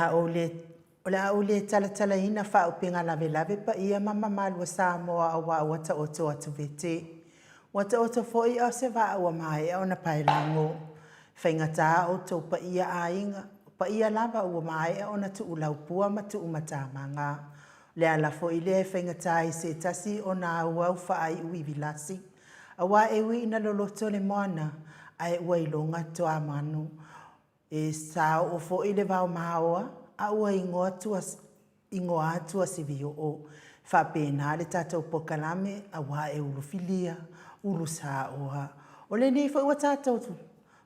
a ou le O le a ou le talatalaina faaupega lavelave paia ma mamalu o Samoa aua ua taoto atu vete. Ua taoto foi a o se vaa ua maea ona paelago. E faigata outou paia aiga, o paia lava ua maea ona tuulaupua ma tuumatamaga. O le ala foi lea e faigata ai i se tasi ona auau faaiuivi lasi, aua e ui ina loloto le moana, ae ua iloga toamanu. E saoo foi le vao maoa a ua igoa Tuasivioo. E faapena le tatou polokalame aua e ulufilia, ulusaoa. O lenei foi ua tatou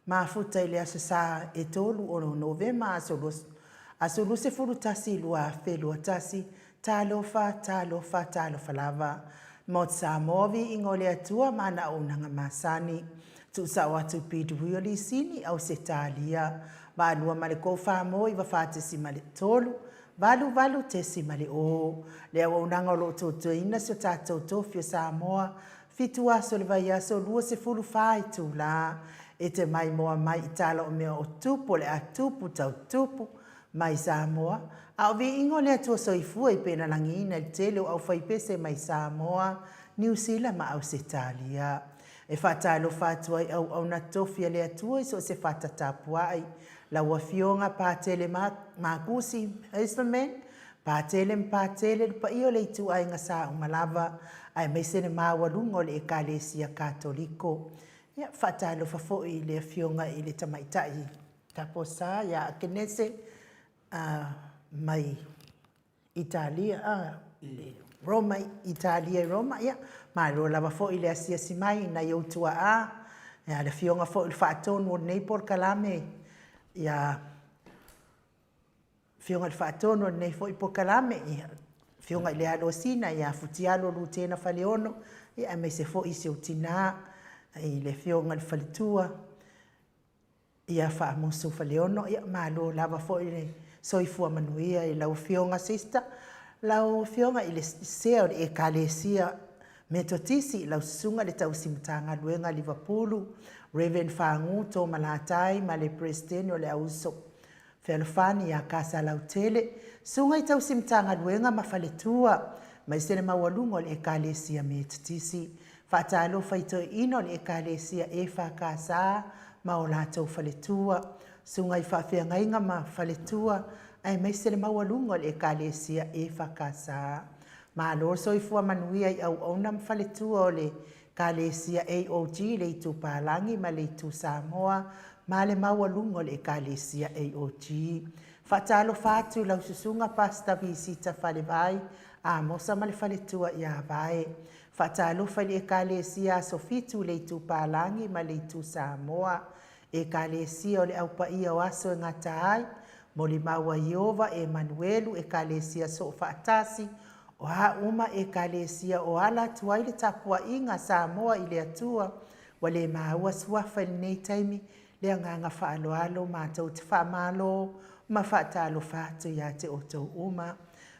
mafuta i le Aso Sa e 3 o Novema aso 21 2021, talofa, talofa, talofa lava. Maota Samoa, viiga o le Atua ma ana auaunaga masani. Tuusao atu i PW Lisini, Ausetalia. Valua ma le 4 94.3, 88.0. Le auaunaga o lo o totoina si o tatou tofi o Samoa, 7 aso o le vaiaso, 24 itula. E te maimoa mai i tala o mea o tupu o le a tupu tau tupu mai Samoa, a o viiga o le Atua Soifua i pena lagiina i le tele o aufaipese mai Samoa, Niu Sila ma Ausetalia. E faatalofa atu ai auauna tofi a le Atua i so o se fata tapuai, lau Afioga Patele Makusi Hazelman, Patele ma Patele, le paia o le ituaiga sa uma lava, aemaise le maualuga o le Ekalesia Katoliko. Ia, faatalofa foi i le Afioga i le Tamaitai Taposa ia Akenese mai Italia, Roma, Italia i Roma, ia, malo lava foi le asiasi mai i nai ou tuaa, ia, le afioga foi i le faatonu o lenei polokalame, ia, afioga i le faatonu o lenei foi polokalame, ia, afioga i le Alosina ia Futialo Lutena Faleono, ia, aemaise foi si ou tina i le afioga i le faletua, Ia Faamusu Faleono, ia malo lava foi le soifua manuia i lau Afioga Sister, lau Afioga i le Sea o le Ekalesia Metotisi, lau Susuga i le Tausi Matagaluega Livapulu, Rev. Fagu Toomalatai ma le Peresetene o le Auuso Fealofani ia Kasalautele, Susuga i Tausi Matagaluega ma Faletua, aemaise le maualuga o le Ekalesia Metotisi. Faatalofa i toeaiina o le Ekalesia EFKS ma o latou faletua, susuga i faafeagaiga ma faletua, aemaise le maualuga o le Ekalesia EFKS. Malo le soifua manuia i auauna ma faletua o le Ekalesia AOG i le Itu Palagi ma le Itu Samoa ma le maualuga o le Ekalesia AOG. Faatalofa atu i lau Susuga Pastor Visita Falevai Amosa ma le faletua ia Vae. Faatalofa i le Ekalesia Aso Fitu i le Itu Palagi ma le Itu Samoa, Ekalesia o le Au Paia o Aso e Gata Ai, Molimau a Ieova, Emanuelu, Ekalesia Soofaatasi, o a uma Ekalesia o ala atu ai le tapuaiga a Samoa i le Atua, ua le maua suafa i lenei taimi, le agaga faaaloalo matou te faamalo ma faatalofa atu ia te outou uma.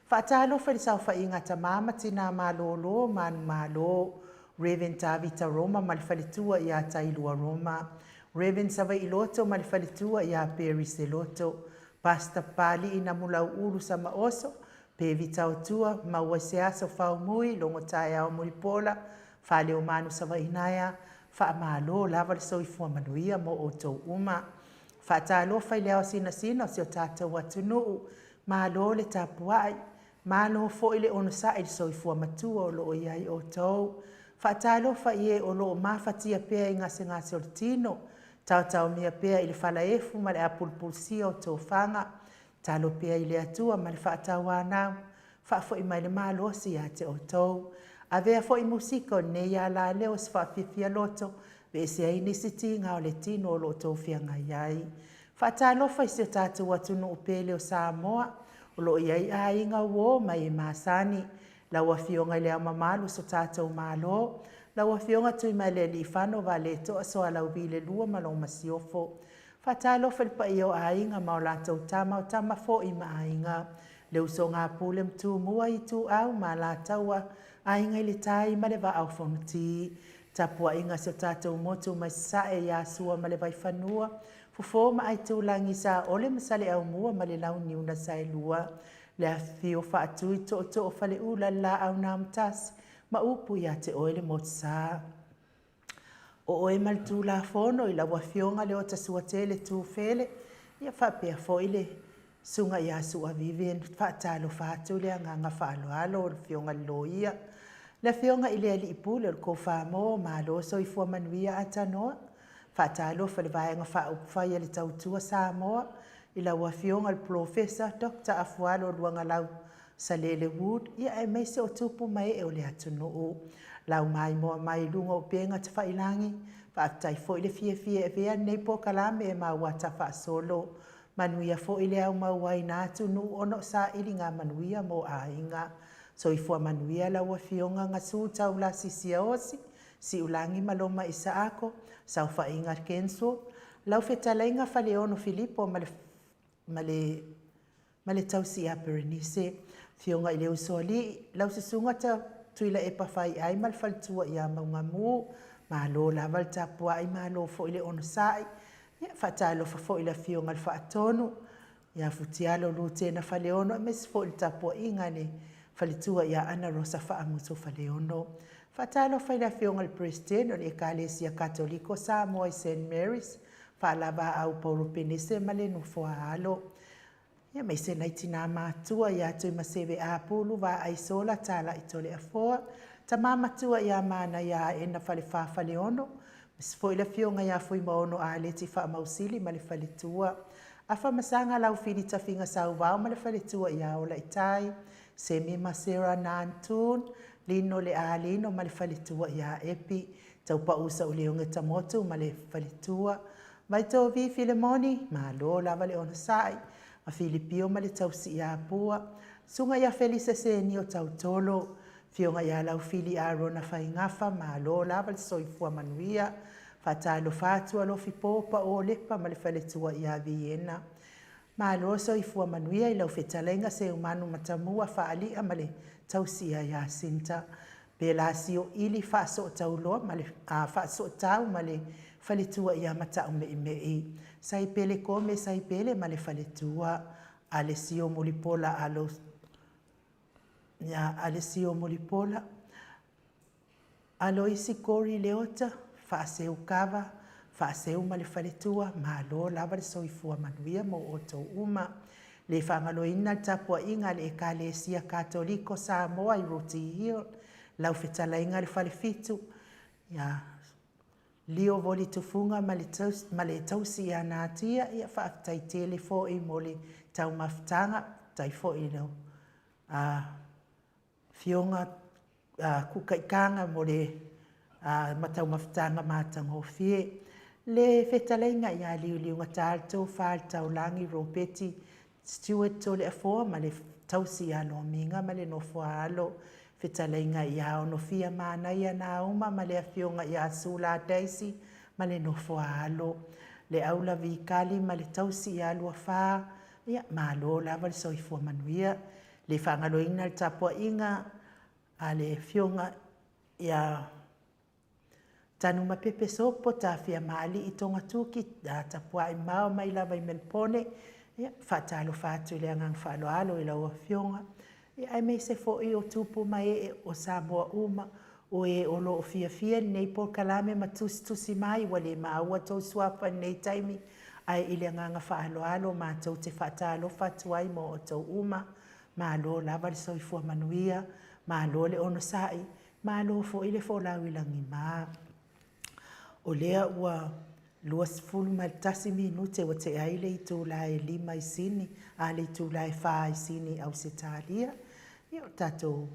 Faatalofa i le saofaiga a tama ma tina malolo manumalo, Rev Tavita Roma ma le faletua ia Tailua Roma, Rev Savaiiloto ma le faletua ia Perry Seloto, Pastor Papalii Namulauulu Samaoso, Pevi Taotua, maua i se aso Faumui, Logo Taeao Mulipola, Faleomanu Savainaea, faamalo lava le soifua manuia mo outou uma. Faatalofa i le ao sinasina o si o tatou atunuu, Malo le tapuai, malo foi le onosai i le soifua matua o lo o i ai outou. Faatalofa i e o lo o mafatia pea i gasegase o le tino, taotaomia pea i le falaefu ma le apulupulusia o tofaga, talo pea i le Atua ma le faatauanau, faafoi mai le malosi ia te outou. Avea foi musika o lenei alaleo o se faafiafia loto, aveese ai nisi tiga o le tino o lo o outou feagai ai. Faatalofa i si o tatou atunuu pele o Samoa, o lo o i ai aiga uo ma e masani. Lau Afioga i Le Ao Mamalu o so tatou Malo, lau Afioga Tuimalealiifano Vaaletoa Sualauvi II ma lou Masiofo. Faatalofa i le paia o aiga ma o latou tama, o tama foi ma aiga, le usoga a Pule ma Tumua, Ituau ma Alataua, Aiga i le Tai ma le Vaa o Fonoti. Tapuaiga a si o tatou motu mai Sasae ia Sua ma le Vaifanua, Fofo ma Aitulagi Saole ma Saleaaumua ma le Launiu na Saelua, le afifio o Faatui Tootoo o Faleula le Laau na Amotasi ma upu ia te oe le Motusa. O oe ma le Tulafono i lau Afioga Leota Suatele Tufele, ia faapea foi le Susuga ia Sua Vivian, faatalofa atu le agaga faaaloalo o le Afioga i le Loia, le Afioga i le Alii Pule o le Kofamo, malo le soifua manuia Atanoa. Faatalofa i le Vaega Faaupufai a le Tautua Samoa i lau Afioga i le Polofesa Dr. Afualo Luagalau Salele Wood, ia aemaise o tupu ma ee o le atunuu. Lau maimoa mai i luga o upega tafailagi, faafetai foi le fiafia e avea lenei polokalame e maua ata faasolo. Manuia foi le aumauaina atunuu ona o sailiga manuia mo aiga. Soifua manuia lau Afioga Gasu Taulasi Siaosi, Siulagi Maloma Isaako, Saofaiga Kenso, lau fetalaiga Faleono Filipo ma le, ma le, ma le tausi ia Perenise, Afioga i le Usoalii, lau Susuga ta Tuilaepa Faiai ma le faletua ia Maugamu, malo lava le tapuai, malo foi le onosai. Ia, faatalofa foi i le Afioga i le Faatonu, ia Futialo Lutena Faleono, aemaise foi le tapuaiga a le faletua ia Ana Rosa Faamutu Faleono. Faatalofa i le Afioga i le Peresetene o le Ekalesia Katoliko Samoa i St. Mary's, Faalavaau Paulo Penese ma le nofo a alo. Ia aemaise nai tina matua ia Tuimaseve Apulu, Vaaisola, Talai Toleafoa, tama matua ia Manaia Aena Falefa Faleono, aemaise foi le afioga ia Fuimaono Aleti Faamausili ma le faletua, Afamasaga Laufili Tafiga Sauvao ma le faletua ia Olaitai, Semi ma Sarah Nantoon, Lino Le Alino ma le faletua ia Epi, Taupau Sauleoge Tamotu ma le faletua, Vaitovi Filemoni, malo lava le onosai, ma Filipio ma le tausi ia Pua, Susuga ia Felisa Senio Tautolo, Afioga ia Laufili Arona Faigafa, malo lava le soifua manuia. Faatalofa atu Alofi Po Pauolepa ma le faletua ia Viena. Malo soifua manuia i lau fetalaiga Seumanu Matamua Faalia ma le tausi ia Iasinta. Pelasio Ili Faasootauloa ma le Faasootau ma le faletua ia Mataumeimei. Saipele Kome Saipele ma le faletua. Alesio Mulipola Alo ia Alesio Mulipola Aloisi Kori Leota, Faaseu Kava, Faaseu ma le faletua, malo lava le soifua manuia mo outou uma. Le faagaloina le tapuaiga a le Ekalesia Katoliko Samoa i Roti Hill, lau fetalaiga le Falefitu, ia Lio Voli Tufuga ma le, ma le tausi ia Natia, ia faafetai tele foi mo le taumafataga, faafetai foi i lau Afioga Kukaitaga mo le mataumafataga matagofie. Le fetalaiga ia Liuliugata le Tofa i le Taulagi Ropeti Stewart Toleafoa ma le tausi ia Lomiga ma le nofo a alo. Fetalaiga ia Onofia Manaia Nauma ma le afioga ia Sula Daisy ma le nofo a alo. Le Aula Vikali ma le tausi ia Luafa, ia malo lava le soifua manuia. Le faagaloina le tapuaiga a le Afioga ia Tanumapepe Sopo Tafiamaalii Togatuki tapuai mao mai lava i Melpone. Ia, faatalofa atu i le agaga faaaloalo i lau Afioga, ia, aemaise foi o tupu ma ee o Samoa uma, o e o lo o fiafia lenei polokalame ma tusitusi mai, ua le maua tou suafa i lenei taimi, ae i le agaga faaaloalo matou te faatalofa atu ai mo outou uma. Malo lava le soifua manuia, malo le onosai, malo foi le folau i lagima. O lea ua 21 minute ua tea ai le itula e 5 i Sini, a le itula e 4 i Sini, Ausetalia. Ia, o tatou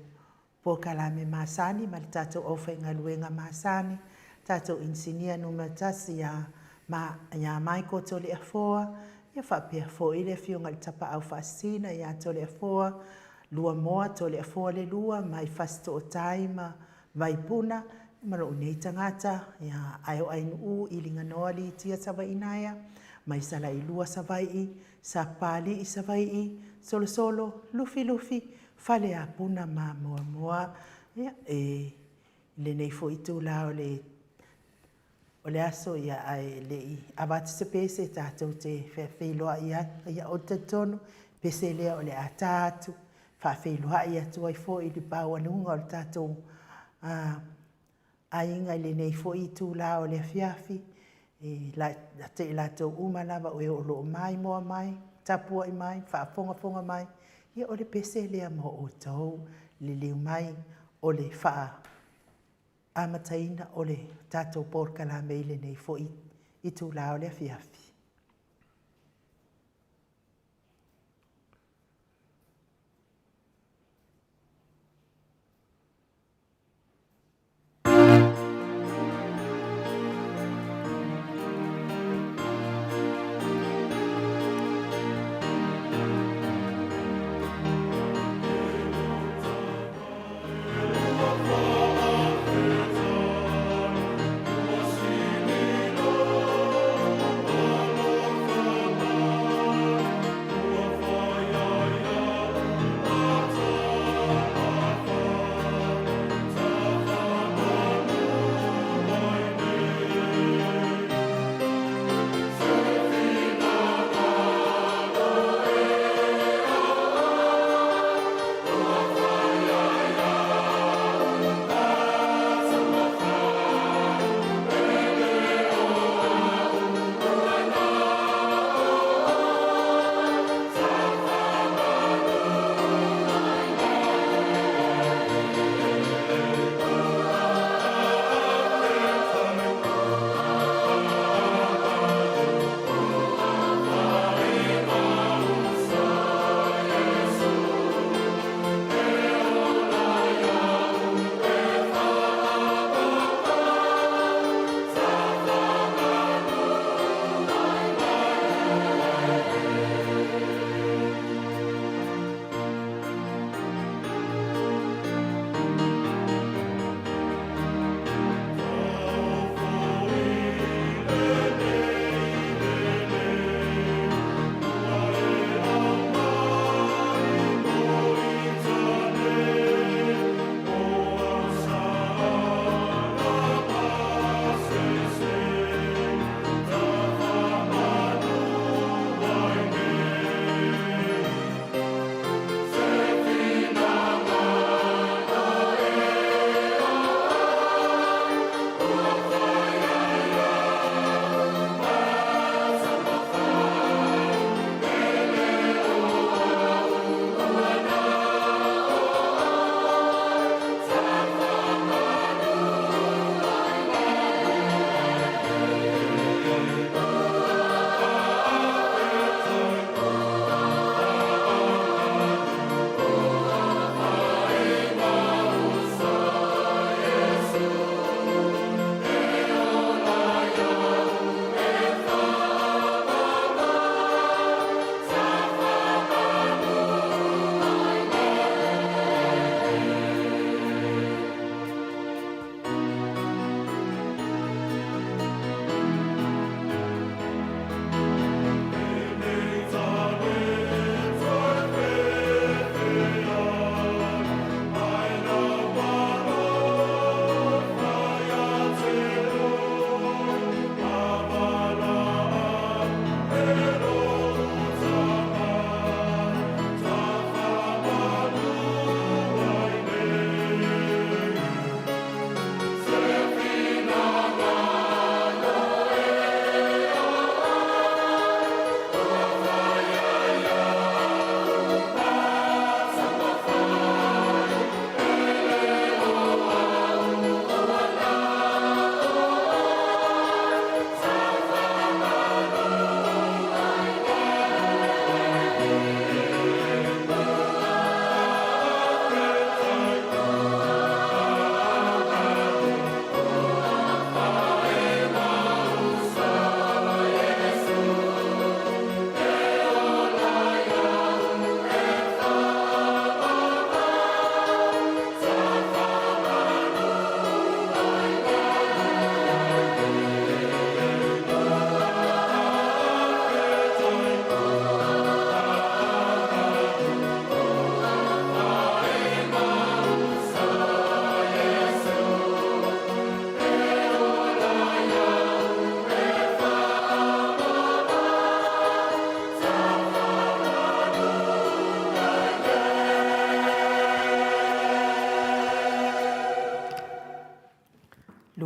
polokalame masani ma le tatou aufaigaluega masani, tatou inisinia numera 1 ia, ma, ia Michael Toleafoa, ia faapea foi le afioga i le Tapaau Faasisina ia Toleafoa, Luamoa Toleafoa le lua mai Fasitootai ma Vaipuna, ma lou nei tagata, ia Aeoainuu Iliganoa Litia Savaiinaea, mai Salailua Savaii, Sapapalii Savaii, Solosolo, Lufilufi, Faleapuna ma Moamoa. Ia, e lenei foi itula o le o le aso, ia, ae le i avatu se pese tatou te feafeiloai ai. Ia, ou te talitonu, pese lea o le a ta atu, faafeiloai atu ai foi i le paualuga o le tatou aiga i lenei foi itula o le afiafi, ia te i latou uma lava o e o lo o maimoa mai, tapuai mai, faafogafoga mai, ia o le pese lea mo outou. Liliu mai o le amataina o le tatou polokalame i lenei foi itula o le afiafi.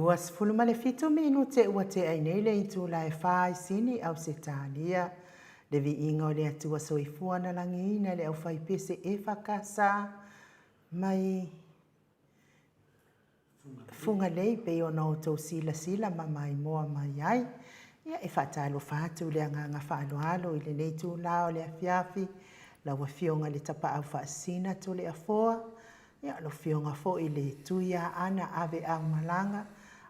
27 minute ua tea ai nei le itula e fa i Sini, Ausetalia. Le viiga o le Atua Soifua na lagiina e le aufaipese EFKS mai Fugalei pei ona outou silasila ma maimoa mai ai. Ia, e faatalofa atu i le agaga faaaloalo i lenei itula o le afiafi, lau Afioga i le Tapaau Faasisina Toleafoa, ia, lau Afioga foi i le Tuiaana Aveaumalaga,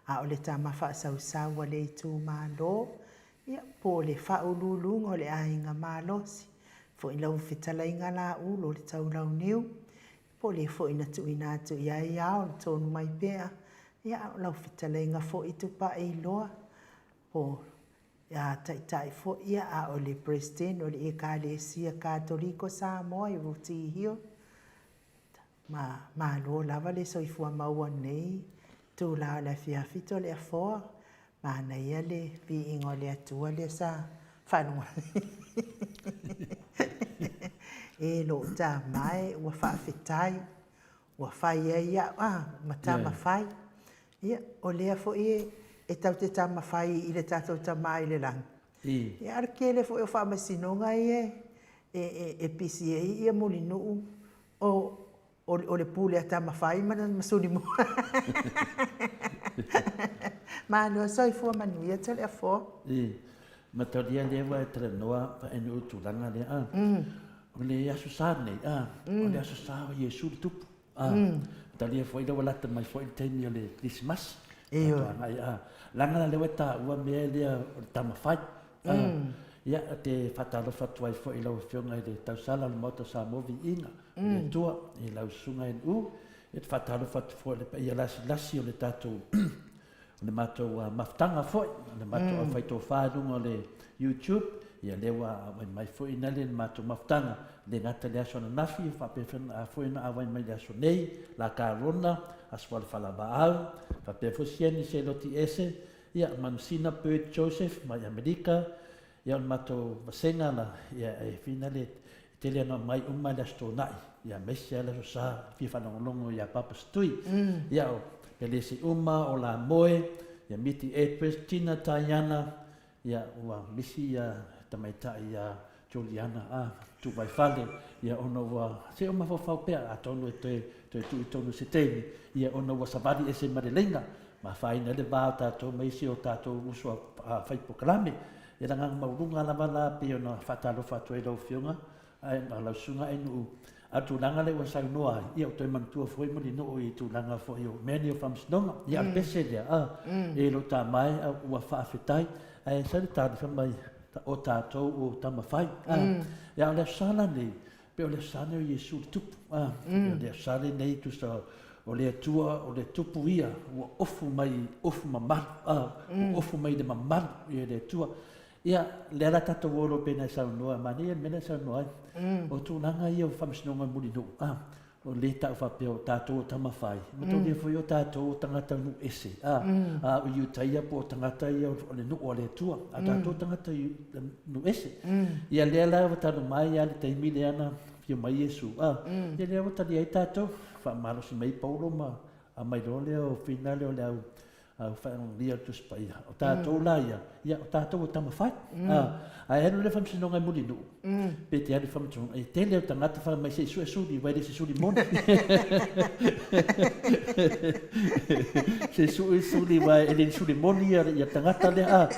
a o le tama faasausau a le itumalo, ia, po o le faauluuluga o le aiga malosi, foi lau fetalaiga Laulo le Taulauniu, po o le foi na tuuina atu i ai ao le tonu mai pea, ia, a o lau fetalaiga foi Tupaiiloa, po o le Taitai foi ia, a o le Peresetene o le Ekalesia Katoliko Samoa i Rotee Hill. Ma malo lava le soifua maua i lenei itula o le afiafi Toleafoa. Manaia le viiga o le Atua lea sa faalogo E lou tama e ua faafetai ua fai ai au a ma tama fai. Ia, o lea foi e tatou te tama fai i le tatou Tama i le lagi. Ia, a o le tele foi o faamasinoga ia e pisi ai Mulinuu o le pule a Tamafai ma Sulimoa. Malo soifua manuia Toleafoa. I, matalia lea ua e talanoa faainuiu tulaga lea a. O le Aso Sa nei a, o le Aso Sa o Iesu le Tupu a. Matalia foi lea ua lata mai foi le taimi o le Kerisimasi. Ioe. Agai a. Leaga la lea ua e taua mea lea o le Tamafai. Ia, ou te faatalofa atu ai foi i lau Afioga i le Tausala o le Maota o Samoa Viiga, o le Atua, i lau Susuga NU. Ia, ou te faatalofa atu foi i le paia lasilasi o le tatou, o le matou mafutaga foi, o le matou aufaitofa i luga o le YouTube. Ia, lea ua auai mai foi ina le matou mafutaga, e le gata i le aso ananafi, faapea foi ona auai mai i le aso nei, La Carona, Aso Alefalavaau, faapea foi Sieni Seloti Ese, Ia, Manusina Bird Joseph mai Amerika, ia o le matou vasega la, ia e fina le tele ona aumai uma i le Aso Toonai, ia aemaise lava le Aso Sa, fia faalogologo ia Papa Setui. Ia o Pelesi uma, o Lamoe, ia Miti Edwards, Tina Taiana, ia ua misi ia tamaitai ia Juliana, a, Tuvaifale, ia ona ua, se o mafaufau pea, atonu e toe, toe tuu i tonu i se taimi, ia ona ua savali ese ma le laina, ma afaina ai le va o tatou ma isi o tatou uso a fai polokalame. E le agaga maualuga lava la pei ona faatalofa atu ai i lau Afioga, a lau Susuga Ainuu, a o le tulaga lea ua saunoa ai, ia ua toe manatua foi Mulinuu i tulaga foi o mea nei o faamasinoga. Ia a o le pese lea, a, e lou tama e, ua faafetai, ae sau le tali fai mai, o tatou o tama fai. A, ia a o le Aso Sa la nei, pei o le Aso Sa lenei o Iesu le Tupu. A, o le Aso Sa lenei tusa o le Atua, o le Tupu ia ua ofu mai i ofu mamalu, a, ua ofu mai i le mamalu ia le Atua. Ia, lea la tatou o loa pei ona e saunoa, manaia le mea lea e saunoa ai. O tulaga ia o faamasinoga Mulinuu, a, o lē tau faapea o tatou o tama fai, mataulia foi o tatou o tagata nuu ese, a, a o Iutaia po o tagata ia o le nuu a le Atua, a o tatou o tagata nuu ese. Ia lea la ua talu mai lava le taimi lea na afio mai Iesu, a, ia lea ua talia ai tatou, faamalosi mai Paulo ma aumai loa lea o fina lea o le au au faalogolia o le Tusi Paia. O tatou la ia, ia o tatou o tama fai. Ae alu le faamasinoga i Mulinuu, pe te alu i faamasinoga, e tele o tagata fai mai se i sue suli, vai le se suli moni. Se sui suli vai e le suli moni ia, ia tagata lea. A,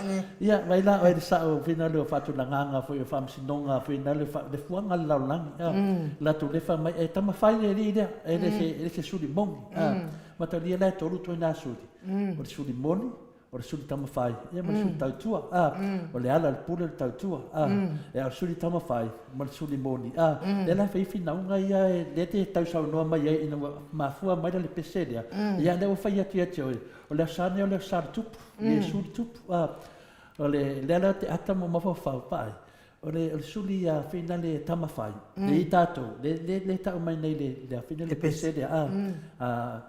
ia, vai la oe le sao fina leo faatulagaga foi o faamasinoga foi na le le fuaga le lalolagi. A, latou le fai mai, e tama fai le alii lea, e le se, e le se suli moni. A, Mataulia la e tolu ituaiga suli, o le suli moni, o le suli tamafai, ia ma le suli tautua. A, o le ala o le pule o le tautua. A, e a o le suli tamafai ma le suli moni. A, lea la e fai ai finauga ia e lea te tausaunoa mai ai ina ua mafua mai la le pese lea. Ia lea ua fai atu ia te oe, o le Aso Sa lenei o le Aso Sa o le Tupu, Iesu le Tupu. A, o le lea la te ata ma mafaufau, vaai, O le, o le suli ia fina le tama fai, le i tatou, le, le, le tau mai nei le, le afina le pese lea, a, a,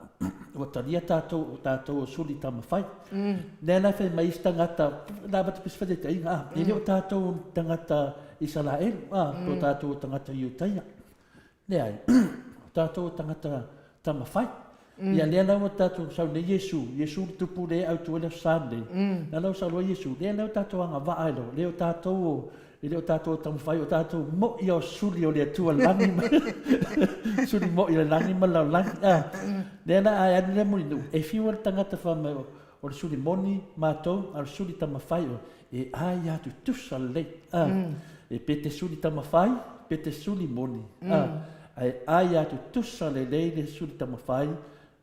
ua talia tatou, o tatou o suli tama fai. Lea la fai mai isi tagata, la avatu pea se faataitaiga, a, e le o tatou tagata Isaraelu, a, po o tatou tagata Iutaia. Leai, o tatou o tagata tama fai. Ia lea la ua tatou sau nei Iesu, Iesu le tupu lea e autu ai le Aso Sa lenei, lea la ua sau loa Iesu, lea la ua tatou agavaa ai loa, lea o tatou o, e le o tatou taumafai, o tatou mo'i o suli o le Atua i le lagi ma, suli mo'i o le lagi ma le lalolagi, a. Lea la a e alu lea Mulinuu, e fiu lava le tagata fai mai o le suli moni matou, a o le suli tamafai oe, e ai lava tutusa lelei, a. E pe te suli tamafai, pe te suli moni, a. Ae ai lava tutusa lelei le suli tamafai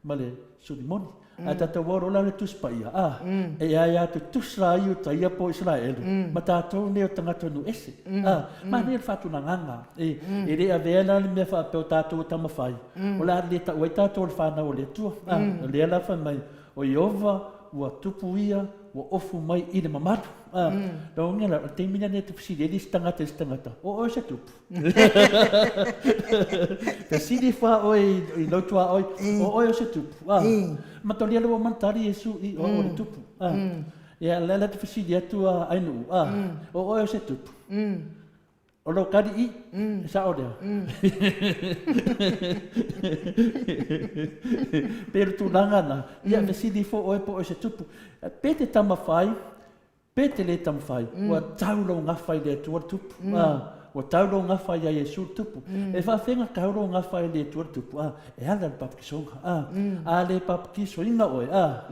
ma le suli moni. Ae tatou o loa la le Tusi Paia, a, e ai lava tutusa ai Iutaia po o Isaraelu ma tatou nei o tagata nuu ese. A, manaia le faatulagaga. E, e le avea la le mea faapea o tatou o tamafai, o le a le tau ai tatou o le fanau a le Atua. A, o lea la fai mai, o Ieova ua tupu ia, ua ofu mai i le mamalu. A, lona uiga la, o le taimi lenei e te fesili ai le isi tagata i le isi tagata, o oe o se tupu? Fesili fa oe i lou tuaoi, o oe o se tupu. Ah, matalia le ua mantali Iesu i o o le tupu. Ah, ia le la te fesili atu a Ainuu, ah, o oe o se tupu. O lou kali i, e sao lea. Pe le tulaga na, ia fesili fo oe po o se tupu. Pe te tamawhai, Pe te lē taumafai, ua tau lou gafa i le Atua le Tupu, ā, ua tau lou gafa iā Iesu le Tupu. E faafeai na tau lou gafa i le Atua le Tupu, ā, e ala i le papakisoga, ā, a lē papakisoina oe, ā,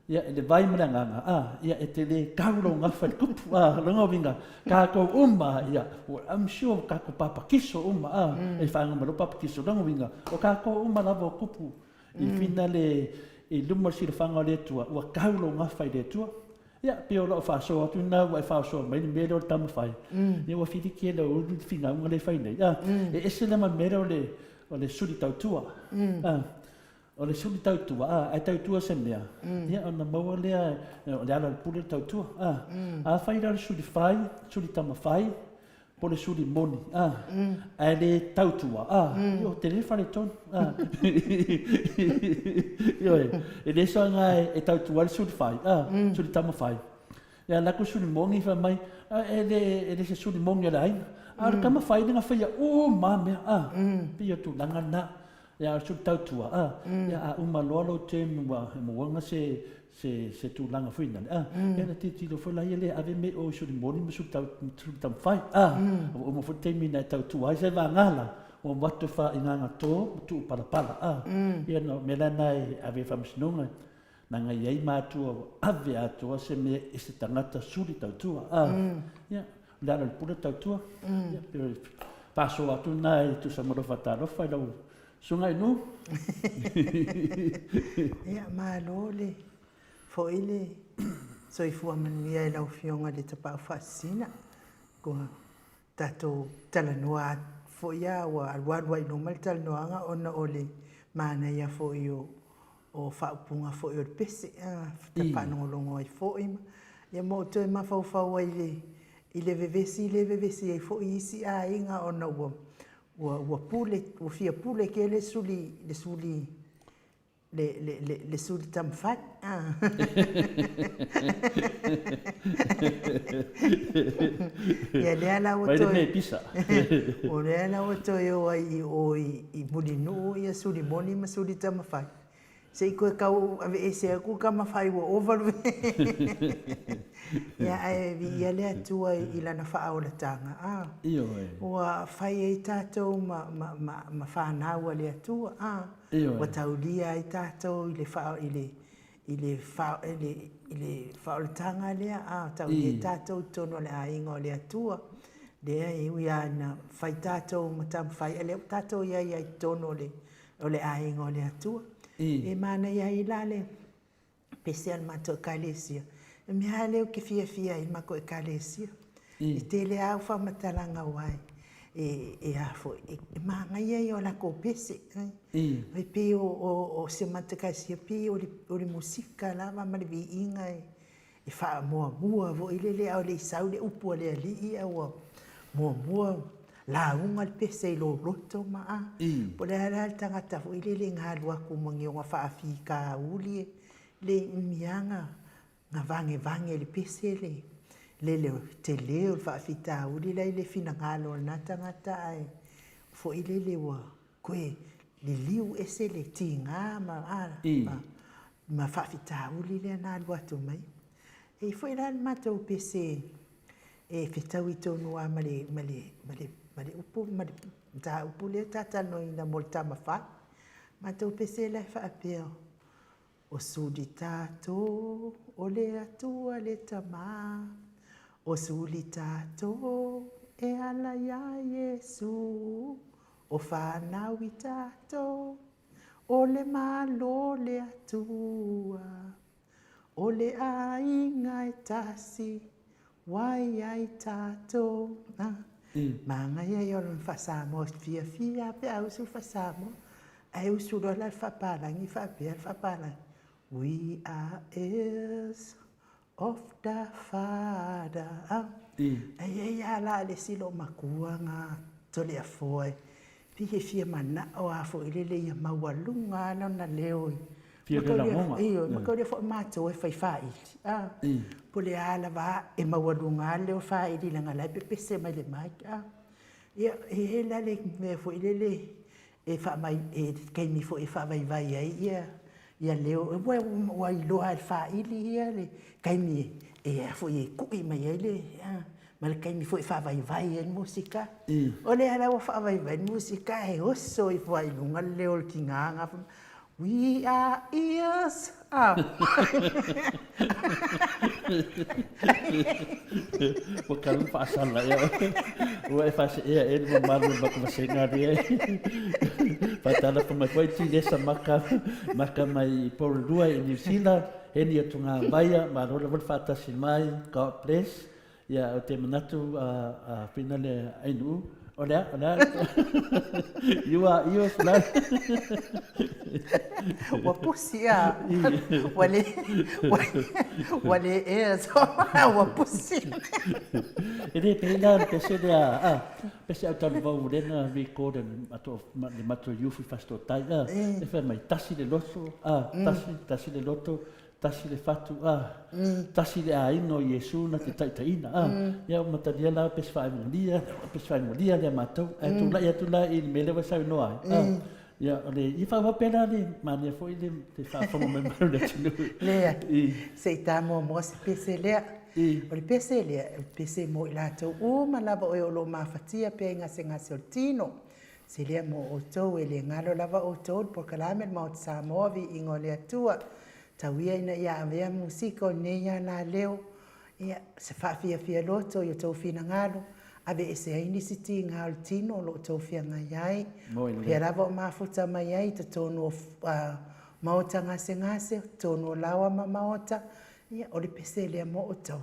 ia, i le vai ma le Agaga, ā, ia, e te lē tau lou gafa i le Tupu, ā, lona uiga, kākou uma, ia, ua, I'm sure ua kākou papakiso uma, ā, e whāngai mai lou papakiso, lona uiga, o kākou uma lava o kupu I whina le i luma o le silafaga o le Atua, ua kau lou gafa i le Atua. Ia, pei o lau faasoa atu lena ua e faasoa mai le mea lea o le taumafai. Ia ua filiki e lau ulu le finauga lea e fai nei. A, e ese la ma le mea lea o le, o le suli tautua. A, o le suli tautua, a, ae tautua se mea, ia ona maua lea, o le ala o le pule le tautua. A, afai la o le suli fai, suli tamafai, Po le suli moni, a, ae le tautua, a, io, tele faletonu, a. Ioe, e le soaga e tautua ai le suli fai, a, suli tama fai. Ia la ku suli moni fai mai, a, e le, e le se suli moni a le aiga. A o le tama fai le na faia uma mea, a, pei o tulaga na. Ia, o le suli tautua, a, ia, a uma loa lou term ua maua se, se, se tulaga foi nale, a, ia na tilotilo foi la ia le ave me o i suli moni ma suli tau, suli taumafai, a, ua uma foi le taimi na e tautua ai se vaega la, ua avatu e faaigaga to ma tuu palapala, a, ia na, o mea la na e ave i faamasinoga, leaga e i ai matua ua ave atoa se mea i se tagata suli tautua, a, ia, o le ala o le pule tautua, ia, pei o le faasoa atu lena e tusa ma lou faatalofa i lau Susuga i Nu. Ia, malo le foi le soifua manuia i lau Afioga i le Tapaau Faasisina. Ua tatou talanoa foi lava, ua alualu lava i luma le talanoaga ona o le manaia foi o o faaupuga foi o le pese, ta faalogologo ai foi ma, ia ma ou toe mafaufau ai i le, i le vevesi lea e vevesi ai foi isi aiga ona ua, ua, ua pule, ua fia pule tele le suli, le suli, le, le, le, le suli tamafai. Ia lea la ua toe... Mai le mea pisa. O lea la ua toe o ai i o i, i Mulinuu ia suli moni ma suli tamafai. Se i toe tau aveese atu tamafai ua ova le Ia ae viia le Atua i lana faaolataga, a. Ioe. Ua fai ai tatou ma, ma, ma, ma fanau a le Atua, a. Ioe. Ua taulia ai tatou i le faa, i le, i le, i le, i le faaolataga lea, a, taulia ai tatou i totonu o le aiga o le Atua. Lea e ui lava ina fai tatou ma taumafai, a o lea ua tatou i ai lava i totonu o le, o le aiga o le Atua. E manaia ai la le pese a le matou Ekalesia. O le mea lava lea ou te fiafia ai i le matou Ekalesia, e tele lava au faamatalaga aua e, e a foi, e manaia ia o latou pese. E pei o si o matou Ekalesia, pei o le musika lava ma le viiga e e faamuamua foi lele a o le i sau le upu a le alii a ua muamua lauga le pese i lou loto ma a. Po o le a la le tagata foi lele na alu atu ma ni ona faafitauli e le i umi lava na vagevage e le pese le le tele o le faafitauli la e i le finagalo o lena tagata ae foi lele ua toe. liliu ese le tiga ma a ma ma faafitauli lea na alu atu mai. E i ai foi la le matou pese e fetaui tonu lava ma le ma le ma le ma le upu ma le mataupu lea ta talanoaina mo le tama fai. Matou pese la e faapea, O suli tatou o le Atua le Tama, o suli tatou e ala iā Iesu, o fanau i tatou o le Malo le Atua, o le aiga e tasi ua i ai tatou. Manaia ia o lona faa-Samoa, fiafia lava pe a usu le faa-Samoa. Ae usu loa la le faapalagi faapea le faapalagi, We are heirs of the Father. Ae i ai lava la le isi loomatua na Toleafoa e pei e fia manao lava foi lele ia maualuga lava lona leo i Fia le lagona. Ioe, mataulia foi matou e fai faili. A, po o le a lava e maualuga lava le leo faili leaga o la e pepese mai le mic. A, ia, e i ai la le mea foi lele e faamai, e taimi foi e faavaivai ai ia ia leo, ua ua iloa lava e le faili ia le taimi e a foi e kui mai ai le ma le taimi foi e faavaivai ai le musika. O lea la ua faavaivai le musika e oso ifo lava i luga le leo o le tina na fai mai, We are ears. Ah. Ua tala faasala ea oe. Ua e faaseea ea le mamalu o le matou vasega lea. Faatalofa mai foi Tilesa Maka, Maka mai Porirua i Niu Sila, Heni atu ngā vaia, malo lava le faatasi mai, God bless. Ia, ou te manatu a whina le ainuu, o le a, o le a, you are ears la. Ua pusi a, ua le, ua le ears, ua pusi. E le pei la le pese lea, a, pese au talu vau lea na record e le matou youth i Fasitotai, a, e fai mai, tasi le loto, a, tasi, tasi le loto, Tasi le fatu, a. Tasi le aiga o Iesu na te taitaiina, a. Ia ua matalia la pe se faaimulia, pe se faaimulia lea matou. Ae tulai atu la i le mea lea ua saunoa ai, a. Ia o le, ia faaauau pea la le manaia foi le faafofoga mai mai o le atunuu. Leai, se i ta muamua se pese lea. O le pese lea, o le pese mo i latou uma lava o e o lo o mafatia pea i gasegase o le tino. Se lea mo outou, e le galo lava outou i le polokalame le Maota Samoa, Viiga o le Atua. Tau ia ina ia avea musika o lenei ala leo, ia, se faafiafia loto i outou finagalo, aveese ai nisi tiga o le tino o lo o outou feagai ai. Pea lava o mafuta mai ai i totonu o maota gasegase, totonu o laoa ma maota, ia, o le pese lea mo outou.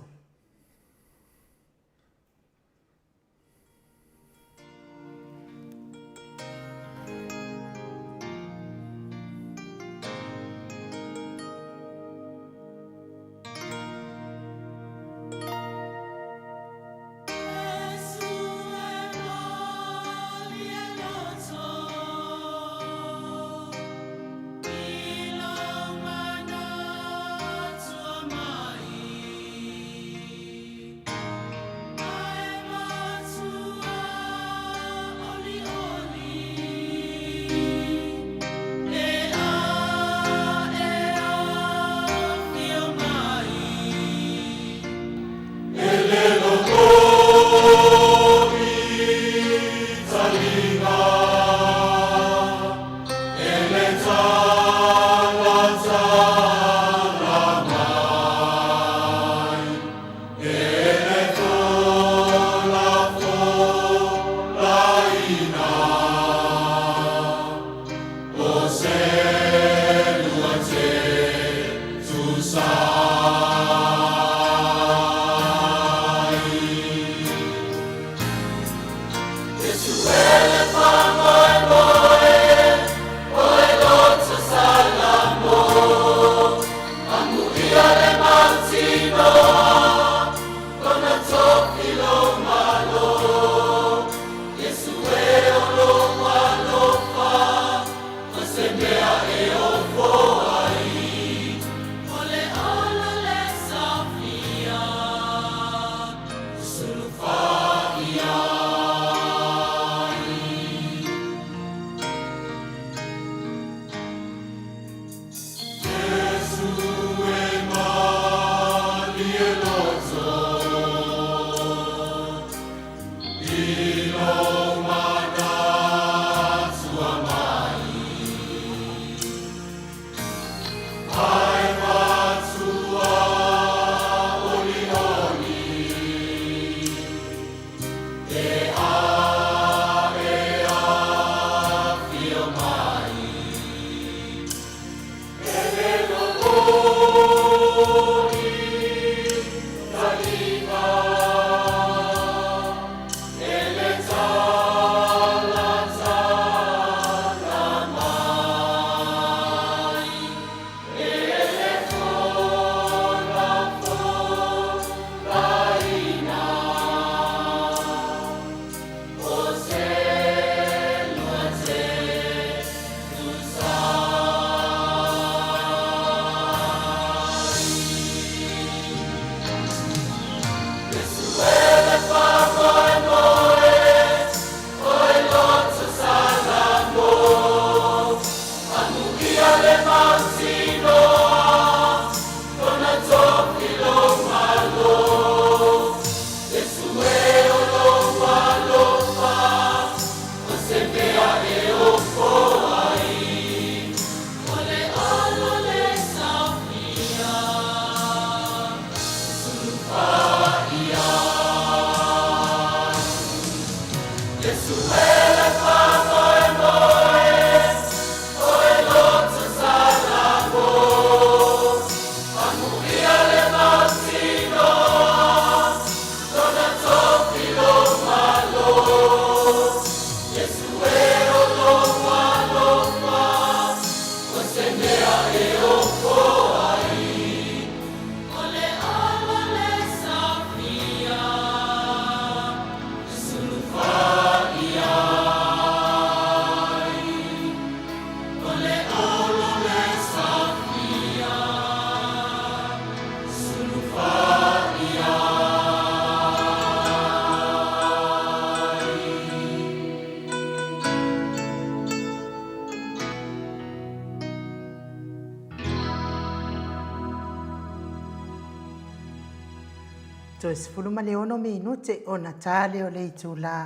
Toe 16 minute ona ta lea o le itulā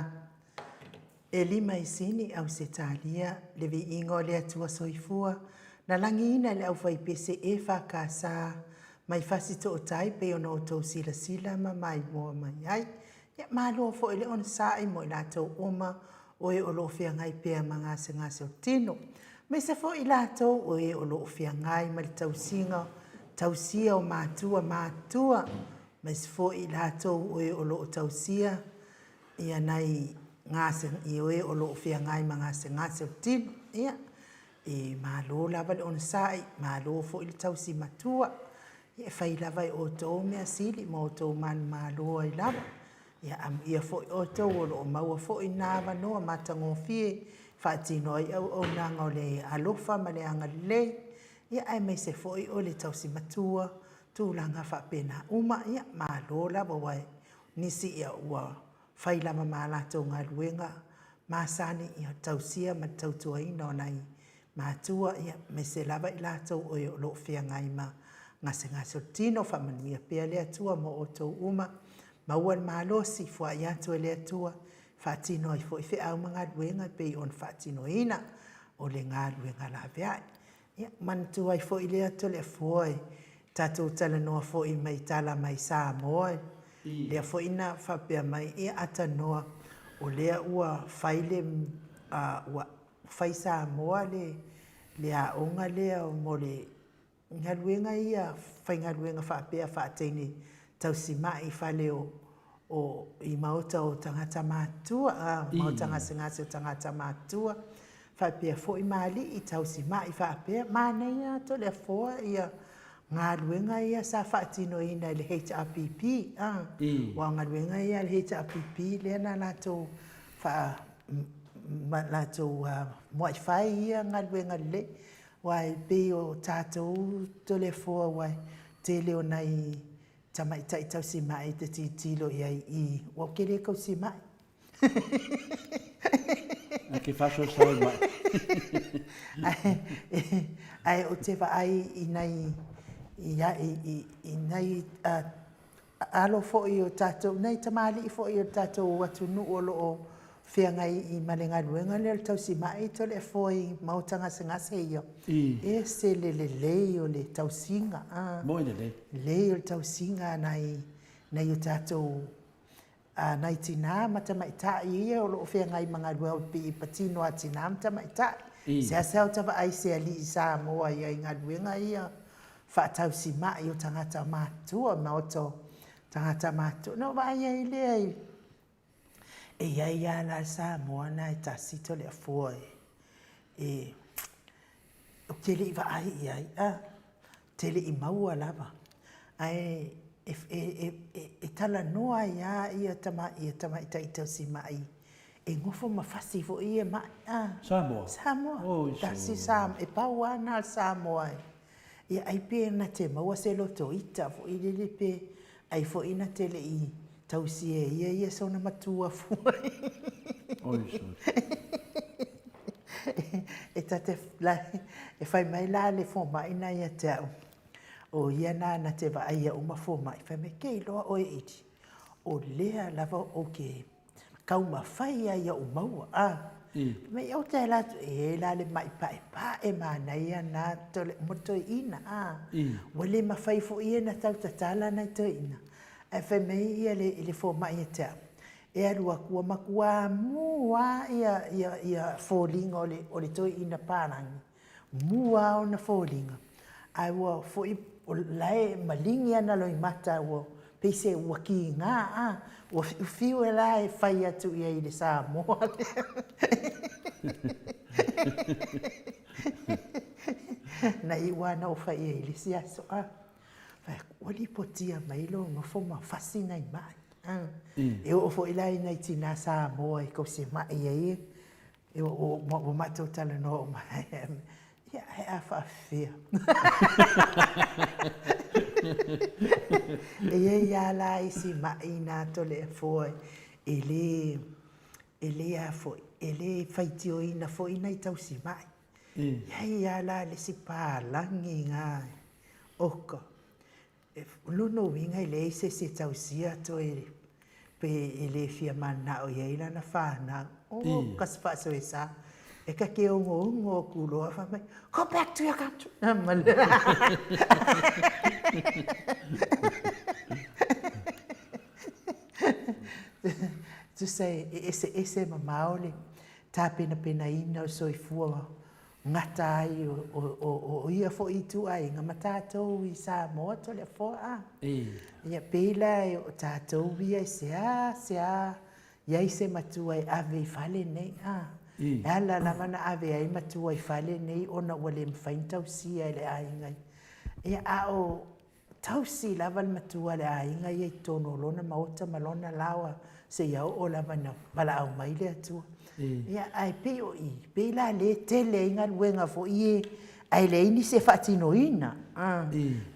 e lima i Sini, Ausetalia, le viiga o le Atua Soifua, na lagiina e le aufaipese EFKS mai Fasitootai pei ona outou silasila ma maimoa mai ai. Ia, malo foi le onosai mo i latou uma o e o lo o feagai pea ma gasegase o tino, aemaise foi i latou o e o lo o feagai ma le tausiga, tausia o matua matutua, aemaise foi i latou o e o lo o tausia ia nai gase, o e o lo o feagai ma gasegase o tino. Ia, e malo lava le onosai, malo foi le tausi matua. Ia, e fai lava e outou mea sili ma outou manumalo ai lava. Ia, amuia foi outou o lo o maua foi na avanoa matagofie e faatino ai auaunaga o le alofa ma le agalelei, ia aemaise foi o le tausi matua, tulaga faapena uma. Ia, malo lava, aua o nisi ia ua fai lava ma a latou galuega masani, ia tausia ma le tautuaina o nai matua, ia, aemaise lava i latou o e o lo o feagai ma gasegase o le tino. Faamanuia pea le Atua mo outou uma, maua le malosi, foai atu e le Atua, faatino ai foi feau ma galuega e pei ona faatinoina o le galuega laveai. Ia, manatua ai foi lea Toleafoa e tatou talanoa foi mai tala mai Samoa, lea foi na faapea mai, ia atanoa, o lea ua fai le, ua fai Samoa le, le aoga lea mo le galuega ia faigaluega faapea faa-teine tausimai i fale o, o, i maota o tagata matutua, maota gasegase o tagata matutua, faapea foi ma alii tausimai faapea. Manaia Toleafoa ia galuega ia sa faatinoina e le HRPP, aua o galuega ia a le HRPP lea na latou faa, ma latou muai fai ia galuega lelei. Aua e pei o tatou Toleafoa aua e tele o nai tamaitai tausimai e te tilotilo i ai i i, aua ou te le tausimai. Ae ke faasoasoa mai. Ae ou te vaai i nai, i, i, i nai alo foi o tatou, nai tamalii foi o le tatou atunuu o lo o feagai ma le galuega lea o le tausimai Toleafoa i maota gasegase ia, e ese le lelei o le tausiga. Moi lelei. Lelei o le tausiga a nai, nai o tatou a nai tinā ma tamaitai ia o lo o feagai ma galuega e pei e patino a tinā ma tamaitai. Seasea ota vaai i se alii Samoa i ai i galuega ia faatausimai o tagata matutua, maota o tagata matutua. Ona ou vaai ai lea i, e i ai lava la le Samoa lena e tasi Toleafoa e, e, ou te le i vaai i ai, a, ou te le i maua lava. Ae e, e, e, e talanoa ai lava ia tama, ia tamaitai tausimai e nofo ma fasi foi ia mai, a. Samoa? Samoa. Oi, Tasi Samoa, e pau lava lena o le Samoa e. Ia ai pe na te maua se loto ita foi lele pe ai foi na te le i tausi e ia ia sona matua fua. Oi sori. E ta te la, e fai mai la le fomai na ia te au, o ia na na te vaai ia uma fomai, fai mai, ke iloa oe Idi, o lea lava ou ke taumafai ai ia ou maua, a. Fai mai, ou te alu atu, e i ai la le mai paepae manaia na mo le toeaina, a. Ua le mafai foi ia ona tau tatala nai toeaina, ae fai mai ia le fomai ia te au, e alu atu ua matua mu lava ia foliga o le toeaina palagi, Mu lava ona foliga, ae ua foi, o la e maligi ana loimata, ua pei se ua kiga, a, ua fiu e la e fai atu i ai i le Samoa lea. Na iu lava na ou fai i ai i le isi aso, a, fai atu, ua lipotia mai lou nofo ma fasi nai mai, a. E oo foi la i nai tina Samoa e tausimai ai, Ua matou talanoa uma ia ae a faafefea? E i ai lava la isi mai na Toleafoa e le, e le a foi, e le faitioina foi nai tausimai. E i ai lava la le isi palagi na, oka. O lona uiga e leai se isi e tausia toe pe e le fia mananao i ai lana fanau. Oh, kasi faasoesa. E ka ke ogoogo aku loa fai mai, go back to your country. Tusa e eseese mamao le tapenapenaina o le soifua gata ai o ia foi ituaiga ma tatou i Samoa Toleafoa a. Ia pei la o tatou ia e seasea i ai se matua e ave i fale nei a. E ala lava ona ave ai matua i fale nei ona ua le mafai ona tausia e le aiga. Ia a o tausi lava le matua a le aiga ia i totonu o lona maota ma lona laoa seia oo lava ina valaau mai le Atua. Ia, ae pei o i, pei la lea e tele ai galuega foi ia, ae leai nisi e faatinoina.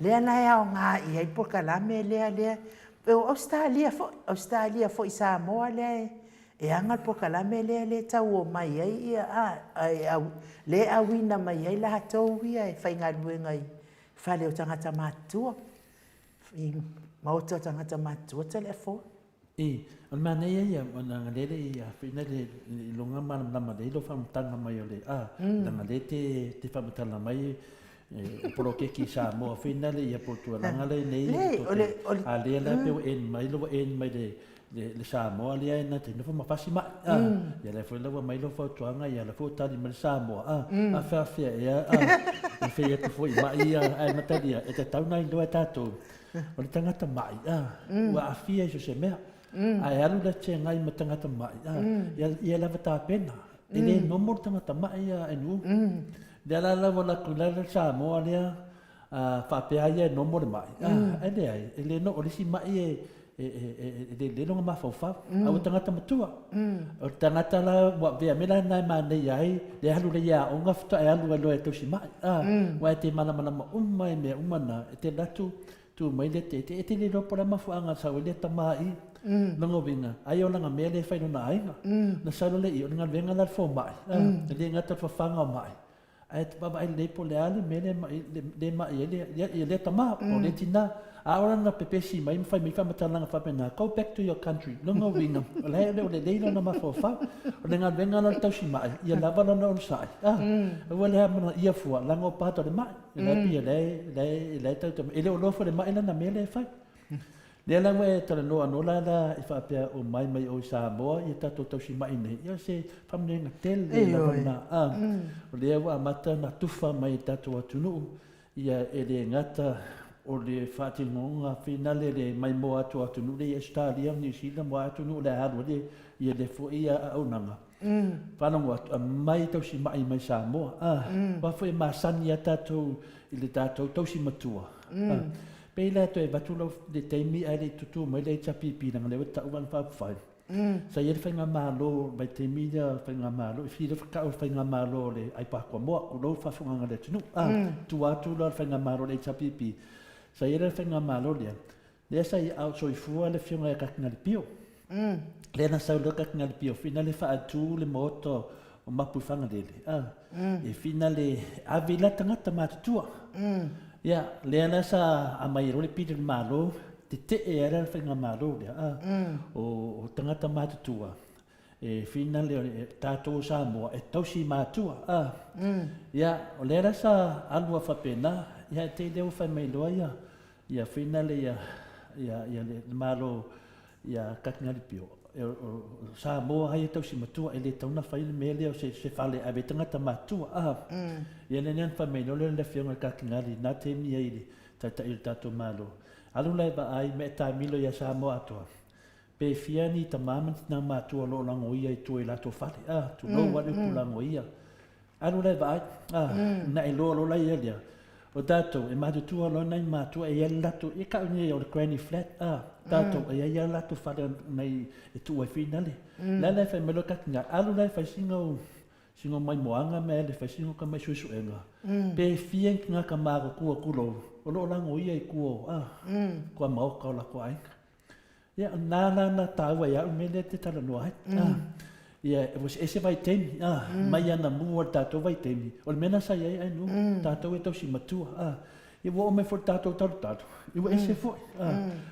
Lea la e aoga i ai le polokalame lea, lea, o Ausetalia foi, Ausetalia foi i Samoa lea e aga le polokalame lea lea e tau omai ai ia, a, lea e auina mai ai latou ia e faigaluega i fale o tagata matutua, i maota o tagata matutua Toleafoa. I, o le manaia ia, leaga lea le i afeina le iloga malamalama lelei lou faamatalaga mai o le a, leaga lea te te faamatala mai o poloketi i Samoa foi na le ia po o tualaga lea nei a lea la pe ua end mai ua end mai le le Samoa lea na te nofo ma fasi mai a ia lea foi la ua mai lou fautuaga ia la foi ua tali mai le Samoa a a faafefea ea a e fai atu foi mai ia ae matalia e tatau na iloa e tatou o le tagata mai a ua aafia i so o se mea ae alu le feagai ma tagata mai a ia lava tapena e le nomo le tagata mai ia e nuu lea la la ua alu atu la le Samoa lea a faapea ia e nomo le mai ae leai e le o le isi mai e e lelei lona mafaufau a ua tagata matua o le tagata la ua avea mea la lena e manaia ai le alu lea i aoga faatoa e alu ai loa e tausi mai aua e te malamalama uma i mea uma na e te alu atu tu mai le te e te le iloa po o le a mafuaaga na sau ai lea tama i lona uiga ai o lana mea lea e fai i lona aiga na sau loa lea i o le galuega la a le fomai e le gata o le fafaga o mai Ae vaavaai lelei po o le a le mea lea e mai ai lea, lea tama po o lea tina. A o lana pepesi mai ma fai mai faamatalaga faapena, go back to your country. Lona uiga, o la e le o lelei lona mafaufau. O le galuega la o le tausimai, ia lava lona onosai. Aua le amanaia fua, leaga o part o le mai. O la e pei o la e, la e tau E le o iloa foi e le mai lana mea lea e fai. Lea la ua e talanoa anō la la i faapea o mai mai o i Samoa ia tatou tausima'i nei, ia o se faamanuiaga tele lava lena. A, o lea ua amata ona tufa mai i le tatou atunuu, ia e le gata o le faatinoga finale le maimoa atu o atunuu lea i Ausetalia, Niu Sila ma atunuu o le a alu ai ia lea foi auaunaga. Faalogo atu, aumai tausima'i mai Samoa. A, aua foi e masani lava tatou i le tatou tausi matua. Pei la e toe avatu lau le taimi ae le i tutū mai le HRPP leaga lea ua tau Vaega Faaupufai. Sa i ai le faigamalo vaitaimi lea faigamalo e fia tau le faigamalo o le Aipa Kuamoa tulou le faafofogaaga a le atunuu. Tua atu la o le faigamalo o le HRPP sa i ai la le faigamalo lea, lea sa i a o soifua le afioga ia Katingali Pio. Lea na sau loa Katingali Pio finale faatu le maota o Mapuifagalele a e finale ave i la tagata matutua. Ia lea la sa aumai ai loa le pili o le Malo tetee ai la le faigamalo lea a o tagata matutua e finale o tatou o Samoa e tausi matua a. Ia o lea la sa alu a faapena ia ae te i lea ua fai mai loa ia ia finale ia ia le Malo ia Katingali Pio, o Samoa ai e tausi matua, e le tatau ona fai le mea lea o se fale e ave ai tagata matutua. A, ia lea na fai mai loa lea le Afioga i le Katingali i lena taimi ai i le Taitai o le tatou Malo, alu la e vaai ma e taamilo ia Samoa atoa, pe fia ni tama ma ni tina matua o lo o lagoia i tua i latou fale, a, tulou lava le upu lagoia. Alu la e vaai, a, na e iloa loa la ia lea, o tatou, e matutua loa nai matua e i ai le latou, e kau nei o le granny flat, a, tatou, e i ai lava le latou fale nai e tuu ai finale. La la e fai mai loa tatou, alu la e fai sina o, sina o maimoaga ma e fai sina o tamai suesuega, pe fia ni tagata matutua tulou, o lo o lagoia i tua o, a, tua maota o latou aiga. Ia, o lena la na taua ai au mea lea e te talanoa ai. Ia, ua ese vaitaimi, mai anamua i le tatou vaitaimi, o le mea lena sa i ai Ainuu, tatou e tausi matua. Ia ua oo mai foi i le tatou talutalu, ia ua ese foi.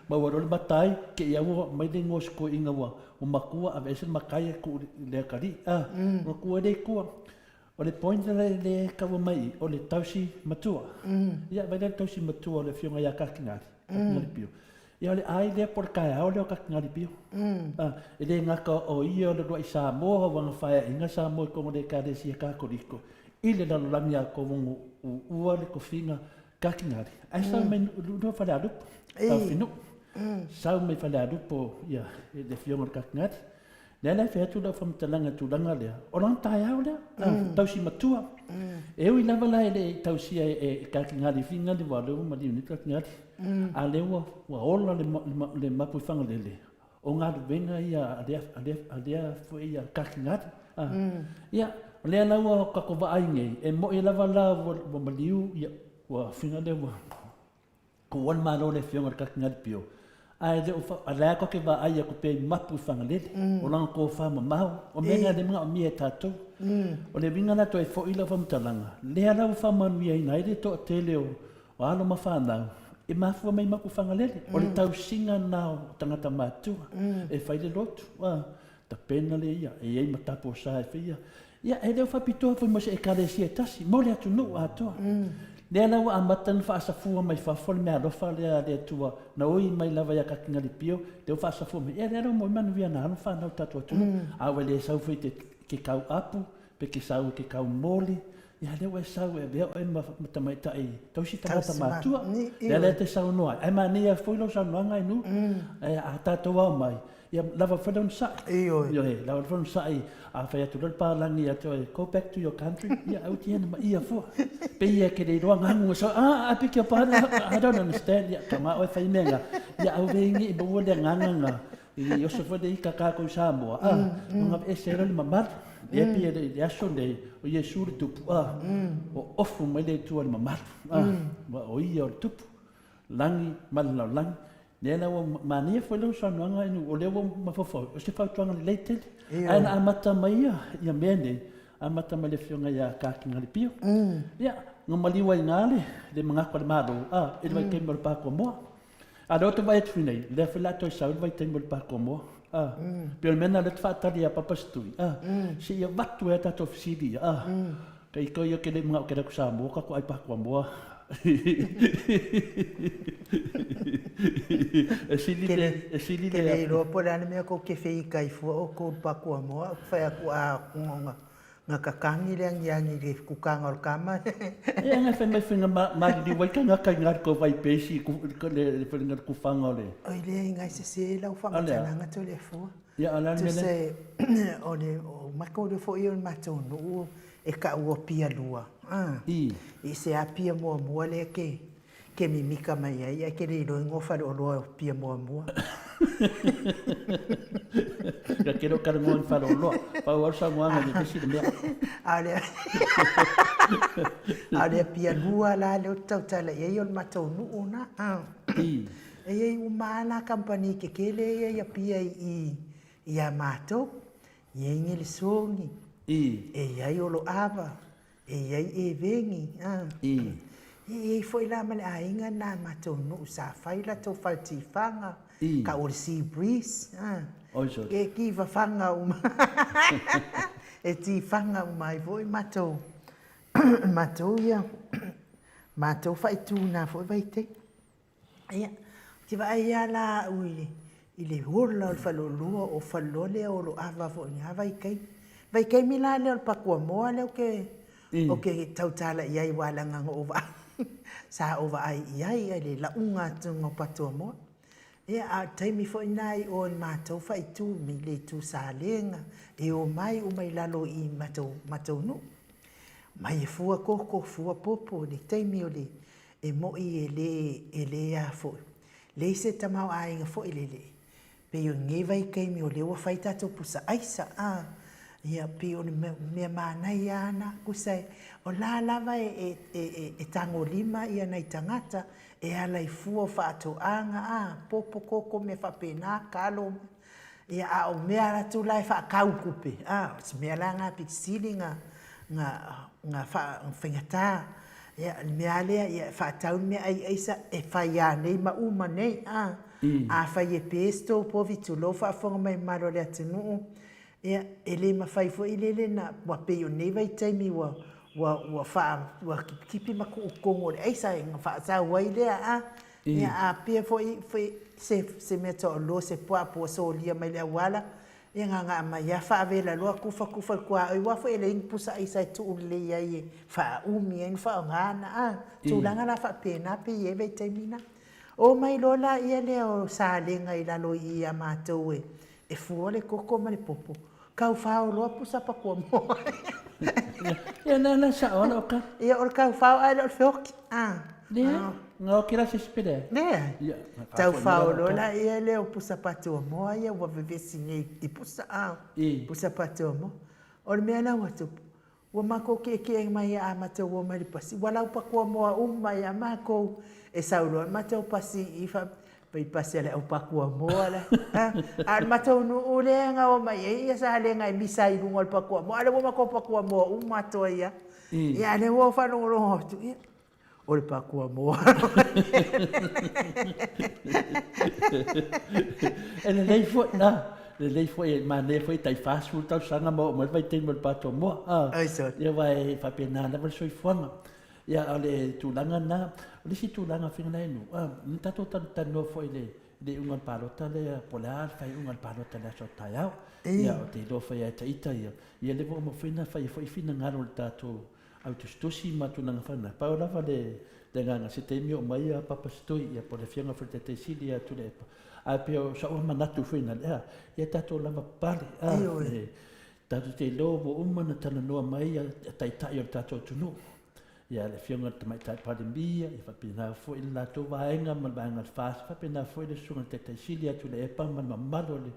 Ma ua iloa le matai, te i lava ua aumai le igoa o si toeaina ua matua aveese le matai ae tuu i le atalii, ona tuu ai lea i tua. O le point lea e tau aumai i i, o le tausi matua. Ia vaai la i le tausi matua o le Afioga ia Katingali, Katingali Pio. Ia o le ai lea po o le taeao lea o Katingali Pio. E le gata o ia o le uluai Samoa ua gafaeaiga Samoa i totonu o le Ekalesia Katoliko i le lalolagi atoa ua uua le tofiga Katingali, ae sau mai Nuunuu Falealupo, Taofinuu. Sau mai Falealupo ia le Afioga i le Katingali. Lea la e fai atu lau faamatalaga i le tulaga lea, o lona taeao lea, tausi matua. E ui lava la e le i tausia e Katingali Fingali aua o lea ua maliu nei Katingali, a o lea ua ola le mapu i Fagalele, o galuega ia a lea foi Katingali. Ia, o lea la ua tatou vaai nei, e moni lava la ua maliu, ua Fingali ua Tuua le Malo le Afioga i le Katinali Pio, ae le o fa, a lea tatou te vaai atu pea i mapu i Fagalele, o lana tofa mamao, o mea na e le manaomia e tatou. O le uiga la toe foi lau faamatalaga, lea la ua faamanuiaina ai le toatele o alo ma fanau e mafua mai mapu i Fagalele. O le tausiga lena o tagata matutua e fai le lotu, tapena lea ia, e i ai ma tapu o sa e faia. Ia, e le o faapitoa foi mo se Ekalesia e tasi, mo le atunuu atoa. Lea la ua amata ona faasafua mai fafo le meaalofa lea a le Atua na ui mai lava ia Katingalipio, lea ua faasafua mai. Ia, lea la ua maua ai manuia na alo fanau i le tatou atunuu. A ua le sau foi i ke kau apu, pe ke sau i ke kau moli, ia lea ua e sau e avea oe ma tamaitai tausi tagata matua. Lea la e te saunoa ai. Ae manaia foi lau saunoaga Ainu, a tatou ao mai, Ia lava foi le onosai. Ioe. Ioe, lava foi le onosai. A fai atu loa le palagi ia te oe, go back to your country, ia au te ana ma ia fua. Pe ia ke le iloa ngagu so, ah, I beg your pardon, I don't understand. Ia, ka ma oe fai mea nga. Ia au ve ingi i maua le agaga nga. I oso foi le ika kākou i Samoa, ah, no nga ese le mamalu. Lea pei e le aso nei, o Iesu le tupu, ah, o ofu mai le Atua i le mamalu, ah, o ia o le tupu. Lagi ma le lalolagi. Lea la ua manaia foi lau saunoaga inu, o lea ua mafaufau, o se fautuaga lelei tele. Ae na amata mai ia, ia mea nei, amata mai le afioga ia Kakingalipio. Ia, na maliu ai ina le, le manatu a le Malo, a, i le vaitaimi o le Pakomoa. A lea ou te vaai atu nei, lea foi o le a toe sau le vaitaimi o le Pakomoa. A, pei o le mea lena o lea ou te faatali ia Papa Setui, a, se i avatu ai a tatou fesili ia, a. Kei koe ia ke le manaʻo ke lea ku Samoa ka ku ʻai pakuamoa. E sili le, e sili le. Ke le iloa po o le a le mea kou ke feika ai fua ʻoukou i le pakuamoa, ou te fai atu a nga nga kakangi le agiagi i le kukaga o le kama. Ia nga fai mai fai ma maliliu ai tagata i nga kou vai pesi ku le le le kufaga o le. Oi leai ngai sese lau faamatalaga Toleafoa. Ia, o le a le mea lea? Tusa o le o matou lea foi o le matou nuu e taua o Pialua. I. I se Apia muamua lea ke ke mimika mai ai ae ke le iloa igoa o faleoloa o Apia muamua. Ia ke le o talanoa i faleoloa. Pau lava le saunoaga i le vesi le mea. A o le a o le Apia lua la lea ou te tautala i ai o le matou nuu lena. I. E i ai uma lava la kamupani tetele ia i Apia i iā matou. E i ai Ngelisoni, e i ai Oloava, e i ai Eveni, a. E i ai foi la ma le aiga lena a matou nuu sa fai latou fale tifaga, tau o le Sea Breeze, a. E tifafaga uma, e tifaga uma ai foi matou, matou ia, matou faaitu i na foi vaitaimi. Ia, ou te vaai lava la au i le ola o le faleoloa, o faleoloa lea o Oloava foi i lena vaitaimi. Vaitaimi la lea o le Pakuamoa lea ou te, ou te tautala i ai aua leaga na ou vaai, sa ou vaai i ai i le lauga atu o Patuamoa. Ia, a o le taimi foi lena i o i le matou faaitu i le itu Salega, e omai uma i lalo i matou, matou nuu. Omai e fua koko, fua popo i le taimi o le E moʻi e lē, e lē a foi. Leai se tamaoaiga foi lele. Pei o lenei vaitaimi o lea ua fai tatou pusa aisa, a. Ia, pei o le mea manaia lava na, tusa e, o la lava e, e, e, e tagolima ia nai tagata e ala i fua o faatoaga, a, popo, koko, mea faapena, kalo, Ia, a o mea atu la e faatau tupe, a, o se mea la lena pito sili na, na, na faa, faigata. Ia, o le mea lava lea, ia, e faatau le meaai aisa e fai a nei ma uma nei, a. Afai e pe se tou povi, tulou faafofoga mai mamalu o le atunuu, ia, e le mafai foi lele na, ua pei o nei vaitaimi ua, ua, ua faa, ua kipikipī ma tuu i totonu o le aisa ona faasau ai lea, a. Ia, a pia foi, foi se, se meatoaloa, se puaa po ua solia mai le auala, Ia na ona aumai lava faavela loa tufa tufa i le tuaoi aua foi e leai ni pusa aisa e tuu lelei ai e faaumi ai ona faaaoga na a. Tulaga la faapena pe i ai vaitaimi na. Omai loa laia lea o Salega i lalo i i ia matou e fua le koko ma le popo, tau fao loa pusa pakuamoa. Ia na la sao ala o ka. Ia o le tau fao ae le o le feoki. A. Leai. Na oki la se isi pe leai? Leai. Ia, Tau fao loa laia lea o pusa patuamoa ia ua vevesi nei i pusa a. Pusa patuamoa. O le mea la ua tupu, ua matou tietie mai a matou o mai le pasi, ua lau patuamoa uma ia matou. E sau loa le matou pasi i i pei pasi a le au patuamoa la. A o le matou nuu lea na o mai ai ia Salega e misa ai i luga o le patuamoa, a o lea ua matou patuamoa uma atoa ai lava. Ia a o lea ua faalogologo atu, ia, O le pakuamoa. E lelei foi, a, lelei foi, e manaia foi tai 40 tausaga ma oo mai le vaitaimi o le patuamoa, a. Ai sole. Ia aua e faapena lava le soifuaga. Ia a o le tulaga lena, o le isi tulaga Figalainu, a, na tatou talatalanoa foi i le le iuga o le palota lea, po o le a le faaiuga o le palota i le aso a taeao. Ia, ou te iloa foi ia te ita ia, ia lea ua uma foi ona fai foi finagalo o le tatou au tusitusi ma tulaga faapena. Pau lava le le agaga, se taimi oo mai ia Papa Setui, ia po o le Afioga foi i le Taitai Sili ia Tuilaepa, ae pei o sa'u manatu foi lena, ea, ia tatou lavapapale, a, e tatou te iloa ua uma ona talanoa mai ia Taitai o le tatou atunuu, ia le Afioga i le Tamaitai Palemia, ia faapena foi le latou vaega ma le vaega o le FAST, faapena foi le Susuga i le Taitai Sili ia Tuilaepa ma le mamalu o le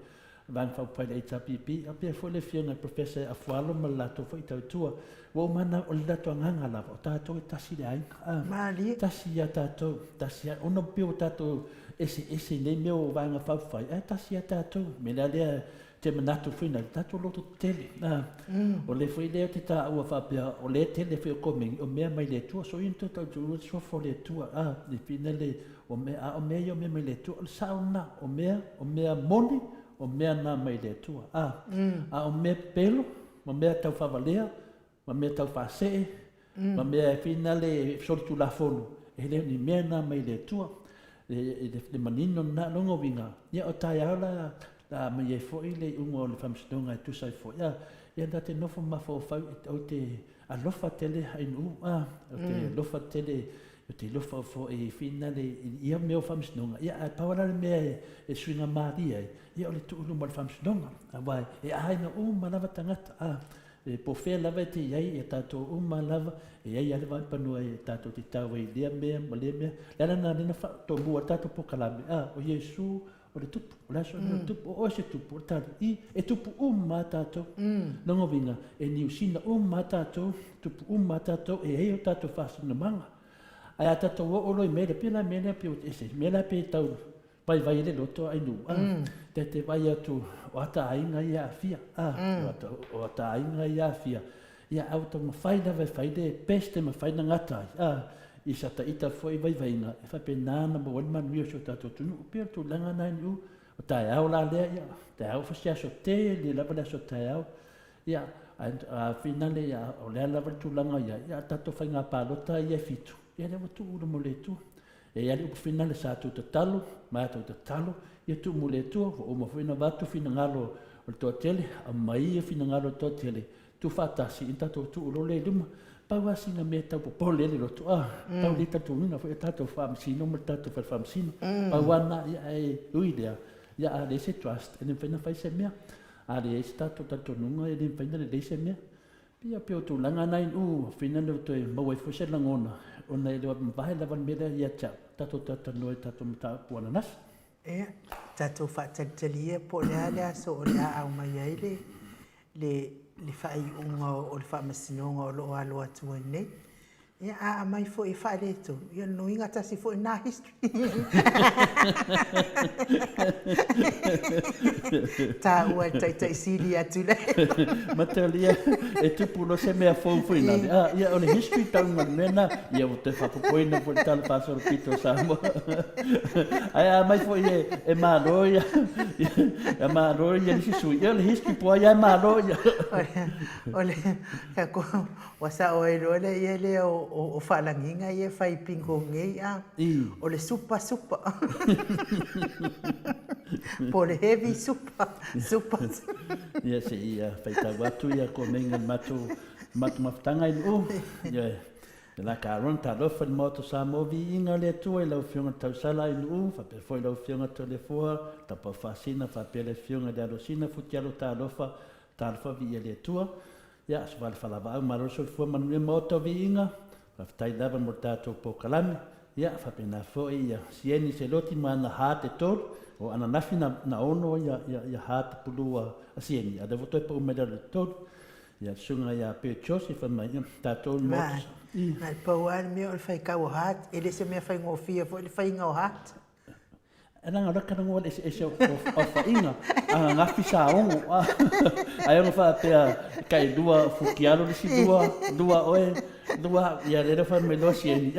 Vaega Faaupufai le HRPP, faapea foi le Afioga i le Professor Afualo ma le latou foi tautua. Ua uma ona, o le latou agaga lava, o tatou e tasi le aiga. A, Malie. Tasi ia tatou, tasi ia, ona pei ua tatou eseese i nei mea o Vaega Faaupufai, ae tasi ia tatou. O le mea la lea ou te manatu foi lea, tatou lototetele. A, o le foi lea ou te taua faapea, o lea tele foi o komeni, o mea mai le Atua. So ia na tatou le suafa o le Atua, a, le fina le, O mea, a o mea ia o mea mai le Atua, o le sao lena, o mea, o mea moni, o mea na mai le Atua. A, a o mea pepelo, ma mea taufaavalea, ma mea taufaasee, ma mea e finale e solitulafono, e le o ni mea na mai le Atua. E, le, le manino lena, lona uiga, ia o taeao la, la aumai ai foi le iuga o le faamasinoga e tusa ai foi, a, ia ta te nofo mafaufau, ou te alofa tele Ainuu, a, ou te alofa tele Ou te alofa foi i finale i ia mea o faamasinoga, ia ae pau la le mea e suiga malie ai, ia o le tuu i luma o le faamasinoga. Aua e aiga uma lava tagata, a, e po o fea lava e te i ai, ia tatou uma lava, e i ai lava le vaepanua e tatou te tau ai i lea mea ma lea mea. O le ala lena lea na faatomua ai le tatou polokalame, a, o Iesu o le tupu, o le aso lenei o le tupu, o oe se tupu, o le tali, i, e tupu uma lava tatou. Lona uiga, e Niu Sina uma lava tatou, tupu uma lava tatou, e i ai o tatou faasinomaga. Ae a tatou oo loa i mea lea, pei la mea lea pei ua ese, mea la pei e tau vaivai ai le loto a Ainuu, a, ta te vaai atu o ata aiga ia e aafia, a, o ata aiga ia e aafia, Ia, a ua taumafai lava e fai le best e mafai ona gata ai, a, i sa ita foi vaivaiga e faapena ona maua ai le manuia o si o tatou atunuu. E pei o le tulaga lena i Niu, o taeao la lea, ia, taeao foi se aso tele lava le aso taeao, ia, ae a finale, ia, o le a lava le tulaga i ai, ia, a tatou faiga palota ia e fitu, ia lea ua tuu i luma o le Atua. E i ai le upu finale sa tou tatalo, ma a tou tatalo, ia tuu mo le Atua, ua uma foi ona avatu finagalo o le toatele, aumai ia finagalo o le toatele, tuufaatasi ina tatou tuu loa lea i luma. Pau lava sina mea e tau popole ai le loto, a, tau le talitonuina foi a tatou faamasino ma le tatou fale faamasino. Pau lava lena, ia ae ui lea, ia a leai se trust, e le mafai ona fai se mea. A leai se tatou talitonuga, e le mafai ona lelei se mea. Ia pei o tulaga na inu, fina lea ua toe maua ai foi se lagona, ona e le o mavae lava le mea lea ia te au, tatou talatalanoa i tatou mataupu ananafi. Ia, tatou faatalitali ia po o le a le aso o le a aumai ai le, le, le faaiuga o le faamasinoga o lo o alo atu ai nei. Ia, a aumai foi e faaletonu, ia o lona uiga tasi foi lena history. Taua e le Taitai Sili atu le. Matalia, e tupu loa se mea fou foi lale. Ah, ia o le history tauga o le mea lena. Ia ua toe faapopoina foi le tala faasolopito o Samoa. Ae a aumai foi e, e malo ia, e malo ia le isi sui, ia o le history po o ai lava e malo ia. O le, Ua sao ai loa le ia lea o faalagiga ia e fai i bingo nei a. O le supa supa. Po o le heavy supa supa. Ia se i faitau atu ia komeni a le matou matou mafutaga i Nu'u. Ia e la ka Aaron talofa i le Maota o Samoa viiga o le Atua i lau Afioga Tausala i Nu'u faapea foi lau Afioga Toleafoa Tapaufasina faapea le Afioga i le Alosina Futialo talofa talofa viia le Atua. Ia, Aso Vale Falavaau, malo le soifua manuia Maota o Viiga, faafetai lava mo le tatou polokalame. Ia, faapena foi ia Sieni Seloti ma ana hā te tolu, o ananafi na, na ono ia, ia, ia hā te pulu a, a Sieni, a lea ua toe pau mai lalo i le tolu. Ia, le susuga ia Bert Joseph, fai mai, ia, tatou le Maota. I. Na le pau lava le mea o le faitau o heart, e le o se mea faigofie foi le faiga o heart. E leaga o lea talanoa i le eseese o aofaiga, ananafi sa ono, ai ono faapea tai lua futialo le isi lua, lua oe, lua au, ia lea fai mai loa Sieni,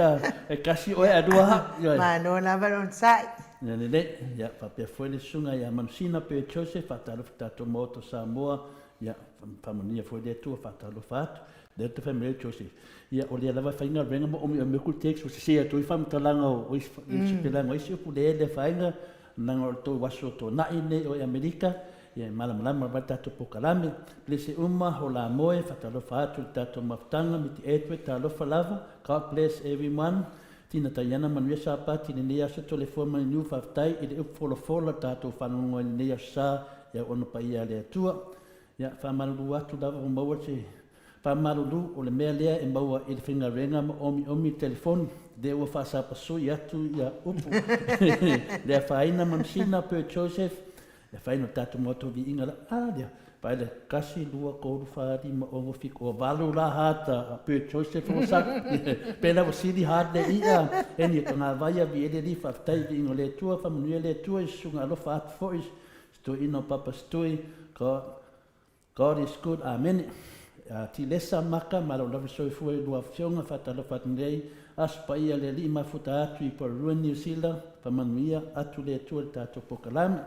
e tasi oe ae lua au. Malo lava le onosai. Ia lelei, ia faapea foi le susuga ia Manusina pe Joseph, faatalofa i le tatou Maota o Samoa, ia faamanuia foi le Atua, faatalofa atu. Lea te fai mai ai Joseph, ia o lea lava e faigaluega ma omiomi atu le text ua sese atu ai faamatalaga o isi sipelaga o isi upu lea le afaina leaga o le tou aso tuanai nei o Amerika ia e malamalama lava le tatou polokalame. Bless uma hola moe faatalofa atu i le tatou mafutaga miti Edward talofa lava God bless everyone Tina Taiana manuia Sapati lenei aso Toleafoa Maniniu faafetai i le upu folafola tatou faalogologo ai lenei aso sa i auauna paia a le Atua. Ia, faamalulu atu lava ua maua se faamalulu, o le mea lea e maua i le faigaluega ma omiomi i le telefoni, lea ua faasapasui atu ia upu. Le afaina Manusina per Joseph, le afaina o le tatou Maota o Viiga la, a lea, vaai lea, 1, 2, 3, 4, 5, 6, 7, ua 8 la hata per Joseph ua sa, pena ua sili hat le i'a, eni e togavai a viele li, faafetai i viiga o le Atua, faamanuia le Atua i susuga alofa atu foi, Se toeaina o Papa Setui, God, God is good, Amene. Tilesa Maka, malo lava soifua i lua afioga, faatalofa atu nei, Aso Paia le Alii mafuta atu i Porirua, Niu Sila, faamanuia atu le Atua i le tatou polokalame.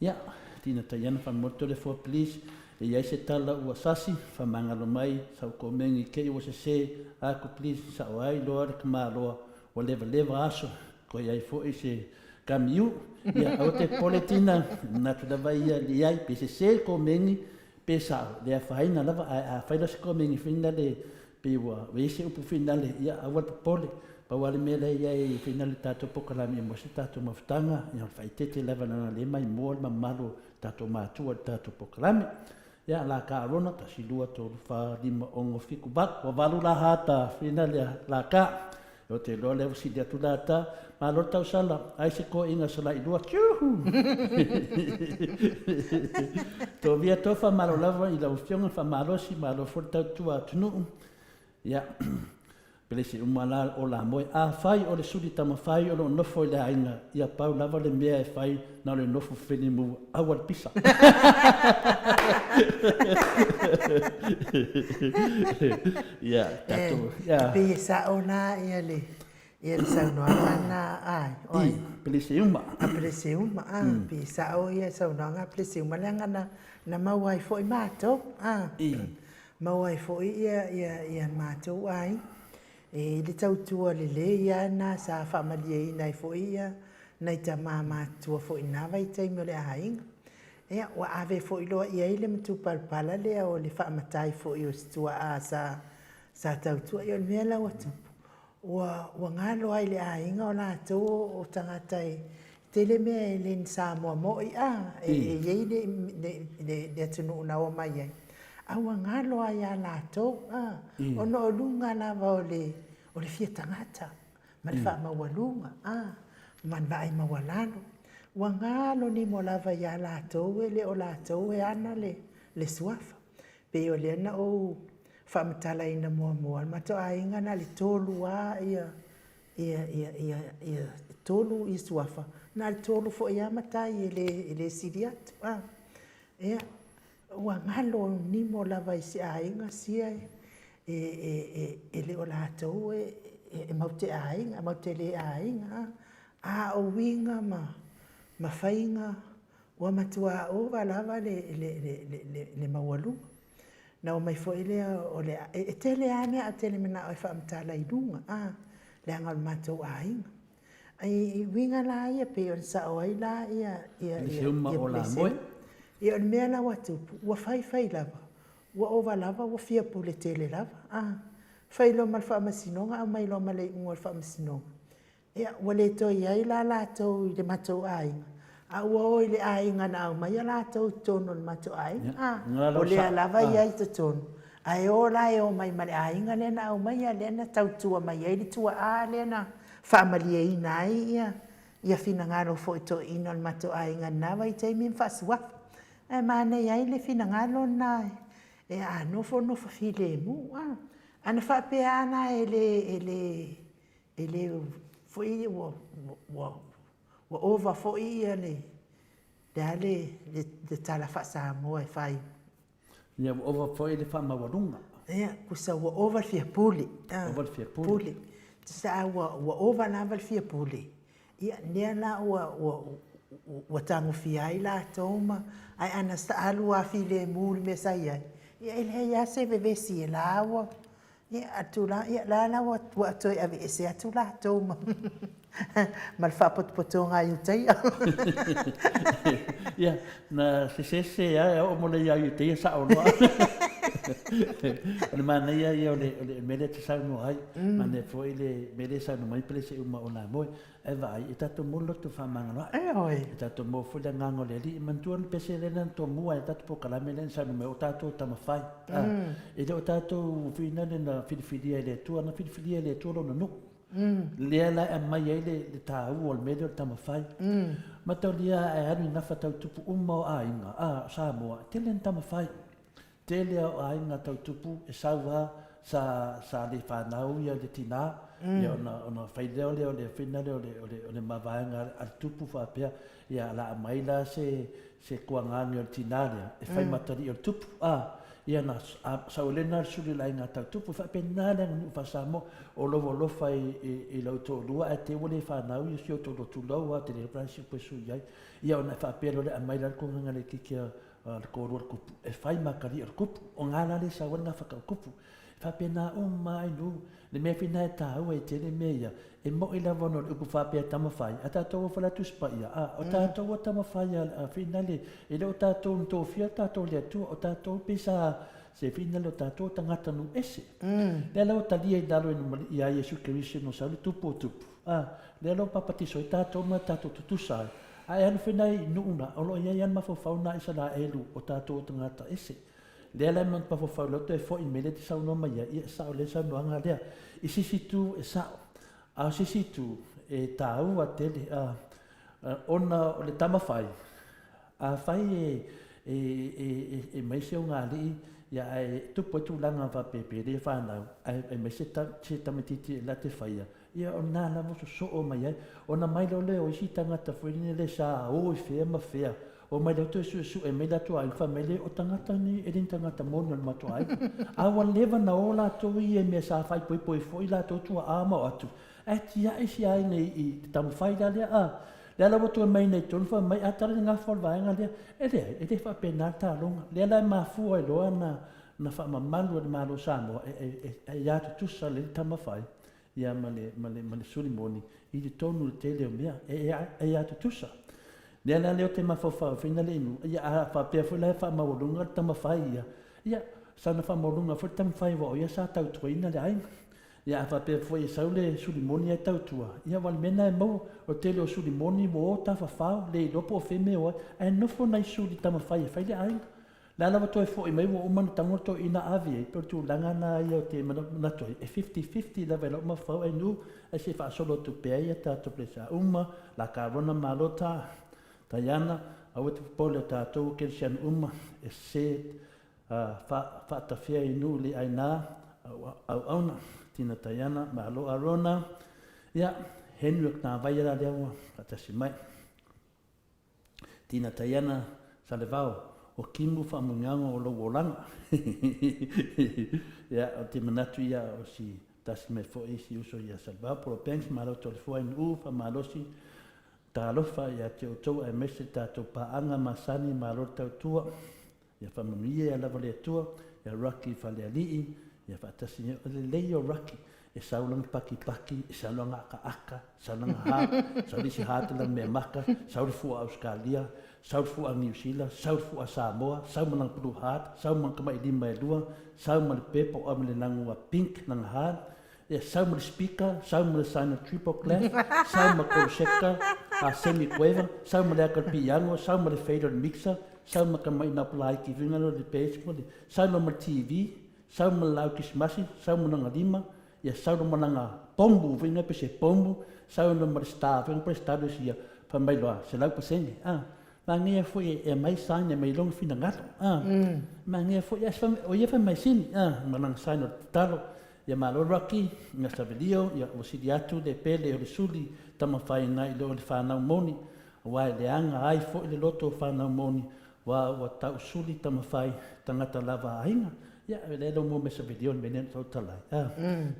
Ia, Tina Taiana faamolemole Toleafoa please, e i ai se tala ua sasi, faamagalo mai sau komeni i kei ua sese aku please, sao ai loa le tamaloa ua levaleva aso, Koe ai foi se kamiu, ia aua te popole tina, manatu lava ia i ai, pe sese komeni, pe sao, le afaina lava, ae a fai loa se komeni finale, pe ua i ai se upu finale, ia aua le popole, pau lava le mea lea e i ai finale i le tatou polokalame e maua ai se tatou mafutaga, ia o le faaeteete lava leaga o lea e maimoa le mamalu o tatou matua i le tatou polokalame. Ia, la ka Arona, 1, 2, 3, 4, 5, 6, 7, 8, ua valu la hata finale a la ka. Ou te iloa lea ua sili atu la ta, malo le tausala, ai se koiga salai lua, tjuhu! Tovia tofa malo lava i lau afioga faamalosi, malo foi le tautua atunuu. Ia, pelese uma la o la moe. Afai o le suli tamafai o lo o nofo i le aiga, ia pau lava le mea e fai na o le nofo felimu aua le pisa. Ia, tatou, ia. E pei e sao la ia le ia le saunoaga na ai, oi. I, pelese uma. A pelese uma, a, pei e sao ia saunoaga a pelese uma leaga na na maua ai foi matou, a. I. Maua ai foi ia ia ia matou aiga. E i le tautua lelei lava lena sa faamalieina ai foi ia nai tama matutua foi i na vaitaimi o le aiga. Ia, ua ave foi loa i ai le matupalapala lea o le faamatai foi o si tuaa sa sa tautua. Ia o le mea la ua tupu, ua ua galo ai i le aiga o latou o tagata e tele mea e le ni Samoa moi a, e i ai le le le atunuu na omai ai, a ua galo lava ia latou a, ona o luga lava o le o le fia tagata ma le faamaualuga a, ma le vaai maualalo. Ua galo nimo lava ia latou e le o latou e ana le le suafa. Pei o lea na ou. faamatalaina muamua, o le matou aiga na o le tolu lava ia, ia, ia, ia, ia, e tolu ia suafa, na o le tolu foi lava matai e le, e le sili atu. A. Ia, ua galo nimo lava i se aiga sia e, e, e, e le o latou e, e, e matou te aiga, matou te le aiga. A o uiga ma, ma faiga ua matua ova lava le, le, le, le, le maualuga. Na omai foi lea o le, e, e tele lava mea ae ou te le manao e faamatala i luga, a, leaga o le matou aiga. Ai, i uiga la ia pei ona sao ai la ia, ia, ia, ia Blessed. Ia o le mea la ua tupu, ua fai fai lava, ua ova lava ua fia pule tele lava, a. Fai loa ma le faamasinoga, aumai loa ma le iuga o le faamasinoga. Ia, ua le toe i ai la latou i le matou aiga, a ua o i le aiga na aumaia latou i totonu o le matou aiga. A, o lea lava e i ai i totonu, ae o la e omai ma le aiga lea na aumaia, lea na tautua mai ai le tuaa lea na faamalieina ai ia, ia finagalo foi toeaiina o le matou aiga i lena vaitaimi ma faasuafa. Ae manaia ai le finagalo lena e, a nofo nofo filemu, a. Ana faapea lava la e le, e le, E le foi ua ua ua ova foi ia le le a le le tala faa-Samoa e fai. Ia ua ova foi le faamaualuga. Ia, tusa ua ova le fia pule. Ova le fia pule. Pule. Tusa a ua ua ova lava le fia pule. Ia, lea la ua ua ua tagofia ai latou ma ae ana alu lava filemu i le mea sa i ai, ia e leai lava se vevesi e la ua Ia, a tulaga, ia, la la ua, ua toe aveese atu latou ma, ma le faapotopotoga a Iutaia. Ia, na sesese lava e oo mo le ia Iutaia sao loa. O le manaia ia o le, o le mea lea e te saunoa ai, manaia foi le mea lea e saunoa mai Pelese uma o Lamoe. Ae vaai, e tatou maua le loto fefaamagaloa'i. Ioe. E tatou maua foi le agaga o le Alii. Manatua le pese lea na tomua ai le tatou polokalame lea na saunoa mai, o tatou tamafai. A, e le o tatou finale na filifilia e le Atua, na filifilia e le Atua Lona nuu. Lea la e aumai ai le, le taua o le mea lea o le tamafai. Mataulia ae alu i gafa tau tupu uma o aiga, a, o Samoa, e tele ni tamafai. Tele o aiga tau tupu e sau lava sa sa le fanau ia le tina, ia ona ona fai lea o le o le fina lea o le o le o le mavaega a le tupu faapea, ia o le a aumai la se se kuagane o le tina lea e fai ma atalii o le tupu, a, ia na sau lea na suli i le aiga tau tupu. E faapena le aganuu faa-Samoa, o lou alofa i i i lou toalua ae te i ua le fanau ia si ou toalua, tulou lava, tele lava si upu e sui ai, ia ona e faapea loa lea aumai la le kuagaga le kiki a le toalua o le kupu, e fai ma atalii o le kupu. O ga la lea e sau ai le gafa tau kupu. E faapena uma ai nuu. Le mea foi lena e taua ai tele mea ia, e mo'i lava ona o le upu faapea tamafai, a tatou o fale Tusi Paia, a, o tatou a tamafai a, a finale, e le o tatou na tofia tatou e le Atua, o tatou pei sa, se finale o tatou o tagata nuu ese. Lea la ua talia i lalo ia Iesu Keriso no sau le tupu o tupu, a, lea la ua papatiso ai tatou ma tatou tutusa ai. A e alu foi la i nuu na, o lo o i ai lava le mafaufau na Isaraelu o tatou o tagata ese. Lea la e mafaufau loa toe foi mai lea e te saunoa mai ai, ia e sao lelei le saunoaga lea. I se isi itu e sao, a o se isi itu e taua tele, a, ona o le tama fai, afai e, e, e, e, e mai se ogalii, ia ae tupu ai tulaga faapea pe le fanau, ae e mai se, ta, se tamaitiiti e la te faia, Ia o lena lava sosoo mai ai. Ona mai loa lea o isi tagata foi lele sa o i fea ma fea, omai loa toe suesue mai latou aiga, fai mai lea, o tagata nei e le ni tagata moni o le matou aiga. A ua leva ona o latou ia i mea sa faaipoipo ai foi latou tuaa ma o atu, ae tiai si aiga i te taumafai la lea, a lea la ua toe mai nei tonu fai mai, a tala le gafa o le vaega lea. E leai, e le faapena le taloga. Lea la e mafua ai loa na faamamalu e le Malo o Samoa e aia tutusa le taumafai ia ma le, ma le, ma le suli moni i totonu le tele o mea, e, e, e ia tutusa. Lea la lea o te mafaufau fina le inu, ia a faapea foi la e faamaualuga le tamafai ia, ia, sana faamaualuga foi le tamafai aua o ia sa tautuaina le aiga. Ia a faapea foi e sau le suli moni ae tautua, ia aua o le mea lena e maua, o le tele o suli moni ua o tafafao, le iloa po o fea mea o ai, ae nofo nai suli tamafai e fai le aiga. La lava toe foi mai ua uma ona tago le toeaina ave ai, pei o le tulaga na ia ou te manatu ai, e fifty-fifty lava i lau mafaufau ae nu, ae se i faasolo atu pea ia tatou pelesia uma, la Karona malo ta, Taiana, aua te popole o tatou o kerisiano uma, e sese. Faatafea i nuu le aina auauna, Tina Taiana, malo Arona, ia, Henry o Kanāwai la lea ua faatasi mai. Tina Taiana Salevao, o Kimu faamuiaga o lou olaga. Ia, o te manatu ia o si tasi mai foi si uso ia Salevao. Paul Banks, malo Tolefua i nuu, faamalosi, talofa ia te outou aemaise tatou paaga masani, malo le tautua. Ia faamanuia ia lava le Atua ia Rocky Falealii, ia faatasi nei. O le lelei ia o Rocky, e sau lana pakipaki, e sau lana akaaka, sau lana ha, sau le isi ha te lana mea maka, sau le fua Ausetalia, sau le fua Niu Sila, sau le fua Samoa, sau ma lana blue heart, sau ma tamai lima e lua, sau ma le pepa o ma le lanu a pink lana ha, ia sau ma le speaker, sau ma le sign of triple clef, sau ma koroseka, a semi quiver, sau ma le aka piano, sau ma le fader mixer, sau ma ka mai na pla iki vinga lo le page mo le sau ma le TV, sau ma le lau kisimasi, sau ma langa lima, ia sau ma langa pombu vinga pe se pombu, sau ma le star vinga pe star le sia, fa mai loa, se lau pasene, ah. Manaia foi e aumai sign e aumai lona finagalo, ah. Manaia foi, o ia fai mai sini, ah, ma lana sign o le tatalo, Ia malo Rocky, ia Savelio, ia ua sili atu le pele o le suli tamafaina i lo le fanau moni, aua e leaga ai foi le loto o fanau moni, aua ua tau suli tamafai tagata lava aiga. Ia lea lo mo me Savelio le mea lea na tautala ai. Ah,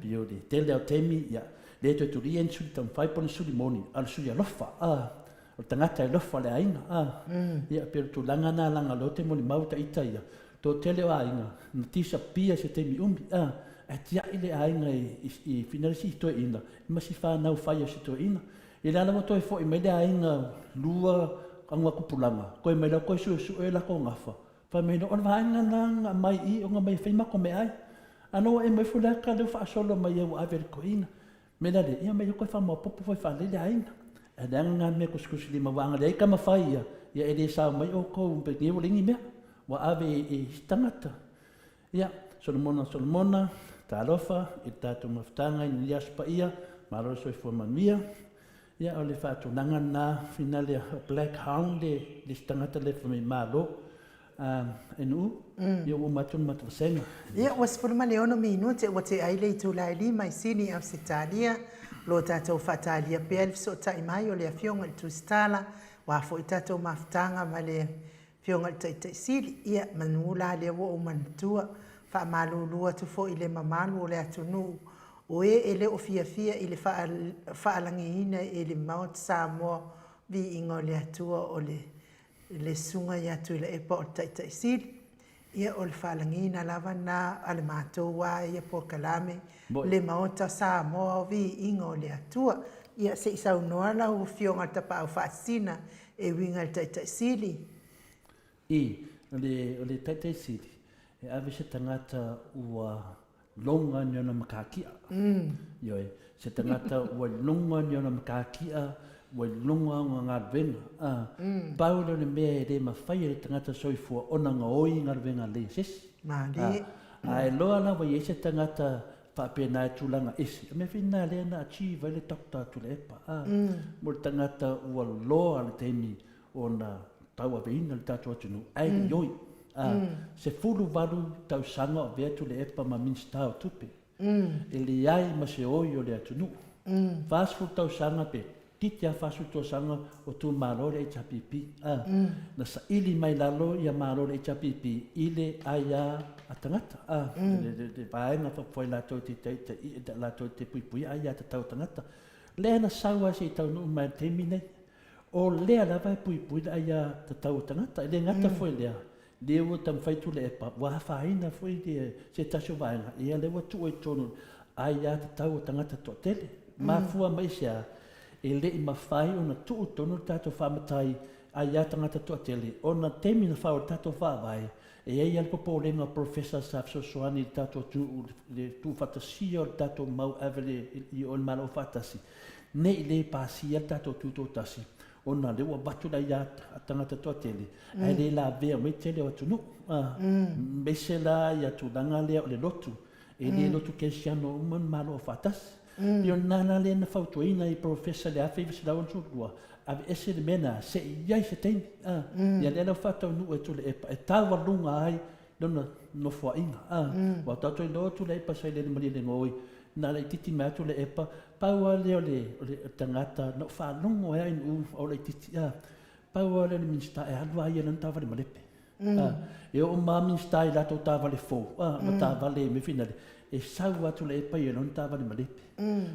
pei o le tele o taimi, ia, le toe tulia ni suli tamafai po o ni suli moni, a o le suli alofa, ah, o le tagata e alofa le aiga, ah. Ia, pei o le tulaga na leaga o lea ou te molimau ta ita ia, Toatele o aiga na disappear se taimi umi, a, ae tiai le aiga i whina le si toeaina ma si whanau whai o si toeaina. I le ala ua toe foi mai le aiga lua agu kupulaga, koe mai la koe suesue la ko gafa. Whai mai no, o le vaega na nga mai i o nga mai whai mako me ai. Ano wa e mai fo le aka leo whaasolo mai e ua ave le koina. Me la le, ia mai koe whamaopopo whai whalele aiga. E leaga ngā mea kusikusi lima wā ngare ai ka mawhai ia, ia e le sao mai o kou pe nge wale ngi mea, wa ave e isi tangata. Ia, Solomona, Solomona, talofa, i le tātou mafutaga i ni aso paia, malo le soifua manuia. Ia, o le faatulaga lena, finale, Black Hound le, le isi tagata le fai mai malo. E Nuu, ia ua uma atu le matou vasega. Ia, ua 16 minute ua tea ai le itula e lima i Sini, Ausetalia. O lo o tatou faatalia pea le fesootai mai o le Afioga i le Tusitala, aua foi tatou mafutaga ma le Afioga i le Taitai Sili. Ia, manu la lea ua ou manatua. Faamalulu atu foi i le mamalu o le atunuu o e e le o fiafia i le faalagiina e le Maota Samoa viiga o le Atua o le le Susuga ia Tuilaepa o le Taitai Sili, ia o le faalagiina lava na a le matou a ia polokalame le Maota Samoa o Viiga o le Atua. Ia se i saunoa lau Afioga i le Tapaau Faasisina e uiga i le Taitai Sili. I, o le, o le Taitai Sili, e ave se tagata ua Loga ni ona makakia. Ioe, se tagata ua i luga ni ona makakia, ua i luga ona galuega. A, pau lea o le mea e le mafai e le tagata soifua ona gaoi galuega lelei a se isi. Malie. A, ae loa la ua i ai se tagata faapena e tulaga ese, o mea foi lena lea na achieve ai le Doctor Tuilaepa. A, mo le tagata ua loa le taimi ona tauaveina le tatou atunuu, ae le ioi. A, 18 tausaga o avea Tuilaepa ma Minisita o Tupe, e leai ma se oi o le atunuu. 40 tausaga pe titi a 40 tausaga o tumalo le HRPP. A, na saili mai lalo ia malo le HRPP i le aia a tagata. A, le vaega faafoe latou te taitai, latou te puipuia aia tatau a tagata. Lea na sau ai se i taunuu mai i le taimi nei. O lea lava e puipui le aia tatau o tagata. E le gata foi lea, lea ua taumafai Tuilaepa, ua afaina foi le, se tasi o vaega, ia lea ua tuu ai i totonu aia tatau o tagata toatele. Mafua mai i se a? E le i mafai ona tuu i totonu le tatou faamatai aia tagata toatele, ona taimi na fau ai le tatou faavae, E i ai lava le popolega o Polofesa sa fesoasoani i le tatou atunuu i le tuufaatasia o le tatou mau ave i o i le Malo Aufaatasi, ne i le pasia le tatou Tutoatasi ona lea ua avatu le aia a tagata toatele ae le lavea mai tele o atunuu. Aemaise la ia tulaga lea o le lotu, e le lotu kerisiano uma ni Malo Aufaatasi. Pei o lena la lea na fautuaina ai Polofesa i le 1962, aveese le mea lena se i i ai se taimi. Ia lea la ua faataunuu e Tuilaepa e taualuga ai lona nofoaiga, a. Ua tatou iloa Tuilaepa sa i le malielegaoi, na laitiiti mai lava Tuilaepa, pau lava lea o le, o le tagata na ou faalogo ai lava i Nu'u a o laitiiti, a. Pau lava lea o le Minisita e alu lava ia i lana taavale malepe. A, e oo ma Minisita i latou taavale fou, a, ma taavale i mea foi nale, e sau lava Tuilaepa ia i lona taavale malepe.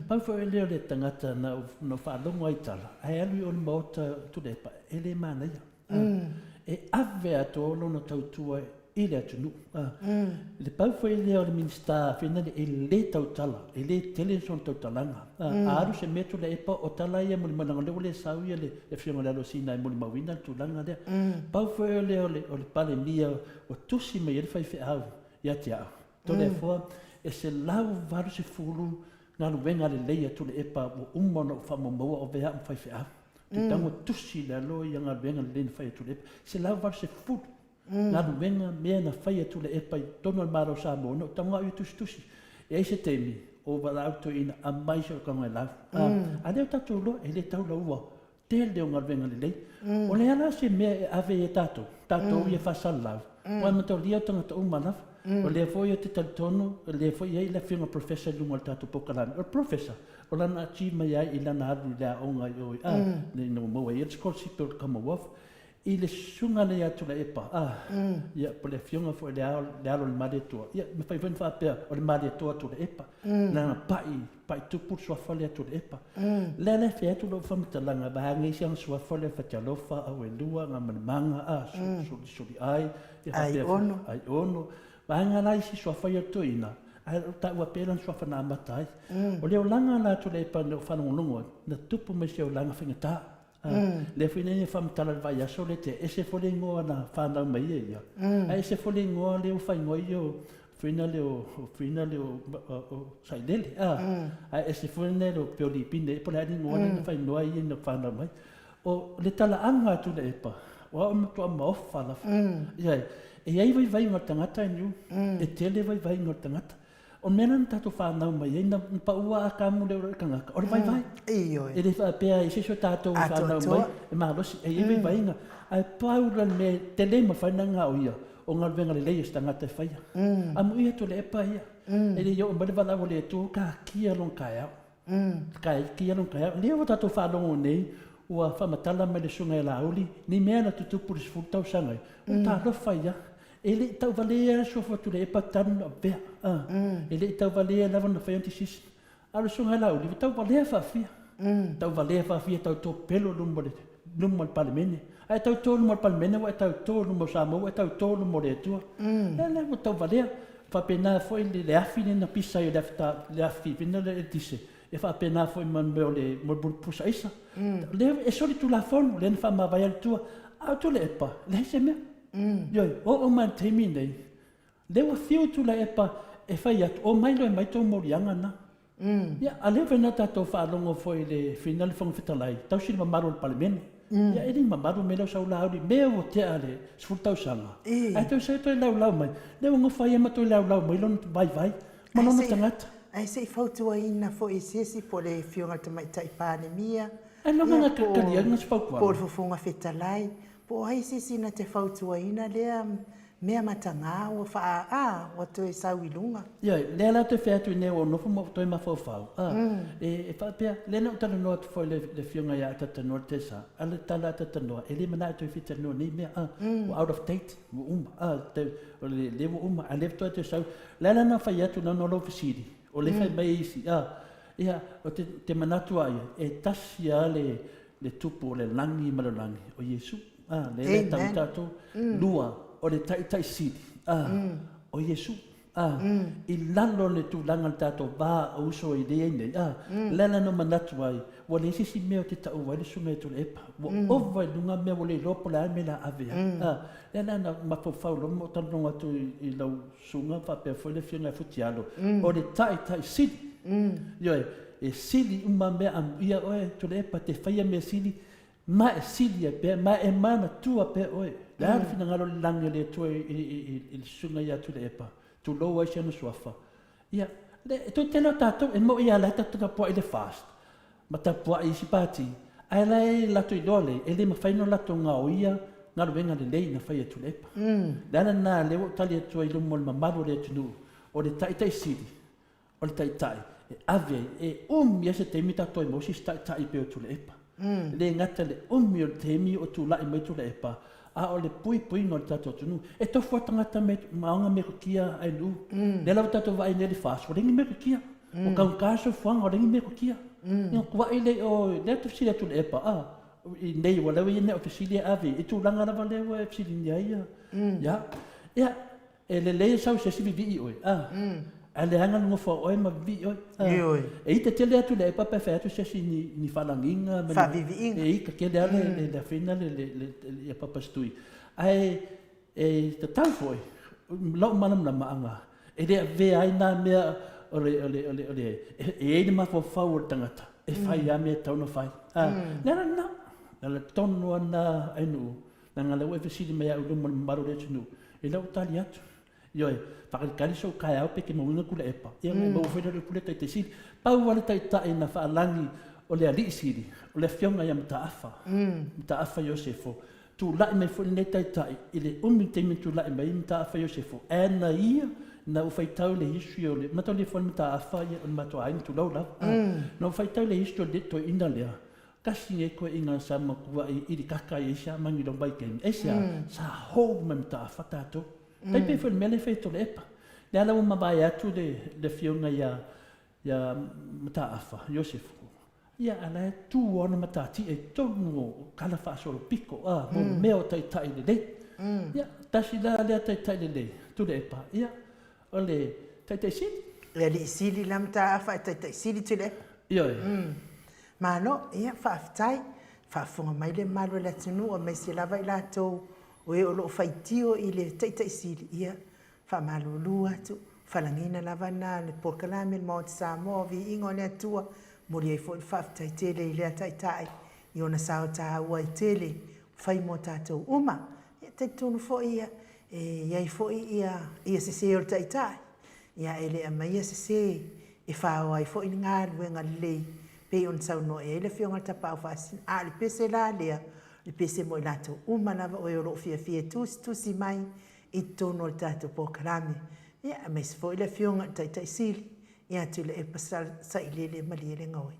Pau foi lea o le tagata na ou faalogo ai i tala, ae alu i o i le Maota Tuilaepa, e le manaia. E ave atoa lona tautua i le atunuu. Le pau foi lea o le Minisita foi nale e le tautala, e le tele sona tautalaga. A alu se mea Tuilaepa, o tala ia molimau, leaga o lea ua le sau le Afioga i le Alosina e molimauina le tulaga lea. Pau foi lea o le Palemia ua tusi mai ai le faifeau ia te au, Toleafoa, e 180 galuega lelei a Tuilaepa ua uma ona ou faamaumaua o avea au ma faifeau. Tuitago tusi i lalo ia galuega lelei na fai e Tuilaepa. 180 galuega mea na fai e Tuilaepa i totonu o le Malo o Samoa, na ou tago au ia tusitusi. E ai se taimi, o valaau toeaina, aumai se okaga e lau. A lea ua tatou iloa, e le tau laua tele o galuega lelei. O le a la se mea e ave ai e tatou, tatou ia faasalalau, aua e mataulia o tagata uma lava. O lea foi ou te talitonu, o lea foi e i ai le afioga Professor i luga o le tatou polokalame. O le Professor, o lana achieve mai ai i lana alu i le aoga i o i ina ua maua ai le scholarship o le Commonwealth, i le susuga lea ia Tuilaepa, ia, po o le afioga foi i le alo o le Malietoa, ia, e mafai foi ona faapea, o le Malietoa Tuilaepa, leaga pai, pai tupu le suafa lea Tuilaepa. O lea la e fai atu lau faamatalaga, vaeane isi ana suafa lea, Fatialofa, Auelua, Gamalemanga, a, Soliai, ia faapea foi, Aiono, vaega la isi suafa ia o le toeaina, ae o lo o taua pea lana suafa na amata ai. O le olaga la a Tuilaepa na ou faalogologo ai, na tupu mai se olaga faigata. Lea foi na ia faamatala i le vaiaso lea tea, ese foi le igoa na fanau mai ai ia, ae ese foi le igoa lea ua faaigoa ai ia o Whina lea o Whina lea o Sailele, ae ese foi lea o Peolipine, po o le a le igoa lea na faaigoa ai ia ina fanau mai. O le talaaga a Tuilaepa, o au e matua maofa lava. Ioe, e i ai vaivaiga o le tagata e niu, e tele vaivaiga o le tagata. O le mea lena na tatou fanau mai ai, na pau lava Atamu le ola o le tagata, o le vaivai. Ioe. E le faapea i se isi o tatou e fanau mai e malosi, e i ai vaivaiga. Ae pau la le mea e tele mafai ona gaoia, o galuega lelei a se tagata e faia. Amuia Tuilaepa ia, e le i oo mai le valaau a le Atua, taatia lona taeao. Taatia lona taeao. Lea ua tatou faalogo nei, ua faamatala mai le Susuga ia Laauli, ni mea na tutupu i le 10 tausaga ai, ua talofa ia. E le i tauvalea le suafa o Tuilaepa talu ona avea. E le i tauvalea lava ona fai ona decision. A o le Susuga ia Laauli, ua tauvalea faafia. Tauvalea faafia, tauto pelo i luma o le Palemene. A e tauto i luma o le Palemene, ua e tauto i luma o Samoa, ua e tauto i luma o le Atua. Lea la ua tauvalea. Faapena foi le afi lea na pisa ai, le afi foi lea eletise, e faapena foi ma le mea o le pusa aisa. Lea e solitulafono, lea na faamavae ai le Atua. A o Tuilaepa, leai se mea. Ioe, oo mai i le taimi lenei, lea ua fiu Tuilaepa e fai atu, omai loa e aumai tou moliaga na. Ia, a lea foi na tatou faalogo foi i le fina le Fofoga Fetalai, tausi le mamalu o le Palemene. Ia, e le i mamalu mea lea o sau Laauli, mea ua tea le 10 tausaga, ae toe sau toe laulau mai, lea ua nofo ai lava ma toe laulau mai lona vaivai ma lona tagata. Ae se i fautuaina foi e se isi po o le Afioga i le Tamaitai Palemia, Ai lona na taliaina se fautuaga. Po o le Fofoga Fetalai, Po o ai se isi na te fautuaina lea mea mataga ua faa, a, ua toe sau i luga? Ioe, lea la ou te fai atu i nei ua ou nofo ma ou toe mafaufau, a, e faapea, lea na ou talanoa atu foi i le Afioga ia Atatanoa le Tesa, a le tala a Atatanoa, e le manao e toe fia talanoa i nei mea, a, ua out of date, ua uma, a, o lea ua uma, a o lea faatoa toe sau. O le a la na fai atu ona o lou fesili, o lea e fai mai isi, a, ia, ou te manatu lava ia, e tasi lava le, le tupu o le lagi ma le lagi, o Iesu. A, lea lea tau tatou. Lua, o le taitai sili, a, o Iesu. A, i lalo o le tulaga o le tatou va o uso i lea nei, a, lea la na manatu ai, ua leai se isi mea ou te taua ai le susuga ia Tuilaepa. Ua ova i luga mea ua le iloa po o le a le mea o le a ave ai. A, lea la na mafaufau loa ma ou talanoa atu i lau susuga faapea foi le Afioga ia Futialo, o le taitai sili. Ioe, e sili uma mea amuia oe, Tuilaepa, te faia mea sili, ma e sili ai pea, ma e manatua pea oe. Le a le finagalo o le lagi o le Atua i le susuga ia Tuilaepa, tulou ai si ana suafa. Ia, le, toe tele o tatou, e moni lava la e tatou tapuai i le FAST, ma tapuai i isi pati, ae la e latou iloa lea, e le mafai ona latou gaoia. galuega lelei na fai e Tuilaepa. O le ala lena lea ua ou tali atu ai i luma o le mamalu o le atunuu, o le Taitai Sili, o le Taitai e ave ai, e umi ai se taimi tatou toe maua se isi Taitai e pei o Tuilaepa. E le gata i le umi o le taimi o tulai mai Tuilaepa, a o le puipuiga o le tatou atunuu. E tofu lava tagata ma ona metotia a nuu. Lea la ua tatou vaai nei i le FAST, ua leai ni metotia. Ua taugata le soifuaga, ua leai ni metotia. Ona tuai lea i o, lea ou te fesili atu i Tuilaepa, a, i nei ua leva ia nei fesili e ave i tulaga lava lea ua e fesiligia ai ia. Ia, e lelei e sau i se isi vivii oe, a, ae leaga le nofo a oe ma vivii oe. Ioe. E ita tele atu le epa pe fai atu se isi ni faalagiga ma Faaviiviiga. E ita tele lava le afina le ia Papa Stui. Ae e tatau foi lou malamalamaga e le avea ai nā mea o le, o le, o le, o le, e i ai le mafaufau o le tagata e fai lava mea e tatau ona fai. Le ala lena, le ala tonu lava lena Ainuu, leaga o lea ua e fesili mai ia au i luma o le mamalu o le atunuu, i lau tali atu. Ioe, faakalikali sou kaeao pe ke mauina Tuilaepa, ia ona e maua foi lea o le upu lea Taitai Sili. Pau lava le Taitai na faalagi o le Alii Sili, o le Afioga ia Mataafa, Mataafa Iosefo. Tulai mai foi lenei Taitai i le umi o le taimi na tulai mai ai Mataafa Iosefo, ae na ia, na ou faitau i le history o le, mataulia foi le Mataafa ia o le matou aiga tulou lava, na ou faitau i le history o le toeaina lea, tasi lenei toeaina sa matuai ilikaka ai sa manu i lou vaitaimi, aisea? Sa hold mai Mataafa tatou. Tai pei foi o le mea lea e fai e Tuilaepa. Lea la ua mavae atu le afioga ia ia Mataafa, Iosefo, ia a la e tu ona matatia i totonu o tala faasolopito, a, mo mea o taitai lelei. Ia, tasi la lea taitai lelei, Tuilaepa, ia, o le Taitai Sili. Le Alii Sili la Mataafa e Taitai Sili Tuilaepa. Ioe. Malo, ia, faafetai. Faafofoga mai le mamalu o le atunuu aemaise lava i latou o e o lo o faitio i le Taitai Sili, ia, Faamalulu atu, falagiina lava na le polokalame le Maota Samoa o Viiga o le Atua, momoli ai foi le faafetai tele i lea Taitai i ona sao taua e tele ua fai mo tatou uma. Ia talitonu foi ia, e i ai foi ia ia sese o le Taitai, ia e le aumaia sese e faoa ai foi le galuega lelei pei ona saunoa i ai le Afioga i le Tapaau Faasisina. A o le pese la lea, o le pese mo i latou uma lava o e o lo o fiafia e tusitusi mai i totonu o le tatou polokalame, ia, aemaise foi le Afioga i le Taitai Sili ia Tuilaepa Sailele Malielegaoi.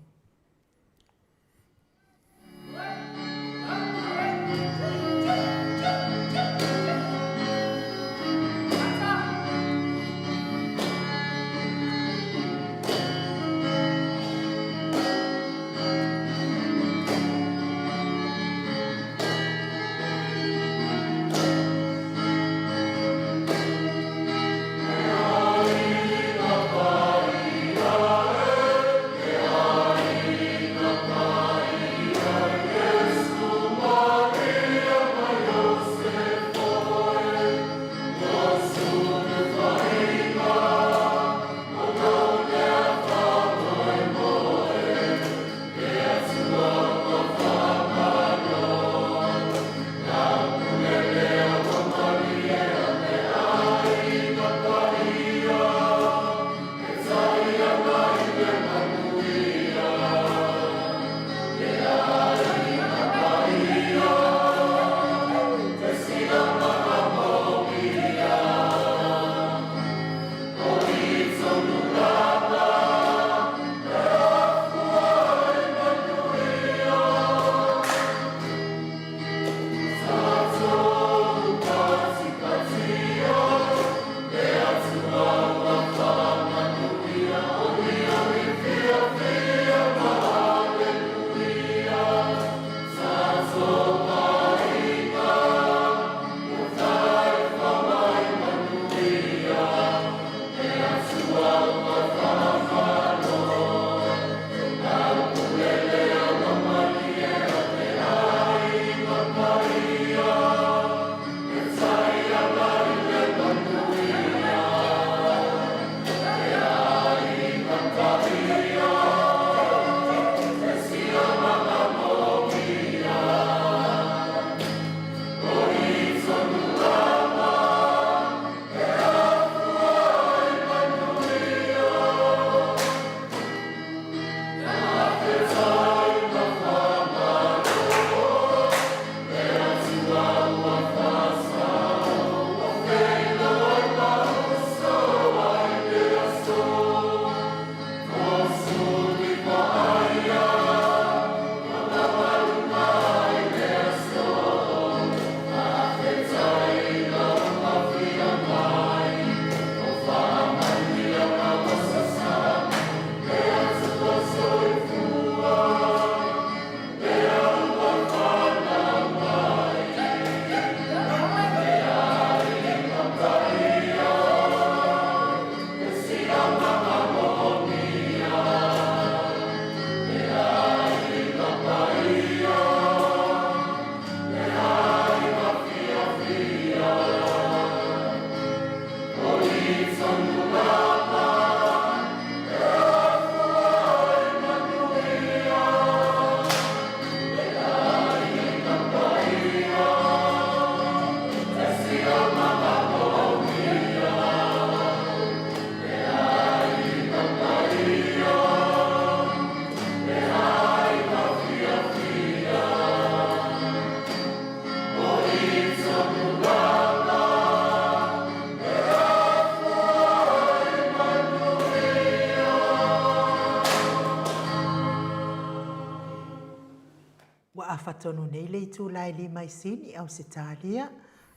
Ua afa tonu nei le itula e lima i Sini, Ausetalia,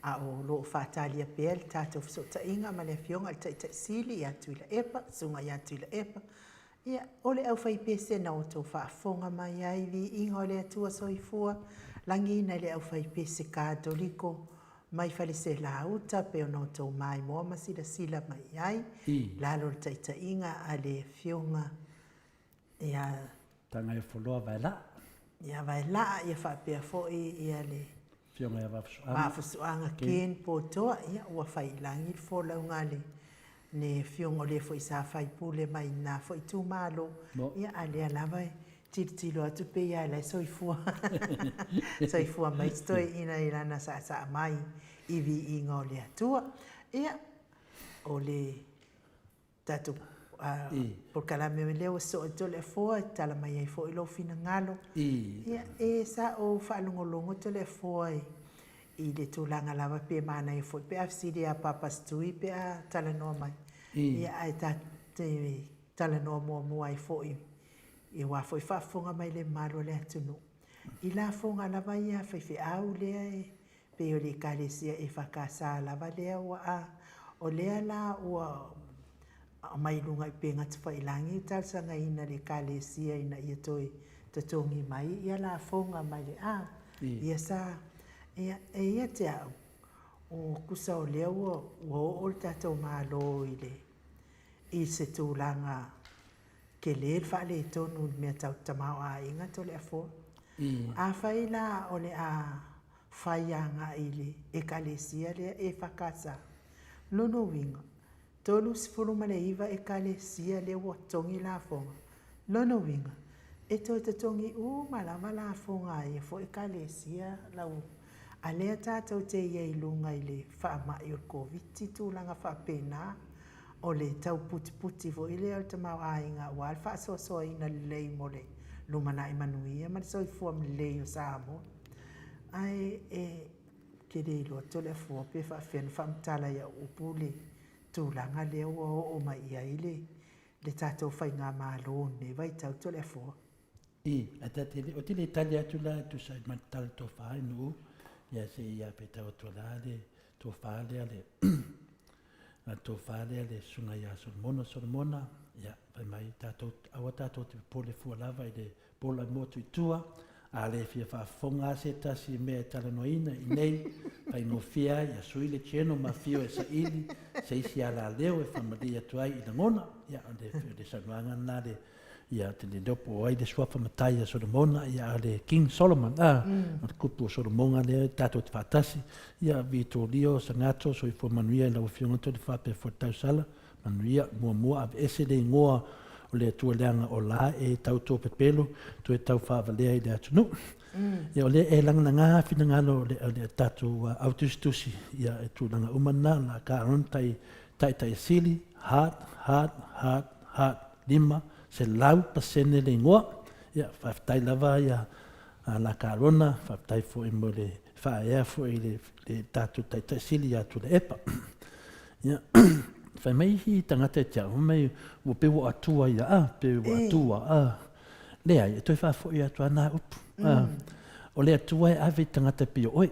a o lo o faatalia pea le tatou fesootaiga ma le Afioga i le Taitai Sili ia Tuilaepa, Susuga ia Tuilaepa. Ia, o le aufaipese na outou faafofoga mai ai, viiga o le Atua Soifua, lagiina i le aufaipese Katoliko mai Faleselauta pei ona outou maimoa ma silasila mai i ai, i lalo o le taitaiga a le Afioga ia Tagaifoloa Vaelaa. Ia Vaelaa, ia faapea foi ia le Afioga ia Vaafusuaga. Vaafusuaga Ken Potoa, ia ua fai i lagi le folauga a le le afioga o le foi sa faipule mai i lena foi itumalo, ia a lea lava e tilotilo atu pei lava o la e soifua soifua mai si toeaina i lana saasaa mai i viiga o le Atua. Ia, o le tatou polokalame lea ua soo i Toleafoa e tala mai ai foi lou finagalo. Ia, e sa ou faalogologo Toleafoa i le tulaga lava pe manaia foi pe a fesili ia Papa Stui pe a talanoa mai. Ia, ae ta te talanoa muamua ai foi aua foi faafofoga mai le mamalu o le atunuu i lafoga lava ia a faifeau lea e pei o le Ekalesia EFKS lava lea ua a, o lea la ua aumai i luga i upega tafailagi e talosagaina le Ekalesia ina ia toe totogi mai ia lafoga mai le a, ia sa, ia, e ia te au, o kusa o lea ua, ua oo le tatou Malo i le, i se tulaga tele le faaletonu i le mea tau tamaoaiga Toleafoa. Afai la o le a fai agai i le Ekalesia lea EFKS, lona uiga, 39 Ekalesia lea ua totogi lafoga, lona uiga, e toe totogi uma lava lafoga a ia foi Ekalesia lau a lea tatou te i ai i luga i le faamai o le Koviti tulaga faapena, o le tau putiputi foi lea o le tamaoaiga aua le faasoasoaina lelei mo le lumanai manuia ma le soifua lelei o Samoa. Ae e te le iloa Toleafoa pe faapefea ona faamatala i au upu le tulaga lea ua oo mai i ai le le tatou faigamalo i lenei vaitau Toleafoa. I, ae ta te le, ou te le tali atu la e tusa ai ma le tala tofa i nuu, ia se i a petau atu la le tofa lea le, la tofa lea le susuga ia Solomona, Solomona, ia, fai mai tatou, aua tatou te popole fua lava i le pola i motu i tua, a le fia faafofoga lava se tasi i mea e talanoaina i nei, faigofie ai, ia sui le channel ma afio e saili se isi alaleo e faamalie atu ai i lagona. Ia, o le, o le saunoaga lena le, ia, te le iloa po o ai le suafa matai a Solomona, ia, a o le King Solomon, a, o le kupu o Solomoga lea tatou te faatasi. Ia, Vitolio Sagato, soifua manuia i lau Afioga Tolefa faapea foi le tausala. Manuia, muamua aveese le igoa o le Atua leaga o la e tau topepelo toe tau faavalea i le atunuu. Ia o lea e lagalaga finagalo o le, o le tatou au tusitusi ia e tulaga uma na la ka ron tai taitai sili heart heart heart heart 500% le igoa. Ia faafetai lava ia a la Karona, faafetai foi mo le faaea foi i le, le tatou taitai sili ia Tuilaepa. Ia, fai mai isi tagata e te au, fai mai ua pei ua atua ia, a, pe ua atua, a. Leai, e toe faafoi atu lava na upu. A, o le Atua e ave i tagata e pei o oe.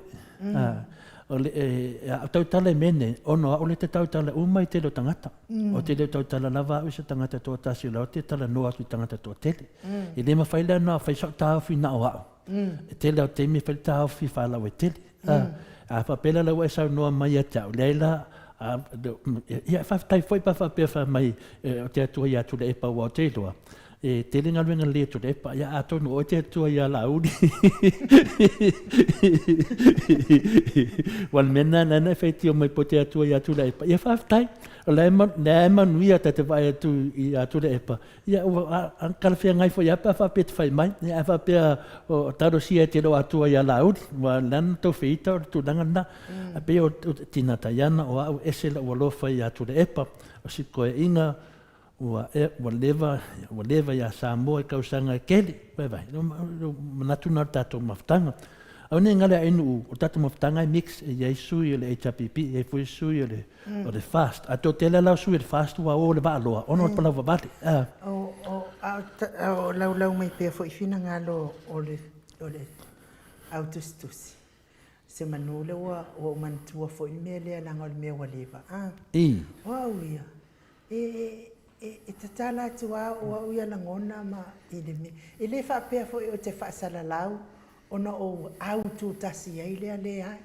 A, o le, e, a o tautala i mea nei, ona o au lea e te tautala uma i tele o tagata. O te le o tautala lava au i se tagata e toatasi o la ou te talanoa atu i tagata toatele. E le mafai la ona fai sau taofi na o au. E tele lava o taimi e fai le taofi faalauaitele. A faapea la la ua e saunoa mai ia te au, leai la, ia faafetai foi pe a faapea fai mai o te Atua ia Tuilaepa aua ou te iloa, e tele galuega lelei a Tuilaepa, ia atonu o oe te Atua ia Laauli. Aua o le mea lena lena e faitio mai po o te Atua ia Tuilaepa, ia faafetai. O la e manuia ta te vaai atu ia Tuilaepa, Ia, ua talafeagai foi lava pe a faapea e te fai mai. Ia, a faapea o talosia e te le o Atua ia Laauli, ua lana na tou feita o le tulaga lena. Ae pei o Tina Taiana, o au e ese lou alofa ia Tuilaepa, o si toeaiga ua ua leva, ua leva ia Samoa i tausaga e tele. Vaivai, o manatu na o le tatou mafutaga. Aua ne i galo ia Ainuu, o le tatou mafutaga e mix, e i ai sui o le HRPP, e i ai foi sui o le O le fast. A toatele la o sui o le fast ua o le vaaloa ona o le palau vavale. A o laulau mai pea foi finagalo o le o le. au tusitusi. Semanu lea ua ou manatua foi le mea lea leaga o le mea ua leva a. O au ia, e, e, e tatala atu lava o au ia lagona ma i le mea. E le faapea foi ou te faasalalau ona ou aututasi ai lea, leai.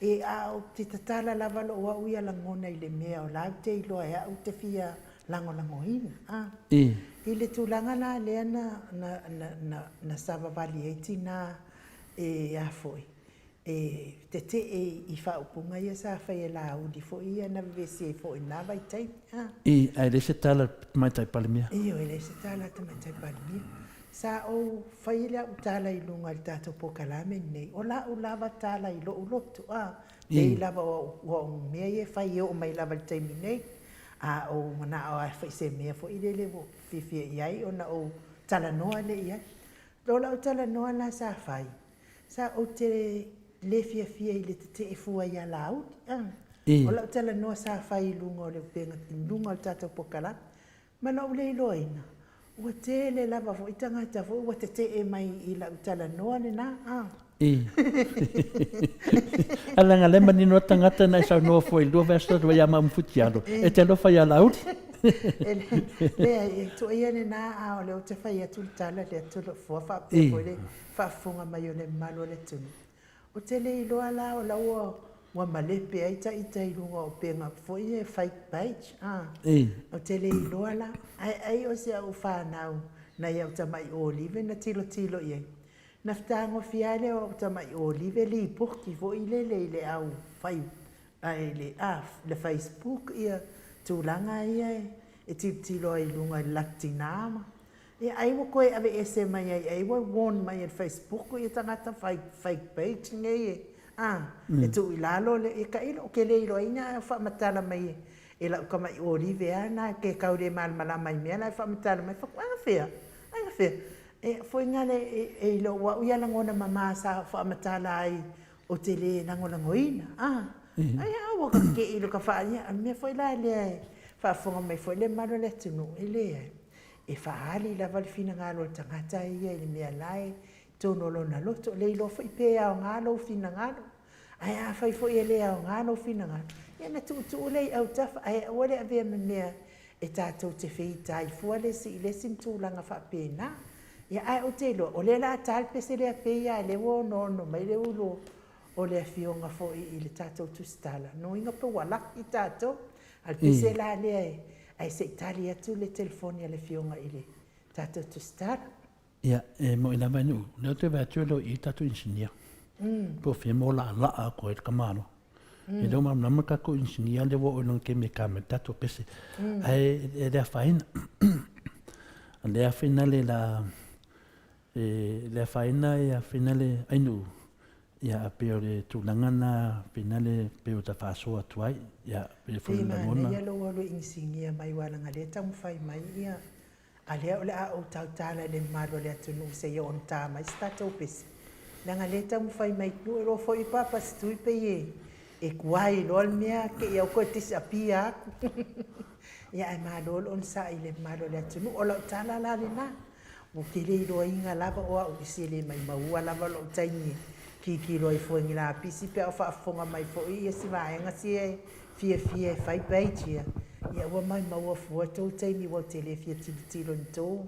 E a ou te tatala lava lou au ia lagona i le mea o la ou te iloa e au ou te fia lagolagoina. A. I le tulaga la lea na, na, na, na, na savavali ai tinā e a foi, e tetee i faaupuga ia sa fai e Laauli foi ia na vevesi ai foi i na vaitaimi. A. I, ae leai se tala a le Tamaitai Palemia. Ioe, e leai se tala a le Tamaitai Palemia. Sa ou fai lau tala i luga i le tatou polokalame lenei, o lau lava tala i lou loto, a, pei lava o au mea ia e fai e oo mai lava i le taimi nei, a ou manao lava e fai se mea foi lele ua fiafia i ai ona ou talanoa lea i ai. O lau talanoa la sa fai, sa ou te le fiafia i le tetee fua ia Laauli, a. O lau talanoa sa fai i luga o le upega, i luga o le tatou polokalame, Ma lou le iloaina, ua tele lava foi tagata foi ua tetee mai i lau talanoa lena, a. I. A leaga lea e manino lava tagata na e saunoa fua i lua vaiaso talu ai ia maua ma Futialo, e te alofa ia Laauli. E leai, e tuuaia lena, a o lea ou te fai atu le tala lea Toleafoa faapea foi le faafofoga mai o le mamalu o le atunuu. Ou te le iloa la o la ua ua malepe ai ta ita i luga o upega foi ia e fake page a. Ou te le iloa la, ae ai o si au fanau nai au tamai olive na tilotilo i ai. Na fetagofia lava lea o au tamai olive lipoti foi lele i le au fai ai le a le Facebook ia tulaga ia e tilotilo ai i luga i le latou tina ma Ia ai ua toe aveese mai ai, ai ua warn mai e le Facebook ia tagata fai fake page nei e a e tuu i lalo le ia tailo ou te le iloaina ae faamatala mai e lau tamai olive a na ke tau le malamalama i mea la e faamatala mai fai atu ai gafea ai gafea e foi na le e i lou au ia lagona mama sa faamatala ai ou te le lagolagoina a ai a ua ka tetee i lo ka faalia a mea foi la lea e faafofoga mai foi le mamalu o le atunuu e leai. E faaali lava le finagalo o le tagata ia i le mea la e i totonu o lona loto. E le iloa foi pe aoga lou finagalo. Ae afai foi e le aoga lou finagalo, ia ona tuutuu lea i autafa, ae aua le avea ma mea e tatou te feita ai fua le isi i le isi ma tulaga faapena. Ia, ae ou te iloa, o lea o le a ta le pese lea pei lava o lea ua onoono mai le ulu o le Afioga foi i le tatou tusitala, lona uiga pe ua laki tatou. A o le pese la lea e, ae se i tali atu le telefoni a le Afioga i le tatou tusitala. Ia, e moni lava e Nu'u, o lea ou te vaai atu e le o i i le tatou inisinia. Po o fea mo laalaa atu ai le tamaloa. E le o malamalama le tatou inisinia lea ua oo i lona taimi e ta mai ai le tatou pese. Ae e le afaina. O lea finale la, e le afaina ia finale ai Nu'u, Ia, a pei o le tulaga lena finale pei ua ta faasoa atu ai. Ia, pei foi o le lagona. Pei manaia lou alu e inisinia mai aua leaga lea e taumafai mai ia, a lea o le a ou tautala i le mamalu o le atunuu seia ono ta mai se tatou pese. Leaga lea e taumafai mai, e iloa foi Papa Setui pei e e tuai loa le mea te i au toe disappear atu. Ia ae malo le onosai i le mamalu o le atunuu. O lau tala la lena. Ou te le iloaina lava o au i se le maimaua lava lou taimi e tilotilo ai fua i ni lapisi pe a o faafofoga mai foi ia si vaega sia e fiafia e fai page ia, ia ua maimaua fua tou taimi aua ou te le fia tilotilo i ni tou,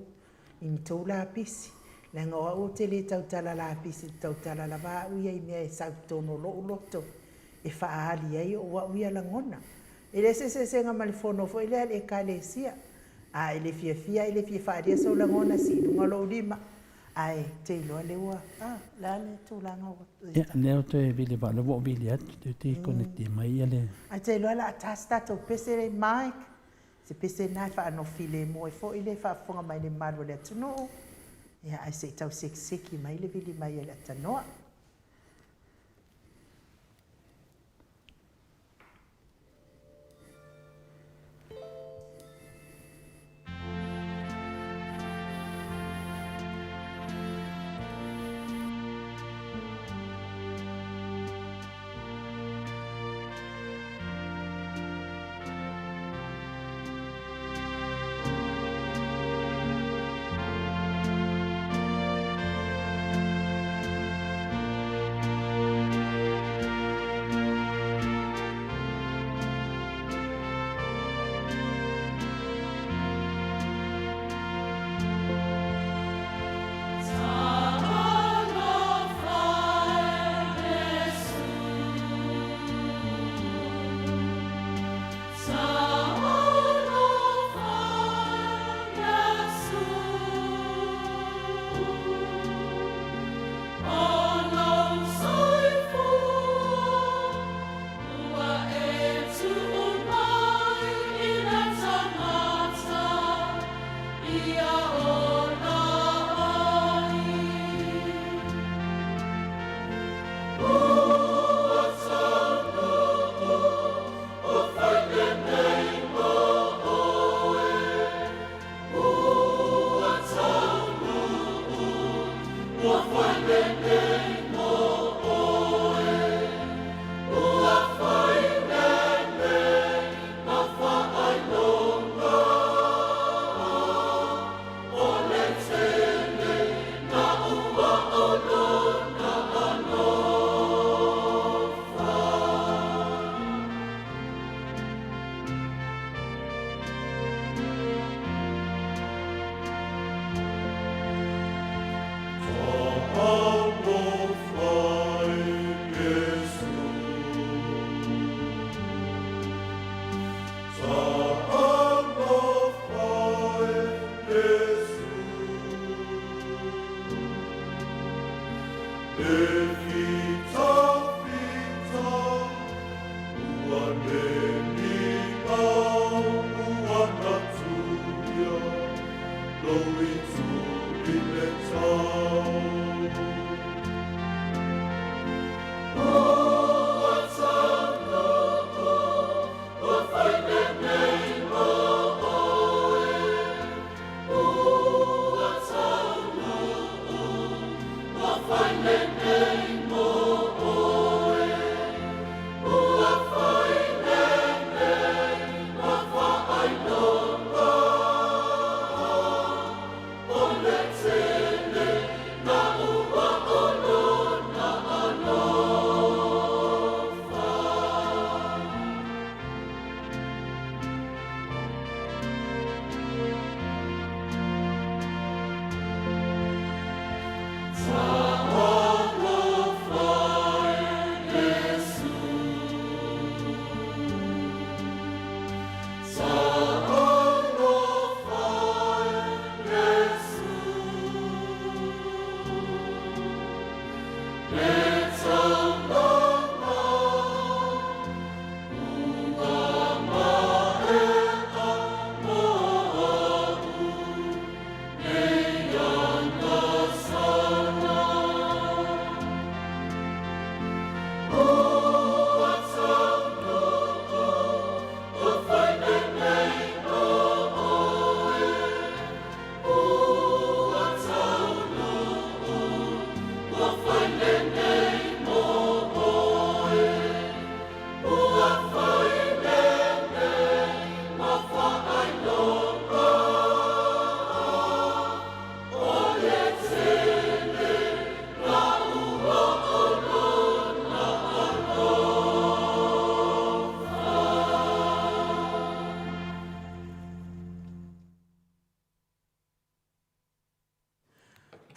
i ni tou lapisi. Leaga o au ou te le tautala lapisi, ou te tautala lava au ia i mea e sau i totonu o lou loto e faaali ai ou au ia lagona. E leai se eseesega ma le fono foi lea a le Ekalesia. A e le fiafia e le fia faaalia sou lagona, sii i luga lou lima. Ae te iloa lea ua, a, o le a le tulaga ua i ai? Ia, lea ou te vili vaa, lea ua ou vili atu, te te connect mai ia le. Ae te iloa o le a ta se tatou pese lea i mic, se pese lena e faanofo filemu ai foi le faafofoga mai le mamalu o le atunuu, ia ae se i tau sekiseki mai le vili mai a le atanoa.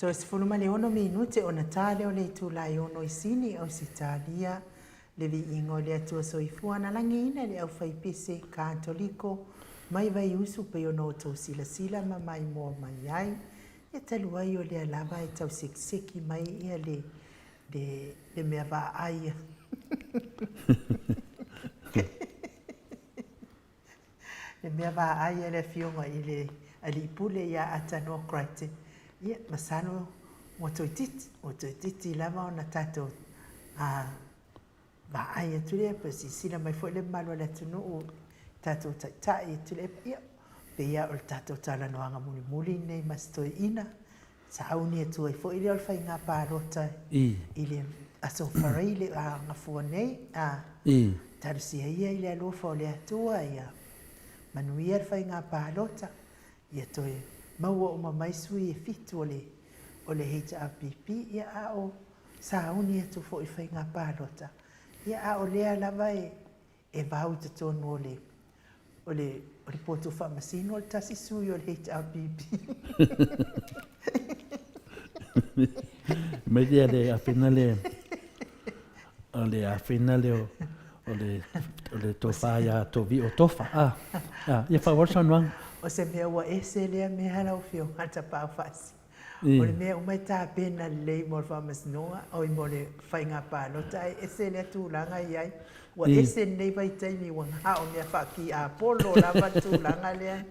Toe 16 minute ona ta lea o le itula e ono i Sini, Ausetalia, le viiga o le Atua Soifua na lagiina le aufaipese Katoliko mai Vaiusu pei ona outou silasila ma maimoa mai ai, ia talu ai o lea lava e tau sekiseki mai ia le le le mea vaai le mea vaai a le afioga i le alii pule ia Atanoa Crichton, ia masalo ua toeitiiti, ua toeitiiti lava ona tatou a vaai atu lea, pe silasila mai foi le mamalu o le atunuu i tatou taitai e tulilepa, ia, pei lava o le tatou talanoaga mulimuli lenei ma si toeaina, sauni atu ai foi lea o le faiga palota i le Aso Faraile a Gafua nei, a talosia ia i le alofa o le Atua ia manuia le faiga palota, ia toe maua uma mai sui e fitu o le o le HRPP, ia a o sauni atu foi i faiga palota, ia a o lea lava e e vau i totonu o le o le o le potu faamasino o le tasi sui o le HRPP. Mai lea le afina le o le afina le o le o le tofa ia Tovi o Tofa. Ah, ah, ia faaauau le saunoaga. O se mea ua ese lea mea lau Afioga Tapaau Faasisi. O le mea uma e tapena lelei mo le faamasinoga, oi mo le faiga palota ae ese lea tulaga e i ai. Ua ese lenei vaitaimi ua na o mea faakiapolo lava le tulaga lea.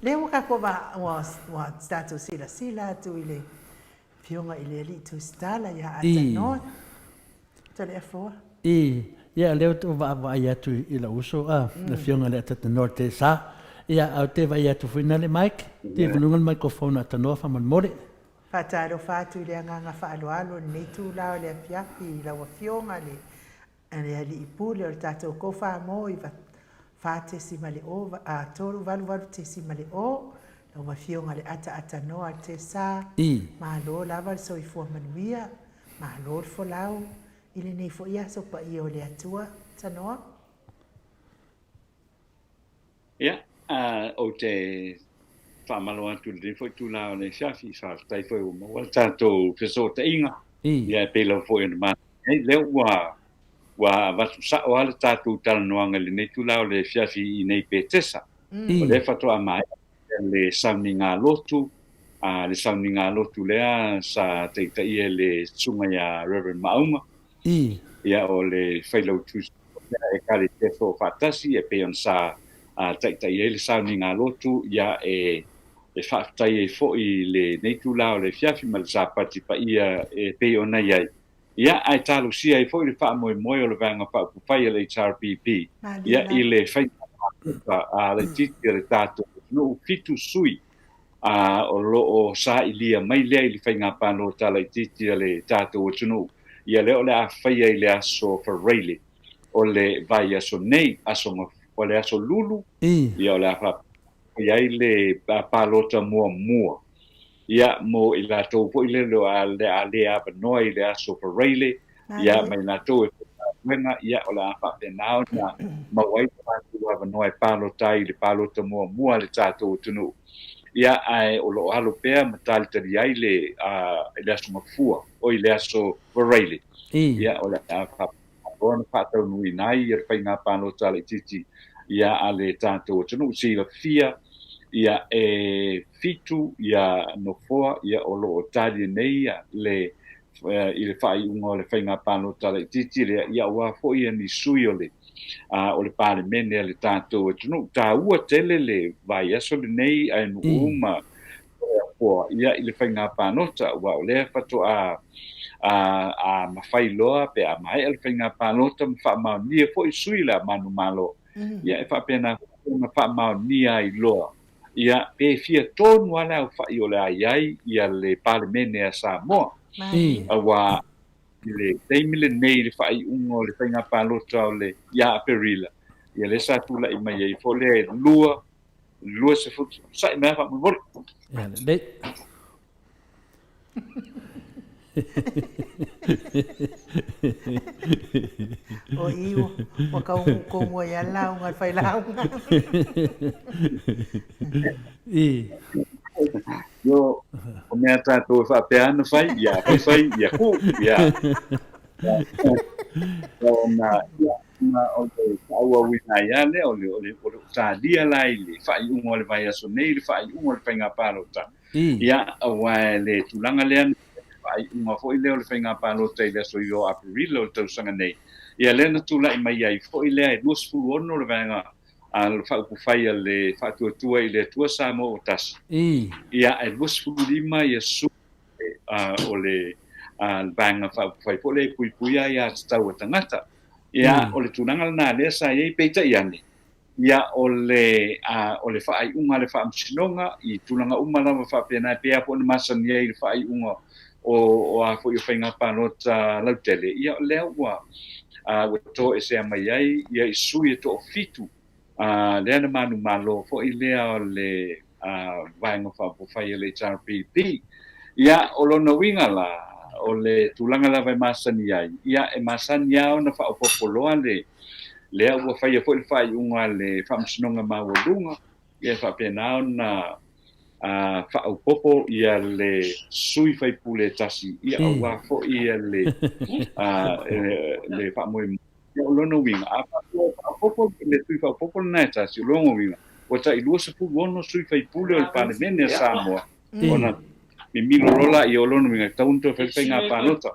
Lea ua tatou ua ua tatou silasila atu i le Afioga i le Alii Tusitala ia Atanoa. Toleafoa. I, ia o lea ou te vaavaai atu i lou uso a, le Afioga i le Atatanoa Tesa. Ia, a ou te vaai atu foi na le mic, te valuga le microphone a Tanoa faamolemole. Faatalofa atu i le agaga faaaloalo i lenei itula o le afiafi i lau Afioga le le Alii Pule o le tatou 4 4.0, 3 8 8.0, lau Afioga le Ataatanoa Tesa, malo lava le soifua manuia, malo le folau i lenei foi aso paia o le Atua. Tanoa. Ia, ou te faamalo atu i lenei foi itula o le afiafi, faafetai foi ua maua le tatou fesootaiga. Ia, e pei lava foi ona masani ai, lea ua ua avatu sao lava le tatou talanoaga i lenei itula o le afiafi i inei i Petesa. O lea faatoa maea le sauniga lotu, a le sauniga lotu lea sa taitaia e le susuga ia Reverend Maauga. Ia, o le failautusi lea Ekalesia Soofaatasi e pei ona sa taitai ai le sauniga lotu, ia e faafetai ai foi i lenei itula o le afiafi ma le Sapati paia e pei ona i ai. Ia, ae talosia ai foi le faamoemoe o le Vaega Faaupufai a le HRPP, ia, i le faiga palota laitiiti a le tatou atunuu, 7 sui o lo o sailia mai lea i le faiga palota laitiiti a le tatou atunuu. Ia, lea o le a faia i le aso Faraile o le vaiaso nei, aso, o le aso Lulu, ia, o le a faia ai le palota muamua. Ia, mo i latou foi lea o le a le avanoa i le aso Faraile, ia, ma i latou e faigaluega, ia, o le a faapena ona maua ai lo latou avanoa e palota ai i le palota muamua a le tatou atunuu. Ia, ae o lo o alo pea ma talitali ai le, le aso Gafua, oi, le aso Faraile, ia, o le a faapena ona faataunuuina ai le faiga palota laitiiti ia a le tatou atunuu. Silafia ia e 7 ia nofoa ia o lo o talia nei le i le faaiuga o le faiga palota laitiiti lea, ia aua foi ia ni sui o le o le Palemene a le tatou atunuu. Taua tele le vaiaso lenei a nuu ma Poa ia i le faiga palota, aua o lea faatoa a mafai loa pe a maea le faiga palota ma faamaonia foi sui le manumalo, ia e faapena foi ona faamaonia ai loa ia pe fia tonu lava le aofai o le a i ai ia le Palemene a Samoa. Aua i le taimi lenei i le faaiuga o le faiga palota o le ia Aperila, ia lea sa tulai mai ai foi lea e 2 20, sa'i mai lava faamolemole. Ia lelei. O i ua kaugu ai lava le lauga a le failauga. I. Yo, o mea tātou e faapea ana fai, ia fai fai, ia ku, ia. Ona, ia, ma o le faaauauina ai lava lea o le, o le, o le talia la i le faaiuga o le vaiaso nei, le faaiuga o le faiga palota. Ia, aua le tulaga lea, le faaiuga foi lea o le faiga palota i le aso 9 o Aperila o le tausaga nei, ia lea na tulai mai ai foi lea e 26 le vaega a le faaupufai a le Faatuatua i le Atua Samoa ua Tasi. Ia, e 25 ia sui o le Vaega Faaupufai foi lea e puipuia aia tatau a tagata. Ia, o le tulaga lena lea sa i ai, peitai ane, ia, o le, o le faaiuga a le Faamasinoga i tulaga uma lava faapena, e pei lava foi ona masani ai i le faaiuga o a foi o faiga palota lautele, ia, o lea ua, ua toesea mai ai ia i sui e toafitu, lea na manumalo foi lea o le Vaega Faaupufai a le HRPP. Ia, o lona uiga la, o le tulaga lava e masani ai, ia, e masani lava ona faaopoopo loa le, lea ua faia foi le faaiuga a le Faamasinoga Maualuga, ia e faapena ona faaopoopo ia le sui faipule e tasi, ia aua foi ia le, le faamoemoe. Ia, o lona uiga, a faapea e faaopoopo le sui faaopoopo lena e tasi, o lona uiga, ua tai 26 sui faipule o le Palemene a Samoa, ona mimilo loa laia, o lona uiga, e tatau ona toe fai le faiga palota.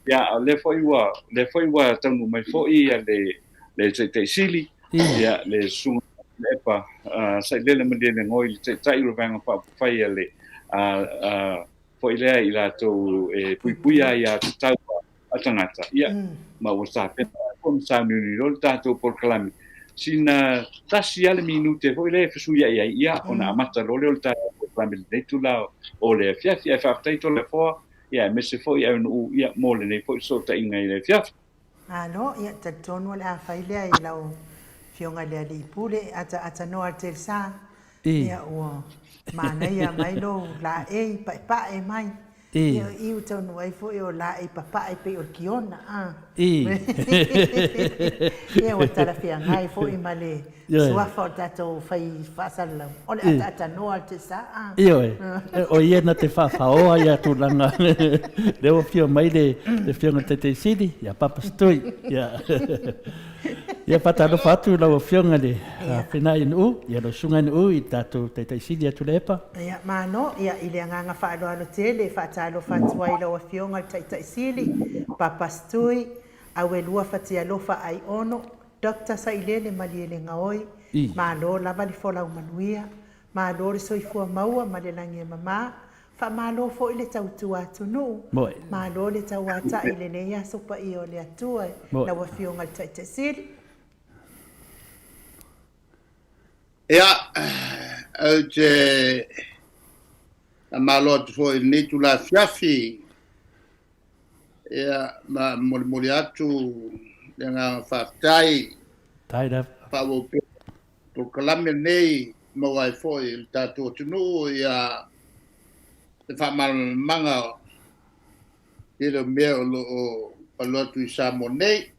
Ia, o lea foi ua, lea foi ua taunuu mai foi ia le, le Taitai Sili, ia, le Susuga Epa Sailele Malielegaoi, le Taitai o le Vaega Faaupufai a le, foi lea i latou e puipuia aiatatau a tagata, ia, ma ua tapena foi ma sauniuni loa le tatou polokalame. Sina tasi lava le minute foi lea e fesuiai ai, ia, ona amata loa lea o le tatou. polokalame i lenei itula o le afiafi. Ae faafetai Toleafoa, ia aemaise foi Aunuu, ia mo lenei foi fesootaiga i le afiafi. Malo, ia talitonu o le a fai lea i lau Afioga i le Alii Pule, ataatanoa le Telesa, ia ua manaia mai lou laei paepae mai. Ia o i ua taunuu ai foi o laei papae pei o le kiona, a. Ia ua talafeagai foi ma le suafa o le tatou fai faasalalau, o le ataatanoa le Telesa, a. Ioe, o ia na te faafaoa ia tulaga. Lea ua afio mai le Afioga i le Taitai Sili, ia Papa Setui. Ia, ia faatalofa atu lau Afioga i le Fenaai Nu'u, ia lau Susuga Nu'u i le tatou Taitai Sili ia Tuilaepa. Ia, malo, ia, i le agaga faaaloalo tele e faatalofa atu ai i lau Afioga i le Taitai Sili, Papa Setui, Auelua Fatialofa Aiono, Doctor Sailele Malielegaoi, malo lava le folau manuia, Malo le soifua maua ma le lagi e mama. Faamalo foi le tautua atunuu. Malo le tauatai i lenei aso paia o le Atua i lau Afioga i le Taitai Sili. Ia, ou te faamalo atu foi i lenei itula afiafi, ia, ma molimoli atu le agaga faafetai. Faaauau pea polokalame lenei maua ai foi e le tatou atunuu ia le faamalamalamaga o tele o mea o lo o alu atu i Samoa nei.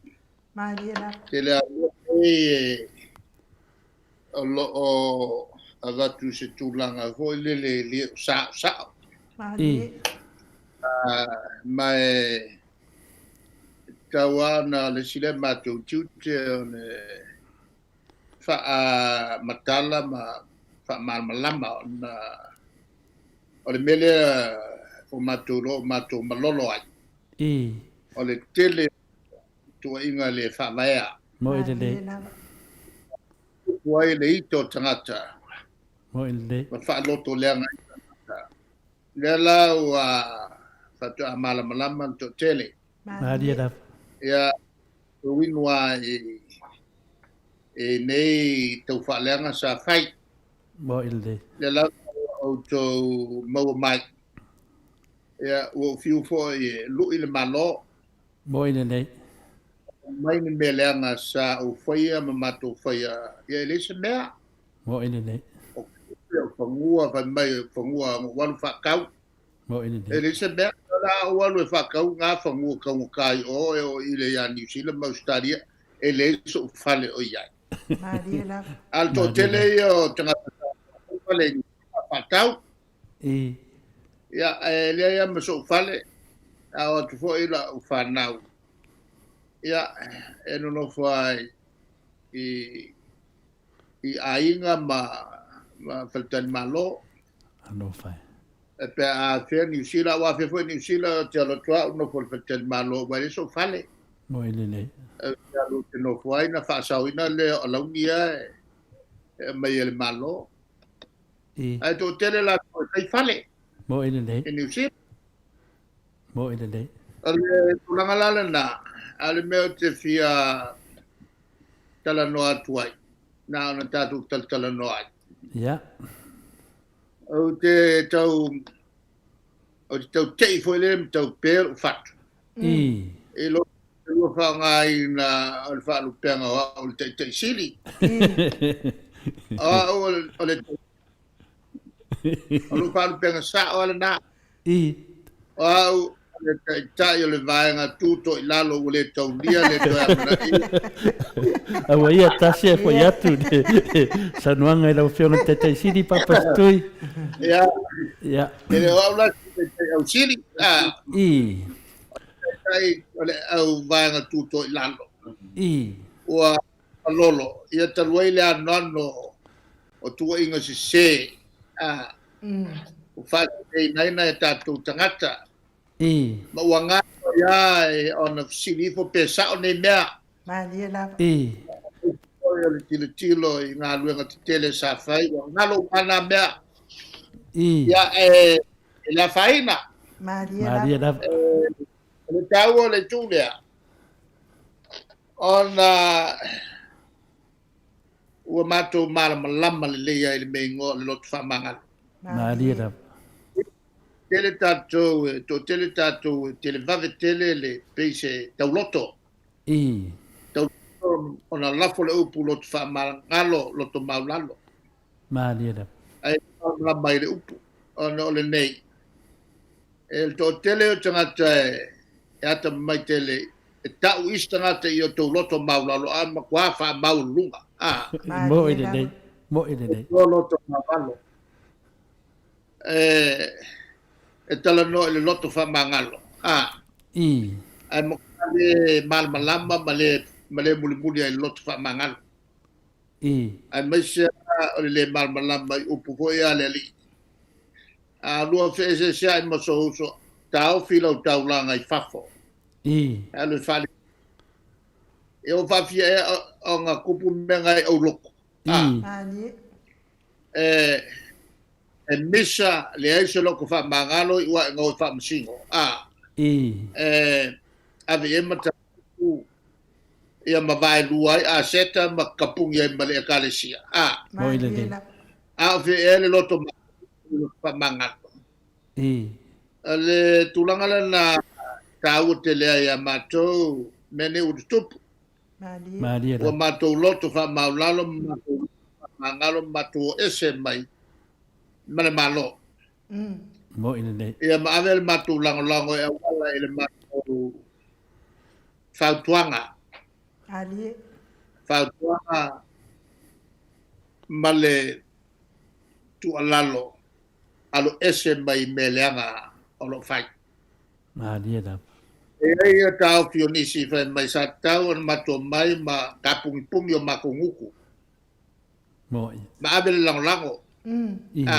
Malie lava. Tele lava mea nei o lo o avatu i se tulaga foi lele e le o saosao. Malie. Ma e tau lava ona le isi lea matou tiute o le faamatala ma faamalamalama ona o le mea lea ua matou iloa ua matou malolo ai. O le tele o tuuaiga le faavaea. Moe lelei. Tupu ai le ita o tagata. Moe lelei. Ma faalotoleaga ai tagata. Lea la ua faatoa malamalama le toatele. Malie lava. Ia, uinu lava i nei taufaaleaga sa fai. Moe lelei. Lea lava ua outou maua mai. Ia, ua ou fiu foi e lui le Malo. Moe lelei. Mai ni mea leaga sa ou faia ma matou faia, ia e leai se mea. Moe lelei. O fanua, fai mai o fanua na ou alu faatau. Moe lelei. E leai se mea, o le a ou alu e faatau na fanua taugata i o e o i le ia Niu Sila ma Ausetalia, e leai so'u fale o i ai. Malie lava. A o le toatele ia o tagata sa fale i Niu Sila faatau. Ia, e leai lava ma so'u fale, a o atu foi la'u fanau, ia, e nonofo ai i i aiga ma faletalimalo. Alofa e. E pe a afea Niu Sila, ua afea foi Niu Sila, ou te alu atu au nofo i le faletalimalo aua e leai sou fale. Moi lelei. Ou te alu ou te nofo ai, na faasaoina lea o alauni ia e aumai e le Malo. Ae toatele latou e fai fale. Moi lelei. I Niu Sila. Moi lelei. O le tulaga la lena, a o le mea ou te fia talanoa atu ai, na ona tatou talatalanoa ai. Ia. Ou te tau, ou te tau tei foi lea ma tau pe lou fatu. I lo lua faaaogaina o le faalupega o au o le Taitai Sili. O au o le O lou faalupega sao lava lena. O au o le Taitai o le Vaega Tutoilalo ua le taulia le toe amanaia. Aua ia tasi ae foi atu le saunoaga i lau Afioga i le Taitai Sili Papa Setui. Ia. Ia. E le o au la se Taitai Ausili. O le Taitai o le au Vaega Tutoilalo. Ua malolo, ia talu ai le anoano o tuuaiga sese a ua faateteina ai nai a tatou tagata. Ma ua galo ai lava ona fesili ifo pe sao nei mea. Malie lava. Foi o le tilotilo i galuega tetele sa fai, ua galo uma na mea. Ia, e le afaina. Malie lava. O le taua o le itu lea, ona ua matou malamalama lelei ai i le mea igoa o le loto faamagalo. Malie lava. Tele tatou e toatele tatou e televave tele le pei se tauloto. I. Tauloto ona lafo le upu loto faamagalo, loto maulalo. Malie lava. Ae malamalama ai le upu ona o lenei. E le toatele o tagata e atamamai tele e ta'u isi tagata i o tou loto maulalo a matua faamaualuluga. A. Mo'i lelei, mo'i lelei. O loto maulalo. E, e talanoa i le loto faamagalo. A. I. Ae matua le malamalama ma le, ma le mulimuli ai i le loto faamagalo. I. Aemaise o le lē malamalama i upu foi a le Alii. A lua feeseesea'i ma sou uso, taofi lau taulaga i fafo. I. E alu e faale. Ia ua faafia ea ona kupu mea ngai aulotu. I. E, e misa leai se loto faamagalo i ua e o e faamasino. A. I. E, ave i ai mataupu ia ma vaelua ai aseta ma kapuni ai ma le ekalesia. A. Mo'i lelei. A o fea ea le loto loto faamagalo. I. O le tulaga lena taua tele ai ia matou mea nei ua tutupu. Malie Ua matou loto faamaulalo ma matou faamagalo ma matou o ese mai ma le Malo. Mo'i lelei. Ia ma ave le matou lagolago e auala i le matou fautuaga. Fautuaga ma le tuualalo alo ese mai mea leaga o lo o fai. Malie lava. E i ai ia taofi o nisi fai mai sa tatau ona matou omai ma tapugipugi o matou gutu. Mo'i. Ma ave le lagolago. I. A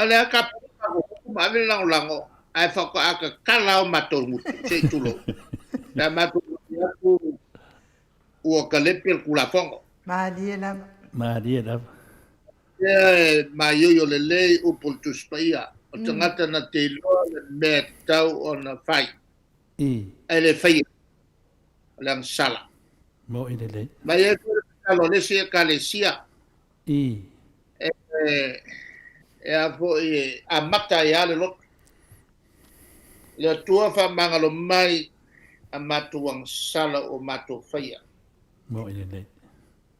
o le a tapugi matou gutu ma ave le lagolago ae faatoa tatala o matou gutu se i tulou. Pe a matou vaai atu ua kalepe le Tulafono. Malie lava. Malie lava. Lea e maioio lelei upu o le Tusi Paia, o tagata na te iloa le mea e tatau ona fai, I. ae le faia, o le agasala. Mo'i lelei. Ma e i ai foi le tatalo a le isi Ekalesia. I. E, e a foi e amata ai lava le loto. Le Atua faamagalo mai a matou agasala ua matou faia. Mo'i lelei.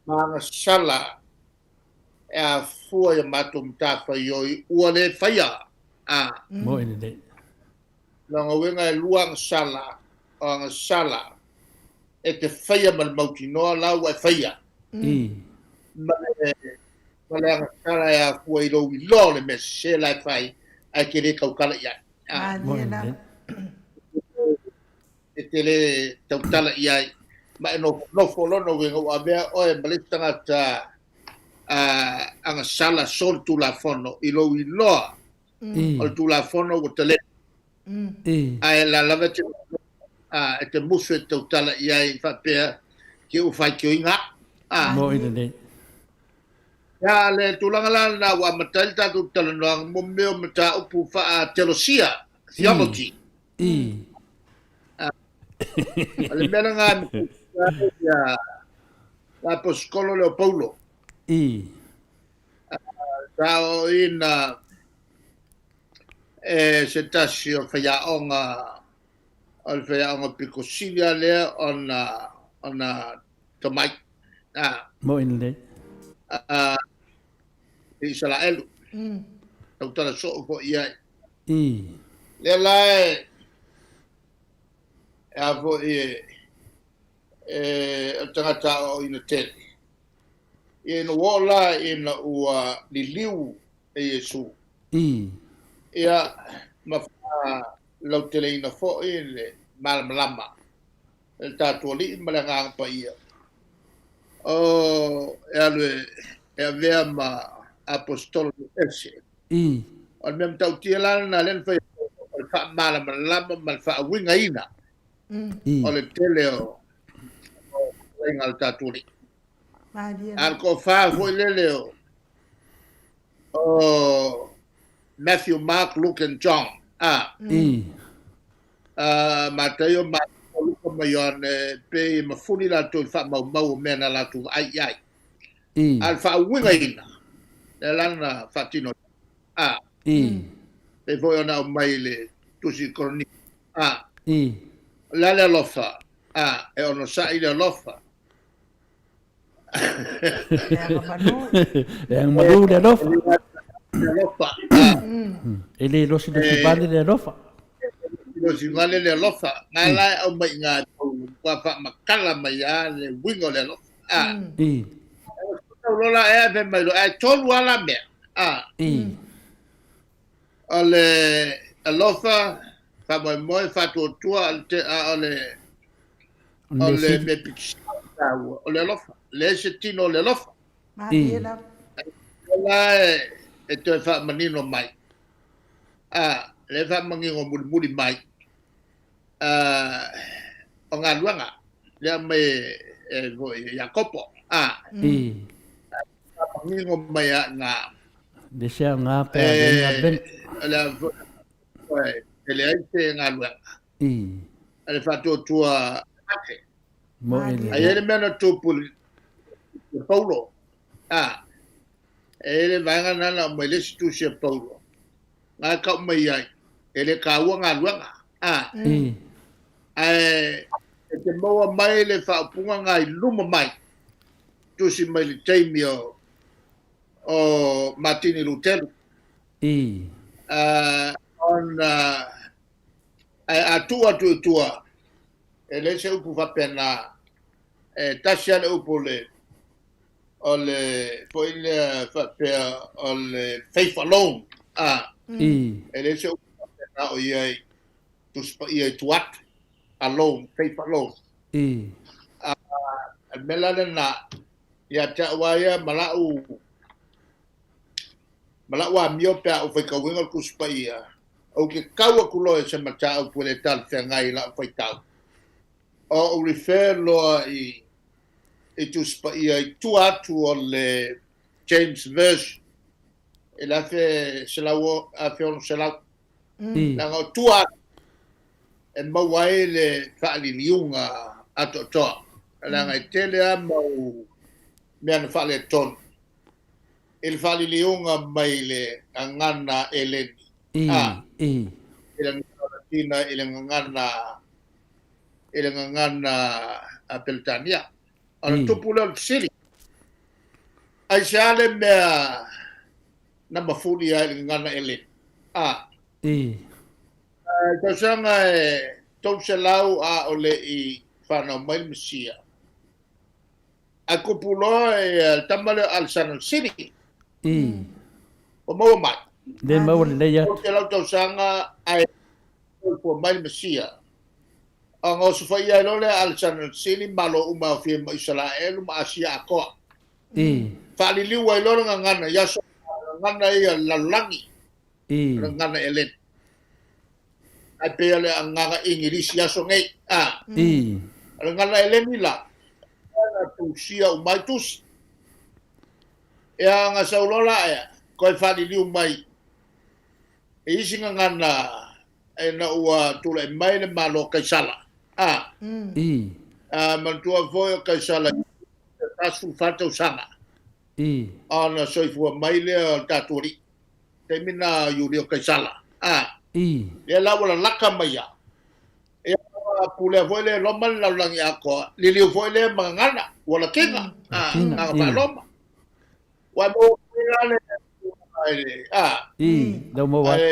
Ma agasala e afua i a matou matafaioi ua le faia, a. Mo'i lelei. Lona uiga e lua agasala, o agasala e te faia ma le mautinoa la ua e faia. I. Ma le, ma le agasala e afua i lou iloa o le mea sese la e fai, ae te le tautala i ai. A. Mo'i lelei. E te le tautala i ai, ma e nofonofo lona uiga ua avea oe ma le isi tagata agasala solitulafono i lou iloa o le Tulafono ua talepe. Ae la lava e te e te musu e te tautala i ai faapea ke ua faitioina au. Mo'i lelei. Ia, le tulaga la lena ua amata ai le tatou talanoaga mo mea o mataupu faa-teolosia, theology. I. O le mea lena e matuia ai ia l'Aposetolo lea o Paulo. I. Sa aoaoina e se tasi o faiaoga o le faiaoga pito sili lava lea ona ona tomai. A. Mo'i lelei. A, i Isaraelu. Tautala soo foi i ai. I. Lea la e, e a foi e, e, o le tagata aoaoina tele. Ia ina ua oo la ina ua liliu e Iesu. I. Ia, ma faalauteleina foi le malamalama e le tatou Alii ma le Agaga Paia, o, e alu e, e avea ma aposetolo ese. I. O le mea matautia la lena lea na fai e Paulo, o le faamalamalama ma le faauigaina I. o le tele o, o fetalaiga a le tatou Alii. A o le toafa foi lele o, o Matthew, Mark, Luke and John, a. I. A, Mataio, Mareko, Luka ma Ioane, pei e mafuli latou i le faamaumau o mea na latou vaai i ai. I. A o le faauigaina, lea la na faatino ai. A. Pei foi ona aumai i le Tusi i Koroniko. A. O le a le alofa? A. E onosai le alofa. E agamalu. E agamalu le alofa. Le alofa. E le losilosi vale le alofa. E losilosi vale le alofa. Nga la e aumai i nga ua faamatala mai a le uiga o le alofa. A. Lola e ave mai lo ai tolu ala mea. A. O le alofa, faamoemoe, faatuatua, a o le o le mea pito sili taua, o le alofa. Leai se tino o le alofa. Malie lava. La e toe faamanino mai. A, le faamanino mulimuli mai. A, o galuega, lea mai e foi Iakopo. A, faamanino mai a ngā. Le se aoga pe a leai galuega. O le a foi, e leai se galuega. A le faatuatua mate. Mo e le. Ai e le mea na tupu i Paulo. A, e le vaega na na mai le isi tusi a Paulo. Nga kau mai ai, e le kāua galuega. A, ae e te maua mai le faaupuga nga i luma mai, tusi mai le taimi o o Matini Lutelu. Ona ae a tuu atu i tua, e leai se upu faapena, e tasi lava le upu o le, o le foi lea faapea o le faith alone, a, e leai se upu faapena o i ai Tusi Paia i tua atu, alone, faith alone. A, o le mea la lena, ia te au lava ia ma lau, ma lau amio pe a ou faitauina le Tusi Paia, ou te tau atu loa i se mataupu e le talafeagai i lau faitau, o ou refer loa i, i Tusi Paia i tua atu o le James Version i le 1600. Leaga o tua atu e maua ai le faaliliuga atoatoa, leaga e tele lava mau mea na faaletonu i le faaliliuga mai le gagana Eleni, a, i le gagana Latina, i le gagana, i le gagana Peretania. Ona tupu lea o le fesili, aisea le mea na mafuli ai i le gagana Eleni? A. I tausaga e 300 a o le i fanau mai le Mesia, Ae kupu loa le tama lea o Alesana le Sili. Ua maua mai. Le maua lelei atu. 300 tausaga ae soifua mai le Mesia. Ona osofaia ai loa lea Alesana le Sili, malo uma e aofia ai ma Isaraelu ma Asia atoa. Faaliliu ai loa le gagana i aso gagana ia o le lalolagi. O le gagana Eleni. Ae pei o le agaga Igilisi i aso nei. A. O le gagana Eleni la, na tusia uma ai tusi. Ea na sau loa la ea, koe faaliliu mai i isi gagana ina ua tulai mai le Malo o Kaisala. A. A, manatua foi o Kaisala i le 44 tausaga. Ona soifua mai lea o le tatou alii. Taimi na Iulio Kaisala, a. Lea la ua lalaka mai a. Ia, pulea foi lea e Roma le lalolagi atoa, liliu foi lea ma gagana, ua lakiga, a, gaga faa-Roma. Ua e maua mai la le, a, a,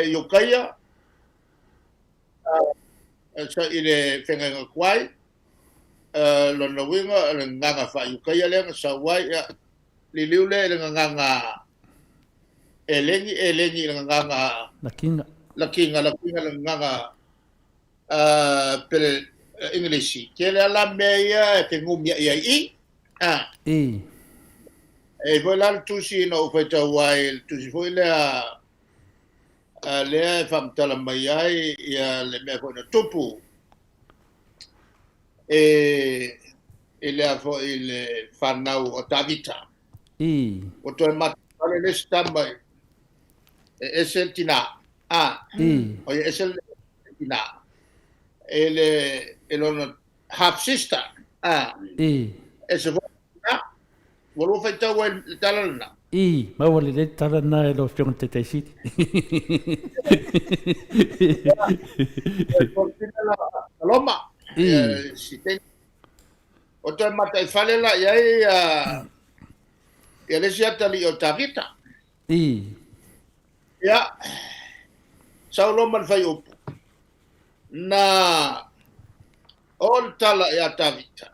Iukaia, a, sa i le feagaiga tuai, lona uiga, o le gagana faa-Iukaia lea na sau ai, ia, liliu lea i le gagana Eleni, Eleni i le gagana Lakiga. Lakiga, Lakiga i le gagana pele Englisi. Tele lava la mea ia e fenumiai ai i. A. E i ai foi la le tusi na ou faitau ai, le tusi foi lea lea e faamatala mai ai ia le mea foi na tupu e i lea foi i le fanau o Tavita. Ua toe matamale le isi tama e ese le tina. A. O ia ese le tina. E le, e lona half sister. A. Ese foi le tina. Ua lua faitau ai le tala lena. Ii, maua lelei le tala lena e lau Afioga i le Taitai Sili. Loma. Ii. O toe mataifale la i ai ia le isi atalii o Tavita. Ii. Ia, sau loa ma le faiupu, na oo le tala ia Tavita,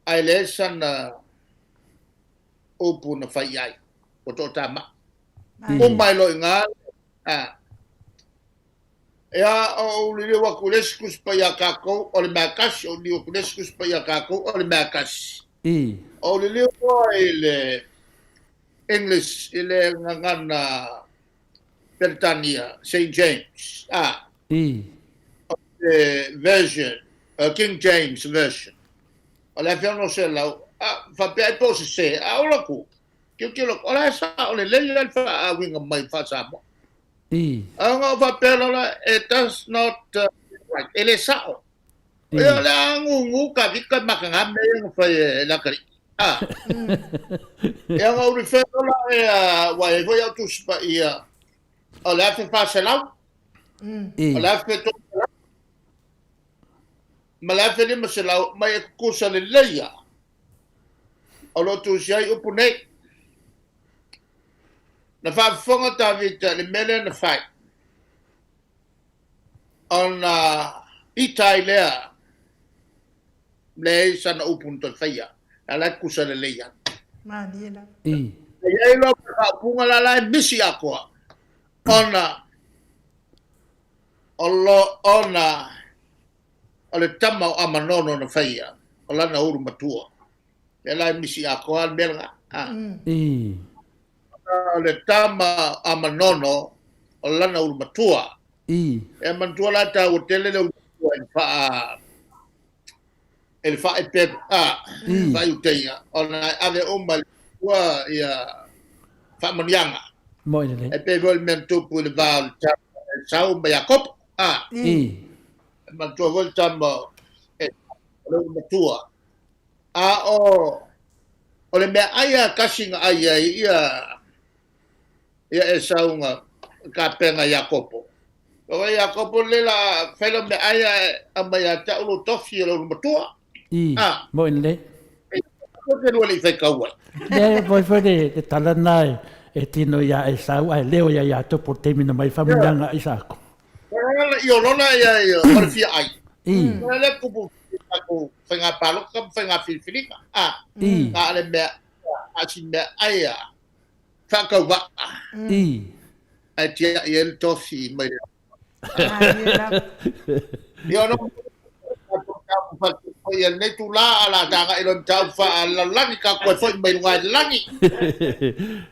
ae leai sana upu na fai i ai, ua toatamai. Uma ai loa i ina, a. Ia, ou liliu atu i le isi Tusi Paia a tatou, o le mea tasi, ou liliu atu i le isi Tusi Paia a tatou, o le mea tasi. Ou liliu loa i le English, i le gagana Peretania, Saint James, a. O le version, King James Version, o le 1600, a, faapea ai po o sese, a ola atu, tilotilo atu, o la e sao lelei lava le faauiga mai faa-Samoa. Ona ou faapea loa, it does not right, e le sao. Ia o le a gugu ka vika makanga mea ia na fai e le atalii. A. Ia ona ou refer loa la e ua i ai foi au Tusi Paia o le 1400, o le 1300, ma le 1500 mai e tutusa lelei lava o lo o tusi ai upu nei. Na faafofoga Tavita i le mea lea na fai, ona ita ai lea, leai sana upu na toe faia, a la e tutusa lelei lava. Malie lava. E i ai loa ma le faaupuga la la e misi atoa, ona o lo ona o le tama o Amanono na faia, o lana ulu matua. Lea la e misi atoa le mea lena. O le tama o Amanono, o lana ulu matua. E manatua la taua tele le ulu matua i le faa i le faaeperu, a, faaiuteia, ona e ave uma i le matua ia faamanuiaga. Moi lelei. E pei foi le mea na tupu i le va o le tama o Esau ma Iakopo, a. E manatua foi le tama o Esau, o le ulu matua. A o, o le meaai a tasi na ai ai ia, ia Esau na tapena Iakopo. O ai Iakopo le la fai lau meaai ae aumai ia te au lou tofi o le ulu matua. I, A. moi lelei. E te lua le i faitau ai. Leai, moi foi le, le tala lena e, e tino ia Esau ae leo ia Iakopo i le taimi na mai faamanuiaga a Isaako. I olola ia ia o le fia ai. O le kupu tatou faiga palota ma faiga filifiliga. A. Na o le mea, a si mea ai a faatauvaa. Ae tiai ai le tofi mai le. Ia ona ia lenei itula a o le a tagai loa i mataupu faalalolagi tatou toe foi mai luga i le lagi.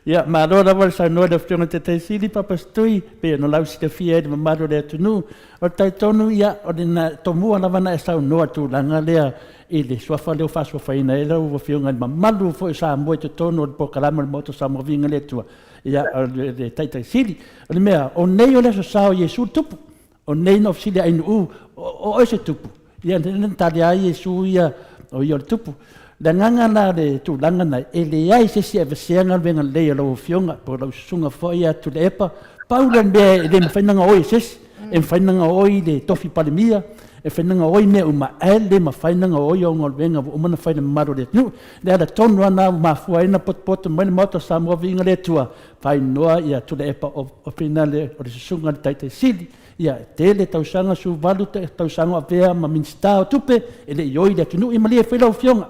Ia, malo lava le saunoa i le Afioga i le Taitai Sili, Papa Setui, pei ona lausilafia ai le mamalu o le atunuu. O le talitonu, ia, o le na, tomua lava na e saunoa i le tulaga lea i le suafa lea ua faasuafaina ai lau Afioga i le mamalu foi o Samoa i totonu o le polokalame o le Maota o Samoa Viiga i le Atua, ia, o le Taitai Sili. O le mea, o nei o le Aso Sa o Iesu le Tupu. O nei na fesili ai Nuu, o oe se tupu? Ia, na tali ai Iesu ia, o ia o le tupu. Le agaga la o le tulaga na, e leai se isi e avesea galuega lelei a lau Afioga po o lau susuga foi ia Tuilaepa. Pau lea o le mea e le mafai ona gaoi e se isi, e mafai ona gaoi le tofi Palemia, e mafai ona gaoi mea uma, ae le mafai ona gaoi au galuega ua uma ona fai i le mamalu o le atunuu. Le ala tonu lava lena ua mafua ai ona potopoto mai le Maota o Samoa Viiga le Atua, Fainoa ia Tuilaepa o Finale o le Susuga i le Taitai Sili, ia e tele tausaga, 18 tausaga o avea ma Minisita o Tupe, e le i oi le atunuu, ia malie foi lau Afioga.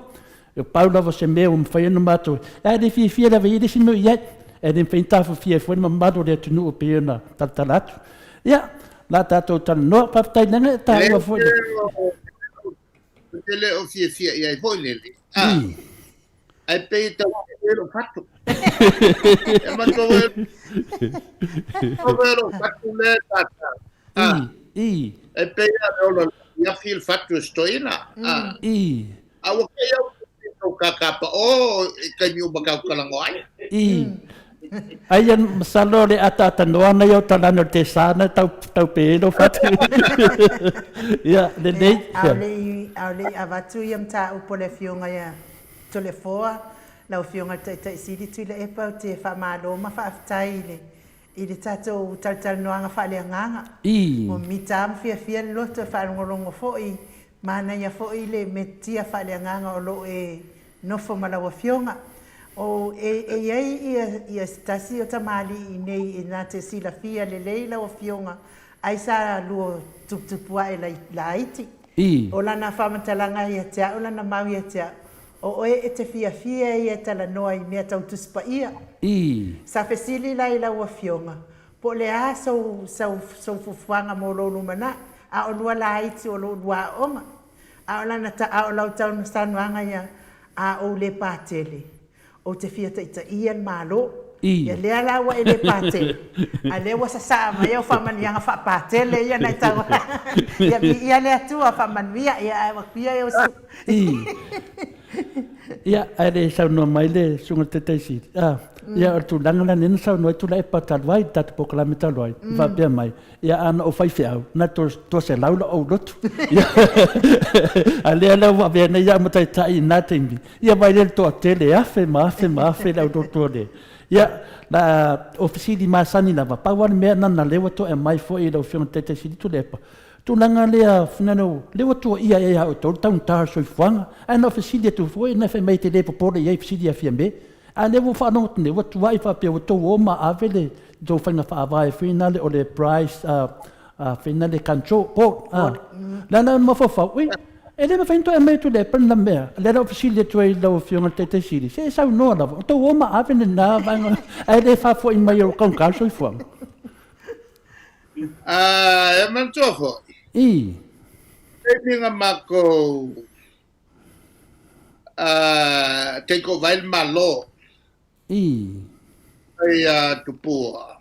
E pau lava o se mea ua mafai ona matou, ae le fiafia lava i ai le isi mea o i ai, ae le mafai ona taofofia ai foi le mamalu o le atunuu e pei ona talatala atu. Ia, o le a tatou talanoa, faafetai leaga e taua foi le. Ou te le o fiafia i ai foi lele. A. Ae pei e tau e lou fatu. E matou e lou fatu lea tata. A. I. E pei a le ola i afi le fatu e se toeaina. A. I. A ua kei au i tau kakapa o i taimi uma tau talanoa ai. I. Aia masalo le ataatanoa ana ia o talana o le tesa na tau tau pe lou fatu. Ia lelei. Aole i avatu ia mataupu a le Afioga ia Toleafoa. Lau Afioga i le Taitai Sili Tuilaepa, ou te faamalo ma faafetai i le i le tatou talatalanoaga faaleagaga. Ua mita ma fiafia le loto e faalogologo foi, manaia foi le metotia faaleagaga o lo o e nofo ma lau Afioga. O, e, e i ai ia, ia se tasi o tamalii i inei e na te silafia lelei lau Afioga, ai sa lua tuputupu ae laiti. O lana faamatalaga ia te au, lana mau ia te au, O oe e te fiafia ia e talanoa i mea tau Tusi Paia. Sa fesili la i lau Afioga, po o le a sou, sau, sou fuafuaga mo lou lumanai, a o lua laiti o lou lua aoga. A o lana ta, a o lau saunoaga ia, a ou le patele, Ou te fia taitaia le Malo. Ia lea la ua e le patele, a lea ua sasaa mai au faamanuiaga faapatele ia na e tau Ia viia le Atua, faamanuia, ia ae ua fia e osu. Ia, ae le saunoa mai le Susuga i le Taitai Sili. Ah, ia o le tulaga la lea na saunoa ai Tuilaepa talu ai, le tatou polokalame talu ai, na faapea mai, Ia a na ou faifeau, na 200 la ou lotu. A lea la ua avea nei au ma taitai i na taimi, ia vai lea le toatele, afe ma afe ma afe le au lotu o le. Ia, la o fesili masani lava, pau lava le mea na lea ua toe aumai foi i lau Afioga i le Taitai Sili Tuilaepa, tulaga lea, finagalo, lea ua tuuaia ai ia outou le taugata o le soifuaga. Ae na ou fesili atu foi, na fai mai e te le popole i ai, fesili ia Fiame. A lea ua ou faalogo atu nei, ua tuai faapea ua tou o ma ave le tou faiga faavae foi lea o le price foi lea control board. Le ala mafaufau, ui, e le mafai ona toe aumai atu i le Apple lena mea. O lea la ua fesili atu ai i lau Afioga i le Taitai Sili, se e saunoa lava, o tou o ma ave lena vaega, ae le faafo'i mai o taugata le soifuaga. E manatua foi, taimi na matou take over ai le Malo. Mai ia Tupua.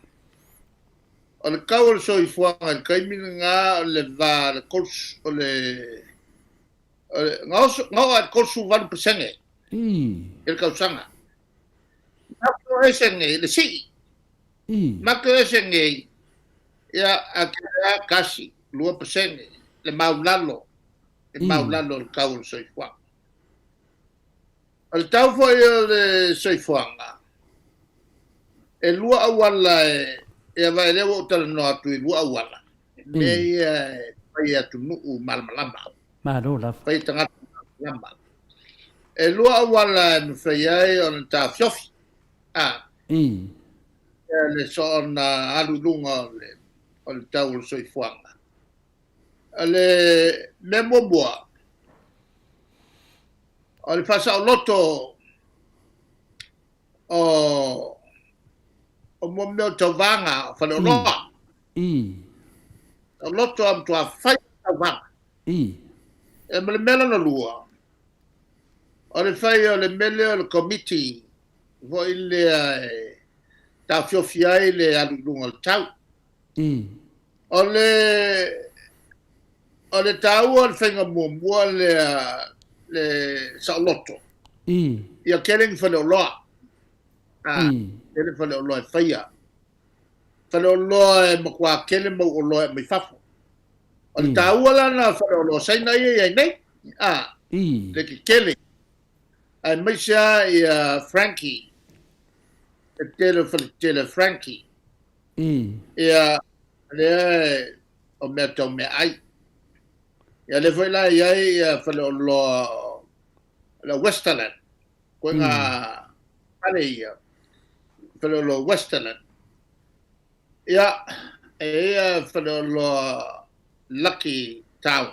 O le tau o le soifuaga i le taimi lena o le va o le 30, o le, na oo lava i le 38% i le tausaga. Matou o ese nei, le sii. Matou o ese nei, ia, a tele lava 1, 2% le maulalo. E maulalo le tau o le soifuaga. O le tau foi o le soifuaga, e lua auala e, ia vaai lea ua ou talanoa atu i lua auala, mea ia e fai e atunuu malamalama. Malo lava. Fai e tagata malamalama. E lua auala e mafai ai ona taofiofi, a. Ia le soona alu i luga o le, o le tau o le soifuaga. O le mea muamua, o le faasaoloto o o mo mea o tauvaga o faleoloa. Saoloto a matua fai tauvaga. E ma le mea lona lua, o le fai o le mea lea o le komiti foi lea e taofiofi ai le alu i luga o le tau. O le, o le taua o le faiga muamua lea, le saoloto. Ia tele ni faleoloa. Tele faleoloa e faia. Faleoloa e matua tele mau oloa e aumai fafo. O le taua la na o faleoloa Saina ia e i ai nei. Le tetele. Aemaise lava ia Frankie. Le tele o faletele a Frankie. Ia, lea o mea tau meaai. Ia, lea foi la e i ai ia faleoloa o le Westerland. Koe ngā fale ia, faleoloa Westerland. Ia, e i ai ia faleoloa Lucky Town,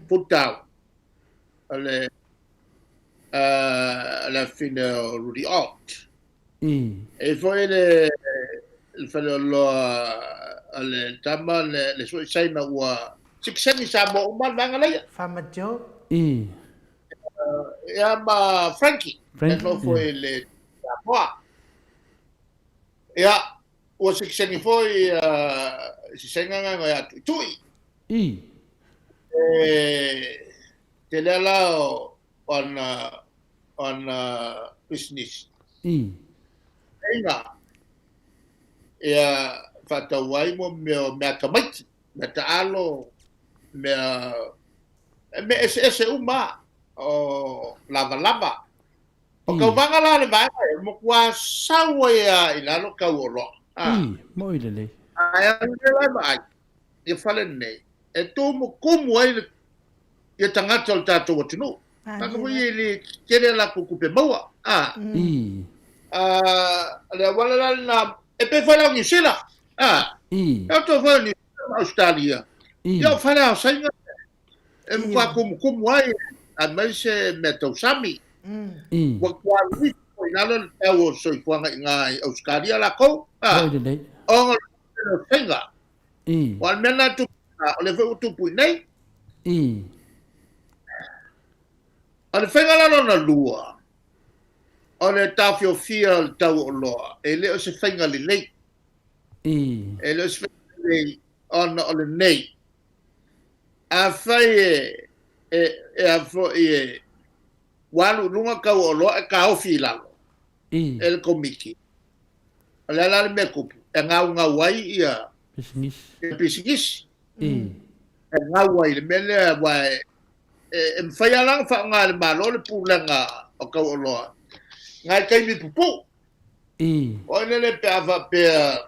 Food Town. O le, le afine o Rudy Ott. E i ai foi le faleoloa a le tama le sui Saina ua sitiseni Samoa uma le vaega laia. Farmer Joe. Ia ma Frankie. E nofo i le Samoa. Ia, ua sitiseni foi si Saina na ia Tuitui. E tele lava la o ana ana pisinisi. Inga, ia faatau ai mo mea o mea tamaiti, mea taalo, mea, mea eseese uma o lavalava. O tauvaga la a le vaega e matua sau ai lava i lalo tau o oloa. Ii, moi lelei. Ae alu nei la e vaai ia fale lenei e tumutumu ai ia tagata o le tatou atunuu. Tagata foi ia e le tele a latou tupe maua. Ii. O le auala la lena, e pei foi la o Niu Sila. Ii. E outou foi o Niu Sila ma Ausetalia. Ia o fale aosaina e matua tumutumu ai aemaise mea tau sami. Ua matua alu ifo foi i lalo le tau o le soifuaga i ina i Ausetalia lakou. Moi lelei. Ona o le tele o faiga. Aua o le mea lena e tupu i ina, o lea foi ua tupu i inei. O le faiga la lona lua, o le taofiofia o le tau o oloa, e le o se faiga lelei. E le o se faiga lelei ona o lenei. Afai e, e, e a foi e, ua alu i luga tau o oloa e taofi i lalo e le Komiti. O le a la le mea e tupu? E gaugau ai ia pisinisi. E gau ai i le mea lea aua e, e mafai lava la ona faaaoga e le Malo le pulega o tau oloa nai taimi pupuu. Foi lele pe a faapea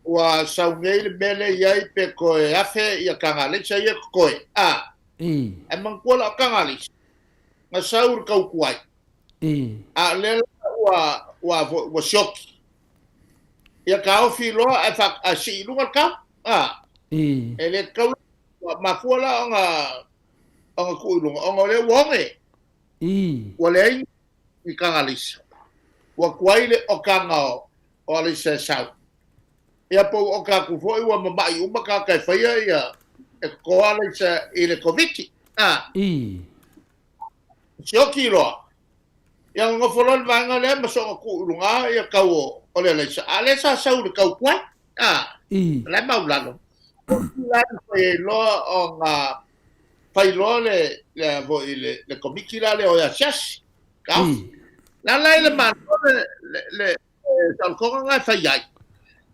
ua sau nei le mea lea i ai pe toe afe ia taga alaisa ia totoe, a. Ae manatua la o taga alaisa na sau i le tau tuai. A o lea la ua, ua, ua sioki. Ia taofi loa ae, fa, ae sii i luga le tau, a. E le tatau la, ua mafua la ona, ona tuu i luga, ona o lea ua oge. Ua leai ni taga alaisa. Ua tuai le okaga o alaisa e sau. Ia po ua oka atu foi ua mama'i uma tagata e faia ia e toto alaisa i le Koviti. A. Sioki loa. Ia nonofo loa le vaega lea ma soona tuu i luga ia tau o le alaisa. A o lea sa sau i le tau tuai. A. O la e maulalo. La e mafai ai loa ona fai loa le le foi le le komiti la lea o e asiasi. Taofi. La la i le Malo le le le saolotoga lena e fai ai.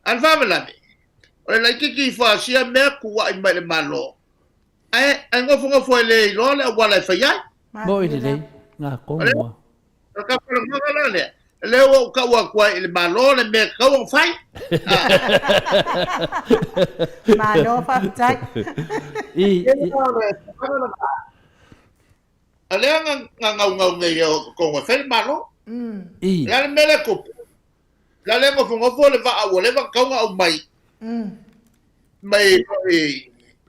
A o le faalavelave, o le laitiiti ifo a sia mea tuuai mai i le Malo, ae ae nofonofo e le iloa le auala e fai ai. Moi lelei, nga komoa. O le talanoaga la lea, lea ua ou tau atu ai i le Malo le mea e tatau ona fai. Malo faafetai. I, i. A lea na naunau nei e o i totonu e fai le Malo. I. O le a le mea lea e tupu? O le a le nofonofo le vaa ua leva ona tatau ona aumai mai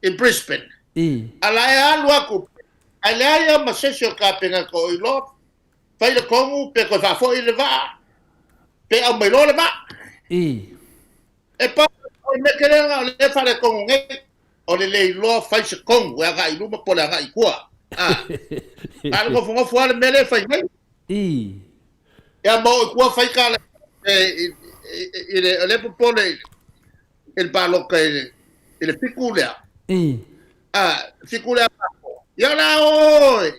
i Brisbane. I. A la e alu atu, ae leai lava ma se isi o Kapeneta o iloa fai le tonu pe toe faafoi le vaa, pe aumai loa le vaa. I. E pau o le mea tele lena o lea e faaletonu nei, o le le iloa fai se tonu e agai i luma po o le agai i tua. A, a o le nofonofo lava le mea lea e fai nei. I. Ia ma oo i tua fai tala i le, o lea e popole i le palota i le, i le 7 lea. I. A, 7 lea mākou. Ia o le a o e,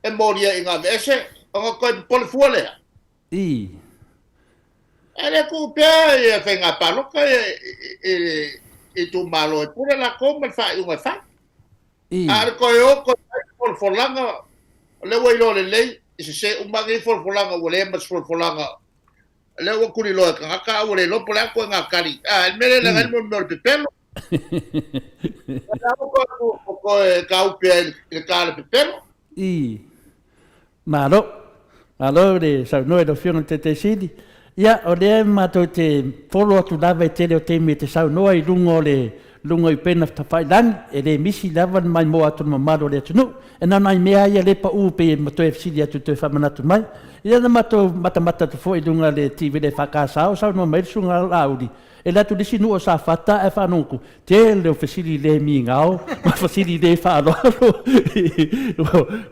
e molia i ngā aveese, ona toe popole fua lea. I. E le tuu pea ia faiga palota i itumalo e pule latou ma le faaiuga e fai. I. A o le toe o toe fai le folafolaga, o lea ua iloa lelei, e sese uma nei folafolaga ua leai ma se folafolaga. O lea ua tuliloa e tagata a ua le iloa po o le a ituaiga tali. A, le mea lea e leaga ai le mea o le pepelo. O toe taupe ai i le ta le pepelo. I. Malo. Malo le saunoa i lau Afioga i le Taitaisili. Ia, o lea matou te follow atu lava i tele o taimi e te saunoa i luga o le luga o upega tafailagi, e le misi lava le maimoa atu o le mamalu o le atunuu. E na o nai mea ia lea e pau pei e toe fesili atu toe faamanatu mai. Ia na matou matamata atu foi i luga o le TV le EFKS o saunoa mai le Susuga Laauli, E alu atu i le isi nuu o Safata ae faanono atu, tele o fesili le migao ma fesili le faaaloalo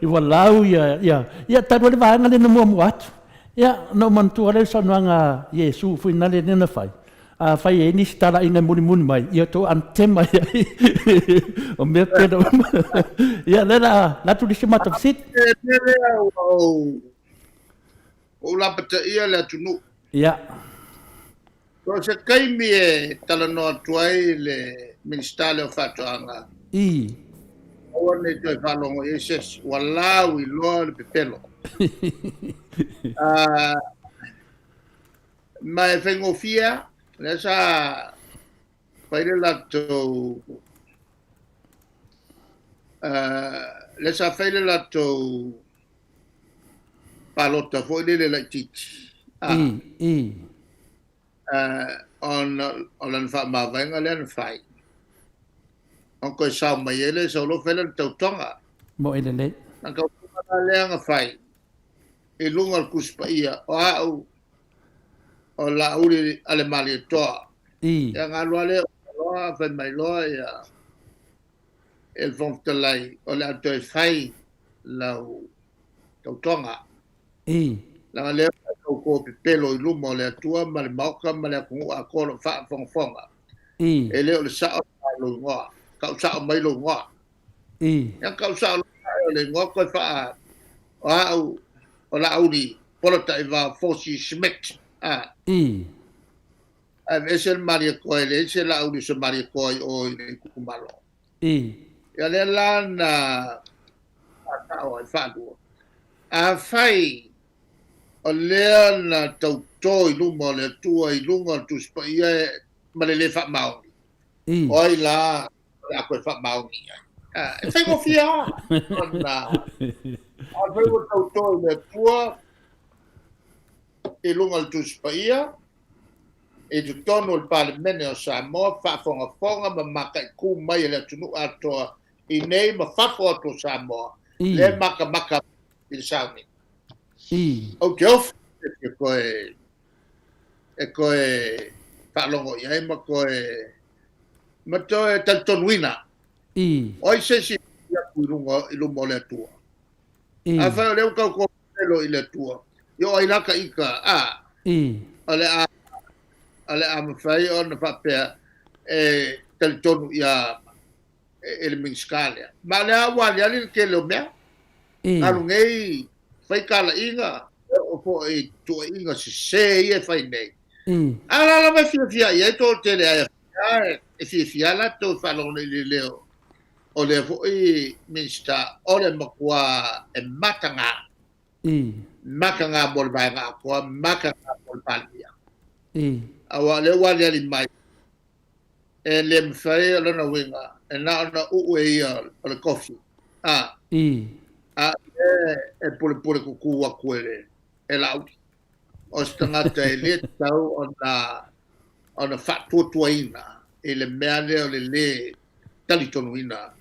ua lau ia, ia, ia talu ai le vaega lea na muamua atu. Ia, na ou manatua lea i le saunoaga a Iesu foi na lea na fai, afai e i ai nisi talaiga e mulimuli mai, ia outou anatema i ai. O mea pena uma. Ia, lea la alu atu le isi matou fesili. E mea lea ua ou lapataia le atunuu. Ia. So o se taimi e talanoa atu ai le Minisita lea o Faatoaga. I. Aua ne i toe faalogo i ai se isi, ua lauiloa le pepelo. Ma e faigofie lava, lea sa fai le latou lea sa fai le latou palota foi lele laitiiti. Ona o lana faamavaega lea na fai, ona toe sao mai ai lea, sau loa fai lana tautoga. Moe lelei. Lana tautoga la lea na fai i luga o le Tusi Paia, o au o Laauli a le Malietoa. Ia na alu lava lea uma loa fai mai loa ia e le Fofoga Fetalai, o le a toe fai lau tautoga. Leaga lea ua e tauto pepelo i luma o le Atua ma le Maota ma le atunuu atoa o lo o faafogafoga, e le o le sao lena o lou igoa. Tau sao mai lou igoa. Ia tau sao loa o le igoa toe faa o au o Laauli Polataivao Fosi Schmidt. Ae aveese le Malietoa, e leai se Laauli o se Malietoa i o i le itumalo. Ia lea la na faasao ai faalua. Afai o lea na tauto i luma o le Atua i luga o le Tusi Paia ma le le faamaoni, o ai la o le a toe faamaoni i ai? E faigofie lava ona afai ua tauto i le Atua i luga o le Tusi Paia, i totonu o le Palemene o Samoa, faafogafoga ma mataitu mai e le atunuu atoa i nei ma fafo atu o Samoa, lea e matamata i le sauni. Ou te ofo e toe e toe faalogo i ai ma toe ma toe talitonuina. O ai se isi e atu i luga i luma o le Atua? Afai o lea ua tauto pelo i le Atua, ia o ai la ta ita, a? O le a o le a mafai ona faapea e talitonu ia e le Minisita lea. Ma o lea ua aliali le tele o mea. Alu nei fai talaiga, e oo foi i tuuaiga sese ia e fai nei. A o la lava e fiafia i ai toatele ae e fiafia latou e faalogo i le leo o lea foi Minisita o le matua e mataga. Mataga mo le vaega atoa, mataga mo le Palemia. Aua o lea ua aliali mai, e le mafai o lona uiga, e na ona uu e ia o le tofi, a, a o lea e pulepule tutu atu e e Laauli. O se tagata e le tatau ona ona faatuatuaina i le mea lea o le lē talitonuina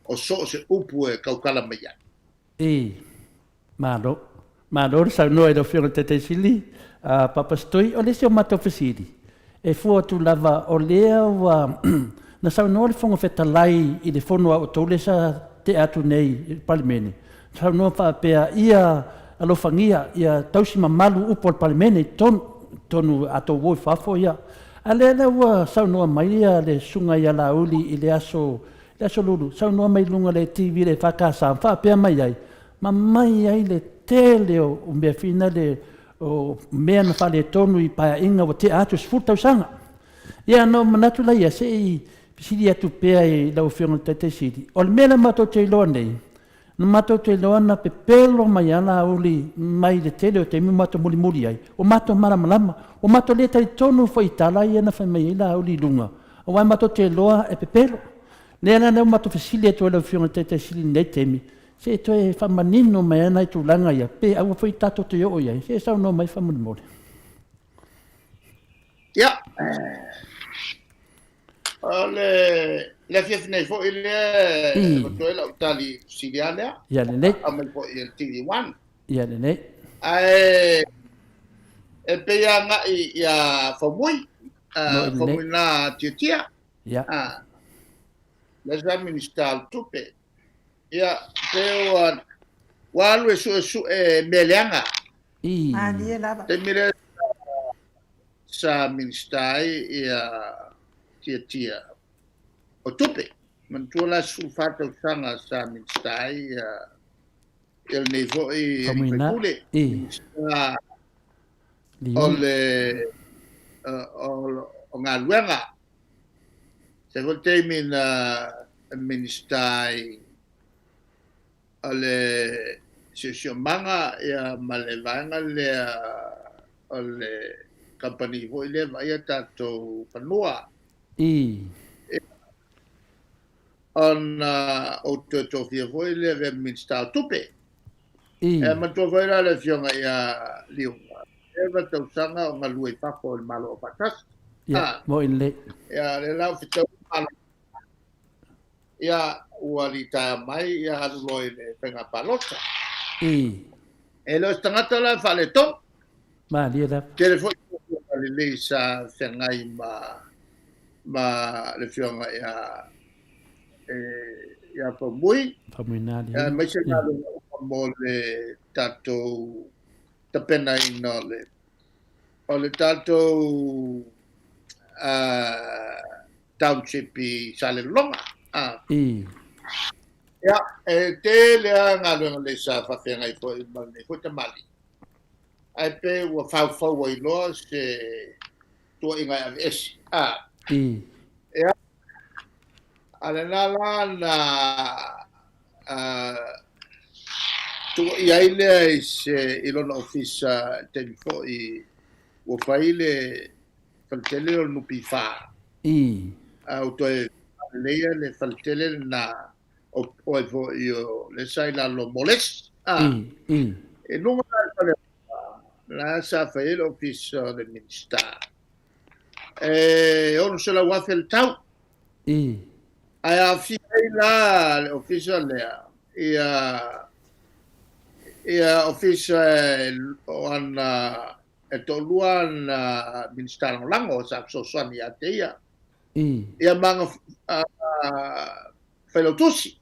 o so o se upu e tautala mai ai. I. Malo. Malo le saunoa i lau Afioga i le Taitai Sili, Papa Setoi. O le isi o matou fesili, e fua atu lava o lea ua na saunoa le Fofoga Fetalai i le fono a outou lea sa tea atu nei i le Palemene, saunoa faapea, ia alofagia, ia tausi mamalu upu a le Palemene i totonu, totonu a outou o i fafo, ia. A lea la ua saunoa mai le Susuga ia Laauli i le aso le Aso Lulu, saunoa mai i luga o le TV le EFKS ma faapea mai ai, ma mai ai le tele o mea fina le o mea na faaletonu i paeaiga ua tea atu 10 tausaga. Ia na ou manatu la ia se i fesili atu pea i lau Afioga i le Taitai Sili, o le mea lea matou te iloa nei, na matou te iloa na pepelo mai lava Laauli mai le tele o taimi ua matou mulimuli ai, ua matou malamalama, ua matou le talitonu foi i tala ia na fai mai ai Laauli i luga, aua matou te iloa e pepelo. Lea la lea ua matou fesili atu ai lau Afioga i le Taitai Sili i lenei taimi, se i toe faamanino mai lava nai tulaga ia, pe aua foi tatou te oo i ai, se i saunoa mai faamolemole. Ia, o le, le afiafi nei foi lea e avatu ai lau tali i le fesili lava lea. Ia lelei. Aumai foi e le TV1. Ia lelei. Ae e pei e agai ia Faumui, Faumui na Tiatia. Ia. Lea sa Minisita o le Tupe. Ia, pe ua, ua alu e suesue mea leaga. Malie lava. Taimi lea sa Minisita ai ia Tiatia o Tupe. Manatua la 14 tausaga sa Minisita ai ia ia lenei foi alii faipule, Minisita o le o galuega. Se foi taimi na Minisita ai o le Siosiomaga ia ma le vaega lea o le kamupani foi lea e vaaia tatou fanua. Ii. Ona ou toe tofia foi lea avea ma Minisita o Tupe. Ii. E manatua foi la le Afioga ia Liuga, eva tausaga o galue i fafo i le Malo Aufaatasi. Ia, mo'i lelei. Ia, lea la ua fetau le Malo. Ia, ua litaea mai, ia alu loa i le faiga palota. Ii. E le o se tagata la e faaletonu. Malie lava. Tele foi fuafuaga lelei sa feagai ma ma le Afioga ia ia Faumui. Faumui na le. Aemaise galuega uma mo le tatou tapenaina o le o le tatou township i Salelologa. Ii. Ia, e tele lava galuega lelei sa faafeagai foi ma lenei foi tamalii. Ae pe ua faufau ai loa se tuuaiga e aveese. A. Ii. Ia, a lena la na tuuaia ai lea i se i lona ofisa i le taimi foi ua fai le faletele o le NPF. Ii. A ua toe faaleleia le faletele lena o ai foi o lea sa i lalo o Moles. A. Ii. I luga la i le fale la sa fai ai le ofisa o le Minisita. E $600,000 le tau. Ii. Ae aafia ai la le ofisa lea ia ia ofisa o ana e toalua ana Minisita Lagolago sa fesoasoani ia te ia. Ii. Ia ma ana failautusi.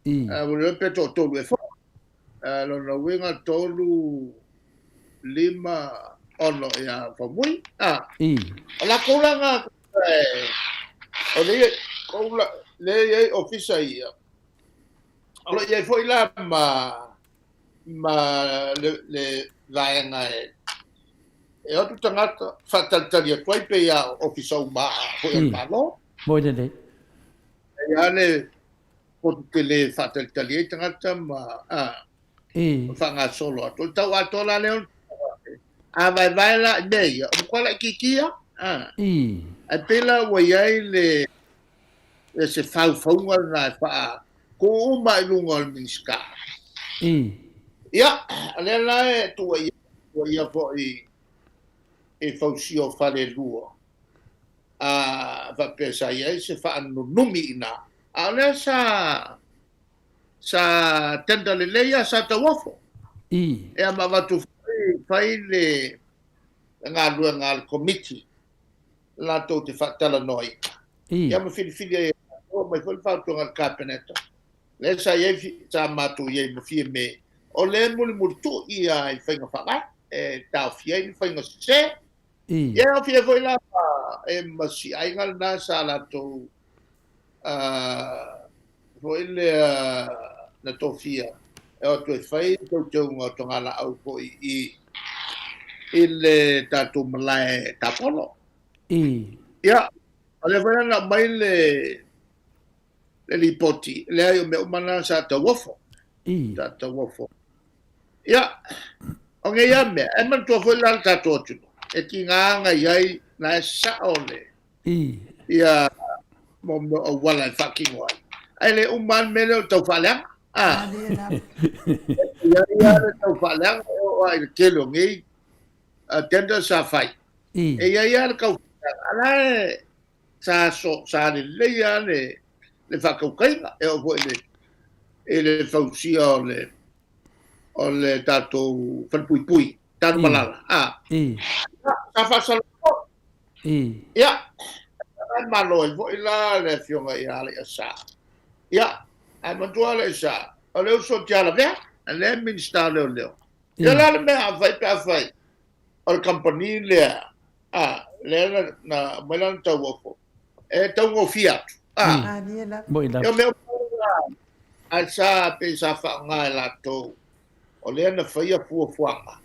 Ii. Ua le iloa pe toatolu ea foi. Lona uiga 3, 5, 6 ia Faumui. Ii. O lakou la na o lea lea e i ai ofisa ia, o lo o i ai foi la ma ma le, le vaega e e o atu tagata faatalitali atu ai pei lava o ofisa uma foi o le Malo. Moi lelei. E i ai le potu tele e faatalitali ai tagata ma Ii. faagasolo atu. O le tau atoa la lea o le a vaevae la i mea ia, o matua laitiiti ia. Ii. Ae pei la ua i ai le le se faufauga lena e faatuu uma i luga o le Minisita. Ii. Ia, o lea la e tuuaia tuuaia foi i fausia o fale e lua, a faapea sa i ai se faanunumi i ina, a o lea sa sa tender lelei lava, sa tauofo. Ii. Ia ma avatu foi fai le galuega a le Komiti latou te faatalanoaina. Ii. Ia ma filifili ai e latou, aumai foi le fautuaga a le Kapeneta, lea sa i ai, sa matou i ai ma Fiame, o lea e mulimulituu ia i faiga faavae, e taofia ai ni faiga sese. Ii. Ia e aofia ai foi la ma, e ma si aiga lena sa latou foi lea na tofia e o atu e fai le teuteuga o togalaau foi i i le tatou malae tapolo. Ii. Ia, o lea foi la na aumai le le lipoti, leai o mea uma na sa tauofo. Ii. Sa tauofo. Ia, o nei lava mea, e manatua foi la le tatou atunuu, e tiga ona i ai na e sao le Ii. Ia, mo mea o auala e faatino ai. Ae le uma lava le mea lea o le tau faaleaga. A. E i ai lava le tau faaleaga e oo lava i le tele o nei tender sa fai. Ii. E i ai lava le tau faaleaga, a la e sa so, sa lelei lava le, le faatautaiga e oo foi i le, i le fausia o le, o le tatou falepuipui, Tanumalala. A. Ii. Sa faasalalau foi. Ii. Ia, e malo ai foi la le afioga ia Alaiasa. Ia, ae manatua Alaiasa, o le uso o Tialavea, lea e Minisita o Leoleo. Ia o le a le mea a fai pe a fai o le kamupani lea, a, lea na, na aumai lana tauofo, e taugofie atu. A, Moi lava. ia o mea uma la, ae sa, pei sa faaaoga e latou, o lea na faia fuafuaga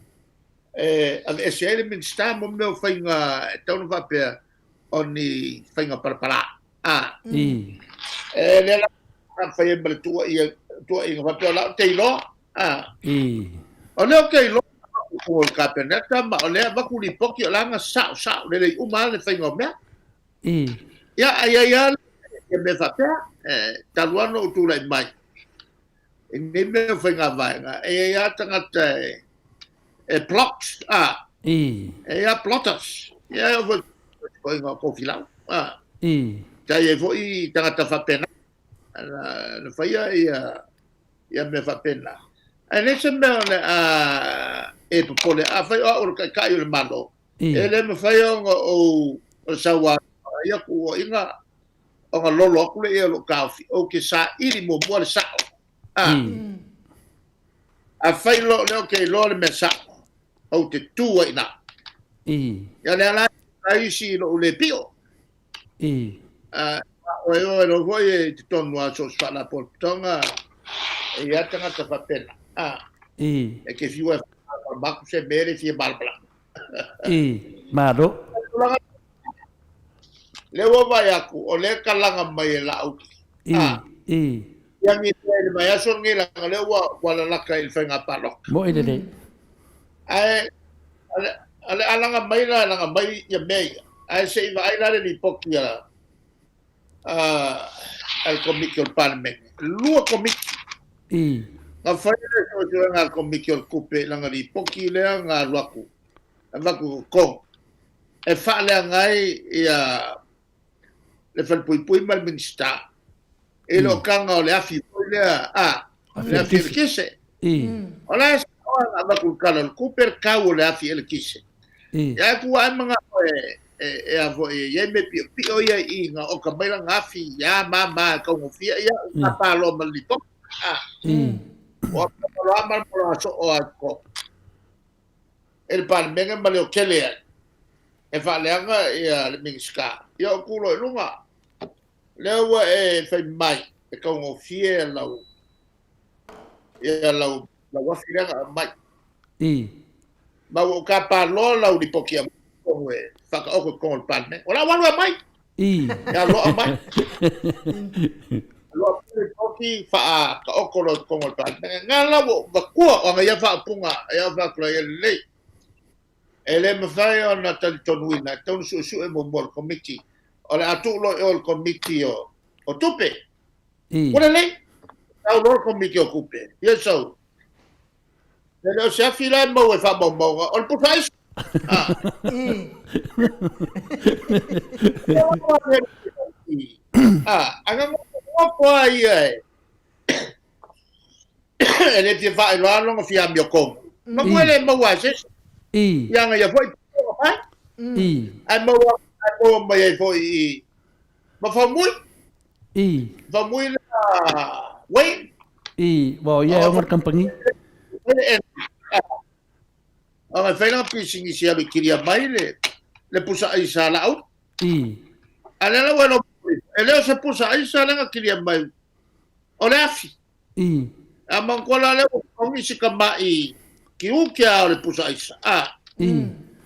e aveese ai le Minisita mo mea o faiga e tatau ona faapea o ni faiga palapala. A. Ii. E lea la na fai ai ma le tuuaiga faapea o la ou te iloa. A. O lea ou te iloa o le Kapeneta ma o lea e avatu lipoti o la na sao sao lelei uma lava le faiga o mea. Ia, ae i ai lava le mea faapea, talu lava ona ou tulai mai i nei mea o faiga vaega, e i ai lava tagata e plot, a, e i ai lava plotters, ia e oo foi i ituaiga o tofilau, a, sa i ai foi tagata faapena na faia ia ia mea faapena. Ae leai se mea o le a e popole, afai o au o le Taitai o le Malo, e le mafai ona ou sauā ia tuuaiga ona lolo atu lea o lou taofi, ou te saili muamua le sao. A, afai loa o lea ou te iloa le mea sao, ou te tu ai i ina. Ia lea la e isi i lou le pio. O e o e lou foi e totonu lava o so o se faalapotopotoga e i ai tagata faapena. E te fiu e faamalamalama atu se mea e le fia malamalama. Malo. Lea ua vaai atu, o lea e kalaga mai e Laauli. Ia ni pea i le vaiaso lenei leaga o lea ua lalata i le faiga palota. Mo'i lelei. Ae o le a laga mai la, laga mai ia mea ia. Ae se i vaai la le lipoti a le Komiti o le Palemene. 2 Komiti. Na fai le suesuega a le Komiti o le Tupe i lana lipoti lea na alu atu, avatu i totonu e faaleaga ai ia le Falepuipui ma le Minisita i le okaga o le afi foi lea, a, le afi eletise. O la e sao lava na avatu i le Tala o le Tupe le tau o le afi eletise. Ia ae tuu ae manao e a foi e i ai mea piopio ia i i na oka mai lana afi ia ma ma e taugofie ia u tapa loa ma le lipoti. A, ua loa ma le moloa soo a i totonu e le Palemene ma leotele ai e faaleaga ia le Minisita. Ia ou tu loa i luga, lea ua e fai mai e taugofie lau ia lau lau afi lea na aumai. Ma ua ou tapa loa lau lipoti e aumai i totonu e faataoto i totonu o le Palemene. O le a ou alu e aumai. Ia loa aumai. Loa aumai le lipoti faataoto loa i totonu o le Palemene. Na la ua ou avatua, o ana ia faaupuga ia ou fai atu ai, ia lelei. E le mafai ona talitonuina, e tatau ona suesue muamua e le Komiti. O le a tuu loa i o i le Komiti o Tupe. Ua lelei. Sau loa le Komiti o Tupe. Ia sau. E le o se afi la e maua i faamaumauga, o le pusa aisa. Ah, a ngā a ia e. E le fia faailoa lona fia amiotonu. Ma koe le maua ai se isi. Ia aga ia foi pai. Ae maua ae maua mai ai foi i ma Faumui. Faumui le Wayne. Wa ia e ona le kampangi. Aga fai lana pisinisi alu i kilia mai le le pusa aisa a Laauli. A lea la ua iloa e le o se pusa aisa lea na kilia mai o le afi. A manatua la lea ua totogi si tamai tiute a o le pusa aisa. A.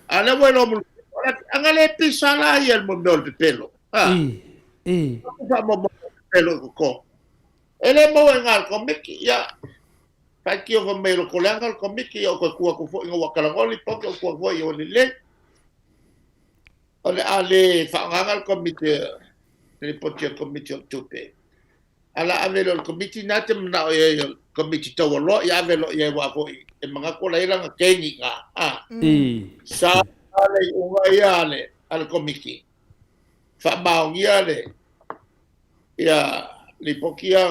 A lea ua iloa mulimuli, o le afi. Ana le pisa la ia i le mea o le pepelo. A. Faamaumau le pepelo i totonu. E le maua i ina le Komiti. Ia, faitio fai mai e lotoleaga le Komiti, ia ou toe tu atu foi ina ua talanoa le lipoti, ou tu atu foi ia ua lelei. O le a le faaaogaina le Komiti, le lipoti a le Komiti o le Tupe. A la ave loa i le Komiti lena e te manao i ai o le Komiti Taualoa, ia ave loa i ai aua foi e manatu o la e i ai lana kegi i ina. A. Sa le iuga ia a le, a le Komiti, faamaonia le, ia lipoti ia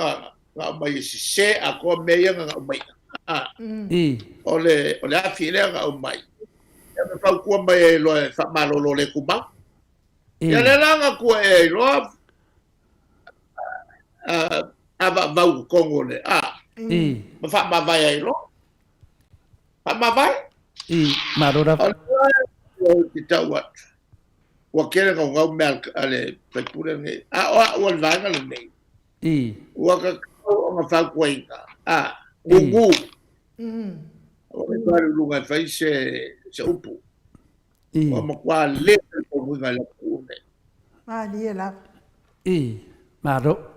na aumai e sese atoa mea ia na aumaia. A. O le, o le afi lea na aumai. Ia ma fautua mai ai loa e faamalolo le tumau. Ia lea la na tua e ai loa a vaavau i totonu o le a. Ma faamavae ai loa. Faamavae. Malo lava. O le te tau atu. Ua tele naunau mea a le sui usufono lenei. A o au o le vaega lenei. Ua tatau ona fautuaina. A, gugu. Ua fai i luga e fai se upu. Ua matua le talitonuina e le atunuu lenei. Malie lava. Malo.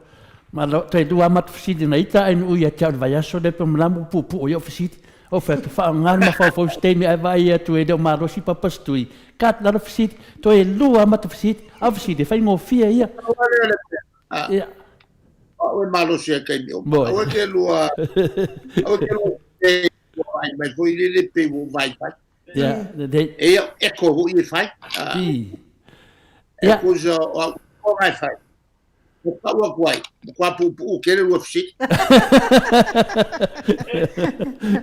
Malo, toe lua amata fesili na ita ai nuu ia te au le vaiaso lea pe malamu puupuu i au fesili. Ou fai atu, faaaoga le mafaufau se taimi ae vaai atu e le o malosi papa se tui. Kat lalo fesili, toe lua amata fesili, au fesili e faigofie ia. Ia. Au e malosi ai taimi uma. Aua ke lua, aua ke lua e vai mai foi lele pe ua vai vai. Ia, lelei. E ia, echo foi e fai. I. Ia. E kusa o au o ngai fai. Ua pau atu ai, matua puupuu tele lua fesili.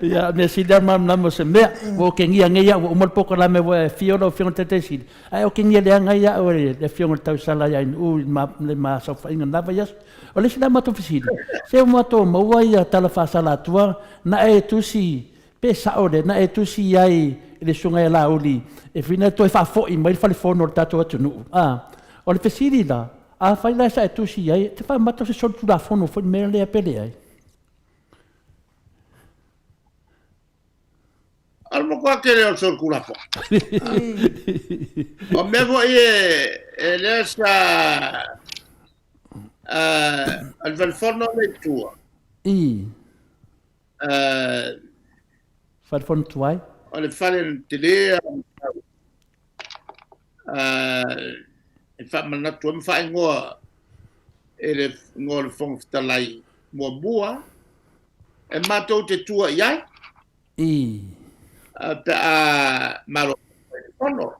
Ia, mea sili lava malamalama o se mea, ua okegia nei au, ua uma le polokalame ua e afio lau Afioga i le Taitaisili, ae okegia leaga ai au e le Afioga i le Tausala ia Ainuu i le ma saofaiga i lena vaiaso. O le isi la matou fesili, se ua matou maua ia tala faasalatua na e tusi Pe sao lea na e tusi ai i le Susuga ia Laauli e fina e toe faafoi mai le falefono o le tatou atunuu? A. O le fesili la, afai la sa e tusi ai, e te faamata o se solitulafono foi le mea lea pe leai? O le matua tele o le solitulafono. O mea foi e lea sa o le falefono lea i tua. I. Fale fono tuai. O le fale na tele e faamanatu ai ma faaigoa e le igoa o le Fofoga Fetalai muamua e matou te tua i ai. I. Pe a malo i le fono.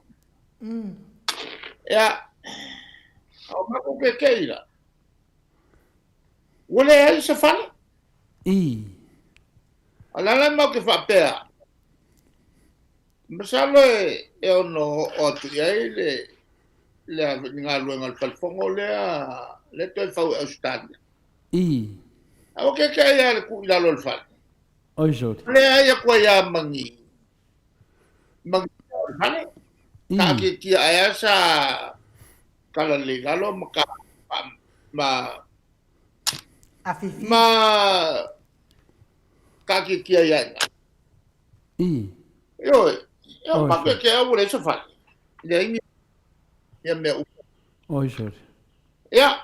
Ia, o matou keke'i la, ua leai se fale. I. O le ala matou te faapea, masalo e ono oo atu i ai le le galuega o le falefono lea lea toe fau i Ausetalia. I. Ae ua keke'i lava le tuu i lalo o le fale. Oi sori. Leai atu ai lava ma ni ma ni mea o le fale. I. Taatiatia ae lava sa talalelei i lalo ma ka ma Afifi. Ma taatiatia ai lava i ina. I. Ioe, ia o matou ke au ua leai se fale. Leai ni ia mea uma. Oi sori. Ia.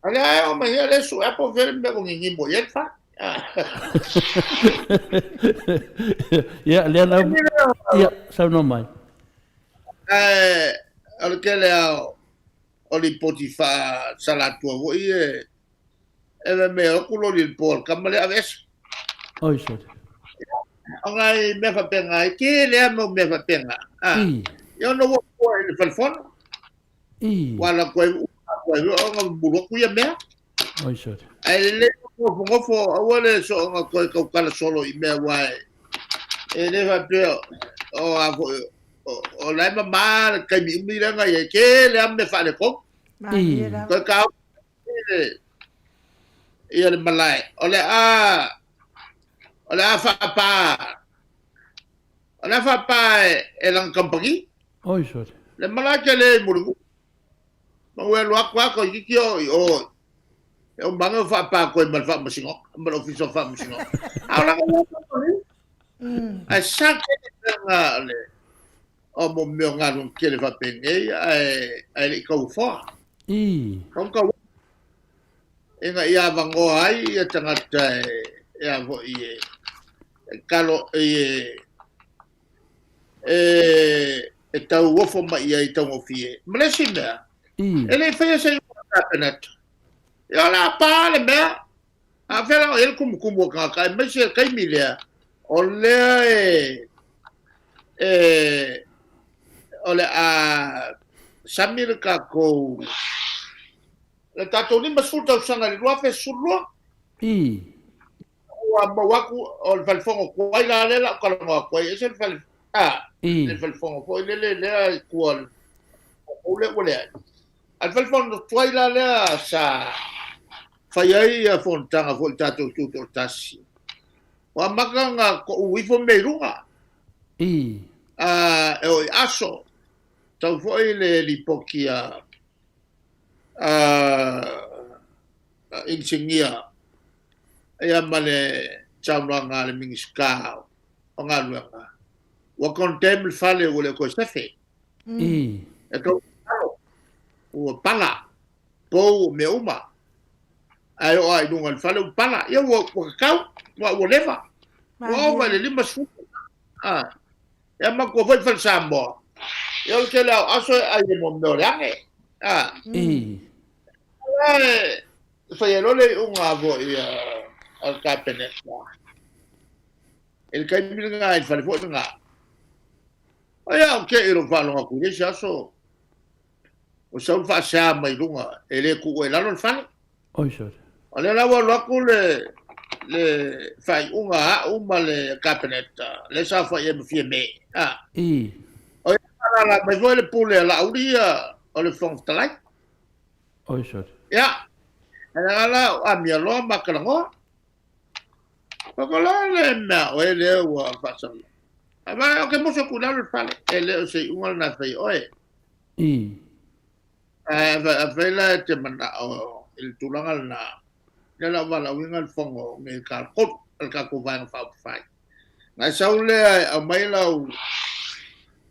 A lea e o mai ia le su apo vele mea ko ngingimo i ai le fale. Ia, lea lau... Ia, saunoa mai. Ae, o le tele lava o lipoti faasalatua foi e e mea o atu loli i le po a le tama lea aveese. Oi sori. O nai mea faapena, e tele lava mau mea faapena. Ia ona ua i le falefono. Ua ala atu ai ua ona mulu atu ia mea. Oi sori. Ae lelei nofonofo aua le soona toe tautala solo i mea aua e le faapea o a foi o la e mama le taimi umi lea na i ai tele lava mea faaletonu. Toe taofi ia le malae o le a o le a faapa o le a faapa e lana kamupani. Oi sori. Le malae tele i Mulinuu. Ma ua alu atu lava toeitiiti oo i o e uma ane o faapa atu ai ma le faamasinoga, ma le Ofisa o Faamasinoga. A o lana ia kamupani. Ae sa tele mea le o mo mea o galuega tele faapenei ae ae le i tauofoa. I. Tau ina ia avanoa ai ia tagata e e a foi e e kalo e e e tauofo mai i ai taugofie. Ma le isi mea, e le i faia se iuga a le Kapeneta. Ia o le a pa le mea, a o fea la o i ai le tumutumu o tagata, aemaise le taimi lea, o lea e, e, o le a sami le tatou, le tatou 50 tausaga i le 2012. I. Ua maua atu o le falefono tuai la lea la ou talanoa atu ai, e ese le fale, a, le falefono foi lele lea i tua o le ou lea ua leai. A le falefono tuai la lea sa fai ai ia fonotaga foi i le tatou tutoatasi. Ua amata ona touu ifo mea i luga. I. A, e oo i aso, sau foi le lipoti a, a, inisinia ia ma le saunoaga a le Minisita o Galuega, ua condemn le fale ua le o toe sefe. I. E tau alo, ua pala. pou, o mea uma. Ae oo lava i luga o le fale ua pala. Ia ua ua kakau, ua ua leva. Ua ova i le 50. A. Ia matua foi fale Samoa. Ia o le tele lava o aso e ai ai mo mea o le age. A. E fai ai loa le iuga foi a le Kapeneta i le taimi lena i le fale foi lena. Ai a o te i lou faalogo atu i le isi aso ua sau le faasea mai luga e le tuu ai i lalo le fale. Oi sole. O lea la ua alu atu le le faaiuga a au ma le Kapeneta lea sa saofai ai ma Fiame. A. I. O ia faalala mai foi le pule a Laauli ia o le Fofoga Fetalai. Oi sole. Ia. Ae leaga la o amia loa ma talanoa. Ko la le mea oe lea ua faasala. A vai o ke moso atu i lalo le fale, e le o se iuga lena e fai e oe. I. Ae afai la e te manao i le tulaga lena, lea la ua valaauina le fono nei i le tolu a le tatou Vaega Faaupufai. Na e sau lea e aumai lau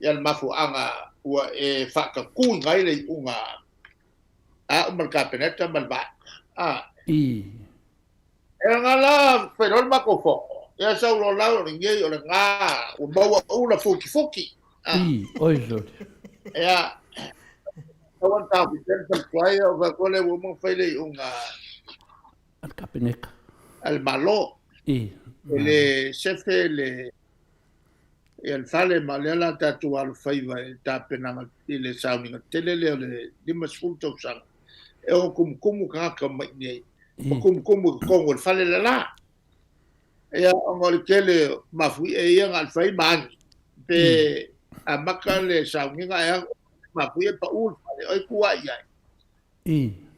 ia le mafuaaga ua e faatatuina ai le iuga a au ma le Kapeneta ma le Vaega. A. I. E nga la fai loa le matou fono, ia sau loa la o lenei o lena ua maua ula futifuti. I, oi sole. Ia, tau ana taofi pea le faletuai, o fai atu lea ua uma ona fai le iuga a le Kapeneta. A le Malo. I. E le sefe le ia le fale ma o lea la tatou alofaiva i le tapenaga i le sauniga tele lea o le 50 tausaga e ono tumutumu tagata mai i inei ma tumutumu i totonu o le fale le la. Ia ona o le tele o mafuie ia na o le fai ma agi pe amata le sauniga ae mafuie pau le fale o ai tuuai i ai.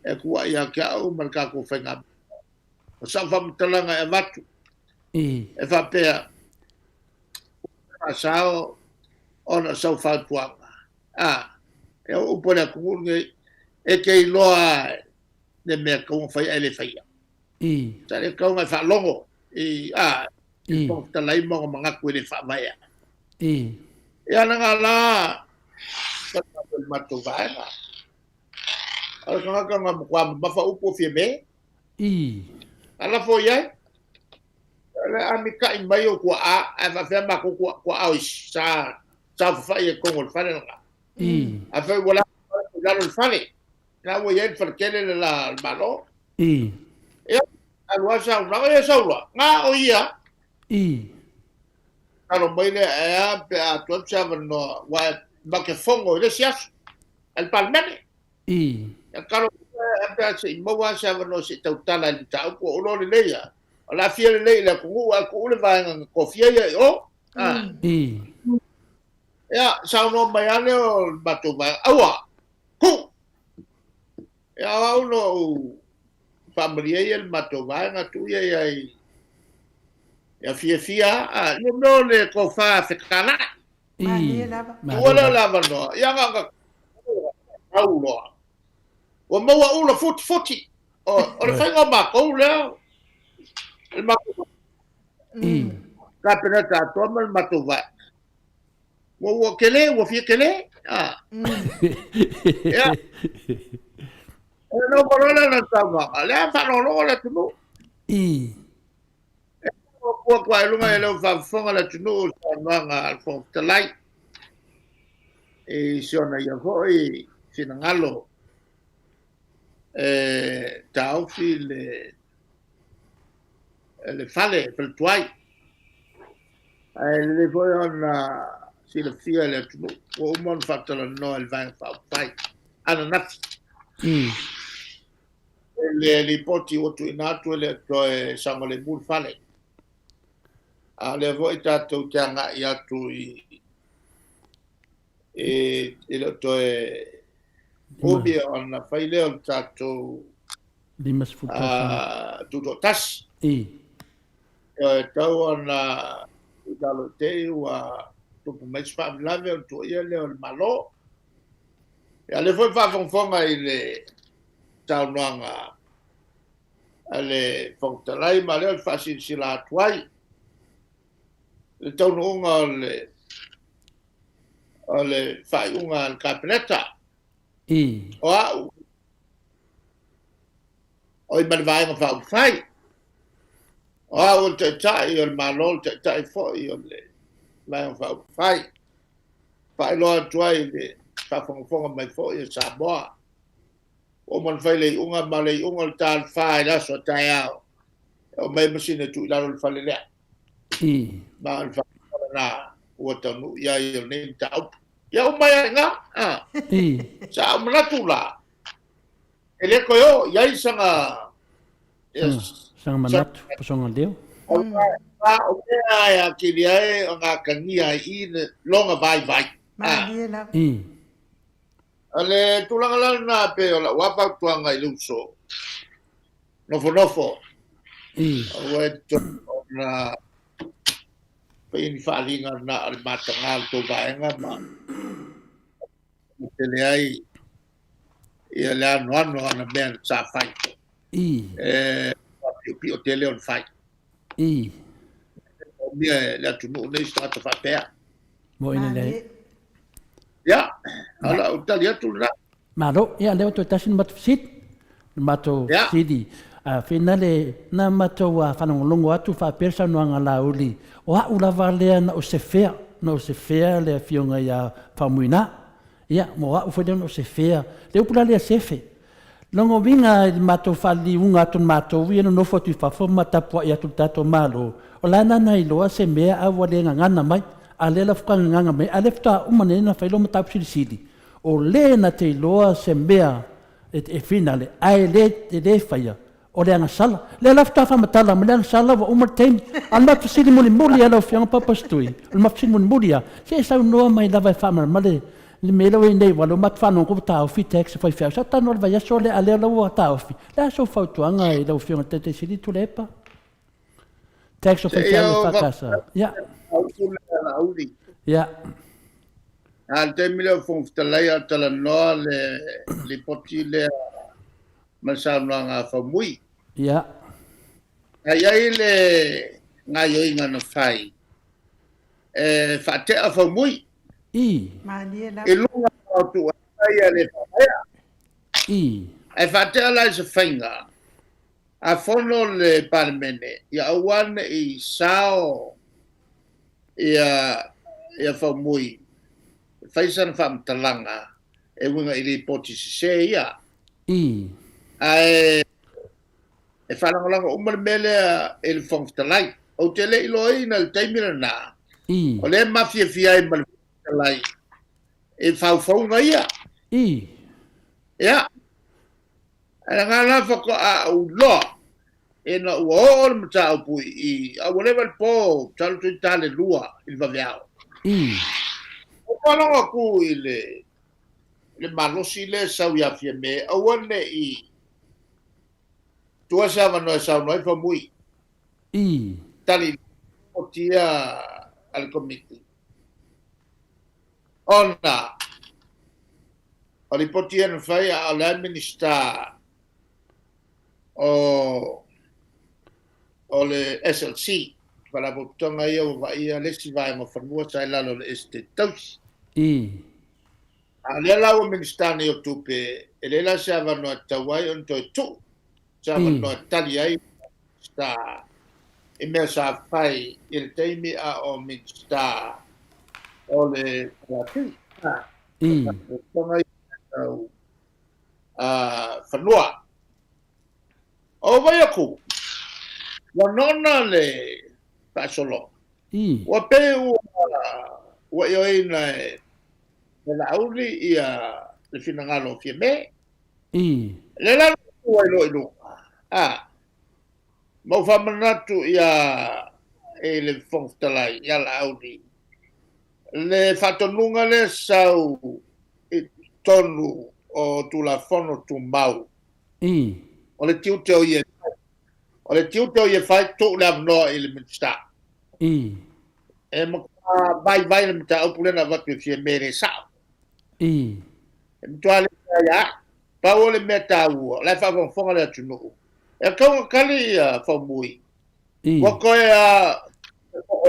E tuuai ia te au ma le tatou faigamalo. O sau faamatalaga e avatu e faapea, ua faasao ona o sau fautuaga. A, e o upu a le atunuu lenei, e te iloa le mea e tatau ona fai ae le faia. Sa le tatau ona e faalogo i, a, i le Fofoga Fetalai ma ona manatu e le faavaea. Ia leaga la, le matou vaega. O le tagata na matua mamafa upu o Fiame. A lafo i ai. O le a mita'i mai ou tua'a, ae faapefea matou tua'a o isi sa saofafai ai i totonu o le fale lena. Afai ua lafo i lalo o le fale, la ua i ai le faletele le la o le Malo. Ia, alu lava saunoaga, ia sau loa, na o ia. Talo mai lea, ae a pe a atu atu se avanoa, aua matou te fono i le isi aso a le Palemene. Ia talo mai pe a se i maua se avanoa se i tautala i le mataupu, o iloa lelei lava, o le a fia lelei i le atunuu ae tuu le vaega na tofia ia i o. Ia, saunoa mai lava lea o le matou vaega, aua, tuu! Ia, o au na ou faamalie ia le matou vaega, tuu ia i ai, ia fiafia lava, ia mea o le tofa fetalai. Malie lava. Tuua lea o le avanoa, ia na ona tau loa. Ua maua ula futifuti. O le faiga o matou lea, le matou Kapeneta atoa ma le matou vaega. Ua ua tele, ua fia tele. Ah. Ia. E nofo loa lea na saunoaga, lea faalogologo le atunuu. E ua atu ai luga e leo faafofoga le atunuu i saunoaga a le Fofoga Fetalai i si ona ia foi finagalo e taofi le le fale faletuai. Ae lelei foi ona silafia e le atunuu ua uma ona faatalanoa e le Vaega Faaupufai ananafi. Le lipoti ua tuuina atu e le o toe saogalemu le fale. A o lea foi tatou te agai atu i e le o toe umi ona fai lea o le tatou 50 tausaga tutoatasi. E tatau ona i lalo i te i ua tupu mai se faalavelave ona tuuaia lea o le Malo. Ia, lea foi faafogafoga i le saunoaga a le Fofoga Fetalai ma lea o le faasilasila atu ai le taunuuga o le o le faaiuga a le Kapeneta. O au. Oi ma le Vaega Faaupufai. O au o le Taitai o le Malo, o le Taitai foi o le Vaega Faaupufai. Faailoa atu ai i le faafogafoga mai foi a Samoa. Ua uma ona fai le iuga, ma o le iuga o le ta o le fa i le aso a taeao, e oo mai ai masini e tuu i lalo le fale lea. Ma o le faamoemoe lena ua taunuu i ai o lenei mataupu. Ia uma ai i ina. Sa ou manatu la, e le toe oo i ai sana Sana manatu, po sona leo. O mea e atili ai ona atagia ai i lona vaivai. Malie lava. O le tulaga la lena pei o lau lava fautuaga i le uso, nofonofo, aua e te ona faia ni faaaliga na o le mataga o le tou vaega ma tele ai ia le anoano o ana mea sa fai. E piopio tele ona fai. O mea le atunuu nei se tagata faapea. Mo ina le. Ia, o lau tali atu lena. Malo, ia lea ua toe tasi le matou fesili. Le matou fesili, finale na matou faalogologo atu faapea le saunoaga a Laauli, o au lava lea na ou sefea, na ou sefea le afioga ia Faumuina. Ia, mo au foi lea na ou sefea. Le upu la lea sefe, Lona uiga i le matou faaliliuga atu o matou ia nonofo atu i fafo ma tapuai atu i le tatou Malo, o la e nana iloa se mea a ua le gagana mai, a lea la faatoa gagana mai, a lea faatoa uma nei ona fai lau mataupu silisili, o le na te iloa se mea e finale ae le faia, o le agasala. Lea la faatoa faamatala mai le agasala ua uma le taimi. A o le matou fesili mulimuli lava lau Afioga Papa Stui, o le matou fesili mulimuli lava, se i saunoa mai lava e faamalamalama le mea lea ua i ai nei, aua o lea ua matou faalogo ua taofi tax a faifeau. Sa ou talanoa i le vaiaso lea, a o lea la ua taofi. O le a sou fautuaga i lau Afioga i le Taitai Sili Tuilaepa? Tax o faifeau e EFKS. Ia. Ia. A o le taimi lea o Fofoga Fetalai a o talanoa le lipoti lea ma le saunoaga a Faumui. Ia. Sa i ai le gaoioiga na fai e faatea Faumui. I. Malie lava. I luga o tuuaiga ia le faavaea. I. Ae faatea la i se faiga, a fono le Palemene, ia aua ne i sao ia ia Faumui e fai sana faamatalaga e uiga i lipoti sese ia. I. Ae e faalagolago uma le mea lea i le Fofoga Fetalai. Ou te le i iloaina i le taimi lena, I. o lea e mafiafia ai ma le Fofoga Fetalai i faufauga ia. I. Ia, ae lena la faatoa ou iloa ina ua oo le mataupu i i, a ua leva le po, masalo toeitiiti ta le 2 i le vaveao. I. Ou faalogo atu i le le malosi lea e sau ia Fiame, aua ne i tua se avanoa e saunoa ai Faumui. I. Tali i lipoti ia a le Komiti. Ona o lipoti ia na fai a o le a Minisita o o le SLC, Faalapotopotoga ia ua vaaia le isi vaega o fanua sa i lalo o le Esetete Tausi. I. A o lea la ua Minisita nei o Tupe, e leai la se avanoa e tatau ai ona toe tuu se avanoa e tali ai Minisita i mea sa fai i le taimi a o Minisita o le LRT. I. Faalapotopotoga ia tau fanua. O vai aku, ua nona le faasologa. I. Ua pei ua ua ioeina e Laauli ia le finagalo o Fiame. I. Lea la na tu ai loa i luga, a, ma ou faamanatu ia i le Fofoga Fetalai ia Laauli le faatonuga lea sau i totonu o Tulafono Tumau. I. O le tiute o ia e fai. O le tiute o ia e fai, tuu le avanoa i le Minisita. I. E matua vaivai le mataupu lea na avatu e Fiame e le sao. I. E matua le mea ia au. Pau o le mea taua, o la e faafogafoga le atunuu. E tatau ona tali ia Faumui. I. Ua toe a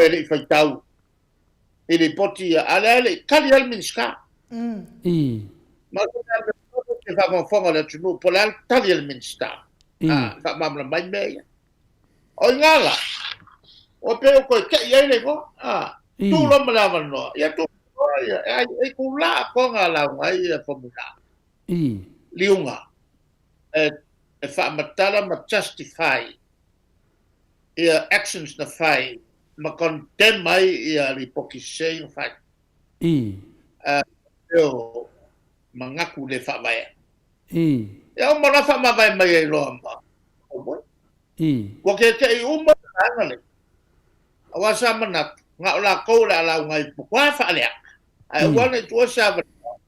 e le i faitau i lipoti ia, a o lea e le i tali lava le Minisita. I. Ma o se mea te faafogafoga le atunuu po o le a le tali a le Minisita. A, faamalamalama ai mea ia. O i ina la, ua pei ua toe te'i ai le igoa, a, tu loa ma le avanoa, ia tu loa ia, e ai, e itulā atoa na lauga ai ia Faumuina. Liuga, e, e faamatala ma justify ia actions na fai ma condemn ai ia lipoti sese ia na fai. A, e o manatu le faavaea. Ia uma loa faamavae mai ai loa ma Faumui. Ua kekeʻi uma le vaega lenei, aua sa manatu, na o latou o le a lauga ai matua faaleaga, ae aua ne i tuua se avanoa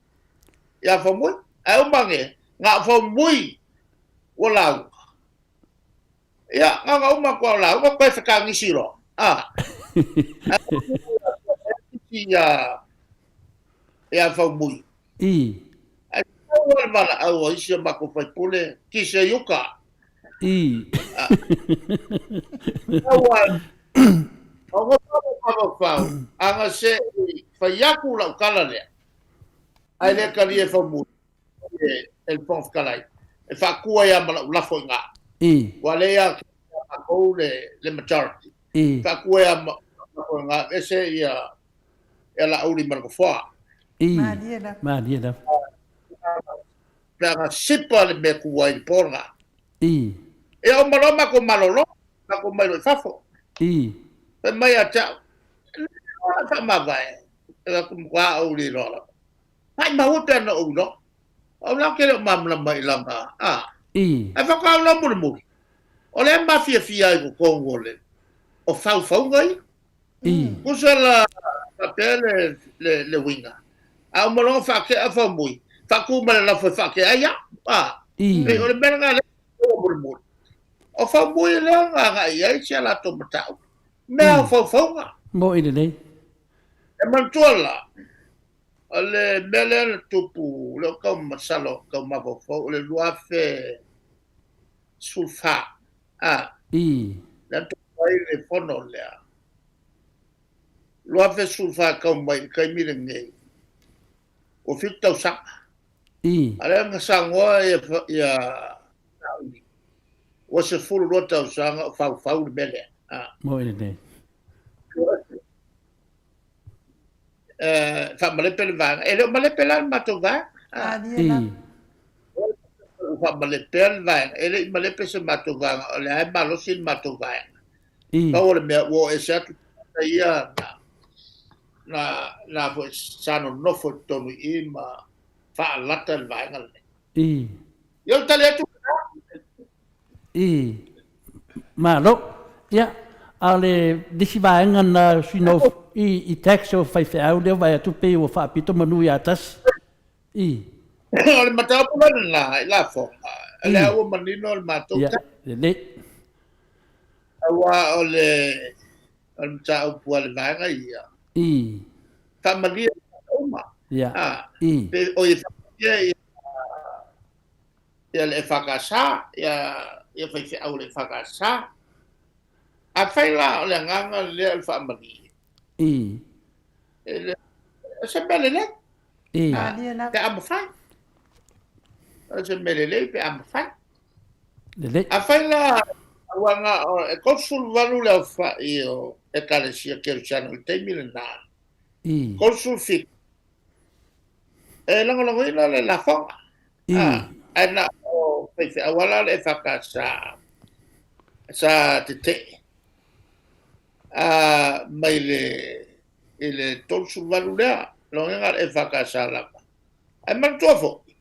ia Faumui. Ae uma ane, na o Faumui ua lauga. Ia, na ona uma atu lava o lauga, toe fetagisi loa. A, ae ia, ia Faumui. Ae tatau lava le valaau a isi o matou faipule, kise i uka. Tatau lava, o nofo lou mafaufau, ana se i fai atu lau tala lea, ae le talia e Faumui, e le Fofoga Fetalai, e faatu ai lava ma lau lafo i ina. Ua lea ia te matou le majority. Faatu ai lava ma lau lafo i ina, aveese ia ia Laauli ma le nofoa. Malie lava. Malie lava. Pe ana sipa le mea tu ai i le po lena. Ia uma loa matou malolo, matou mai loa i fafo. Fai mai ia te au, e le iloa lau faamavae, e atu matua ou le iloa lava. Maimau e pe ana ou iloa. O au la ou te le o malamalama i lana, a. Ae faatoa ou iloa mulimuli, o lea e mafiafia ai i totonu o le, o faufauga ia. Tusa la faapea le, le, le uiga. A uma loa ona faatea Faumui, faatu ma le lafo e faatea ai au. A, pei o le mea lena lea e mulimuli. O Faumui lea na agai i ai si a latou mataupu. Mea o faufauga. Mo'i lelei. E manatua la, o le mea lea na tupu, lea ou tau masalo, tau mafaufau, o le 2014. A, lea na tupu ai le fono lea. 2014 tau mai i le taimi lenei, ua 7 tausaga. A lea na saunoa ia, ia Laauli, ua 12 tausaga o faufau le mea lea. A. Mo'i lenei. Faamalepe le vaega. E le o malepe la le matou vaega. Ua faamalepea le vaega. E le i malepe se matou vaega, o lea e malosi le matou vaega. Pau o le mea, ua oo ese atu tagata ia na, na foi sa nonofo i totonu i i ma faalata le vaega lenei. Ia o le tali atu lena. I. Malo. Ia, a o le isi vaega na sui i, i tax o faifeau lea vaai atu pei ua faapito manu ia tasi. I. O le mataupu la lena i lafoga, o lea ua manino le matou Ia, lelei. Aua o le, o le mataupu a le vaega ia. I. Faamalie uma. Ia. I. Pe, o ia faamalie ia ia le EFKS, ia, ia faifeau o le EFKS. Afai la o le agaga lea o le faamalie, E le, o se mea lelei. Pe a mafai. O se mea lelei pe a mafai. Lelei. Afai la, aua na o, e 38 le aofai o Ekalesia Kerisiano i le taimi lena. 37. E lagolagoina le lafoga. Ae na o faifeau lava la o le EFKS sa tetee mai le i le 38 lea, lona uiga o le EFKS lava. Ae manatua foi,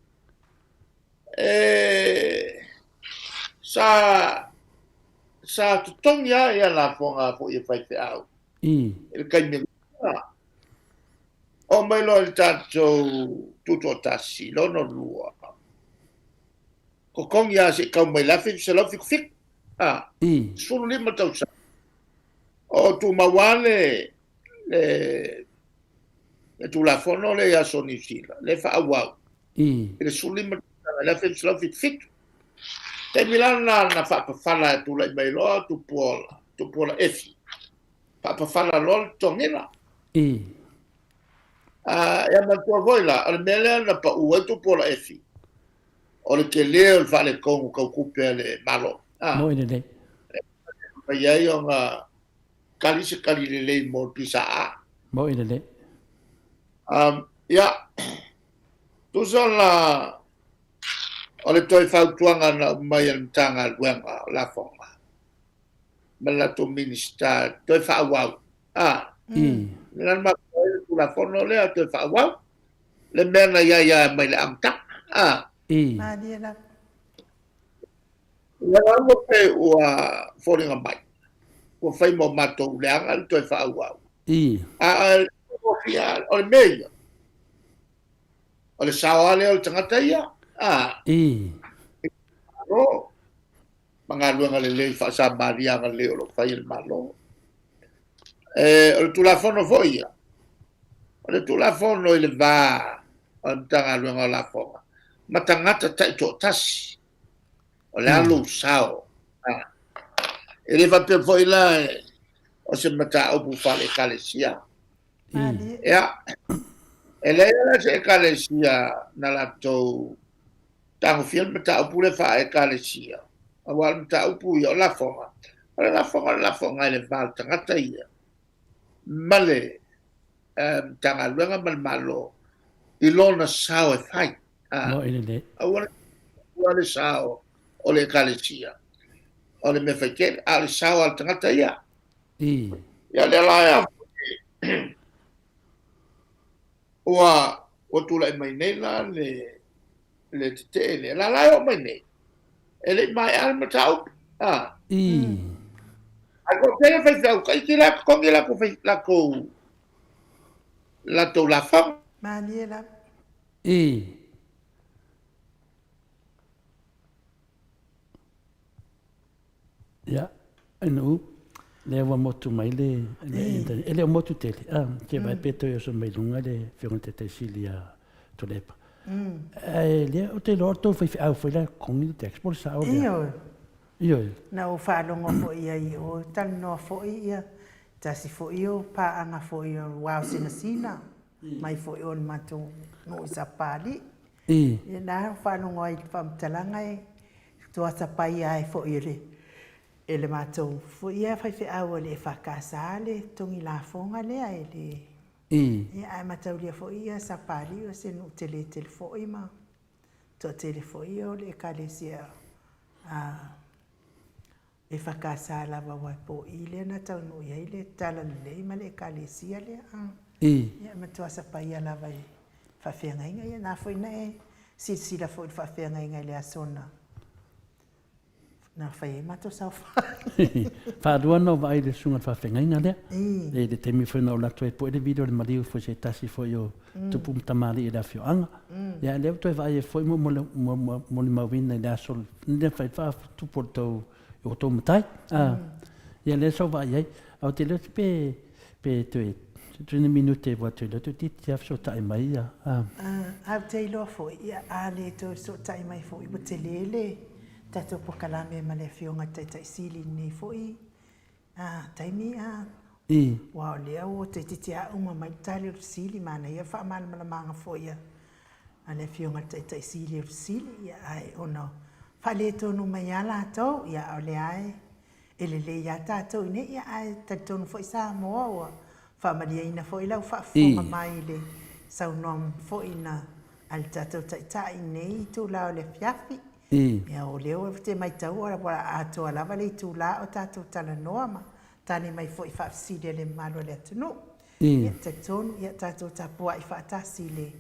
e, sa sa totogi lava ia lafoga foi a faifeau i le taimi lena. Oo mai loa i le tatou tutoatasi, lona lua, totogi lava se i tau mai i le 1977, a, 15 tausaga, o tumau lava le, le, le Tulafono lea i aso Niu Sila, lea e faaauau i le 15 tausaga i le 1977. Taimi la lena na faapafala e tulai mai loa Tupuola, Tupuola Efi, faapafala loa le totogiga. A, ia manatua foi la, o le mea lea na pau ai Tupuola Efi, O le tele o le faaletonu tau tupe a le Malo. A. Moe lelei. E mafai ai ona tali se tali lelei mo le PSA. Moe lelei. Um, ia, tusa la o le toe fautuaga na aumai e le Matagaluega o Lafoga ma le latou Minisita toe faaauau. A. I. Le la na mafua ai le Tulafono lea toe faaauau le mea na i ai lava mai le amataga. A. I. Malie lava. Ia lava pe ua foliga mai ua fai mo matou leaga le toe faaauau. I. A o le mea ia, o le sao lava lea o le tagata ia. A. I. Malo ma galuega lelei faa-Samaria lelei o lo o fai e le Malo. E, o le Tulafono foi ia, o le Tulafono i le va o le Matagaluega o Lafoga ma tagata taitoatasi. O le a lou sao? E le faapea foi la o se mataupu faale-Ekalesia. Ia, e leai la se Ekalesia na latou tagofia le mataupu lea faa-Ekalesia, aua o le mataupu ia o lafoga, o le lafoga o le lafoga i le va o le tagata ia ma le Matagaluega ma le Malo i lona sao e fai. Aua le sao o le Ekalesia, o le mea faitele, a o le sao a le tagata ia. Ia lea la e ua ua tulai mai nei la le le tetee lea. La la e oo mai nei, e le i maea le mataupu. A. Ae toatele faifeau taiti la e totogi latou fai latou latou lafoga. Malie lava. Ia, NU, lea ua motu mai le, le internet. E le o motu tele, a, ke vai pe toe oso mai luga le Afioga i le Taitai Sili ia Tuilaepa. Ae lea, ou te iloa o le tou faifeau foi la e totogi le tax po o le sao lea? Ioe. Ioe. Na ou faalogo foi i ai o talanoa foi ia tasi foi o paaga foi o le uao sinasina mai foi o le matou nuu i Sapalii. Ia na ou faalogo ai i le faamatalaga e Tuasapaia ai foi e le e le matou foi ia faifeau a le EFKS le togi lafoga lea e le ia ae mataulia foi ia Sapalii o se nuu tele tele foi ma toatele foi ia o le Ekalesia a EFKS lava aua e po'i lea na taunuu i ai le talalelei ma le Ekalesia lea ia matua sapaia lava i faafeagaiga ia na foi na e silasila foi i le faafeagaiga i le aso na na fai ai matou saofai. Faalua ona ou vaai i le susuga i le faafeagaiga lea. I le taimi foi na ou alu atu ai pue le video i le maliu foi se tasi foi o tupu ma tamalii o le afioaga. Ia lea ua toe vaai ai foi ma molimauina i le aso lea na fai ai le faatupu o le tou i o outou matai. Ia lea sa ou vaai ai. Ae ou te iloa pe pe toe tui ni minute ua toe iloa toeitiiti lava fesootai mai ia. Ae ou te iloa foi, ia a le toe fesootai mai foi ua tele le tatou polokalame ma le Afioga i le Taitai Sili i lenei foi taimi. Aua o lea ua toeitiiti lava uma mai le tali o le fesili, manaia le faamalamalamaga foi a le Afioga i le Taitai Sili o le fesili, ae ona faaletonu mai lava latou, ia a o lea lava e lelei lava tatou i inei, ia ae talitonu foi Samoa ua faamalieina foi lau faafofoga mai i le saunoaga foi na a le tatou Taitai i lenei itula o le afiafi. Ia o lea ou te maitaua ua atoa lava le itula o tatou talanoa ma tali mai foi i faafesili a le mamalu o le atunuu. Ia talitonu ia tatou tapuai faatasi i le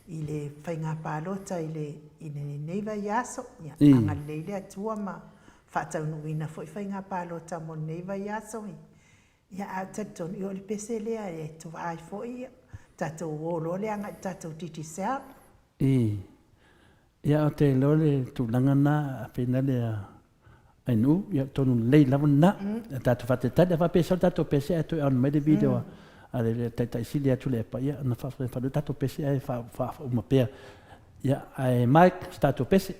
i le faiga palota i le i lenei vaiaso. Ia agalelei le Atua ma faataunuuina foi faiga palota mo lenei vaiaso. Ia ae ou te talitonu ia o le pese lea e toa ai foi ia tatou o loa lea agai i le tatou Digicel. Ia ou te iloa le tulaga lena a pei na lea Ainuu, ia tonu lelei lava lena. Ia tatou faatalitali, a faapea e sau le tatou pese ae toe on mai le video a le Taitai Sili atu le epa, ia ona faafetai tatou pese ae faauma pea. Ia, ae Mike, se tatou pese.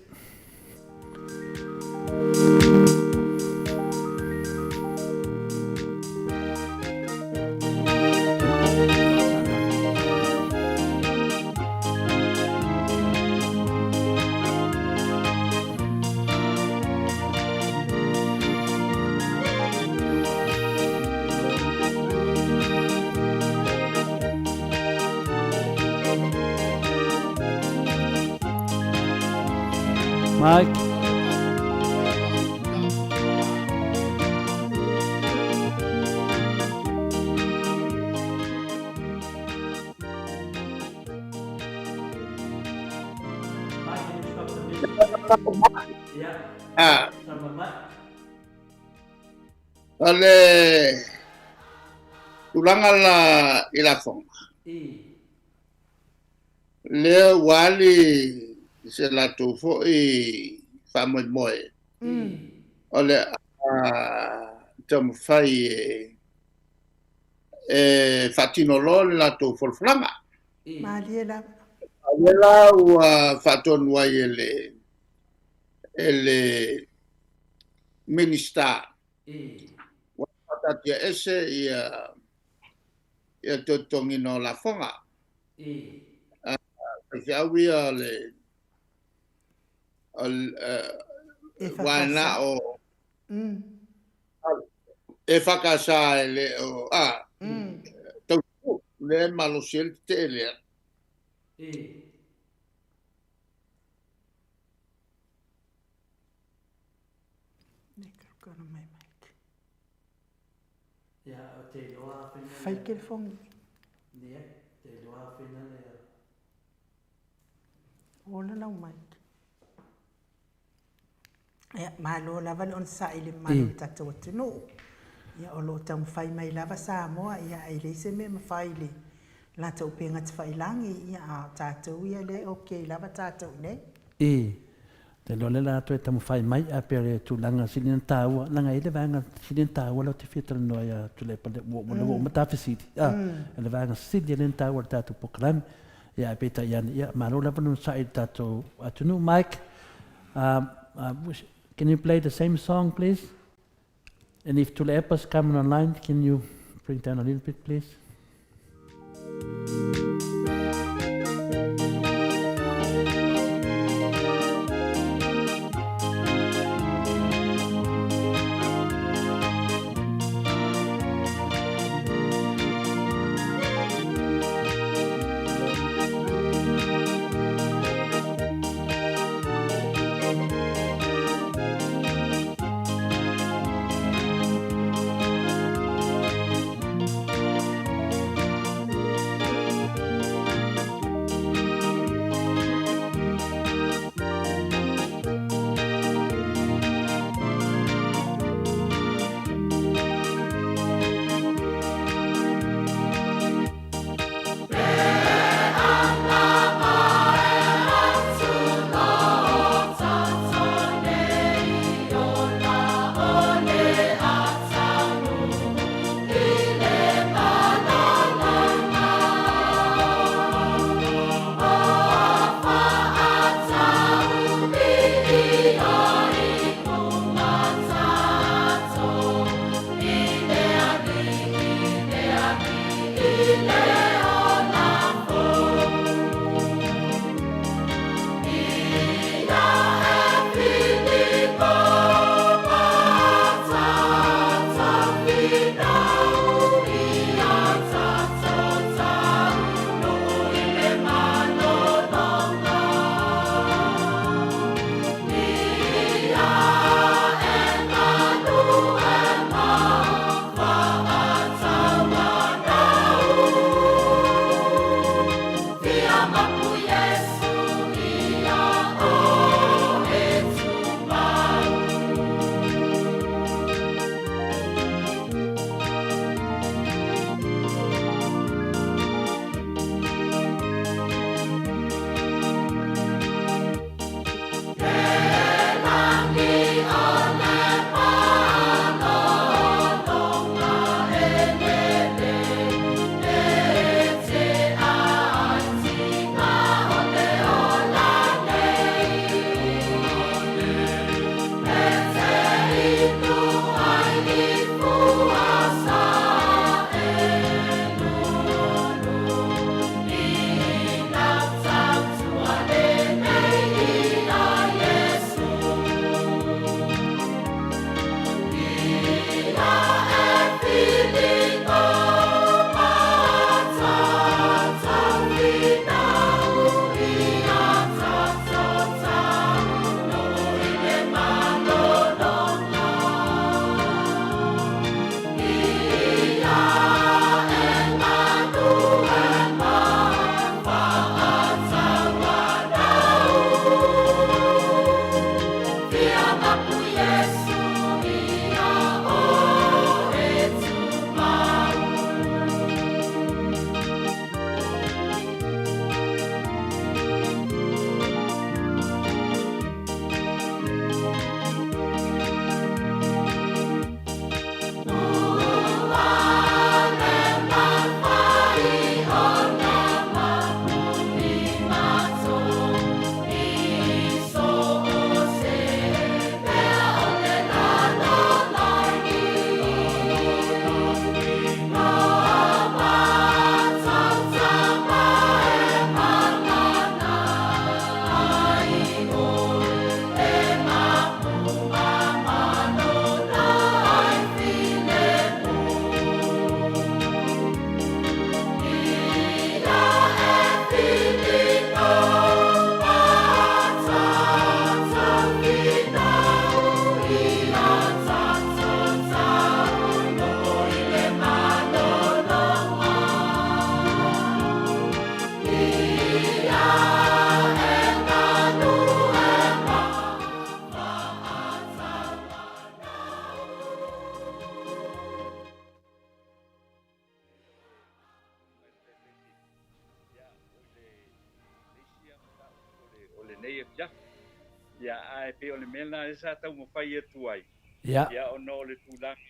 Mike. Ah. O le tulaga la i lafoga, lea ua ali se latou foi faamoemoe, o le a taumafai e faatino loa le latou folafolaga. Malie lava. O lea la ua faatonu ai e le e le Minista ua faataatia ese ia ia toe totogiina o lafoga. Faifeau ia o le aua na o EFKS e le o a tautu le malosi ai le tetee lea. Fai telefoni. Ola lau mic. Ia, malo lava le onosai i le mamalu o le tatou atunuu. Ia, o lo o taumafai mai lava Samoa, ia, e leai se mea e mafai i le latou upega tafailagi, ia, a o tatou ia lea e okay lava tatou i inei. I te iloa lea o le a toe taumafai mai, ae pei o le tulaga sili ona taua, leaga e i ai le vaega sili ona taua lea ou te fia talanoa ai ia Tuilaepa, lea ua uma ta fesili, a, o le vaega sili lea ona taua i le tatou polokalame. Ia, ae peitai ane, ia, malo lava le onosai i le tatou atunuu. Mike, can you play the same song, please? And if Tuilaepa's coming online, can you bring down a little bit, please? afiafi. Ia, ae pei o le mea lena lea sa taumafai atu ai, ia, ona o le tulaga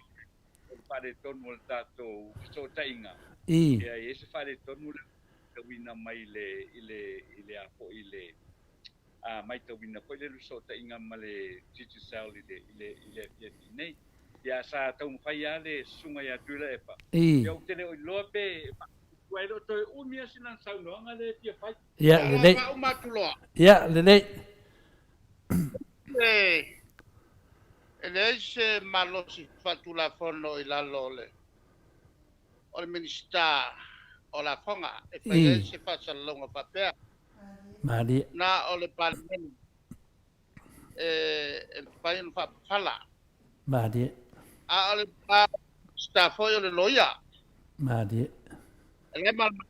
o le faaletonu o le tatou fesootaiga, ia, e i ai se faaletonu lea ua matauina mai i le, i le, i le a foi, i le, a matauina foi le fesootaiga ma le Digicel i le, i le, i le afiafi nei. Ia, sa taumafai lava le susuga ia Tuilaepa, ia, ou te le o iloa pe, aua e le o toe umi lava sina saunoaga lea e fia fai. Ia, lelei. Faauma atu loa. Ia, lelei. E leai se malosi faatulafono i lalo o le o le Minisita o Lafoga e fai ai se faasalalauga faapea. Malie. Na o le Palemene e mafai ona faapafala. Malie. A o le Minisita foi o le Loia. Malie. E le malamalama.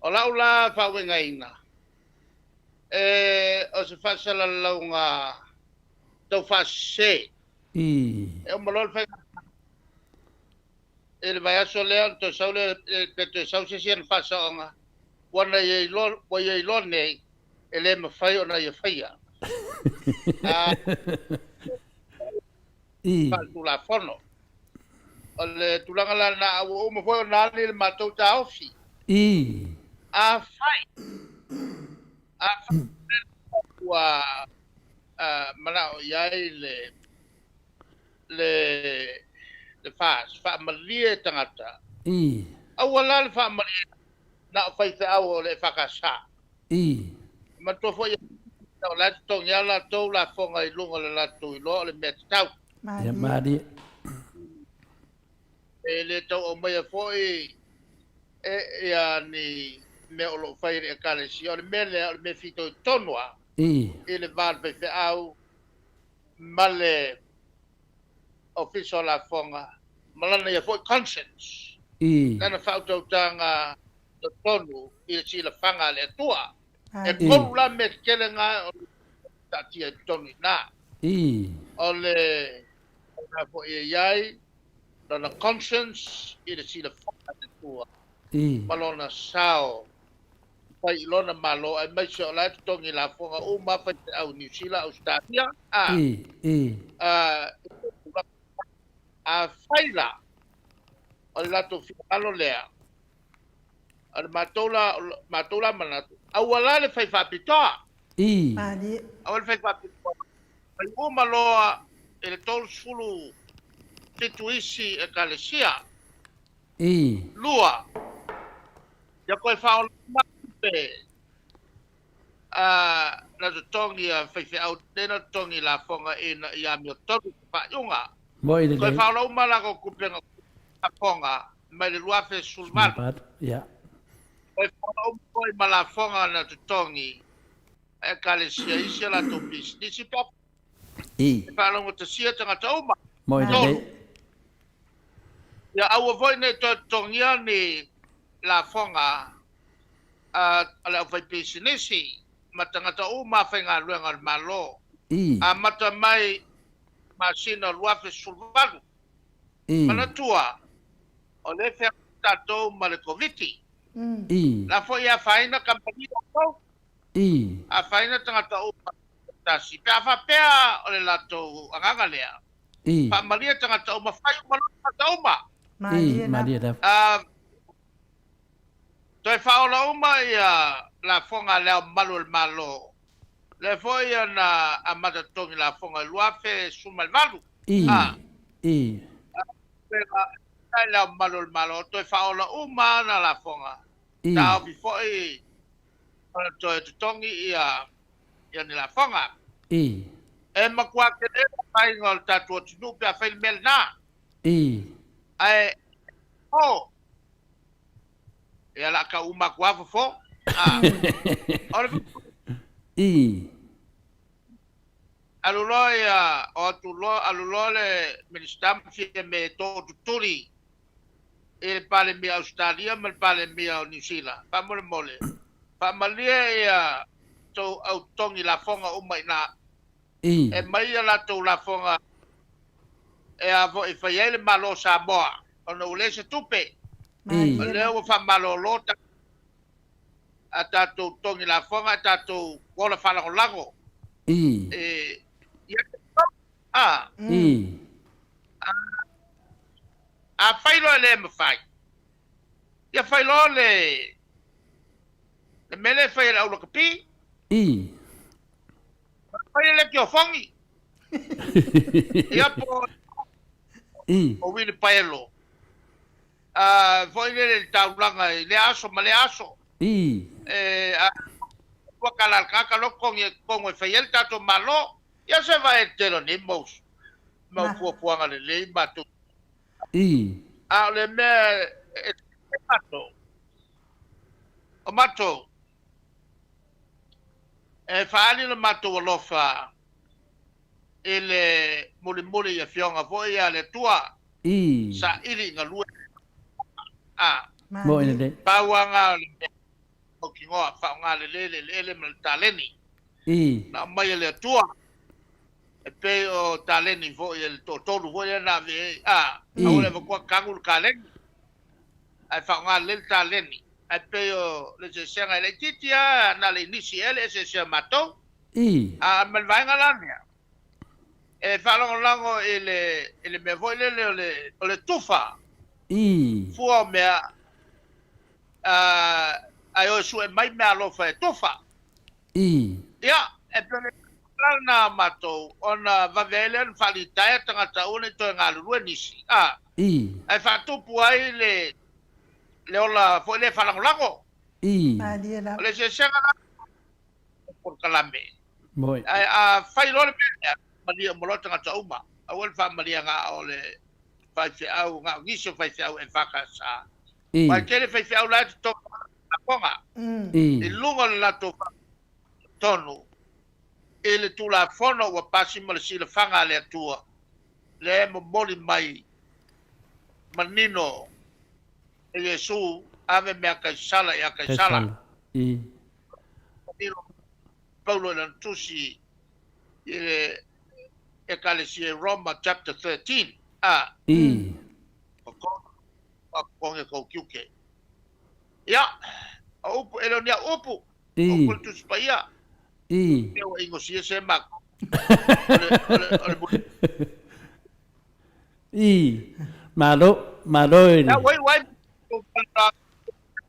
O lau la faauigaina, e o se faasalalauga taufaasese. E uma loa le faiga i le vaiaso lea ona toe sau lea, pe toe sau se isi ana faasaoga, ua na ia iloa, ua ia iloa nei, e le mafai ona ia faia. Faaletulafono. O le tulaga la lena, a ua uma foi ona ali le matou taofi. Afai, afai ua manao i ai le le le FAS, faamalie tagata. Aua la le faamalie na o faifeau o le EFKS. Manatua foi o la e totogi lava latou lafoga i luga o le latou iloa o le mea tatau. Ia malie. E le tau aumaia foi e ia ni mea o lo o fai e le Ekalesia. O le mea lea, o le mea fitoitonu lava i le va o le faifeau ma le Ofisa o Lafoga ma lana ia foi conscience, lana faautautaga totonu i le silafaga a le Atua. E tolu la mea tetele na o le taatia i totonu i ina. O le mea foi e i ai lona conscience i le silafaga a le Atua ma lona sao fai i lona Malo, aemaise o la e totogi lafoga uma faifeau i Niu Sila, Ausetalia, a, afai la o le latou finagalo lea, o le matou la, matou la manatu, aua la le fai faapitoa. Aua le fai faapitoa. Fai uma loa i le 37 isi Ekalesia. 2, ia toe faaola uma tupe na totogi a faifeau nei na totogi i lafoga ina ia amiotonu se faaiuga. Moi Toe lelei. faaola uma latou tupe na lafoga mai le 2018. Ia. Toe faaola uma foi ma lafoga na totogi a Ekalesia i isi a latou pisinisi pe a I. E faalaugatasia tagata uma. Moi lelei. 3, Ia aua foi ne i toe totogia ni lafoga a le aufaipisinisi ma tagata uma faigaluega a le Malo, I. amata mai masina o 2018. I. Manatua, o lea e feagai tatou ma le Koviti. I. La foi e afaina kamupani latou. I. Afaina tagata uma tasi. Pe a faapea o le latou agaga lea, I. faamalie tagata uma, fai uma loa tagata uma. I. Malie lava. Toe faaola uma ia lafoga a Le Ao Mamalu o le Malo, lea foi na amata totogi lafoga i 2018. I. I. Pega Le Ao Mamalu o le Malo, toe faaola uma ana lafoga, I. taofi foi ona toe totogi ia ia ni lafoga. I. E matua tele le afaina o le tatou atunuu pe a fai le mea lena. I. Ae o ia la tau uma atu lava fofo. A o le I. Alu loa ia, o atu loa, alu loa le Minisita ma Fiame e tootutuli i le Palemia o Ausetalia ma le Palemia o Niu Sila, faamolemole, faamalie ia tou au totogi lafoga uma i ina. I. E mai ia latou lafoga e a foi e fai ai le Malo o Samoa, ona ua leai se tupe. I. O lea ua faamalolo tagata. a tatou totogi lafoga ae tatou ola faalagolago i ia te a. A fai loa e le mafai, ia fai loa le le mea lea e fai e le au lakapi. Fai le letiofogi. Ia po o uilipaelo. A foi lele i le taulaga i lea aso ma lea aso. E a ua kala le tagata loa totogi e totonu e fai ai le tatou Malo. Ia se vae le tele o nei mau mau fuafuaga lelei matou. A o le mea e matou, o matou e faaali lo matou alofa i le mulimuli i afioga foi a le Atua saili i galue a. Moi lelei. Pau lava na o le mea mautinoa, faaaoga lelei le eleele ma le taleni na aumai e le Atua, e pei o taleni foi e le toatolu foi lea na ave ai, a, aua le avatua tanu le taleni, ae faaaoga lelei le taleni. Ae pei o le eseesega e laitiiti lava na o le inisi ea le eseese o matou. A ma le vaega la lea, e faalagolago i le, i le mea foi lele o le, o le tufa. Fua o mea, ae o e sue mai meaalofa e tufa. Ia, e pei o le la lena a matou, ona vave ai lea ona faalitaea tagata aua ne i toe galulue nisi, a, ae faatupu ai le, le ola foi lea faalagolago. O le eseesega la o polokalame. Ae a fai loa le mea lea, malie uma loa tagata uma. Aua le faamalie na o le faifeau, na o nisi o faifeau EFKS. Aua e tele faifeau la e totogi lafoga i luga o le latou tonu i le Tulafono ua pasi ma le silafaga a le Atua, lea e momoli mai manino e Iesu, ave mea Kaisala ia Kaisala. Manino Paulo i lana tusi i le Ekalesia i Roma chapter 13, a. O kou totogi kou tiute. Ia, o upu, e le o ni au upu, o upu o le Tusi Paia. Ia ua inosia se matou. O le, o le, o le muli. Malo, malo i le. Ia, ua iu ai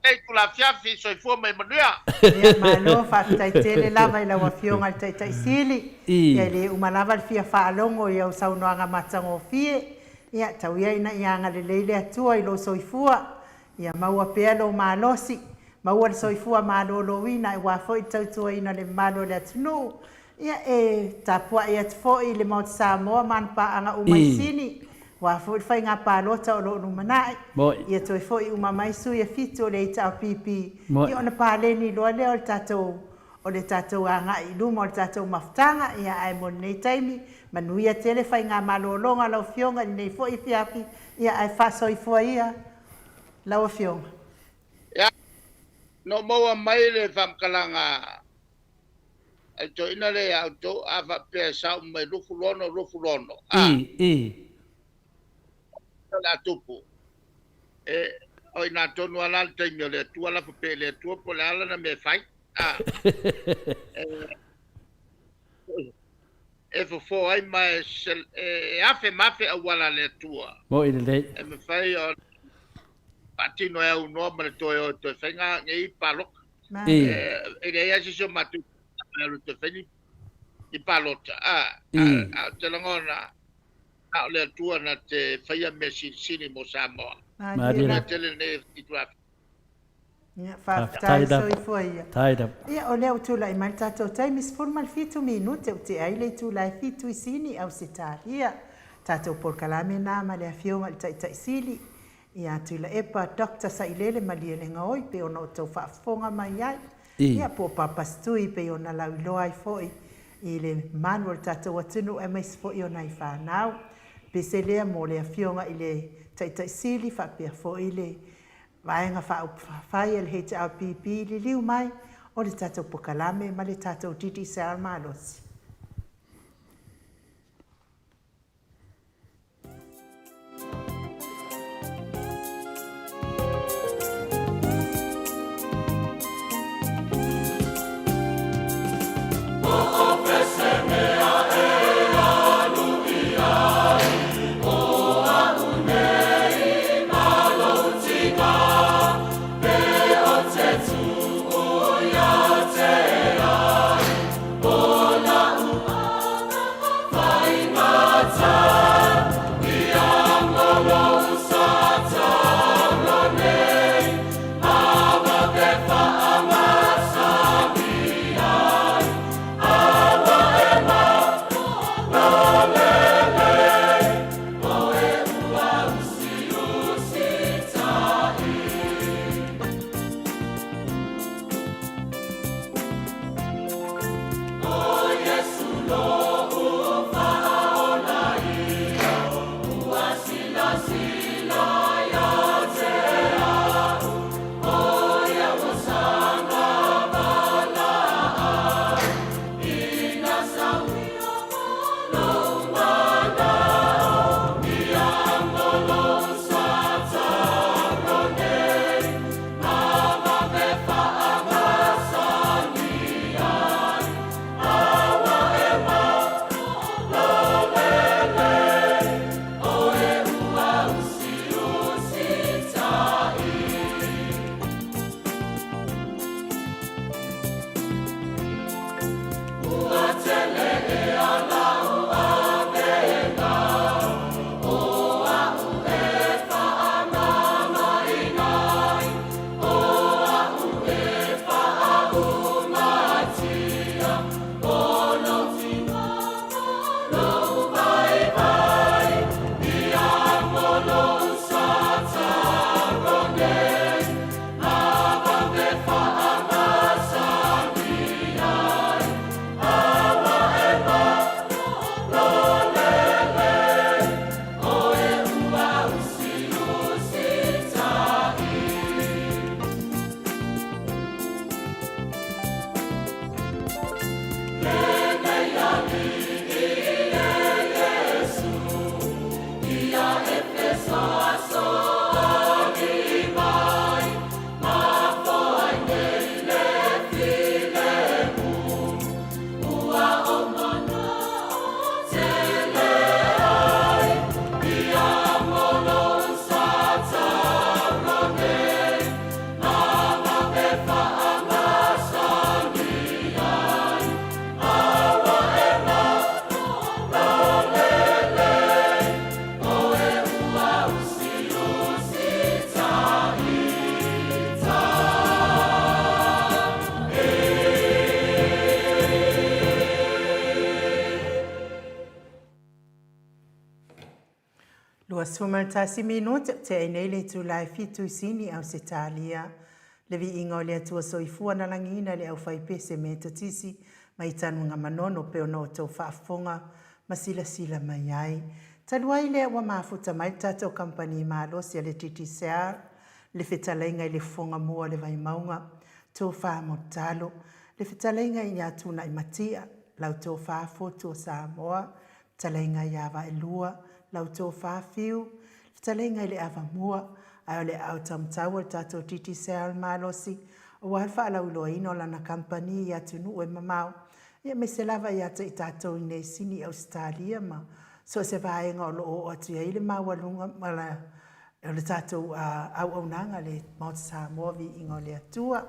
lenei itula afiafi, soifua ma ia manuia. Ia, malo, faafetai tele lava i lau Afioga i le Taitai Sili. Ia, e le uma lava le fia faalogo i au saunoaga matagofie. Ia, tau ia ina ia agalelei le Atua i lou soifua. Ia maua pea lou malosi, maua le soifua maloloina aua foi le tautuaina o le mamalu o le atunuu. Ia e tapuai atu foi i le Maota Samoa ma ana paaga uma i Sini, aua foi le faiga palota o lo o lumanai. Ia toe foi uma mai sui e fitu o le HRPP, ia ona paleni loa lea o le tatou o le tatou agai i luma o le tatou mafutaga, ia ae mo lenei taimi, manuia tele faiga malologa a lau Afioga i lenei foi afiafi, ia ae faasoifua ia lau Afioga. Ia, na ou maua mai le faamatalaga a le toeaina lea ia outou, a faapea e sao mai 26, 26, a. O le a tupu. E, o i ina tonu lava la le taimi o le Atua, lafo pea i le Atua po o le a lana mea e fai. A. E, e fofo ai ma e, e afe ma afe auala a le Atua. Mo'i lelei. E mafai ona faatino e aunoa ma le toe o e toe fai ngā nei palota. E, e leai lava se isi o matou e alu e toe fai ni, ni palota. A, a, a ou te lagona, na o le Atua na te faia mea silisili mo Samoa. Malie lava. Tele lenei itula. Ia, faafetai soifua ia. Ia, o lea ua tulai mai le tatou taimi, 17 minute ua tea ai le itula e fitu i Sini, Ausetalia. Tatou polokalame na ma le Afioga i le Taitai Sili ia Tuilaepa Doctor Sailele Malielegaoi pei ona outou faafofoga mai ai. Ia, po o Papasitui pei ona lauiloa ai foi i le malu o le tatou atunuu aemaise foi o nai fanau. Pese lea mo le Afioga i le Taitai Sili faapea foi le Vaega Faaupufai a le HRPP liliu mai o le tatou pokalame ma le tatou Digicel malosi. 21 minute ua tea ai nei le itula e fitu i Sini, Ausetalia. Le viiga o le Atua Soifua na lagiina e le aufaipese Metotisi mai Tanuga Manono pei ona outou faafofoga ma silasila mai ai. Talu ai lea ua mafuta mai le tatou kamupani malosi a le Digicel, le fetalaiga i le fofoga mua o le Vaimauga, Tofa Motalo, le fetalaiga ia Tunaimatia, lau Tofa Fotu o Samoa, fetalaiga ia Vaelua, lau Tofa Fiu, fetalaiga i le Avamua, ae o le aao taumatau o le tatou Digicel malosi aua le faalauiloaina o lana kamupani i atunuu e mamao, aemaise lava ia te i tatou i nei Sini i Ausetalia ma so o se vaega o lo o oo atu i ai le maualuga ma o le tatou auaunaga le Maota Samoa Viiga o le Atua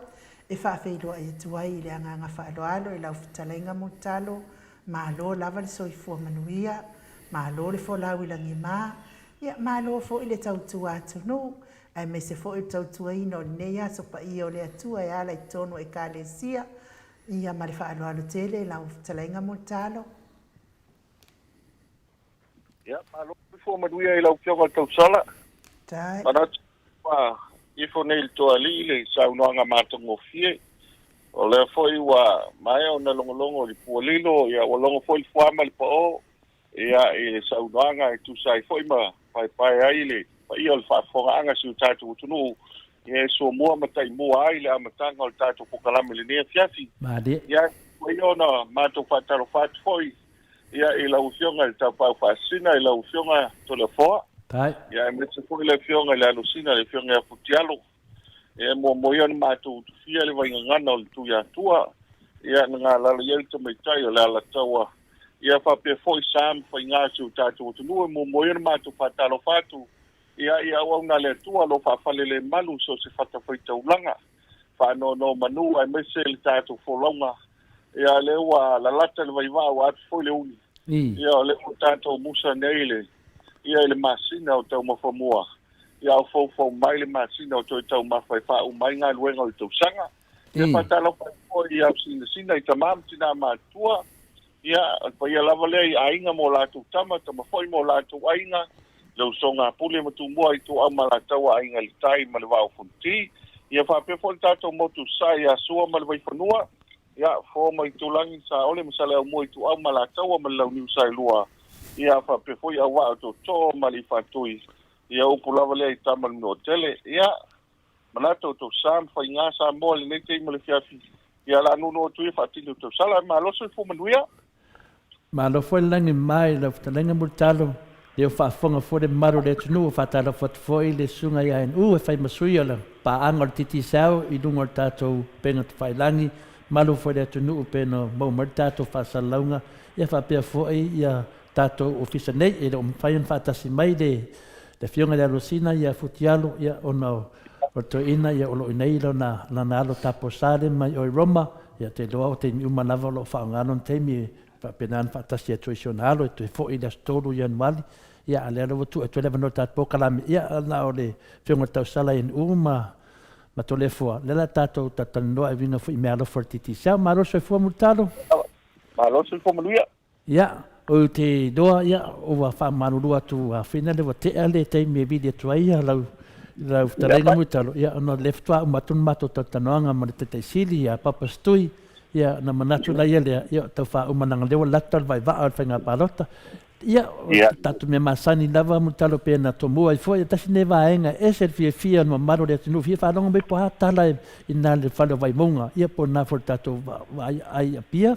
e faafeiloai atu ai i le agaga faaaloalo i lau fetalaiga Mulitalo. Malo lava le soifua manuia, malo le folau i lagima, ia malo foi le tautua atunuu, aemaise foi o le tautuaina o lenei aso paia o le Atua e ala i totonu o Ekalesia, ia ma le faaaloalo tele i lau fetalaiga Mulitalo. Ia, malo le soifua manuia i lau Afioga i le Tausala. Manatu ua ifo nei i le toalii le saunoaga matagofie. O lea foi ua maea ona logologo i le pualilo, ia ua logo foi le fuama ma le pao ia i le saunoaga e tusa ai foi ma paepae ai le paia o le faafofogaaga a si o tatou atunuu ia e suamua ma taimua ai le amataga o le tatou polokalame i lenei afiafi. Malie. Ia, ua ona matou faatalofa atu foi Ia, i lau Afioga i le Taupau Faasisina, i lau Afioga Toleafoa, ia, aemaise foi le Afioga i le Alosina, le Afioga ia Futialo. Ia, e muamua ia ona matou utufia le vaigagana o le Tuiatua, ia, na galala i ai le tamaitai o le Alataua, ia, faapea foi sa ma faiga o si o tatou atunuu. E muamua ia ona matou faatalofa atu, ia, i auauna a le Atua o lo o faafalelemalu i so o se fatafaitaulaga. faanonomanu aemaise le tatou folauga. Ia lea ua lalata le vaivaa ua api foi le uli. Ia o lea ua tatou musa nei le ia i le masina o taumafa mua. Ia o foufou mai le masina o toe taumafa e faauma ai galuega o le tausaga. Ia faatalofa atu foi i au sinasina i tama ma tina matutua. Ia, o le paia lava lea i aiga ma o latou tama, tama foi ma o latou aiga, le usoga a Pule ma Tumua i Tuau ma Alataua, Aiga i le Tai ma le Vaa o Fonoti. Ia faapea foi le tatou motu sasae ia Sua ma le Vaifanua, ia, Fo ma Itulagi, Saole ma Saleaaumua i Tuau ma Alataua ma le Launiu Saelua, ia faapea foi Auvaa o Tootoo ma Aliifaatui, ia upu lava lea i Tama le Manuatele. Ia, manatu o tou sa ma faiga Samoa i lenei taimi o le afiafi, ia o le a nuunuu atu ia faatino tausala. Malo soifua manuia. Malo foi le lagi mai lau fetalaiga Mulitalo, lea ua faafofoga foi le mamalu o le atunuu, faatalofa atu foi le susuga ia NU e fai ma sui o le paaga o le Digicel i luga o le tatou upega tafailagi, malu foi le atunuu pei ona maua mai le tatou faasalalauga, ia faapea foi ia tatou ofisa nei, e le o mafai ona faatasi mai le Afioga i le Alosina ia Futialo, ia, ona o le toeaina ia o lo o i inei lona, lana alo taposa lea mai o i Roma, ia te iloa o taimi uma lava o lo o faaaoga lona taimi e faapena ona faatasi atu ai si ona alo e toe foi i le aso 3 o Ianuari, ia, a o lea lava ua tuu atu ai le avanoa i le tatou polokalame, ia, na o le Afioga i le Tausala i NU ma ma Toleafoa, lea o le a tatou talatalanoa e uiga foi i meaalofa o le Digicel. Malo le soifua Mulitalo. Malo le soifua manuia. Ia, ou te iloa, ia, ua faamalulu atu afina lea ua tea le taimi e vili atu ai lau, lau fetalaiga Mulitalo, ia, ona o lea faatoa uma atu le matou talatalanoaga ma le Taitai Sili ia Papa Stui, ia, ona manatu laia lea, ia, tau faauma leaga o lea ua lata le vaivaa o le faiga palota. Ia, o le tatou mea masani lava Mulitalo pei ona tomua ai foi, tasi lenei vaega e ese le fiafia o le mamalu o le atunuu, fia faalogo mai po o a tala i ina le fale o Vaimauga, ia po o lena foi i le tatou vaai i Apia,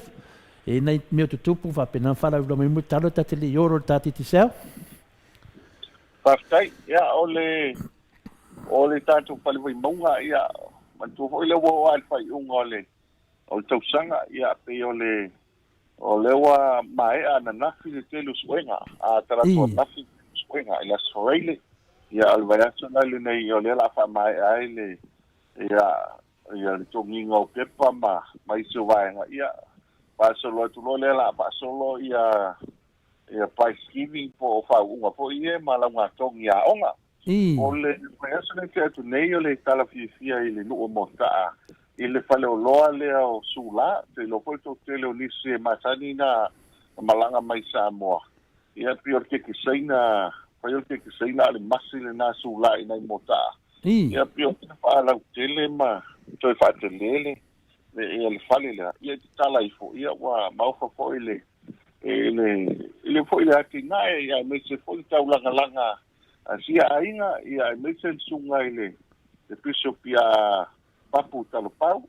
E i ai nai mea o tutupu faapena ona faalauiloa mai Mulitalo ta te le i olo i le ta Digicel. Faafetai. Ia, o le, o le tatou fale Vaimauga, ia, manatua foi lea ua oo lava i le faaiuga o le, o le tausaga, ia, pei o le, o lea ua maea ananafi le tele o suega, a talaatu ananafi le tele o suega i le Aso Faraile, ia, o le vaiaso la lenei, o lea o le a faamaea ai le, ia, ia le togiga o pepa ma ma isi o vaega, ia faasolo atu loa lea la faasolo ia ia price giving po o faauuga foi ia ma laugatogi aoga. O le vaiaso lea tea atu nei o le tala fiafia i le nuu o Moataa i le faleoloa lea o Sula, te iloa foi le toatele o nisi e masani na malaga mai Samoa, ia pei o le keke Saina. fai o le kekeseina a o le masi lena sula'i nai mota'a. Ia pei o se faalautele ma toe faatele le ia le fale lea, ia e tatala ifo, ia ua maofa foi le le le foi le atinae, ia aemaise foi le taulagalaga a sia aiga, ia aemaise le susuga i le le Bishop ia Papu Talopau,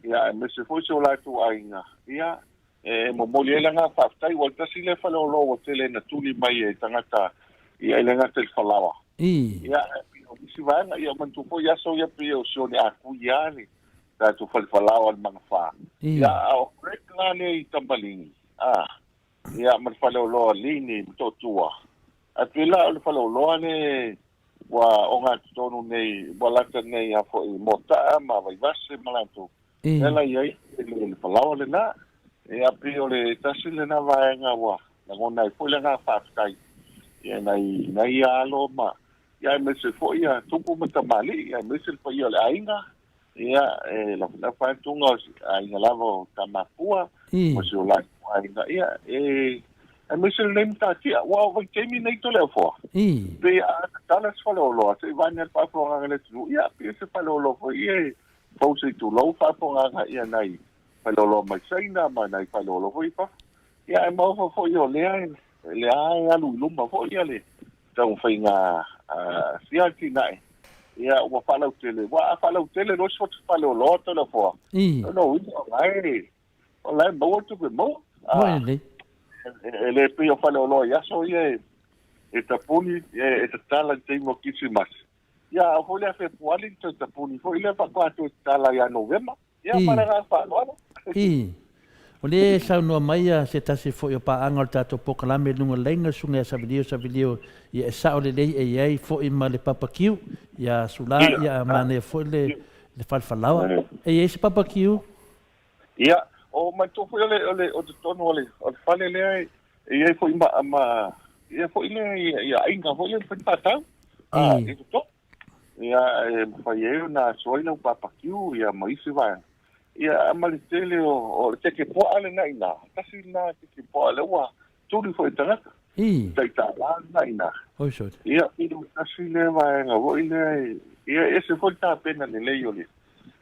ia aemaise foi si o latou aiga, ia e momoli ai le agaga faafetai, ua tasi lea faleoloa ua tele ina tuli mai e tagata, ia e le gata i le falaoa. Ia, ae pei o nisi vaega, ia manatua foi aso ia pei o si one akui lava le tatou fale falaoa i le Magafa. Ia, a o Greg la lea i Tamaligi, a, ia ma le faleoloa Lini i Motootua. Ae pei la o le faleoloa lea ua ogatotonu nei, ua lata nei a foi i Moataa ma Vaivase ma latou. Lea la i ai le falaoa lena. Ia pei o le tasi lena vaega ua lagona ai foi le agaga faafetai ia nai nai alo ma ia aemaise foi ia tupu ma tamalii, aemaise le paia o le aiga. Ia e lafalafa atu o aiga lava o Tamapua ma si o latou aiga. Ia e aemaise lenei matatia, ua o vaitaimi nei Toleafoa. Pei a tatala se faleoloa, se i vaai le faafofogaaga a le atunuu, ia pei se faleoloa foi ia e fou se i tulou faafofogaaga ia nai faleoloa mai Saina ma nai faleoloa foi i fafo. Ia ae maofa foi o lea lea e alu i luma foi ia le taumafaiga a sia atinae. Ia ua faalautele, ua a faalautele loa se faleoloa Toleafoa. Lona uiga o la e o la e maua tupe maua. Moi lelei. E le pei o faleoloa i aso ia e tapuni, e tatala i le taimi o Kirisimasi. Ia, a oo foi lea Fepuari, toe tapuni foi lea faatoa toe tatala ia Novema. Ia, ma le agaga faaaloalo. I. O lea e saunoa mai ia se tasi foi o paaga o le tatou polokalame i luga o le laina, le Susuga ia Savilio Savilio, ia e sao lelei e i ai foi ma le papakiu ia Sula, ia a manaia foi le le fale falaoa. E i ai se papakiu? Ia, o manatua foi o le o le o totonu o le o le fale lea e i ai foi ma ma ia foi lea ia, ia aiga foi lea mafai faatau. A i totonu. Ia e mafai ai ona aso ai lau papakiu ia ma isi vaega. Ia ma le tele o, o le keke puaa lena i ina. Tasi lena keke puaa lea ua tuli foi e tagata. Tai tālā lena i ina. Oi sole. Ia, i tasi lea vaega foi lea e, ia e ese foi le tapena lelei o le,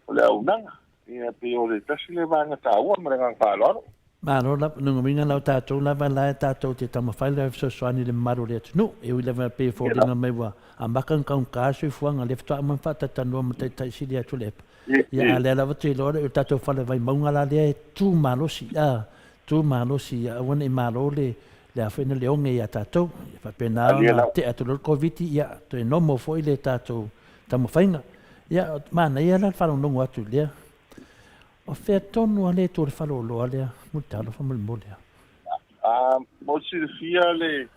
o le auaunaga. Ia, pei o le tasi lea vaega taua ma le agaga faaaloalo. Malo lava, lona uiga la o tatou lava la e tatou te taumafai la e fesoasoani i le mamalu o le atunuu. E ui lava pei e foliga mai ua amata ona taugata le soifuaga, lea faatoa uma ona faatatalanoa ma Taitai Sili atu o le epa. Ia, a o lea lava ou te iloa o le tatou fale Vaimauga la lea e tu malosi, a, tu malosi ia aua ne i malo le, le a foi na le oge ia tatou. Ia faapena ona tea atu loa le Koviti, ia toe normal foi le tatou taumafaiga. Ia, manaia la le faalogologo atu i lea. O fea tonu a le itu o le faleoloa lea, Mulitalofa molemole a? A, mo le silafia le,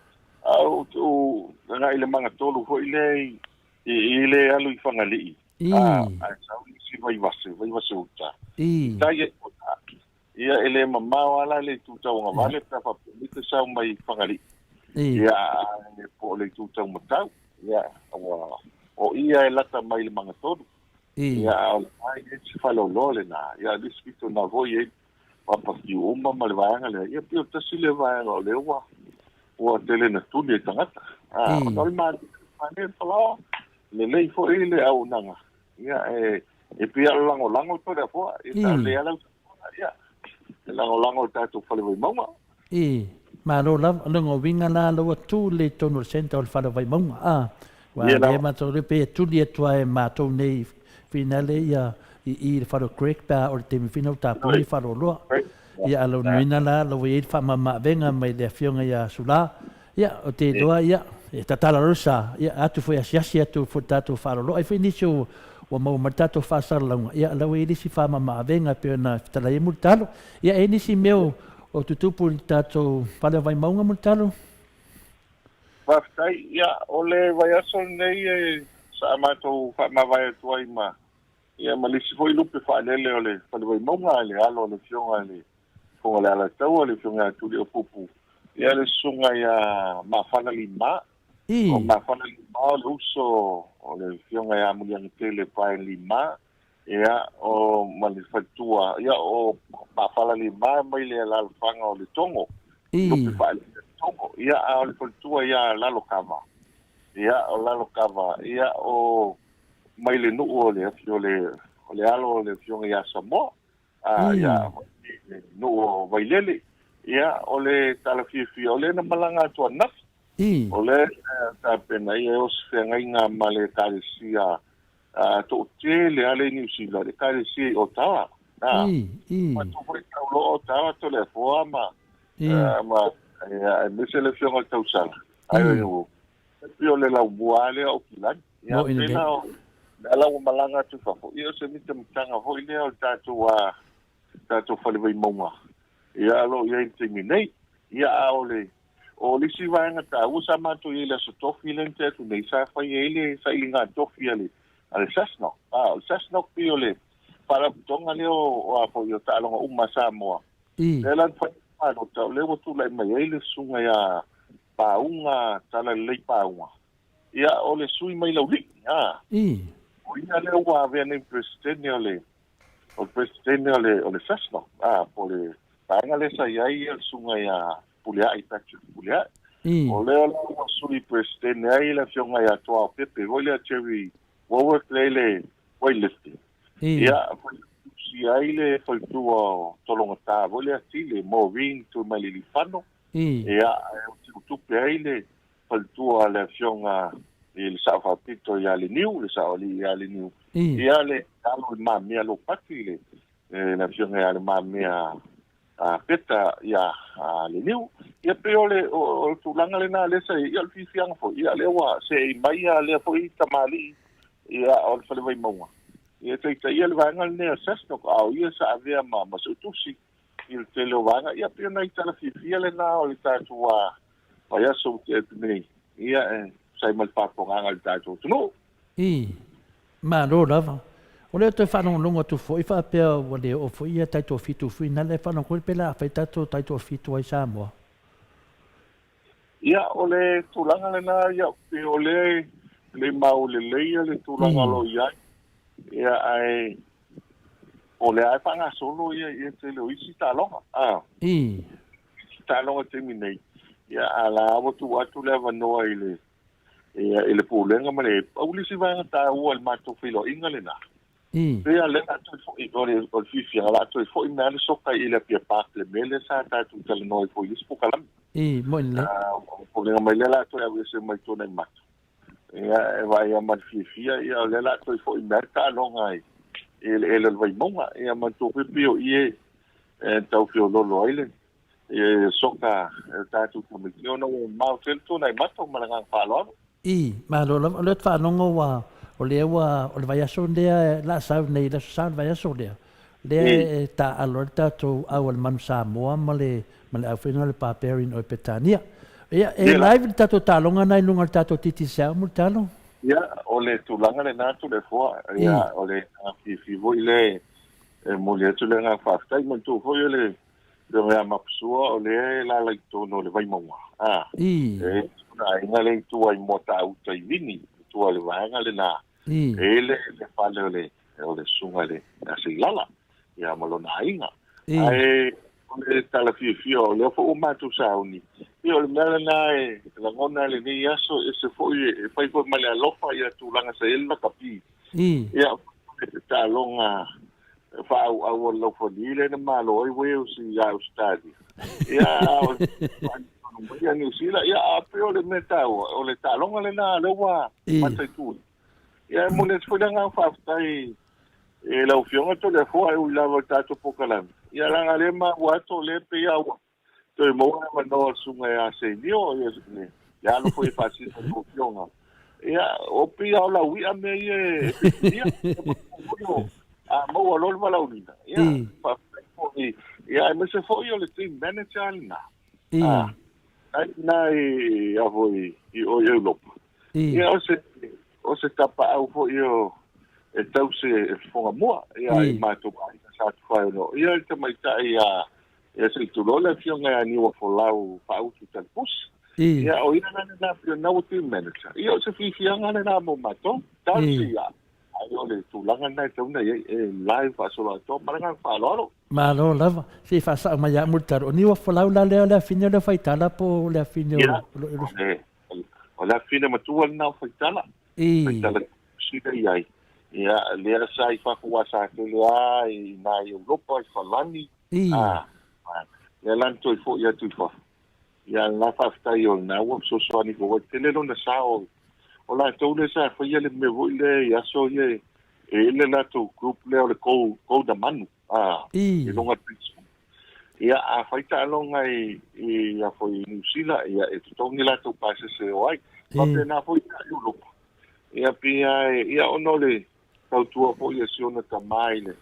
a ou, ou agai i le magatolu foi lea i, i, i le alu i Fagalii. I. A, ae sau i isi Vaivase, Vaivase uta. I. Tai e kona. Ia, e le mamao lava la le itu tauagavale pe a faapea mai te sau mai Fagalii. I. Ia, ae po o le itu taumatau. Ia, ua, o i e lata mai i le magatolu. I. Ia, a o lena e i ai si faleoloa lena. Ia, le isi pito na foi e i ai papakiu uma ma le vaega lea. Ia, pei o le tasi lea vaega o lea ua, ua tele na tuli e tagata. A, ona o le manaia le falaoa, lelei foi le auaunaga. Ia, e, e pei lava o le lagolago Toleafoa, ia, sa lelei lava lau saunoaga, ia, e lagolago i le tatou fale Vaimauga. I, malo lava, o lona uiga la, la ua tu lelei i totonu o le centre o le fale Vaimauga, a, aua o lea matou te pei e tuli atu lava e matou nei finale ia i i le fale o Craig pe a oo i le taimi foi na ua tapuni le faleoloa. Ia, a o lona uiga la, la ua i ai le faamama-avega mai le Afioga ia Sula, Ia, ou te iloa, ia, e tatala loa le sa, ia, atu foi asiasi atu foi i le tatou faaloloa. Ai foi nisi o ua maua mai le tatou faasalalauga, ia, o la ua i ai le isi faamama-avega e pei ona fetalai ai Mulitalo. Ia, e i ai nisi mea o tutupu i le tatou fale o Vaimauga, Mulitalo? Faafetai. Ia, o le vaiaso lenei sa matou faamavae atu ai ma, ia, ma le isi foi lupe faalele o le Fale Vaimauga i le alo o le Afioga i le Fofoga o le Alataua, le Afioga ia Tuliaupupu, ia le Susuga ia Mafana Lima. I. O Mafana Lima o le uso o le Afioga ia Muliagatele Brian Lima, ia, o ma le faletua, ia, o Mafana Lima mai le alaalafaga o Letogo, I. Lupe faalele o Letogo, ia, a o le faletua ia Lalokava. Ia, o Lalokava, ia, o mai le nuu o le o le o le alo o le afioga ia Samoa, a ia le nuu o Vailele. Ia, o le tala fiafia, o lea na malaga atu ananafi. O lea tapena ia e o se feagaiga ma le Ekalesia toatele lava lea i Niu Sila, le Ekalesia i Otawa. Matou foi tau loa Otawa Toleafoa ma ma aemaise le afioga i le Tausala. Ai o pei o le laumua lava lea o Aukilani. Ia pei la o le ala ua malaga atu i fafo, ia o se mitamitaga foi lea o le tatou tatou fale Vaimauga ia o lo o i ai i le taimi nei. Ia a o le o le isi vaega taua sa matou i ai i le Aso Tofi lea na tea atu nei, sa fai ai le sailiga tofi a le a le SASNOC. A o le SASNOC pei o le faalapotopotoga lea o a foi o taaloga uma a Samoa. Lea la na fai ai le palota, o lea ua tulai mai ai le susuga ia Pauga Talalelei Pauga, ia o le sui mai Laulii, a. O ia lea ua avea nei ma Peresetene o le o le Peresetene o le o le SASNOC, a, po o le vaega lea sa i ai le susuga ia Pulea'i Patrick Pulea'i. O lea la ua sui Peresetene ai le afioga ia Toao Pepe foi lea Jerry Warwick lea i le weightlifting. Ia, tusi ai le faletua o Tologata foi lea Tile Maureen Tuimalealiifano. Ia, e tupe ai le faletua a le afioga i le Sao Faapito ia Leniu, le Saoalii ia Leniu. Ia, le alo i Le Mamea Lopati, le le afioga ia Le Mamea Peta ia Leniu. Ia pei o le o le tulaga lena lea sa i ai. Ia o le fiafiaga foi, ia lea ua seei mai lea foi tamalii ia o le Fale Vaimauga. Ia taitaia le vaega lenei a SASNOC, a o ia sa avea ma ma suetusi i le tele o vaega. Ia pei o nai tala fiafia lena o le tatou vaiaso ua tea atu nei, ia e tusa ai ma le faafofogaaga a le tatou atunuu. I, Malo lava. O lea toe faalogologo atu foi faapea ua le oo foi ia taitoafitu finale e faalogo pe la fai tatou taitoafitu ai Samoa. Ia, o le tulaga lena, ia, pei o lea e le mau lelei le tulaga o lo o i ai. Ia, ae o lea lava e faagasolo ia ia tele o isi taaloga. A. Isi taaloga i le taimi nei. Ia, a la ua tuu atu le avanoa i le ia, i le Pulega ma le pau le isi vaega taua i le matou feiloaiga lena. Pei lava o lea o le a toe foi, o le, o le fiafiaga, o le a toe foi mai lava le soka i le Apia Park, le mea lea sa tatou talanoa ai foi i le isi polokalame. Moni lelei. O le popolega mai lea o le a toe aveese mai Tuanaimato. Ia, e vaai lava ma le fiafia, ia, o lea o le a toe foi mai lava le taaloga i, i eleele o le Vaimauga. Ia, manatua foi pei o i e tau feoloolo ai le, e soka e tatou tamaiti ona ua mamao tele Tuanaimato ma le agaga faaaloalo. I, malo lava. O lea ou te faalogo ua, o lea ua, o le vaiaso lea la sau nei, le Aso Sa o le vaiaso lea, lea e taaalo ai le tatou au a le Manu Samoa ma le, ma le aufaiga o le Barbarian o Petania. Ia, e live le tatou taaloga lena i luga o le tatou Digicel, Mulitalo? Ia, o le tulaga lena Toleafoa, ia, o le agaga fiafia foi lea e momoli atu le agaga faafetai. Manatua foi o le Afioga ia Mapusua, o lea e lala i totonu o le Vaimauga, a, e i ai aiga lea i tua i Moatauta i Vini, i tua o le vaega lena, e i le, le fale o le, o le susuga i le Aseilala, ia ma lona aiga. Ae o le tala fiafia, o lea foi ua matou sauni, ia o le mea lena e lagona i lenei aso, e ese foi, e fai foi ma le alofa ia tulaga sa i ai le lakapi. Ia, le taaloga faaauau o le laufali lea na malo ai Wales ia Ausetalia. Ia, o le mai ia Niu Sila, ia, a pei o le mea taua, o le taaloga lena lea ua mataitu. Ia, e momoli atu foi le agaga faafetai i lau Afioga Toleafoa e ui lava i le tatou polokalame. Ia, leaga o lea e maua atu o lea e pei lava ua toe maua le avanoa o le susuga ia Senio, ia, le alo foi e faasino i lau Afioga. Ia, o pei lava o lau i'a mea ia e filifilia. A maua loa le valaauina, ia, faafetai foi. Ia, aemaise foi o le team manager lena. Ai lena i, a foi, i o i Europa. Ia, o se, o se tapaau foi o, e tausi e fofoga mua, ia, i matou aiga sa Tufaeono. Ia, le tamaitai ia, Ia se i tulou le afioga ia Niuafolau Faautu Talipusi. Ia o ia la lena pei o lena ua team manager. Ia o se fiafiaga lena mo matou. Talosia ia. Ai o le tulaga lena e tatau ona i ai e live faasoloatoa ma le agaga faaaloalo. Malo lava. Se i faasao mai ia Mulitalo. O Niuafolau la lea o le afine o le Faitala po o le afine o Ia, O le afafine matua lena o Faitala. Faitala sila i ai. Ia, lea sa i fafo aua sa tele lava i ina i Europa, i Falani. A, lea la na toe foi atu i fafo. Ia, lena faafetai o lena ua fesoasoani foi. Ua tele lona sao o latou lea sa faia le mea foi lea i aso ia e i ai le latou group lea o le Go the Manu, a, i luga o le Facebook. Ia, a fai taaloga i, i, a foi i Niu Sila, ia, e totogi latou pasese e o ai. Faapena foi i Europa. Ia, pei lava e, ia, ona o le tautua foi a si ona tama i le,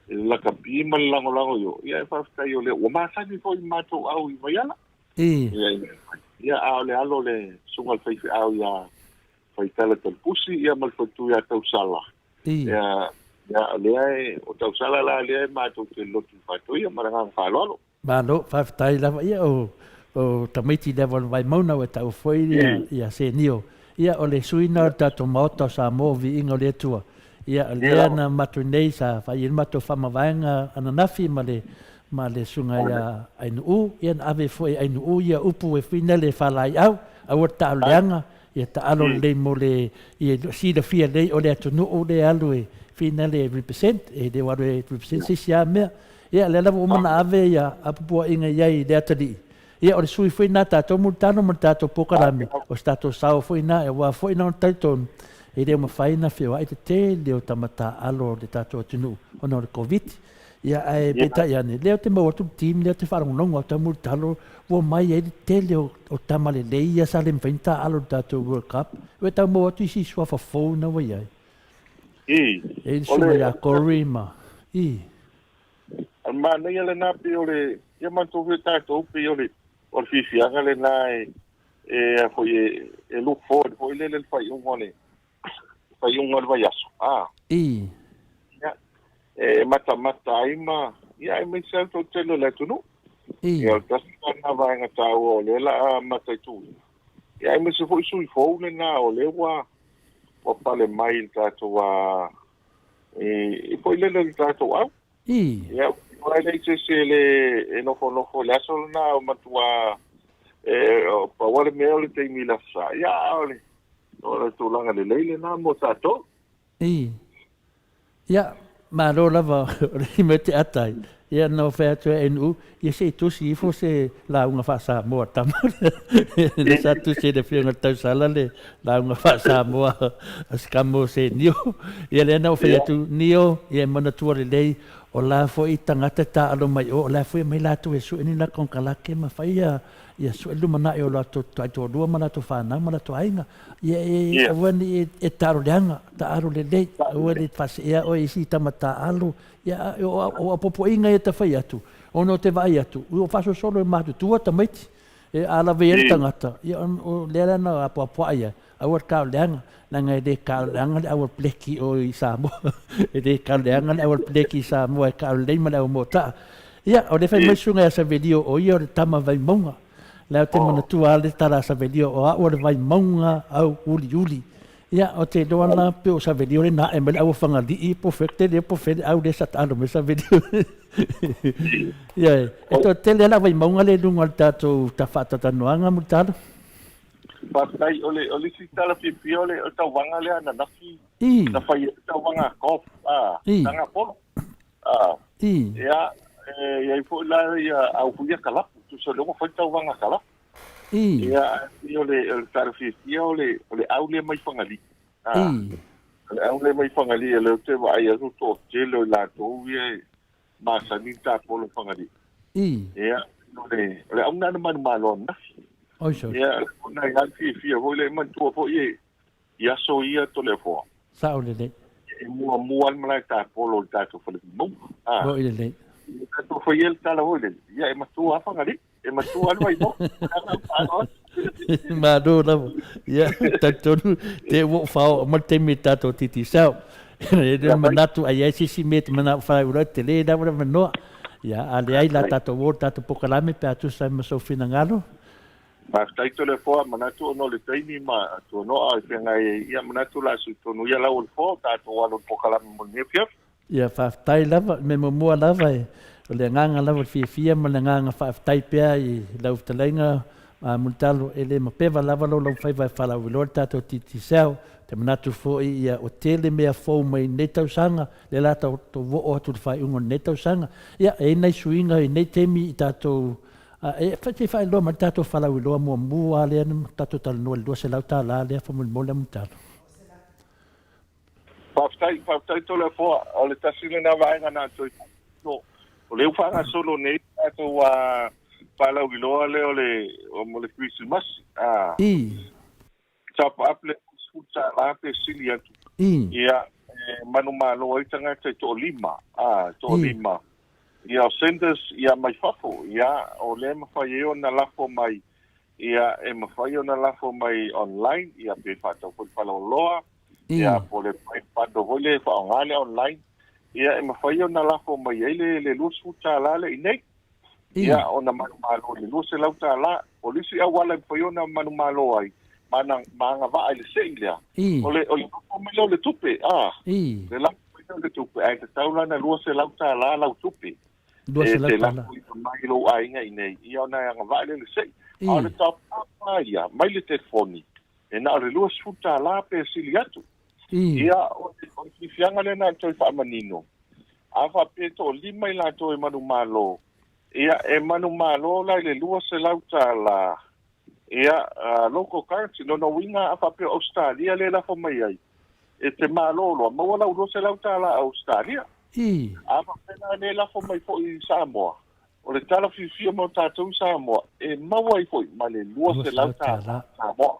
i le lakapi ma le lagolago i o, ia, e faafetai o lea ua masani foi i matou au i Vaiala. Ia, ia, a o le alo o le susuga i le faifeau ia Faitala Talapusi, ia ma le faletua ia Tausala. Ia, ia, o lea e, o Tausala la lea e matou te lotu faatoia ma le agaga faaaloalo. Malo, faafetai lava. Ia, o, o tamaiti lava o le Vaimauga ua taua foi ia, ia Senio. Ia, o le sui lena o le tatou Maota o Samoa, viiga o le Atua. Ia, o lea na matou nei sa fai ai le matou faamavaega ananafi ma le, ma le susuga ia Ainuu, ia na ave foi e Ainuu ia upu e finele e faalaeiau, aua le taaloleaga, Ia taalo lelei mo le, ia silafia lelei o le atunuu lea e alu e finale e represent, e le o alu e represent se isi lava mea. Ia, lea lava ua uma ona ave ia apupuaiga i ai i le atalii. Ia, o le sui foi lena a tatou mulitalo ma le tatou polokalame, o se tatou sao foi lena, aua foi na ona talitonu, e le o mafai ona feoai le tele o tama taaalo o le tatou atunuu ona o le Koviti. Ia, ae peitai ane, lea ou te maua atu le team lea ou te faalogologo atu ai mulitalo, ua omai ai le tele o tama lelei ia sa le mafai ona taaalo i le tatou World Cup. Ua e tau maua atu isi suafa fou na ua i ai. E i ai le susuga ia Corey ma, i. O le manaia lena pei o le, ia matou foi tatou pei o le, o le fiafiaga lena e, e a foi e, e look forward foi lele le faaiuga o le, faaiuga o le vaiaso, a. I. Ia, e matamata ai ma, ia, aemaise lava le toatele o le atunuu. I. Ia, o le tasi lena vaega taua o lea la a mataituina. Ia, aemaise foi sui fou lena o lea ua, ua pale mai i le tatou, a, i, i foi lele i le tatou au. I. Ia, ua leai se isi e le e nofonofo i le aso lena, o matua e, o, pau lava le mea o le taimi i le Aso Sa. Ia, a o le, o le tulaga lelei lena mo tatou. I. Ia, malo lava o le mea te ata ai. Ia, na ou fai atu e NU, ia se i tusi ifo se lauga faa-Samoa tama lea. Lea sa tusi e le Afioga i le Tausala le lauga faa-Samoa a si kamo o se Nio. Ia lea na ou fai atu, Nio, ia e manatua lelei, o la foi tagata e taaalo mai o, o la foi e aumai latou e sue ni la konekarate ma fai ia, ia sue le lumanai o latou taitoalua ma latou fanau ma latou aiga. Ia e aua ne i e taalo leaga, taalo lelei, aua ne i faaseea oe i isi tama taaalo. Ia, o apoapoaiga ia ta fai atu, ona ou te vaai atu, ua faasolosolo e matutua tamaiti. E a lava ia le tagata, ia o lea la na apoapoai ai, aua le taoleaga, leaga e le taoleaga le aualapeleki o i Samoa. E le taoleaga le aualapeleki i Samoa, e taolelei ma le aumotaa. Ia, o lea fai mai susuga ia Savelio, o ia o le tama Vaimauga. Lea ou te manatua lava le tala a Savelio, o au o le Vaimauga au uliuli. Ia, ou te iloa la pei o Savelio lea na ae mai le au o Fagalii po o fea, tele po o fea le au lea sa taalo mai ai Savelio. Ioe, e toatele lava le au Vaimauga lea i luga o le tatou faatalatalanoaga Mulitalo. Faafetai. O le, o le isi tala fiafia o le, o le tauvaga lea ananafi na fai ai le tauvaga a golf, a, taga polo. A, ia, e i ai foi la ia au foi ia kalapu, tusa o lea ua fai le tauvaga a kalapu. Ia, ae o le, o le tala fiafia o le, o le au lea mai Fagalii. A, o le au lea mai Fagalii, o lea ou te vaai atu toatele o i latou ia e masani le tapolo i Fagalii. Ia, o le, o le au lena na manumalo ananafi. Ia, ona e alu fiafia foi lea, manatua foi e, i aso ia Toleafoa. Sao lelei. E muamua le malae tapolo o le tatou fale Vaimauga. A. Moi lelei. Ia tatou fai ai le tala foi lele, ia e matua lava Fagalii, e matua lava le Vaimauga. Malo lava. Ia, talitonu, te ua ou faaoo mai le taimi i le tatou Digicel. E le manatu ai ai se isi mea e te manao faaiula ai, tele lava le avanoa. Ia, a leai la tatou o i le tatou polokalame pe a tusa ai ma sou finagalo. Faafetai Toleafoa, manatu ona o le taimi ma tuanoa e feagai ai, ia manatu o le a sui tonu ia lau o le foa o tatou alo i le polokalame mo lenei afiafi. Ia faafetai lava, me muamua lava e, o le agaga lava o le fiafia ma le agaga faafetai pea i lau fetalaiga Mulitalo, e le mapeva lava lou laufaiva e faalauiloa le tatou Digicel. Ou te manatu foi ia ua tele mea fou mai lenei tausaga, lea la tatou oo atu i le faaiuga o lenei tausaga. Ia, e i ai nai suiga i lenei taimi i tatou e se i faailoa mai le tatou faalauiloa muamua lava lea na tatou talanoa i le $200 lea faamolemole Mulitalo. Faafetai, faafetai Toleafoa. O le tasi lena vaega na toe faatino. O lea ua faagasolo nei le tatou faalauiloa lea o le mo le Kerisimasi. I. Top up le $20 pe sili atu. I. Ia, e manumalo ai tagata e toalima, toalima. Ia, o senders ia mai fafo, ia, o lea e mafai ai ona lafo mai Ia, e mafai ona lafo mai online, ia pe faatau foi i le faleoloa, ia po o le bundle foi lea e faaaoga le online, ia e mafai ona lafo mai ai le le $20 lea i inei. Ia ona manumalo i le $200. O le isi auala e mafai ona manumalo ai, ma ma agavaa i le sei lea, o le o le lafo mai lea o le tupe, a, le lafo mai lea o le tupe, ae tatau la ona $200 lau tupe. E te lafo ifo mai i lou aiga i inei, ia ona e agavaa lea i le sei. A o le top up lava ia, mai le telefoni, e na o le $20 pe sili atu. Ia, o le fiafiaga lea na ona toe faamanino, a faapea e toalima i latou e manumalo, ia, e manumalo la i le $200, ia, local currency. Lona uiga a faapea o Ausetalia lea e lafo mai ai, e te malo loa, maua lau $200 Ausetalia. A faapea la lea e lafo mai foi i Samoa, o le tala fiafia mo tatou i Samoa, e maua ai foi ma le $200 Samoa.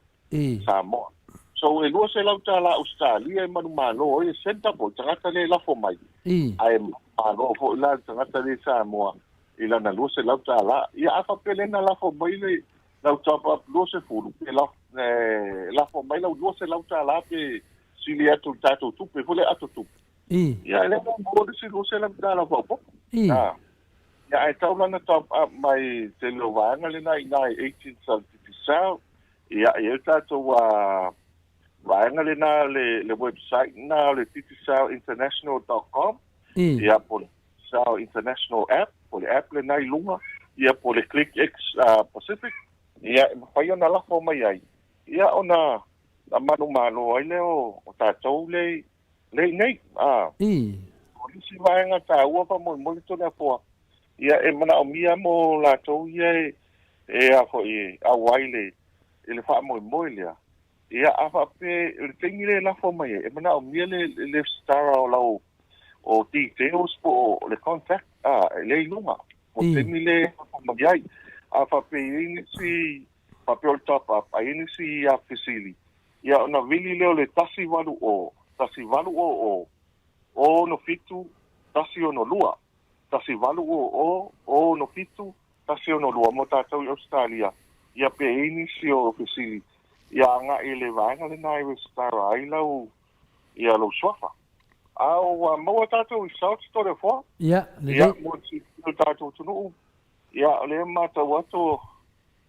Samoa. So e $200 Ausetalia e manumalo ai e senta po o le tagata lea e lafo mai, ae manumalo foi la le tagata lea i Samoa i lana $200. Ia a faapea lea na lafo mai le lau top up 20, pe lafo mai lau $200 pe sili atu i le tatou tupe foi lea ato tupe. Ia e le o maua le isi $200 faaopoopo. Ia ae tau la ona top up mai tele o vaega lena i ina i agents a le Digicel. Ia e i ai le tatou vaega lena le website lena o le digicelinternational.com. Ia po o le Digicel International app, po o le app lena i luga, ia po o le Click X Pacific. Ia e mafai ona lafo mai ai, ia ona manumalo ai lea o tatou lea Lei nei, a. O le isi vaega taua faamolemole Toleafoa, ia e manaomia mo latou ia e, e a foi e auai le, i le faamoemoe lea, ia a faapea i le taimi lea e lafo mai ai, e manaomia le, le resitala o lau, o details po o le contact, a, lea i luga, mo le taimi lea e lafo mai ai. A faapea e i ai nisi, faapea o le top up, a i ai nisi fesili, Ia ona vili lea o le 180, 1800, 67, 162, 1800, 67, 162 mo tatou i Ausetalia, ia pe i ai nisi o fesili, ia agai i le vaega lena e resitala ai lau, ia lou suafa. A ua maua tatou results Toleafoa? Ia, lelei. Ia, mo le silafia o le tatou atunuu, ia o lea e matau atu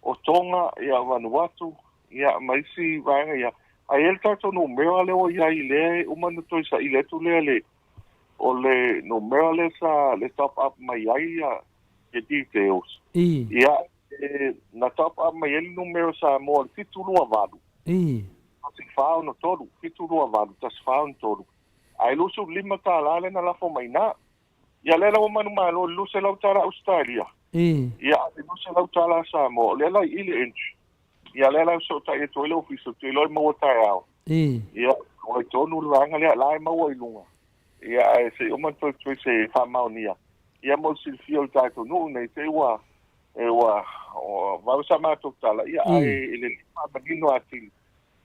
o Tonga, ia Vanuatu, ia ma isi vaega ia. Ae i ai le tatou numera lea ua i ai lea e uma ona toe saili atu lea le o le numera lea sa le top up mai ai ia ia details. Ia e, na top up mai ai le numera Samoa le 728. 1463, 728 1463. Ae $25 lea na lafo mai i ina. Ia lea la ua manumalo i le $200 Ausetalia. Ia a le $200 Samoa, o lea la i i le entry. Ia lea la e fesootai atu ai le ofisa, ou te iloa e maua taeao. Ia, ua i tonu le vaega lea, la e maua i luga. Ia ae se i uma ona toe trace e faamaonia. Ia mo le silafia o le tatou nuu nei, te i ua, e ua, vave sa matou tala, ia ae e lelei faamanino atili.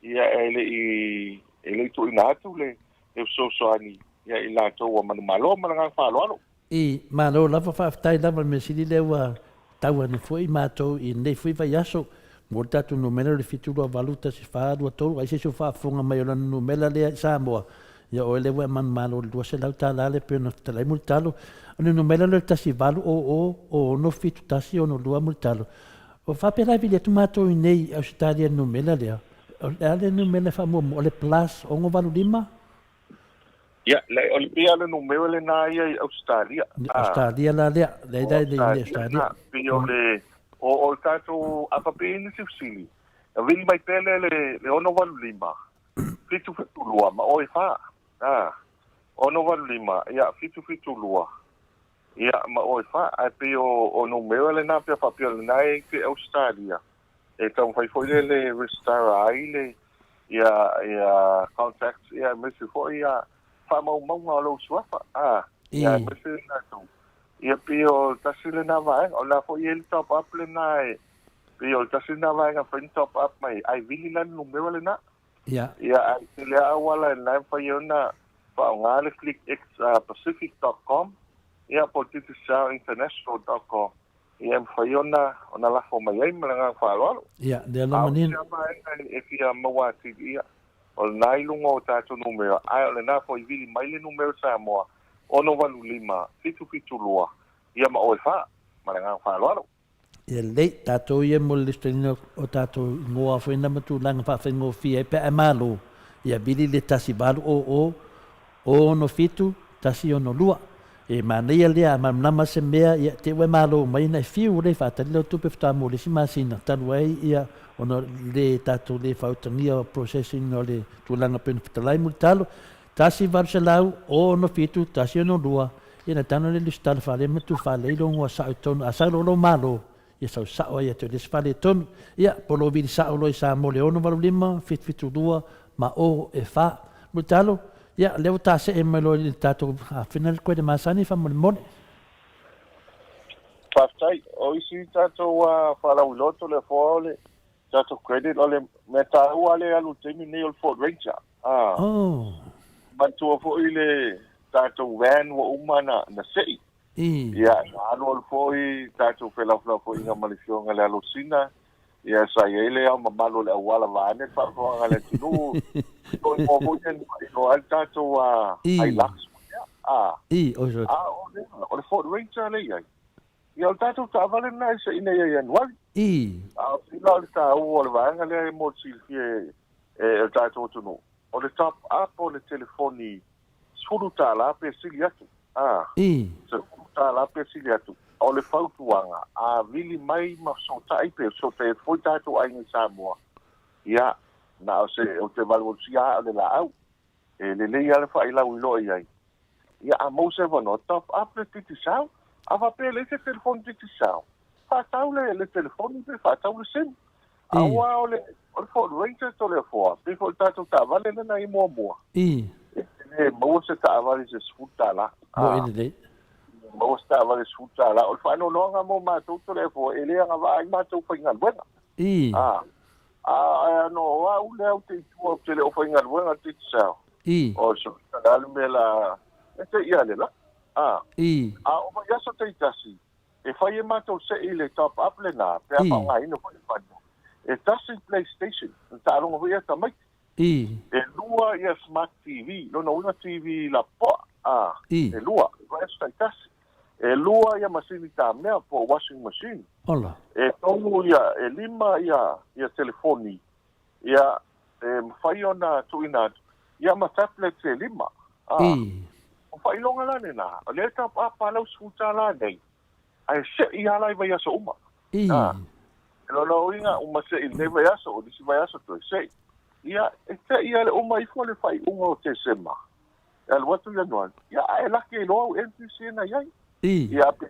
Ia, e le i, e le i tuuina atu le, le fesoasoani ia i latou ua manumalo. Ma le agaga faaaloalo. I, malo lava, faafetai lava i le mea sili lea ua tau ane foi matou i lenei foi vaiaso mo le tatou numera o le 728 14 23, ai se isi o faafofoga mai o lana numera lea i Samoa, ia oe lea ua e manumalo i le $200 lea pei ona fetalai Mulitalo. O le numera lea o le 18 00 06 71 62 Mulitalo. Ua faapea la e vili atu matou i inei i Ausetalia i le numera lea. O le a le numera e faamuamua? O le plus 685? Ia, le, o le pei lava o le numera lena ia i Ausetalia. Ausetalia la lea. Lea la i Ausetalia. Pei o le... O le tatou a faapea i ai nisi fesili, e vili mai pea le le 685 772 ma o e fa. A, 685, ia, 772, ia, ma o e fa. Ae pei o numera lena pe a faapea o lena e i te Ausetalia, e taumafai foi lea le resitala ai le ia ia contacts ia aemaise foi ia faamaumauga o lou suafa a ia aemaise le latou ia pei o le tasi lena vaega o lena foi e i ai le top up lena e pei o le tasi lena vaega e mafai ona top up mai ai ae vili la le numera lena ia ae tele lava auala lena e mafai ai ona faaaoga le clickxpacific dot com ia po o le digicel dot com Ia e mafai ona ona lafo mai ai ma le agaga faaaloalo. Ia, lea la manino. A o se vaega e fia maua atili, ia, o lena i luga o tatou numera, ae o lena foi vili mai le numera Samoa, 685 772, ia ma oe fa. Ma le agaga faaaloalo. Ia lelei, tatou ia mo le lesitalaina o tatou igoa foi na ma tulaga faafaigofie ai pe a e malo, ia vili le 1800 6 7 1 6 2. E manaia lea, a malamalama se mea, ia, te i ua e malo mai ona e fiu lea e faatali lau tupe faatoa mo le isi masina, talu ai ia ona le tatou le faautagia processing o le tulaga pei ona fetalai Mulitalo, 1800 6 7 1 2, ia na tano le lesitala fale ma tu fale i lou sao i totonu, a sau loa lou malo, ia sau sao ai atu i le isi faaletonu. Ia, po o lou vili sao loa i Samoa i le 685, 772 ma o e fa. Mulitalo, ia, lea ua tasee mai loa i le tatou afena le koe le masani faamolemole. Faafetai. O isi tatou faalauiloa Toleafoa o le tatou credit o le mea taua lea e alu i le taimi lenei o le Ford Ranger. Oh. Manatua foi le tatou van ua uma na sei. Ia, na alualu foi tatou felafolafoaiga ma le Afioga i le Alosina, ia sa i ai le ao mamalu o le auala vaeane le faafofoga a le atunuu, o igoa foi ia na faailoa ai le tatou Hilux ia. A, a o le, o le Ford Ranger lea e i ai, ia o le tatou taavale lena e se'i nei ia Ianuari. A o pei la o le taua o le vaega lea e mo le silafia e le tatou atunuu, o le top up o le telefoni $10 pe sili atu. A, $10 pe sili atu. O le fautuaga, a vili mai ma fesootai pe fesootai atu foi tatou aiga i Samoa, ia, na o se, ou te valuvalusia aa o le laau. E lelei lava le faailau iloa i ai. Ia, a maua se avanoa, top up le Digicel. A faapea e leai se telefoni Digicel, faatau le, le telefoni pe faatau le sim. Aua o le, o le Ford Ranger Toleafoa, pei foi o le tatou taavale lea na i ai muamua. E le maua se taavale i se $10. Moe lelei. Maua se taavale $10. O le faanoanoaga mo matou Toleafoa, e le agavaa ai matou faigaluega. A, a, no, o au lea ou te i tua, ou te le o faigaluega Digicel. O se le a le mea la, e te ia le la. A, a o vaiaso taitasi, E fai e matou se'i le top up lena pe a faaaogaina foi le fund. E tasi le playstation, na taaloga foi ia tamaiti. E lua ia smart TV, lona uiga TV lapoa, a, e lua, e vaiaso taitasi. E lua ia masini tamea po o washing machine. E tolu ia, e lima ia, ia telefoni, ia, e mafai ona tuuina atu, ia ma tablets e lima. A. O faailoga la lena, o lea e taupaapa lau $10 nei, ae se'i lava la i vaiaso uma. A, e lona uiga, uma se'i i lenei vaiaso, o le isi vaiaso toe se'i. Ia, e se'i lava le uma ifo le faaiuga o Tesema, e alu atu Ianuari, ia ae laki ai loa au NPC na i ai. Ia, pe,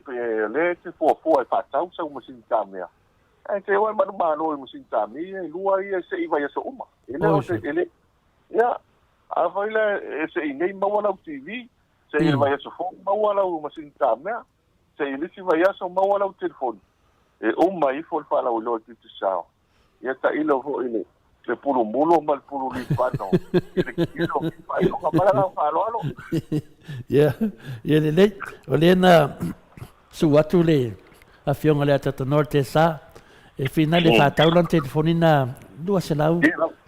pe o lea e te fuafua e faatau sau masini tamea, ae te o e manumalo i masini tamea ia e lua ia e se'i i vaiaso uma. E le o se, e le, ia, Afai la e se'i nei maua lau TV, se'i i le vaiaso fou maua lau masini tamea, se'i i le isi vaiaso maua lau telefoni, e uma ifo le faalauiloa i le Digicel. Ia tailo foi i le pulumulo ma le pululipano i le kilo i faailoga. Ma le agaga faaaloalo. Ia, ia lelei. O lea na suu atu le Afioga i le Atatanoa i le Tesa, e finai le faatau lana telefoni na 200,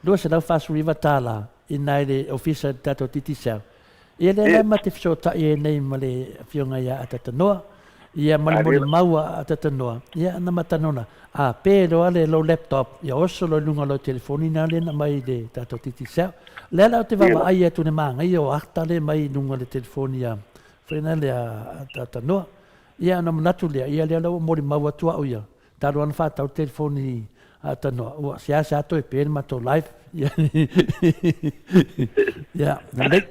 $249 i na i le ofisa i le tatou Digicel. Ia lea la ma te fesootai ai nei ma le Afioga ia Atatanoa, ia ma le molimau a Atatanoa, ia na ma talanoa, a pe loa le lou laptop, ia oso loa i luga o lau telefoni na lea na aumai i le tatou Digicel. Lea la ou te vaavaai atu i le manaia o ata lea e aumai i luga o le telefoni a, foi na lea a Atatanoa. Ia ona manatu lea, ia lea la ua molimau atu au ia, talu lava ona faatau le telefoni a Tanoa, ua seasea toe pe le matou live. Ia, lelei.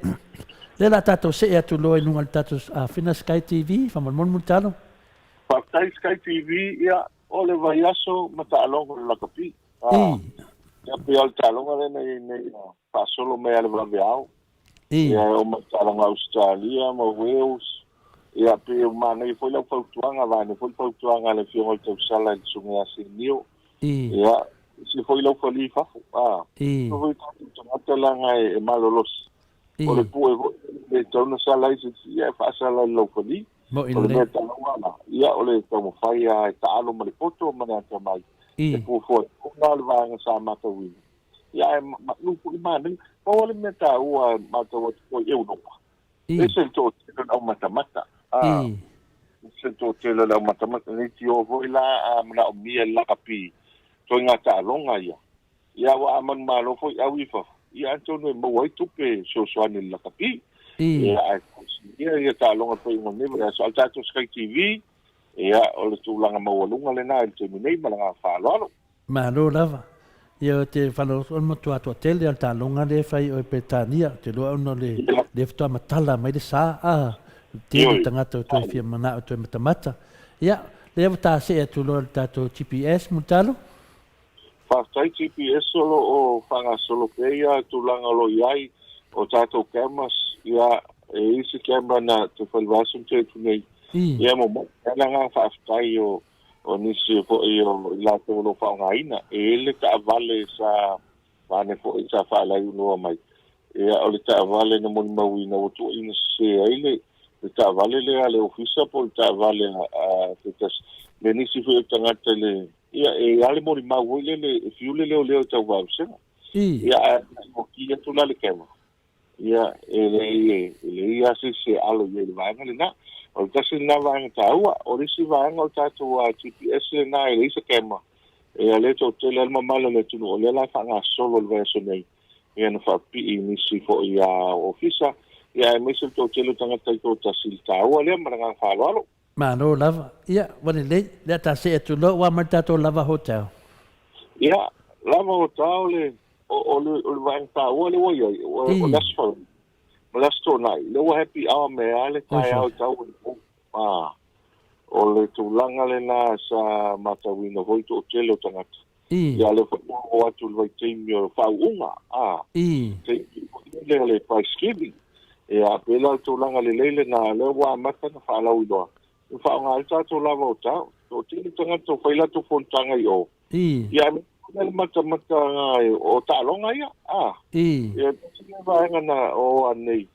Lea o le a tatou see atu loa i luga o le tatou Fina Sky TV, faamolemole Mulitalo. Faafetai Sky TV, ia, o le vaiaso ma taaloga o le lakapi. Ii. Ia, pei o le taaloga lea na i ai nei, faasolo mai lava i le vaveao. Ia, e oo mai i taaloga Ausetalia ma Wales. Ia, pei ua manaia foi lau fautuaga, vaeane foi le fautuaga a le Afioga i le Tausala i le Susuga ia Senio. Ia, ese foi lau fali i fafo. A, foi tatou tagata leaga e malolosi. O le pue foi e le tatau ona sala ai se isi, ia e faasala i lau fali. O le mea taua la, ia o le taumafai lava e taalo ma le poto ma le atamai e fuafua atu le vaega sa matauina. Ia ae malu foi manaia. Pau lava le mea taua e matau atu foi i Europa, ese le toatele o le aumatamata. Ese le toatele o le aumatamata. Nei tio foi la a manaomia le lakapi ituaiga taaloga ia. Ia aua a manumalo foi au i fafo, ia atonu e maua ai tupe e fesoasoani i le lakapi. Ia ae ia ia taaloga pei ona nei vaiaso. A o le tatou Sky TV, ia o le tulaga maualuga lena i le taimi nei ma le agaga faaaloalo. Malo lava. Ia ou te faalogo o le matua toatele o le taaloga lea e fai i o i Peretania, ou te iloa ona o le lea faatoa matala mai le sa, a, le tele o tagata ua toe fia manao e toe matamata. Ia, lea ua ta see atu loa i le tatou GPS, Mulitalo. Faafetai GPS o lo o faagasolo pea ia tulaga o lo o i ai o tatou cameras, ia e i ai se camera na te fai i le vaiaso na tea atu nei, ia momoli ai le agaga faafetai o O nisi foi o i latou o lo o faaaogaina, e i ai le taavale sa vaeane foi sa faalaiuloa mai. Ia, o le taavale na molimauina ua tuuaina sese ai le taavale lea a le ofisa po o le taavale a se tasi. Me nisi foi o tagata i le, ia, e i ai lava le molimau foi lele e fiu le leoleo e tau vaevasega. Ia, ae ua ki atu la le camera. Ia, e leai e leai lava se isi e alo i ai i le vaega lena. O le tasi lena vaega taua. O le isi vaega o le tatou GPS lena e leai se camera. Ia, o lea e toatele lava le mamalu o le atunuu, o lea la e faagasolo i le vaiaso nei, ia na faapipii i nisi foi ofisa, ia aemaise le toatele o tagata taitoatasi i le taua lea ma le agaga faaaloalo. Malo lava. Ia, ua lelei. Lea ta see atu loa ua mai le tatou Lava Hotel. Ia, Lava Hotel le, o, o le, o le vaega taua lea ua i ai, o, o le Aso Faraile ma le Aso Toonai, lea ua happy hour mai lava le taeao i tau i le Ah, o le tulaga lena sa matauina foi toatele o tagata. Ia, lea foi ua oo atu i le vaitaimi o faauuga, ah, taimi foi lea o le price giving. Ia, pei la o le tulaga lelei lena, lea ua amata ona faalauiloa, e faaaoga ai le tatou lava o tau. Toatele tagata ua fai latou fonotaga i o. Ia, aemaise le matamata o taaloga ia, ah. Ia, tasi lea vaega na o anei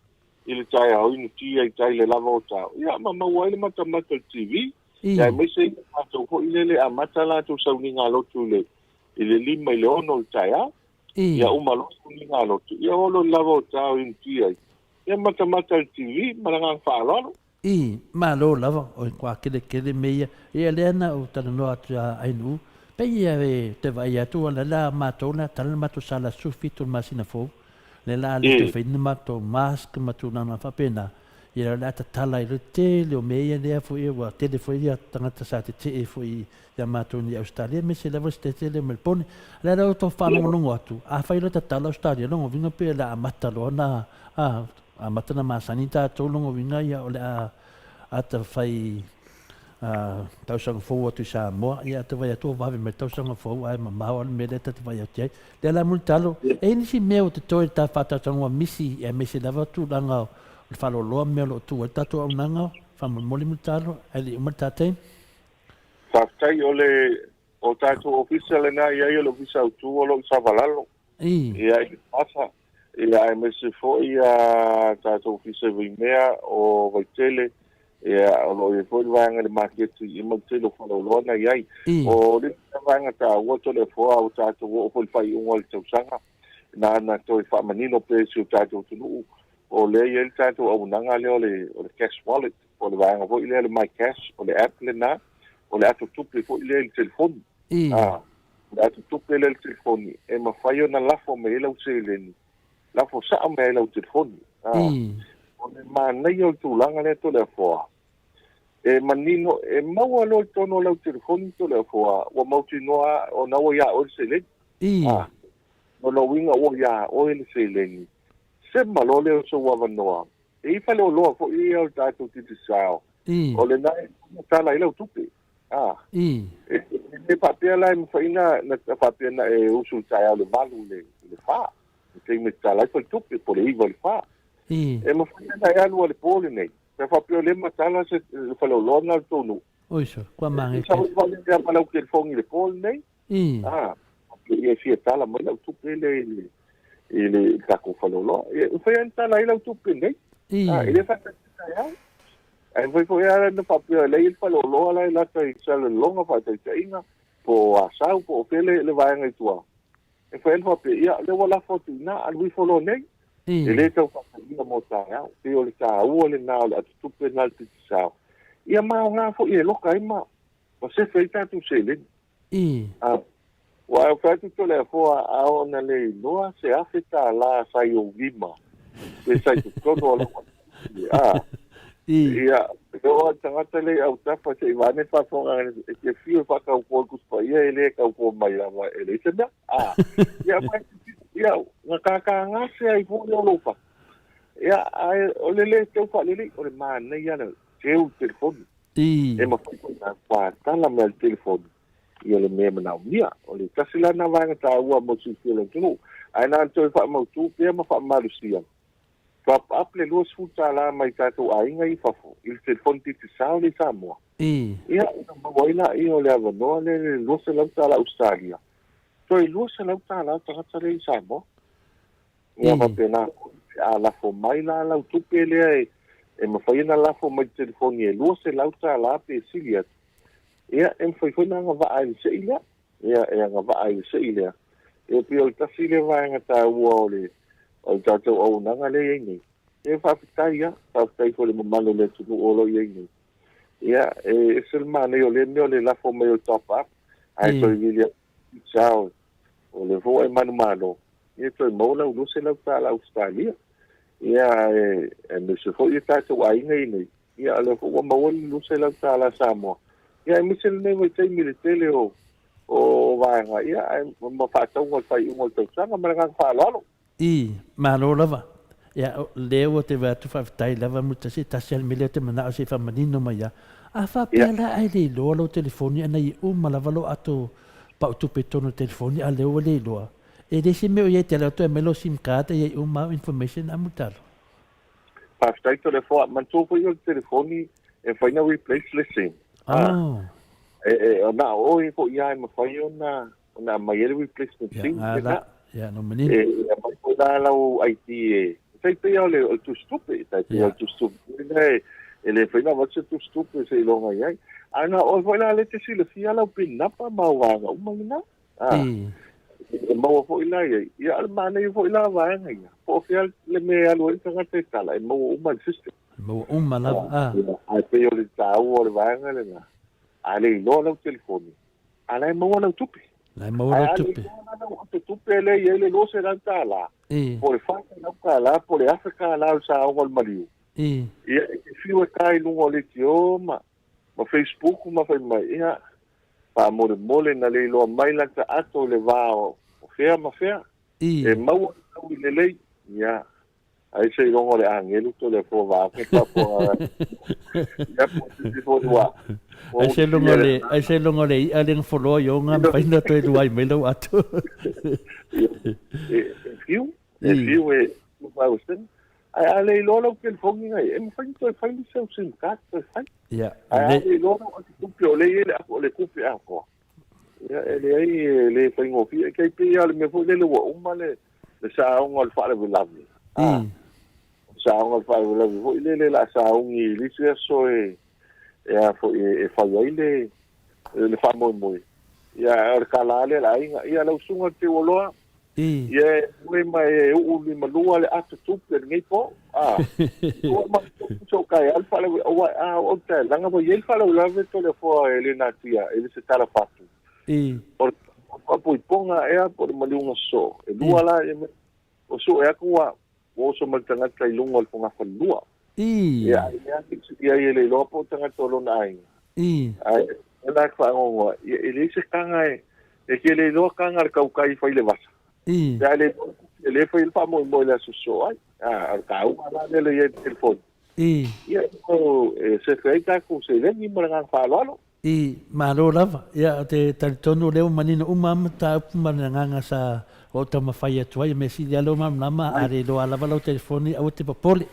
i le taeao inu ti ai tai le lava o tao, ia ma maua ai le matamata i le TV. Ia aemaise ia matou foi lele amata latou sauniga lotu i le i le 5 i le 6 o le taeao. Ia uma loa sauniga lotu, ia o loa i le lava o tao inu ti ai. Ia matamata i le TV ma le agaga faaaloalo. I, malo lava, o kua kerekere me ia. Ia lea na ou talanoa atu ia Ainuu, pei ia e te vaai atu ua la matou la tala le matou sala 17 o le masina fou, lea la le toe fai ni matou mask ma tulaga faapena, ia o le a tatala ai le tele o mea ia lea foi ua tele foi ia tagata sa tetee foi ia matou nei i Ausetalia aemaise lava se tele o Melbourne. O lea la ua tau faalogologo atu, afai loa tatala Ausetalia, lona uiga pei o le a amata loa ona Amata na masani tatou lona uiga ia o le a ata fai tausaga fou atu i Samoa, ia ata vai atu o vave mai tausaga fou ae mamao le mea lea ta te vai atu ai. Lea la Mulitalo, e i ai nisi mea ua totoe i le ta faatausaga ua misi aemaise lava tulaga o le faaloloa ma mea o lo o tu ai le tatou auaunaga, faamolemole Mulitalo, ae le i uma le ta taimi. Faafetai, o le o tatou ofisa lena e i ai o le ofisa autu o lo o i Savalalo. Ia i Fasa. Ia aemaise foi ia tatou ofisa i Vaimea o Vaitele, ia o lo o i ai foi le vaega i le maketi i ma le tele o faleoloa na i ai. O le isi vaega taua Toleafoa ua tatou oo foi i le faaiuga o le tausaga na ona toe faamanino pea i si o tatou atunuu o lea e i ai le tatou auaunaga lea o le o le cash wallet po o le vaega foi lea o le my cash o le app lena o le ato tupe foi lea i le telefoni. O le atu tupe lea i le telefoni e mafai ona lafo mai ai lau seleni, lafo sao mai ai lau telefoni. O le manaia o le tulaga lea Toleafoa, E manino, e maua loa i totonu o lau telefoni Toleafoa, ua mautinoa ona ua iā oe le seleni. A, lona uiga ua iā oe le seleni. Sema loa lea o sou avanoa. E i faleoloa foi ia o le tatou Digicel, o lena e tala ai lau tupe. A, e le faapea la e mafai na faapea na e usu i le taeao i le 8 i le 4, le taimi e tatala ai faletupe, po o le 9 i le 4. E mafai ona e alu i le po lenei, Pe a faapea o lea e matala se faleoloa lena o le tou nuu. Oiso, kua mange te. Sau vale mea ma lau telefoni i le po lenei. Ah, ia e fia tala mai lau tupe lea i le i le tatou faleoloa. Ia, e mafai lava ona tala ai lau tupe nei. Ah, e le faatasi taeao. Ae mafai foi lava ona faapea o la e i ai le faleoloa la e lata i Salelologa faataitaiga, po o Asau, po o fea le vaega i tua. E fai ona faapea, ia, lea ua lafo atu i ina, alu ifo loa nei. E le tau faatalia mo taeao. Pei o le taua lena o le atutupe lena i le Digicel. Ia ma aoga foi e loka ai ma sefe ai tatou seleni. A, ua fai atu Toleafoa a ona le iloa se $1,000 sa i ou lima pe sa i totonu o lau atutupe. A, Ia, e oo lava i le tagata lea i autafa se i vaeane le faafofoga e te fiu e faataupo i le Tusi Paia e le taupo mai lava e leai se mea. A, ia, ia, na tatagase ai foi lea o lou fatu. Ia, ae o le le teu faalelei, o le manaia lava le teu i le telefoni. E mafai foi ona patala mai i le telefoni ia le mea e manaomia. O le tasi la lena vaega taua mo le silafia o le atunuu. Ae na ona toe faamautu pea ma faamalosia Top up le $20 mai tatou aiga i fafo i le telefoni Digicel lea i Samoa. Ia, ona maua ai laia o le avanoa lea i le $200 Ausetalia, toe $200 tagata lea i Samoa. Ia faapena foi, pe a lafo mai la lau tupe lea e mafai ona lafo mai i le telefoni e $200 pe sili atu, ia e mafai foi ona agavaa i le sei lea. Ia, e agavaa i le sei lea. E pei o le tasi lea vaega taua o le o le tatou auaunaga lea e i ai nei. Ia, faafetai lava, faafetai foi i le mamalu o le atunuu o lo o i ai nei. Ia, e ese le manaia o lea mea o le lafo mai o le top up, ae toe vili atu i sao o lea foi ua e manumalo, ia toe maua lau $200 Ausetalia. Ia, ae aemaise foi o tatou aiga i inei, Ia, o lea foi ua maua le $200 Samoa. Ia, aemaise lenei vaitaimi i le tele o, o vaega, ia, ae ma faatauga o le faaiuga o le tausaga. Ma le agaga faaaloalo. I, malo lava. Ia, lea ua te vaai atu faafetai lava Mutasi, tasi lava le mea lea ou te manao se i faamanino mai lava. A faapea la ae le iloa lou telefoni ana ia uma lava lou ato pau tupe i totonu o le telefoni a lea ua le iloa, e leai se mea o i ai te alu atu e aumai lou sim card e i ai uma au information a Mutalo. Faafetai Toleafoa, manatua foi o le telefoni e mafai ona replace le sim. Oh. E, e, na o oe foi ia e mafai ona ona aumai ai le replacement sim. Ia, la, ia, no manino. E, e aumai foi la lau ID e, tai pei o le, o le tusitupe, tai pei o le tusitupe e, e le mafai ona avatu se tusitupe seiloga i ai. Ae na o oe foi la lea e te silafia lau pin number ma au vaega uma lena. Ah, e maua foi la i ai. Ia, o le manaia foi la vaega ia. Po o fea le mea e alu ai le tagata e tala, e maua uma i le system. E maua uma lava, ah. Ae pei o le taua o le vaega lena, a le iloa lau telefoni, a la e maua lau tupe. La e maua lau tupe. Ae a le iloa la lau ato tupe lea e i ai le $200, po o le $400, po o le $1,000 o le saoga o le maliu. Ia, e te fiu e ta i luga o leitio ma Facebook ma fai mai, ia, Faamolemole na le iloa mai lata ato i le va o fea ma fea. E maua le taui lelei, ia, ai seiloga o le agelu Toleafoa vaeatu faafofoga ia po o se isi foi ua Ai seiloga o le, ai seiloga o le i'a lea na foloa i o ga mafai na toe luai mai lau ato. E fiu, e fiu e 2000. Ae a le iloa lau telefoni na i ai, e mafai ona toe fai le isi au sim card toe fai. Ia, Ae a le iloa lau atutupe o lea e i ai le app o le tupe atoa, ia e leai e le faigofie. E tai pei lava o le mea foi lele ua uma le le saoga o le faalavelave. A, saoga o le faalavelave foi lele o le a saogi i le isi aso e e a foi e fai ai le le faamoemoe. Ia ae o le tala lea a le aiga, ia lau susuga i le Teuoloa, Ia e moe ma e uu limalua le ato tupe lenei po. A. Ua ma so kai al fala o wa a o te langa wa yel fala la ve to le fo e le natia e le se tala fatu. O o po iponga e a po le maliunga so. E lua la e o so e aku wa o so mal tangata i lunga o le fogafalelua. Ia, ai mea ake i ai e le iloa po o tagata o lona aiga. Ae o la e faanoanoa, ia e leai se kaga e, e te le iloa kaga a le tautai e fai i le vasa. Pe a le iloa le kuki, e le fai ai le faamoemoe i le aso sosoo ai. A, o le taua la lea e i ai le telefoni. Ia, e sefe ai tatou seleni ma le agaga faaaloalo. I, malo lava. Ia, ou te talitonu o lea ua manino uma lava mataupu ma le agaga sa ou taumafai atu ai. O mea sili lava lea ua malamalama, a le iloa lava lau telefoni, aua te popole.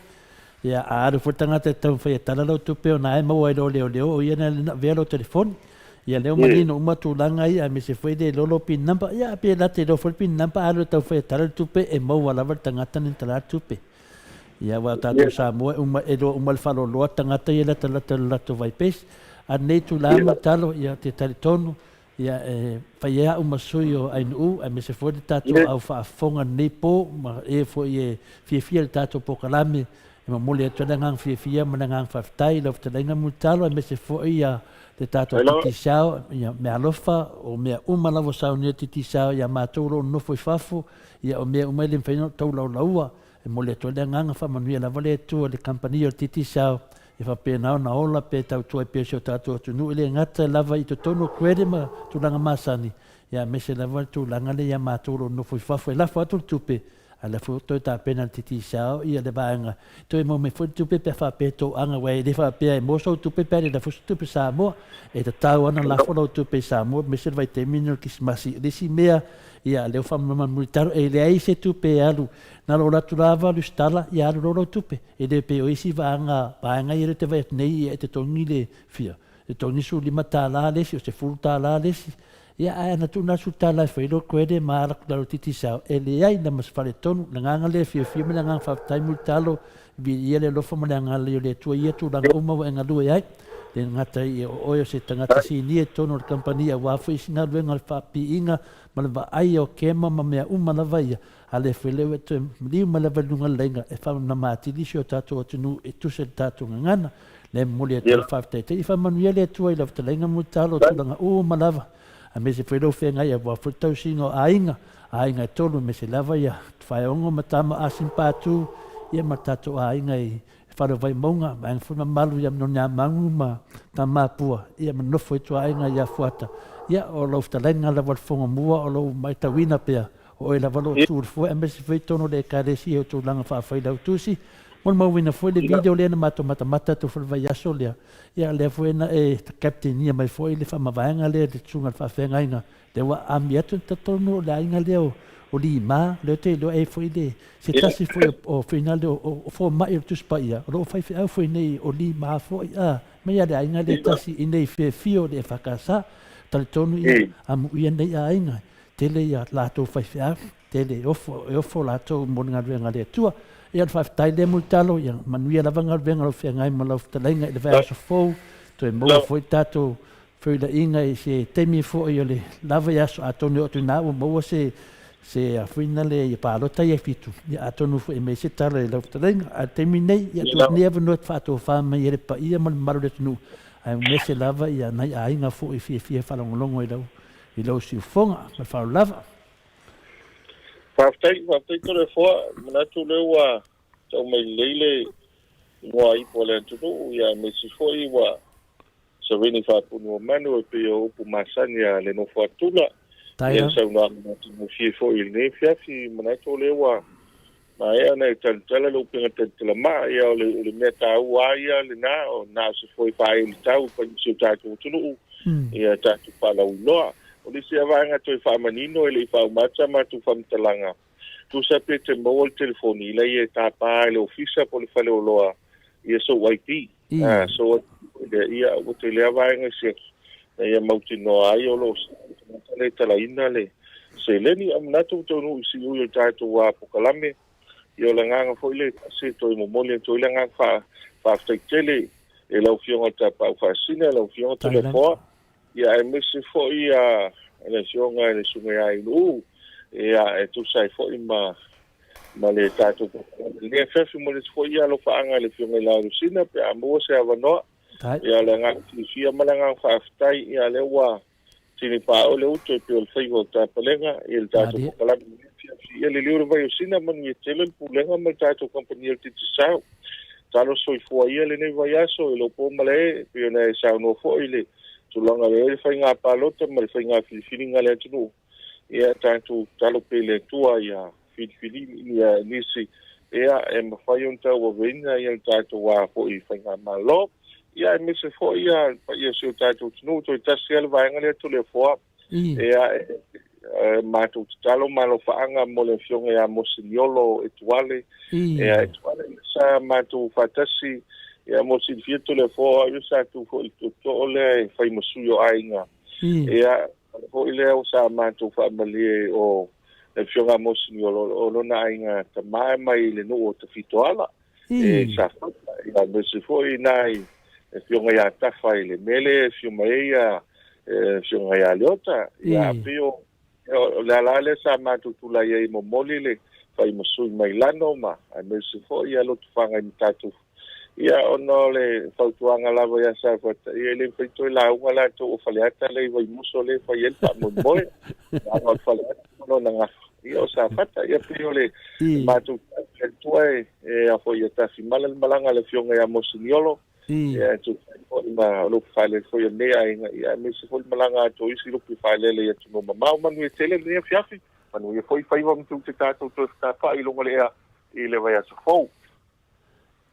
Ia, a alu foi le tagata e taumafai e tala lau tupe ona e maua ai loa leoleo o ia na avea lau telefoni. Ia, lea ua manino uma tulaga ia, aemaise foi le iloa lou pin number. Ia, pe lata iloa foi le pin number, a alu e taumafai e tala le tupe, e maua lava e le tagata na tala le tupe. Ia aua o tatou Samoa e uma e loa uma le faaloloa tagata ia e latalata i le latou vaipesi. A lenei itula ma talo ia te talitonu ia e fai ai au ma sui o Ainuu aemaise foi le tatou au faafofoga lenei po ma e foi e fiafia i le tatou polokalame e momoli atu ai le agaga fiafia ma le agaga faafetai i lau fetalaiga Mulitalo aemaise foi ia le tatou Digicel ia meaalofa o mea uma lava ua saunia le Digicel ia matou o lo o nonofo i fafo ia o mea uma e le mafai ona taulaulaua. E momoli atu ai le agaga faamanuia lava le Atua i le kamupani o le Digicel e faapena ona ola pe tautua ai pea i si o tatou atunuu e le gata lava i totonu o credit ma tulaga masani, ia aemaise lava le tulaga lea ia matou o lo o nofo i fafo e lafo atu le tupe a o lea foi ua toe tapena e le Digicel ia le vaega e toe maua mai foi le tupe pe a faapea e toaga aua e le faapea e maua sou tupe pe a le lafo se tupe Samoa. E tatau lava ona lafo lau tupe i Samoa aemaise le vaitaimi lenei o le Kerisimasi. O le isi mea ia lea ua faamalamalama Mulitalo e leai se tupe e alu Na lou atu lava Lusitala, ia alu loa lau tupe. E le pei o isi vaega, vaega ia lea te vaai atu nei, ia e totogi le fia, e totogi $15 le isi, o $10 le isi. Ia ae ana tuuna atu $10 e fai loa credit ma ala atu lalo Digicel, e leai na ma se faaletonu. O le agaga lea e fiafia ma le agaga faafetai Mulitalo, viia le alofa ma le agalelei o le Atua i ia tulaga uma ua e galue ai. Le gata i o oe o se tagata sinia i totonu o le kamupani aua foi isi galuega o le faapiiga ma le vaaia o kema ma mea uma lava ia, A le foi lea ua e toe maliu mai lava i luga o le laina e faamama atili si o tatou atunuu e tusa i le tatou gagana. Lea e momoli atu ai le faafetai tele. Ia faamanuia le Atua i lau fetalaiga Mulitalo o tulaga uma lava, aemaise foi lou feagai aua foi le tausiga o aiga, aiga e tolu aemaise lava ia Tufaeogo ma Tama Asim Patu, ia ma le tatou aiga i Fale o Vaimauga, vaega foi mamalu ia Noniamagu ma Tamapua, ia ma nofo i tuaaiga ia Fuata. Ia, o lau fetalaiga lava le fofoga mua o lou maitauina pea, o oe lava lou tu i le foe aemaise foi totonu o le Ekalesia i ou tulaga faafailautusi. Molimauina foi le video lea na matou matamata atu foi le vaiaso lea, ia lea foi na e captain-ia mai foi le faamavaega lea i le susuga i le faafeagaiga Lea ua ami atu i totonu o le aiga lea o Lima, lea ou te iloa e foi le, se tasi foi o finale o fomai o le Tusi Paia, o lo o faifeau foi nei o Lima foi, a, mai a le aiga lea tasi i nei fiafia o le EFKS. Talitonu ia, amuia nei aiga, tele ia latou faifeau, tele e ofo, e ofo latou mo le galuega a le Atua. Ia o le faafetai lea Mulitalo, ia manuia lava galuega o lo o feagai ma lau fetalaiga i le vaiaso fou, toe maua foi tatou feuilaiga i se taimi foi o le lava i aso atonu e oo atu ina ua maua se se afuina le ia palota ia fitu ia atonu foi e mai se tala i lau fetalaiga a le taimi nei ia tuu atu nei avanoa e faatofa mai ai le paia ma le mamalu o le atunuu ae aemaise lava ia nai aiga foi e fiafia faalogologo i lau i lau siufofoga ma le faaaloalo lava. Faafetai, faafetai Toleafoa, manatu lea ua tau mai lelei le igoa ipu a le atunuu, ia aemaise foi ua Savini Faapunuamanu e pei o upu masani a le nofo atula. Ia le saunoaga matagofie foi i lenei afiafi, manatu o lea ua maea ona e talatala le upega talatalamaa. Ia o le, o le mea taua lava ia lena, o na o se foe faaeulitau i paia o si o tatou atunuu, ia tatou faalauiloa. O le isi lava vaega toe faamanino e le i faauma atu sa matou faamatalaga, tusa pe te maua le telefoni ina ia e tapa e le ofisa po o le faleoloa ia sou ID. Ah, so lea ia ua tele lava vaega e siaki ina ia mautinoa ai o lo o tagata le talaina le seleni. Ae manatu ua taunuu i siui o le tatou polokalame, ia o le agaga foi lea e tasi e toe momoli atu ai le agaga faa, faafetai tele i lau Afioga i le Tapaau Faasisina, lau Afioga Toleafoa, ia aemaise foi ia le Afioga i le Susuga ia Iluu, ia e tusa ai foi ma ma le tatou le afiafi mo le foi ia alofaaga i le Afioga i Lalusina pe a maua se avanoa. Ia o le agaga fiafia ma le agaga faafetai ia lea ua tini paao le uto e pei o le faiva o Tapalega i le tatou polokalame i lenei afiafi. Ia liliu le vai o Sina, manuia tele le Pulega ma le tatou kamupani o le Digicel. Talo soifua ia lenei vaiaso i lou po ma le ee, e pei ona e saunoa foi i le tulaga o i ai le faiga palota ma le faiga filifiliga a le atunuu. Ia tatou tatalo pea i le Atua ia filifili ia nisi ia e mafai ona tauaveina ia le tatou a foi faigamalo. Ia aemaise foi ia le paia o si o tatou atunuu, toe tasi lava le vaega lea Toleafoa. Ia e matou tatalo ma alofaaga mo le afioga ia Mose Niolo Etuale. Ia Etuale sa matou faatasi ia mo silafia Toleafoa o au ia sa tu foi i le tootoo lea e fai ma sui o aiga. Ia foi lea sa matou faamalie o le afioga Mose Niolo o lona aiga tama mai le nuu o Tafitoala. E Safata, ia aemaise foi i ina i le Afioga ia Tafa i le mea lea e afio mai ai ia le Afioga ia Leota. Ia pei o le ala lea sa matou tulai ai e momoli le fai ma sui mai Lano ma aemaise foi ia Lotofaga i Matatufu. Ia ona o le fautuaga lava ia Safata, ia e le mafai toe lauga latou o Faleata lea i Vaimuso lea e fai ai le faamoemoe. Leaga o le Faleata ma lona gafa. Ia o Safata, ia pei o le matou tua e a foi ia Tafimala le malaga a le Afioga ia Mose Niolo, ia e tusa ai foi ma lupe failele foi o lenei aiga, ia aemaise foi le malaga atu o isi lupe failele i atunuu mamao. Manuia tele lenei afiafi, manuia foi faiva ma tiute tatou toe fetafaai i luga o le ea i le vaiaso fou.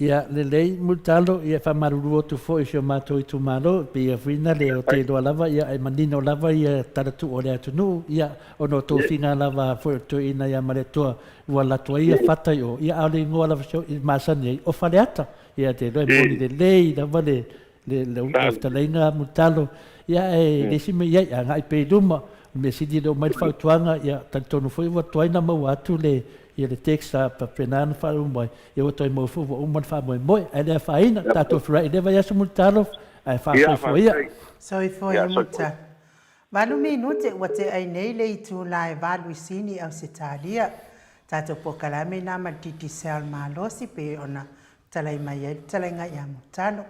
Ia lelei Mulitalo, ia e faamalulu atu foi i si o matou itumalo, e pei foi na le o te iloa lava, ia e manino lava ia tala tuu a le atunuu, ia ona o tofiga lava foi o le toeaina ia Malietoa ua alu atu ai ia Fata i o, ia a o le igoa lava i masani ai, o Faleata. Ia te iloa e moni lelei lava le le le fetalaiga Mulitalo, ia e le isi mea i ai, agai pea i luma, o le mea sili e le oo mai le fautuaga, ia talitonu foi ua tuai ona maua atu le ia le text sa faapena ona faaiu mai, ia ua toe maua foi ua uma le faamoemoe. Ae le afaina, tatou feiloai i lea vaiaso Mulitalo, ae faasoifua ia. Soifua ia Mulitalo. Valu minute ua tea ai nei le itula e valu i Sini, Ausetalia. Tatou polokalame ina ma le Digicel malosi pei ona talai mai ai le fetalaiga ia Mulitalo.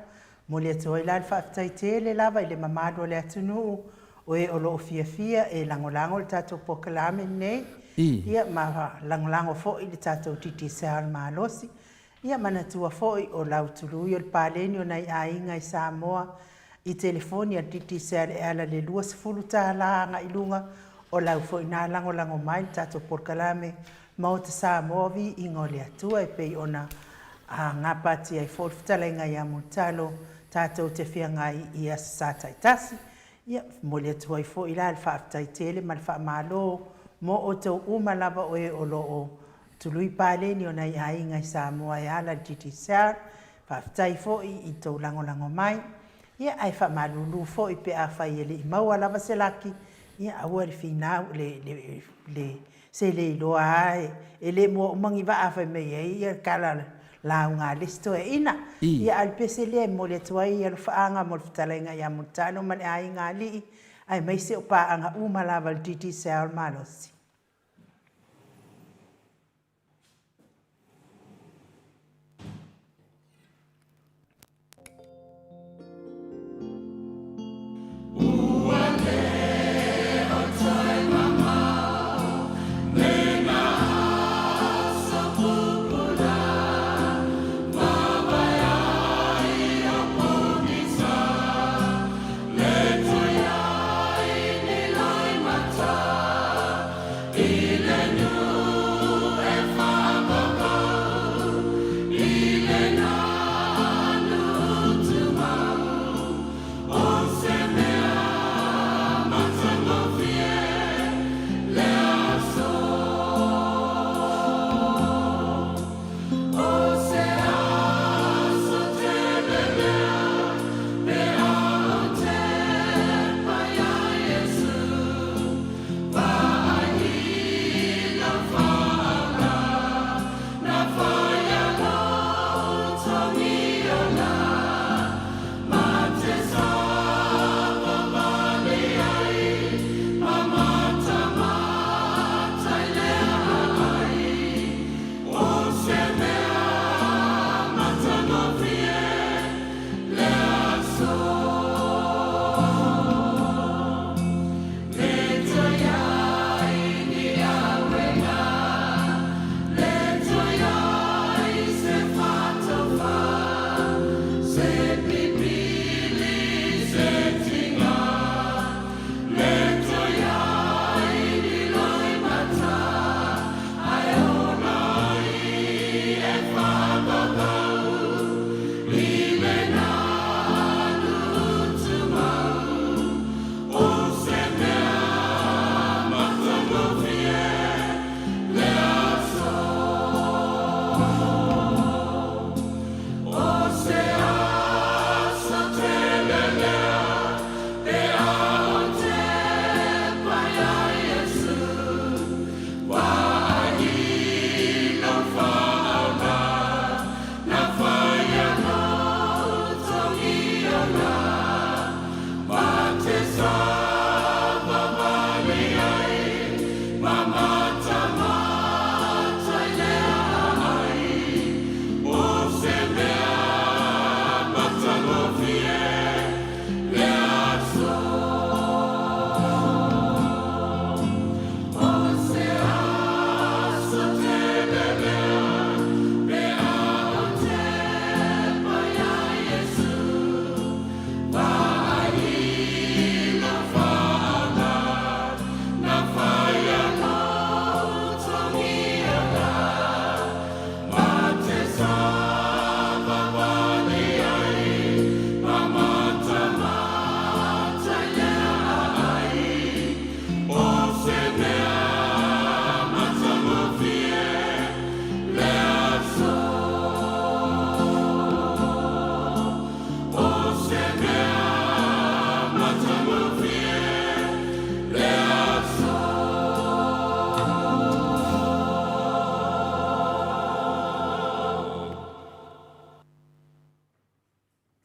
Momoli atu ai la le faafetai tele lava i le mamalu o le atunuu o e o lo o fiafia e lagolago le tatou polokalame lenei, ia ma lagolago foi le tatou Digicel malosi. Ia manatua foi o lau tului o le paleni o nai aiga i Samoa i telefoni a le Digicel e ala i le 20 tala agai i luga o lau foi na lagolago mai le tatou polokalame Maota Samoa Viiga o le Atua e pei ona gapatia ai foi le fetalaiga ia Mulitalo tatou te feagai i Aso Sa taitasi. Ia, momoli atu ai foi la le faafetai tele ma le faamalo mo outou uma lava o e o lo o tului paleni o nai aiga i Samoa e ala i le Digicel. Faafetai foi i tou lagolago mai. Ia, ae faamalulu foi pe afai e le i maua lava se laki, ia aua le finau, le, le, le Se le iloa a e le mua uma ni vaa fai mai ai ia kala lauga a le isi toeaina. Ia a o le pese lea e momoli atu ai alofaaga mo le fetalaiga ia Mulitalo ma le aiga alii aemaise o paaga uma lava a le Digicel malosi.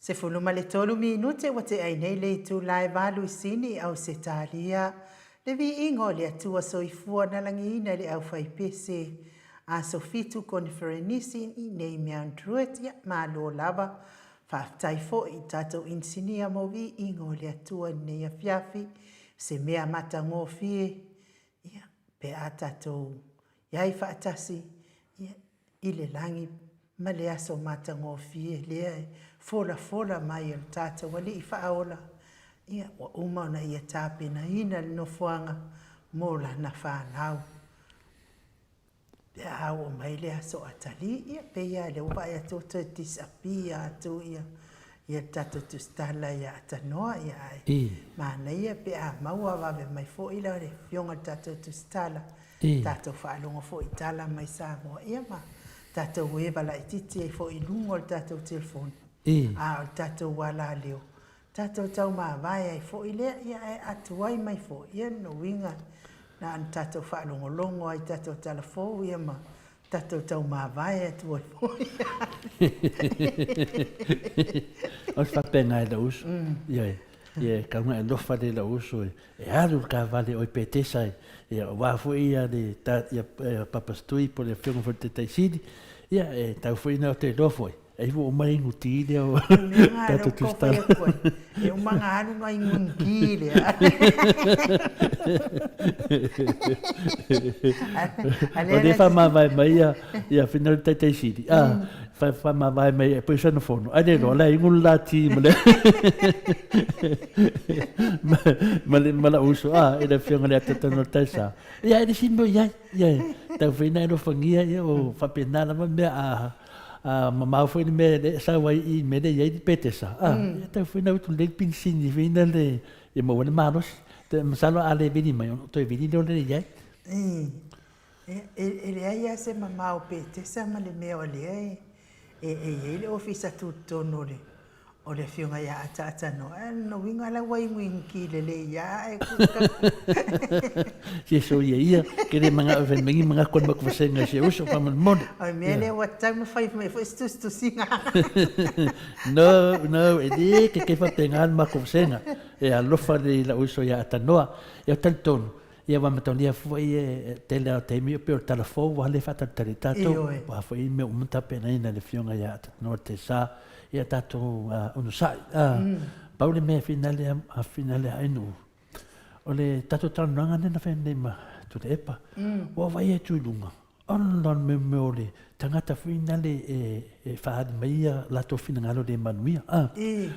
13 minute ua tea ai nei le itula e valu i Sini i Ausetalia, le viiga o le Atua Soifua na lagiina e le aufaipese Aso Fitu Koniferenisi i nei Mount Druitt, ia malo lava. Faafetai foi i tatou inisinia mo viiga o le Atua i lenei afiafi, se mea matagofie, ia, pe a tatou i ai faatasi, ia, i le lagi ma le aso matagofie lea e folafola mai e lo tatou Alii Faaola, ia, ua uma ona Ia tapenaina le nofoaga mo Lana fanau. Pe a oo mai le aso atalii, ia, pei lava lea ua vaai atu ua toe disappear atu ia, ia le tatou tusitala ia Atanoa, ia, ae manaia pe a maua vave mai foi le afioga i le tatou tusitala, tatou faalogo foi i tala mai Samoa, ia ma tatou eva laitiiti ai foi i luga o le tatou telefoni, a o le tatou alaleo, tatou taumavae ai foi lea, ia ae atuai mai foi, ia lona uiga na ona tatou faalogologo ai i tatou tala fou ia ma tatou taumavae atu ai foi. O le faapena e lou uso, ioe, ia e tatau ona e alofa lelei i lou uso e alu i le taavale o i Petesa ia aua foi ia le ia Papa Stui po o le afioga foi i le Taitai Sili, ia e tatau foi ona te iloa foi, e ua uma le inu ti lea o tatou tusitala. E uma ona alu ona inu ti lea. O lea e faamavae mai ia ia afioga i le Taitai Sili, a faamavae mai e pei sana fono, ae le iloa la e inu le la ti ma le ma le ma la'u uso a i le afioga i le Atatano o le Taisa. Ia e le isi mea o i ai, ia e tau foi ina e alofagia ia o faapena lava mea a a mamao foi le mea e sau ai i mea lea e i ai le Petesa, a ia tau foi ina utu lelei le pinisini foi ina le ia maua ai le malosi. Masalo a le vili mai ona toe vili lea o le i ai. E leai lava se mamao o Petesa ma le mea o lea e i ai le ofisa tutotonu o le o le afioga ia Ataatanoa, ae o lona uiga la ua inuinuki lelei lava ae Se soia ia, ke le manao e fai mai ni manatu o le matou vasega i si uso faamolemole. O le mea lea ua tatau ona fai mai foi se tusitusiga. No, no, e le keke faapena le matou vasega. E alofa lelei i lou uso ia Atanoa. Ia talitonu, ia aua mataonia foi e tele lava o taimi e pei o le tala fou ua le faatalitali ai tatou. Ua foi mea uma tapenaina e le afioga ia Atanoa Tesa ia tatou onosai. Pau le mea e finale a finale a inu o le tatou talanoaga lea na fai nei ma Tuilaepa. Ua vaai atu i luga, ala le mea o le tagata foi nale e faaali mai ia latou finagalo le manuia.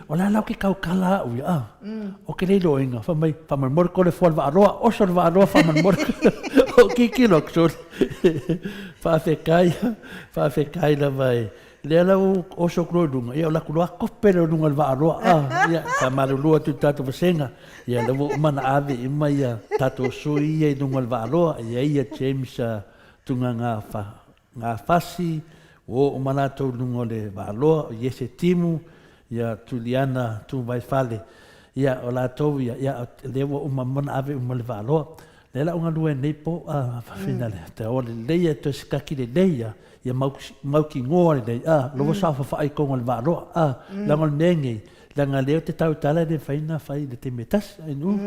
O la la o ke tautala au ia, o ke le iloaina, fai mai, faamolemole ko le fua le vaaloa, oso le vaaloa faamolemole. O kikilo atu sole. Faafetai, faafetai lava e lea la ua oso atu loa i luga, ia o le atu loa kope lea i luga o le vaaloa, ia faamalulu atu i le tatou vasega, ia lea ua uma ona ave uma ia tatou sui ia i luga o le vaaloa, e i ai ia James Tugagafa Gafasi, ua oo uma latou i luga o le Vaaloa, o Iese Timu, ia Tuliana Tuvaifale, ia o latou ia, ia lea ua uma ona ave uma i le Vaaloa. Lea la ua galue nei po a fafina le te aoa lelei e toe sikaki lelei ia, ia mautinoa lelei, a, lo ua saofafai i totonu o le Vaaloa, a, leaga o le mea lenei, leaga lea ou te tautala e le mafai ona fai i le taimi e tasi, ai nuu.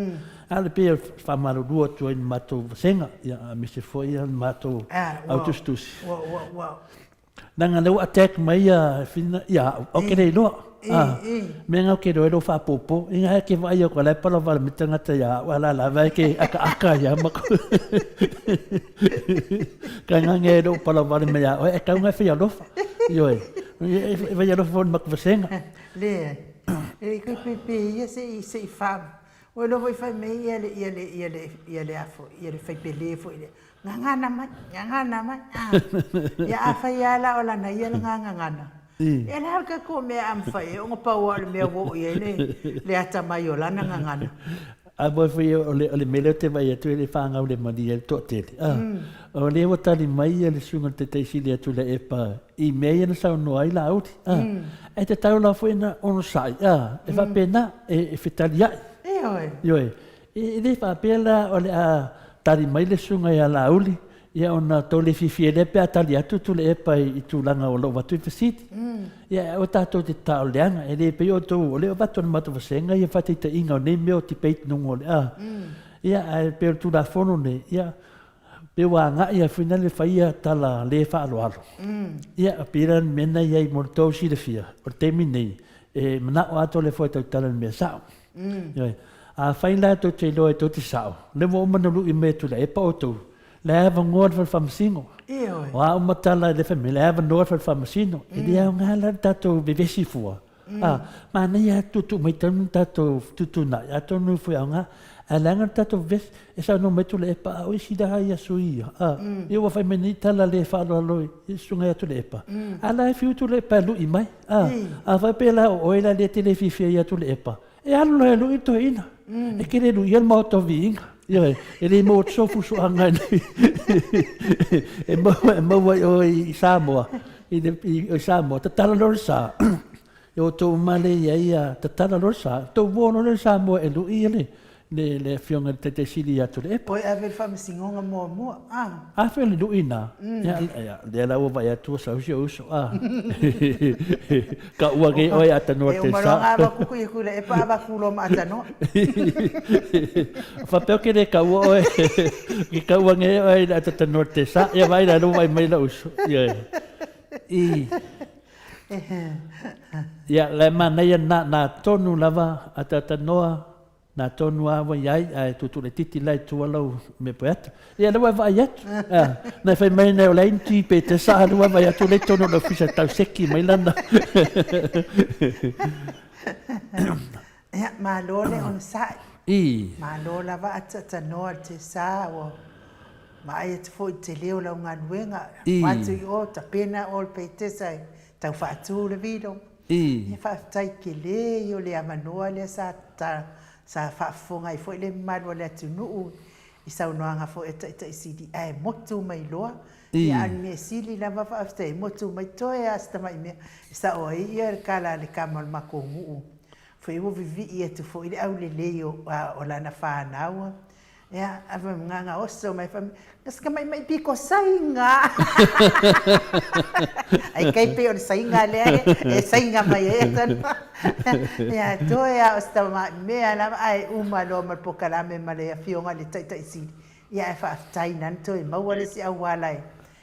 A o le pei e faamalulu atu ai i le matou vasega, ia, aemaise foi le matou au tusitusi. Leaga lea ua attack mai ia Fina ia au, ou te le iloa. Mea na ou te iloa ai lou faapopo, inā e te vaai atu o la e palavale mai tagata ia au, a o la lava e te akaaka ia ma Tainane e lou palavale mai ia oe, e tatau ona e fai alofa. Ioe, e fai alofa foi i le matou vasega. Leai, e toe pepe ia se i se i fa ua iloa foi fai mai ia le ia le ia le ia le a foi ia le faipele foi lea gagana mai gagana mai a ia afai lava la o lana ia lena gagana ia le a le tatou mea a mafai ai ona pau lava o le mea ua oo i ai le le atamai o lana gagana. A mo foi o le o le mea lea ou te vaai atu e le fanau le malie ai le toatele a o lea ua tali mai ia le susuga i le Taitai Sili a Tuilaepa i mea ia na saunoa ai Laauli a e tatau la foi ona onosai a e faapena e fetaliai. Ioe. Ioe. E le faapea la o le a tali mai le susuga ia Laauli ia ona tou le fiafia lea pe a tali atu Tuilaepa i tulaga o lo o avatu ai fesili. Ia, aua tatou te taoleaga, e le pei o outou, o lea ua avatu e le matou vasega ia faataitaiga o nei mea o debate i luga o le a. Ia, ae pei o le Tulafono lenei, ia, pei ua agai lava foi lea e fai ia tala le faaaloalo. Ia, e pei la o le mea lena e i ai mo le tou silafia, o le taimi lenei, e manao atoa le foe tautala i le mea sao. Ioe. Afai la tou te iloa e tou te sao, lea ua uma ona lui mai e Tuilaepa outou, la e avanoa le fale faamasino. Ioe. O a uma tala i le fai mai, la e avanoa le fale faamasino. E le aoga la le tatou vevesi fua. A, manaia lava tuutuu mai tonu le tatou fetuutuunai, atonu foi e aoga. Ae leaga le tatou vevesi, e saunoa mai Tuilaepa, a o isi la ia sui ia, a, ia ua fai mai nei tala le faaaloalo i le susuga ia Tuilaepa. A la e fiu Tuilaepa e lui mai. A, afai pe la o oe la lea e te le fiafia ia Tuilaepa, E alu loa e lui le toeaina. E te le luia le maota o viiga. Ioe, e le maua atu sou fusuaga e maua, e maua i o i Samoa, i, le, i, i Samoa, tatala loa le sa. E outou uma lea i ai, a, tatala loa le sa, tou uo loa lea i Samoa e lui le, le, le afioga i le Taitai Sili ia Tuilaepa. Oi ave le faamasinoga muamua, a. A fai o le lui na, ia, ia, lea la ua vaai atu ua sau si ou uso, a. Ka ua kei oe atanoa te sa. E uma loa ona avatu kui aku le epa avatu loa ma atanoa. Faapea ke le kaua oe, ke kaua nge oe i le atatanoa te sa. Ia vai la vai mai la uso. Ia. I. Ia, le manaia na, na tonu lava atatanoa Na tonu a ua iai ae tuutuulaititi la i tua lau mea poeata. Ia lea ua e vaai atu. A, na e fai mai nei o leai ni ti pe te sa lea ua e vaai atu lea i totonu o le ofisa tau seki mai lana. Ia, malo le onosai. I. Malo lava a tatanoa le tesa ua vaai atu foi i le tele o lau galuega. I. O atu i o, tapena o le petesa e tau faatu le vilo. I. Ia faafetai tele i o le avanoa lea sa sa faafofoga ai foi le mamalu o le atunuu i saunoaga foi a Taitai Sili ae motu mai loa. I. Ia a o le mea sili lava faafetai e motu mai toe a si tamai mea e sao ai ia le tala a le tama o le matou nuu foi ua vivii atu foi le aulelei o o lana fanau. Ia, a fai mai, na oso mai, fai mai, na se tamaimai piko saina. Ai kai pei o le saina lea e saina mai ai ata. Ia, toe a o se tamai mea lava ae uma loa ma le polokalame ma le afioga i le Taitai Sili. Ia, ae faafetai na toe maua le isi auala e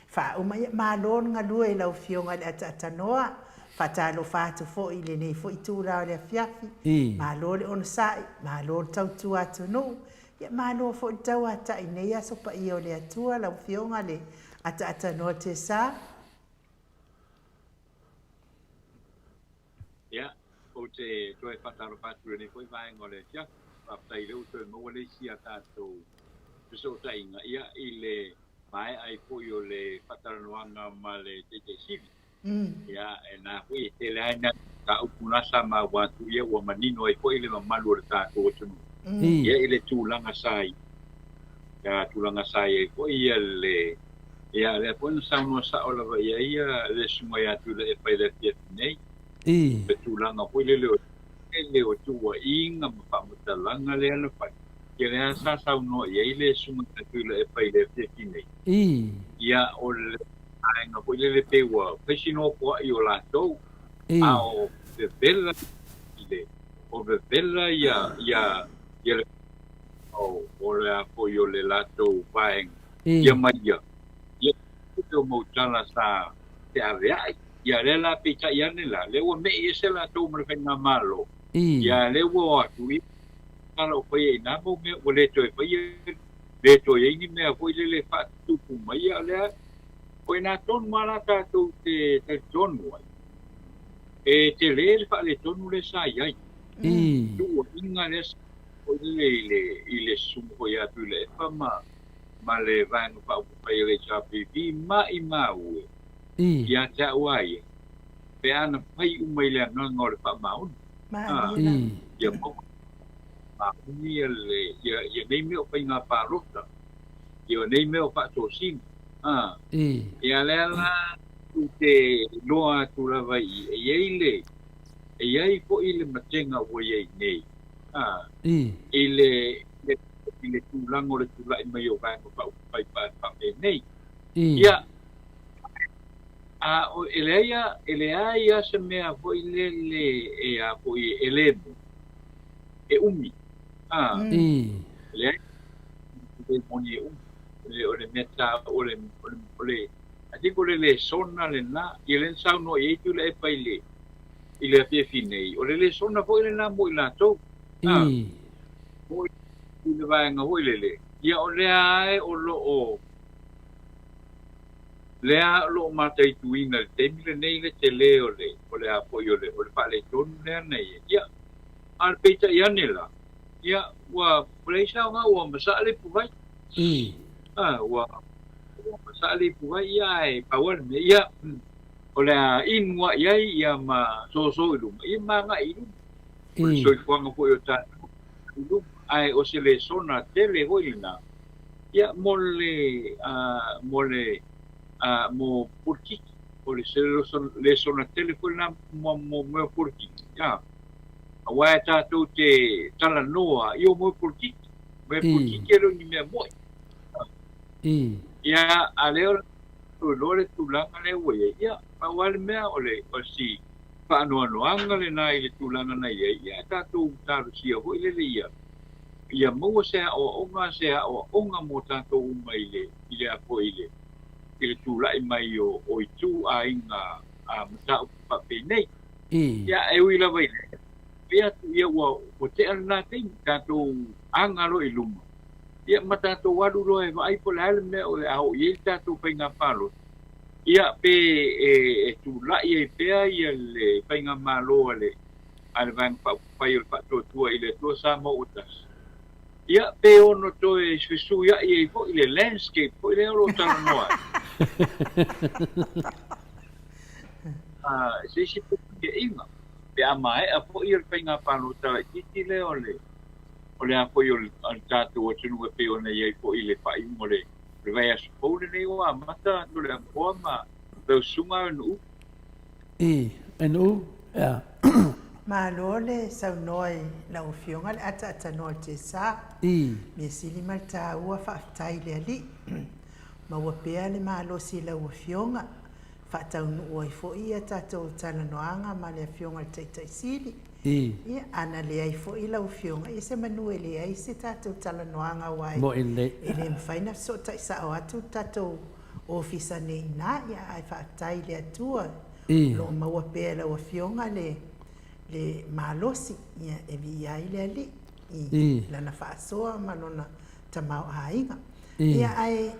faauma. Ia, malo le galue i lau afioga i le Ataatanoa. Faatalofa atu foi i lenei foi itula o le afiafi. Malo le onosai, malo le tautua atunuu. Ia malo foi le tauatai i nei aso paia o le Atua, lau Afioga le Ataatanoa Tesa. Ia, ou te toe faatalofa atu i lenei foi vaega o le afiafi. Faafetai o lea ua toe maua le isi a tatou fesootaiga, ia, i le maea ai foi o le faatalanoaga ma le Taitai Sili. Ia, e na foi e tele ai nai mataupu na sa maua atu, ia ua manino ai foi le mamalu o le tatou atunuu, ia i le tulaga sa i ia tulaga sa i ai foi ia le ia lea foi na saunoa sao lava i ai ia le susuga ia Tuilaepa i le afiafi nei, le tulaga foi lele o le o tuuaiga ma faamatalaga lea na fai, ia lea sa saunoa i ai le susuga ia Tuilaepa i le afiafi nei, ia o le vaega foi lele pei ua fai si nofoai o latou, a o vevela i le, o vevela ia, ia, ia le, o, o le a foi o le latou vaega, ia ma ia, ia o mau tala sa feaveai. Ia lea la peitai ane la, lea ua me'i ese latou ma le faigamalo, ia lea ua o atu, ia tala o faia i nā mau mea, ua le toe faia, le toe i ai ni mea foi lele e faatupu mai, a o lea, o i ina tonu lava la tatou te talitonu ai, e tele le faaletonu lea sa i ai. Tuuaiga lea sa foi lele i le, i le susuga foi ia Tuilaepa ma, ma le Vaega Faaupufai a le HRPP, maimau e, ia te au a ia, pe a na fai uma i le agaga o le faamaoni. Ia maua maoni ia le, ia, ia nei mea o faiga palota, ia nei mea o faatosina. Ia lea la ou te iloa atu lava i i, e i ai le, e i ai foi le matega ua i ai nei, i le, i le tulaga o le tulai mai o Vaega Faaupufai faapenei. Ia, A o, e leai a, e leai a se mea foi lele e a foi e le moni, e umi. A, e leai le moni e umi. O le, o le mea ta, o le, o le, o le, I think o le lesona lena, ia lea na saunoa i ai Tuilaepa i le, i le afiafi nei, o le lesona foi lena mo i latou. A, mo i le vaega foi lele, ia o lea lava o lo o, lea o lo o mataituina i le taimi lenei le tele o le, o le a foi o le, o le faaletonu lea na i ai. Ia, a o le peitai ane la, ia, ua, ua leai se aoga, ua masaa le ipuvai. A, ua, ua masaa le ipuvai, ia, ae pau lava le mea, ia, o le a inu lava i ai, ia, ma soso i luma, ia, ma agai i luma. O le soifuaga foi o tatou i luma, ae o se lesona tele foi lena, ia, mo le, mo le, mo polokiki, o le se lesona tele foi lena mo, mo mea o polokiki, ia, aua e tatou te talanoa i o mea o polokiki, mea polokiki e le o ni mea moi. Ia, a lea o le iloa le tulaga lea ua i ai, ia, pau lava le mea o le, o si faanoanoaga lena i le tulaga na i ai, ia, tatou talosia foi lele ia, ia maua se aoaoga, se aoaoga mo tatou uma i le, i le a foi i le, i le tulai mai o, o itu aiga a mataupu faapenei. Ia, e ui lava i lea, fai atu, ia ua, ua tea lena taimi, tatou aga loa i luma, ia ma tatou alu loa e vaai po o le a le mea o le a oo i ai le tatou faiga palota, ia pe e, e tulai ai pea ia le faigamalo a le, a le Vaega Faaupufai o le Faatuatua i le Atua Samoa ua tasi, ia pe ono toe fesuiai ai foi le landscape foi lea o lo o talanoa ai. Se isi fesuiaiga, pe a maea foi le faiga palota laitiiti lea o le, o le a foi o le, o le tatou atunuu e pei ona i ai foi i le faaiuga o le, le vaiaso fou lenei ua amata Toleafoa ma lau susuga Nu'u. I, Nu'u, ea. Malo le saunoa i lau Afioga le ataatanoa o le Tesa. I. Mea sili ma le taua faafetai i le Alii. Maua pea le malosi i lau Afioga, faataunuu ai foi a tatou talanoaga ma le Afioga i le Taitai Sili. I. Ia, ana leai foi lau Afioga, ia semanu e leai se tatou talanoaga aua e, Moʻi lelei. e le mafai ona fesootai sao atu le tatou ofisa nei i ina, ia, ae faafetai i le Atua I. o lo o maua pea e lau Afioga le, le malosi, ia, e viia ai le Alii i I. Lana faasoa ma Lona tamaoaiga. I. Ia, ae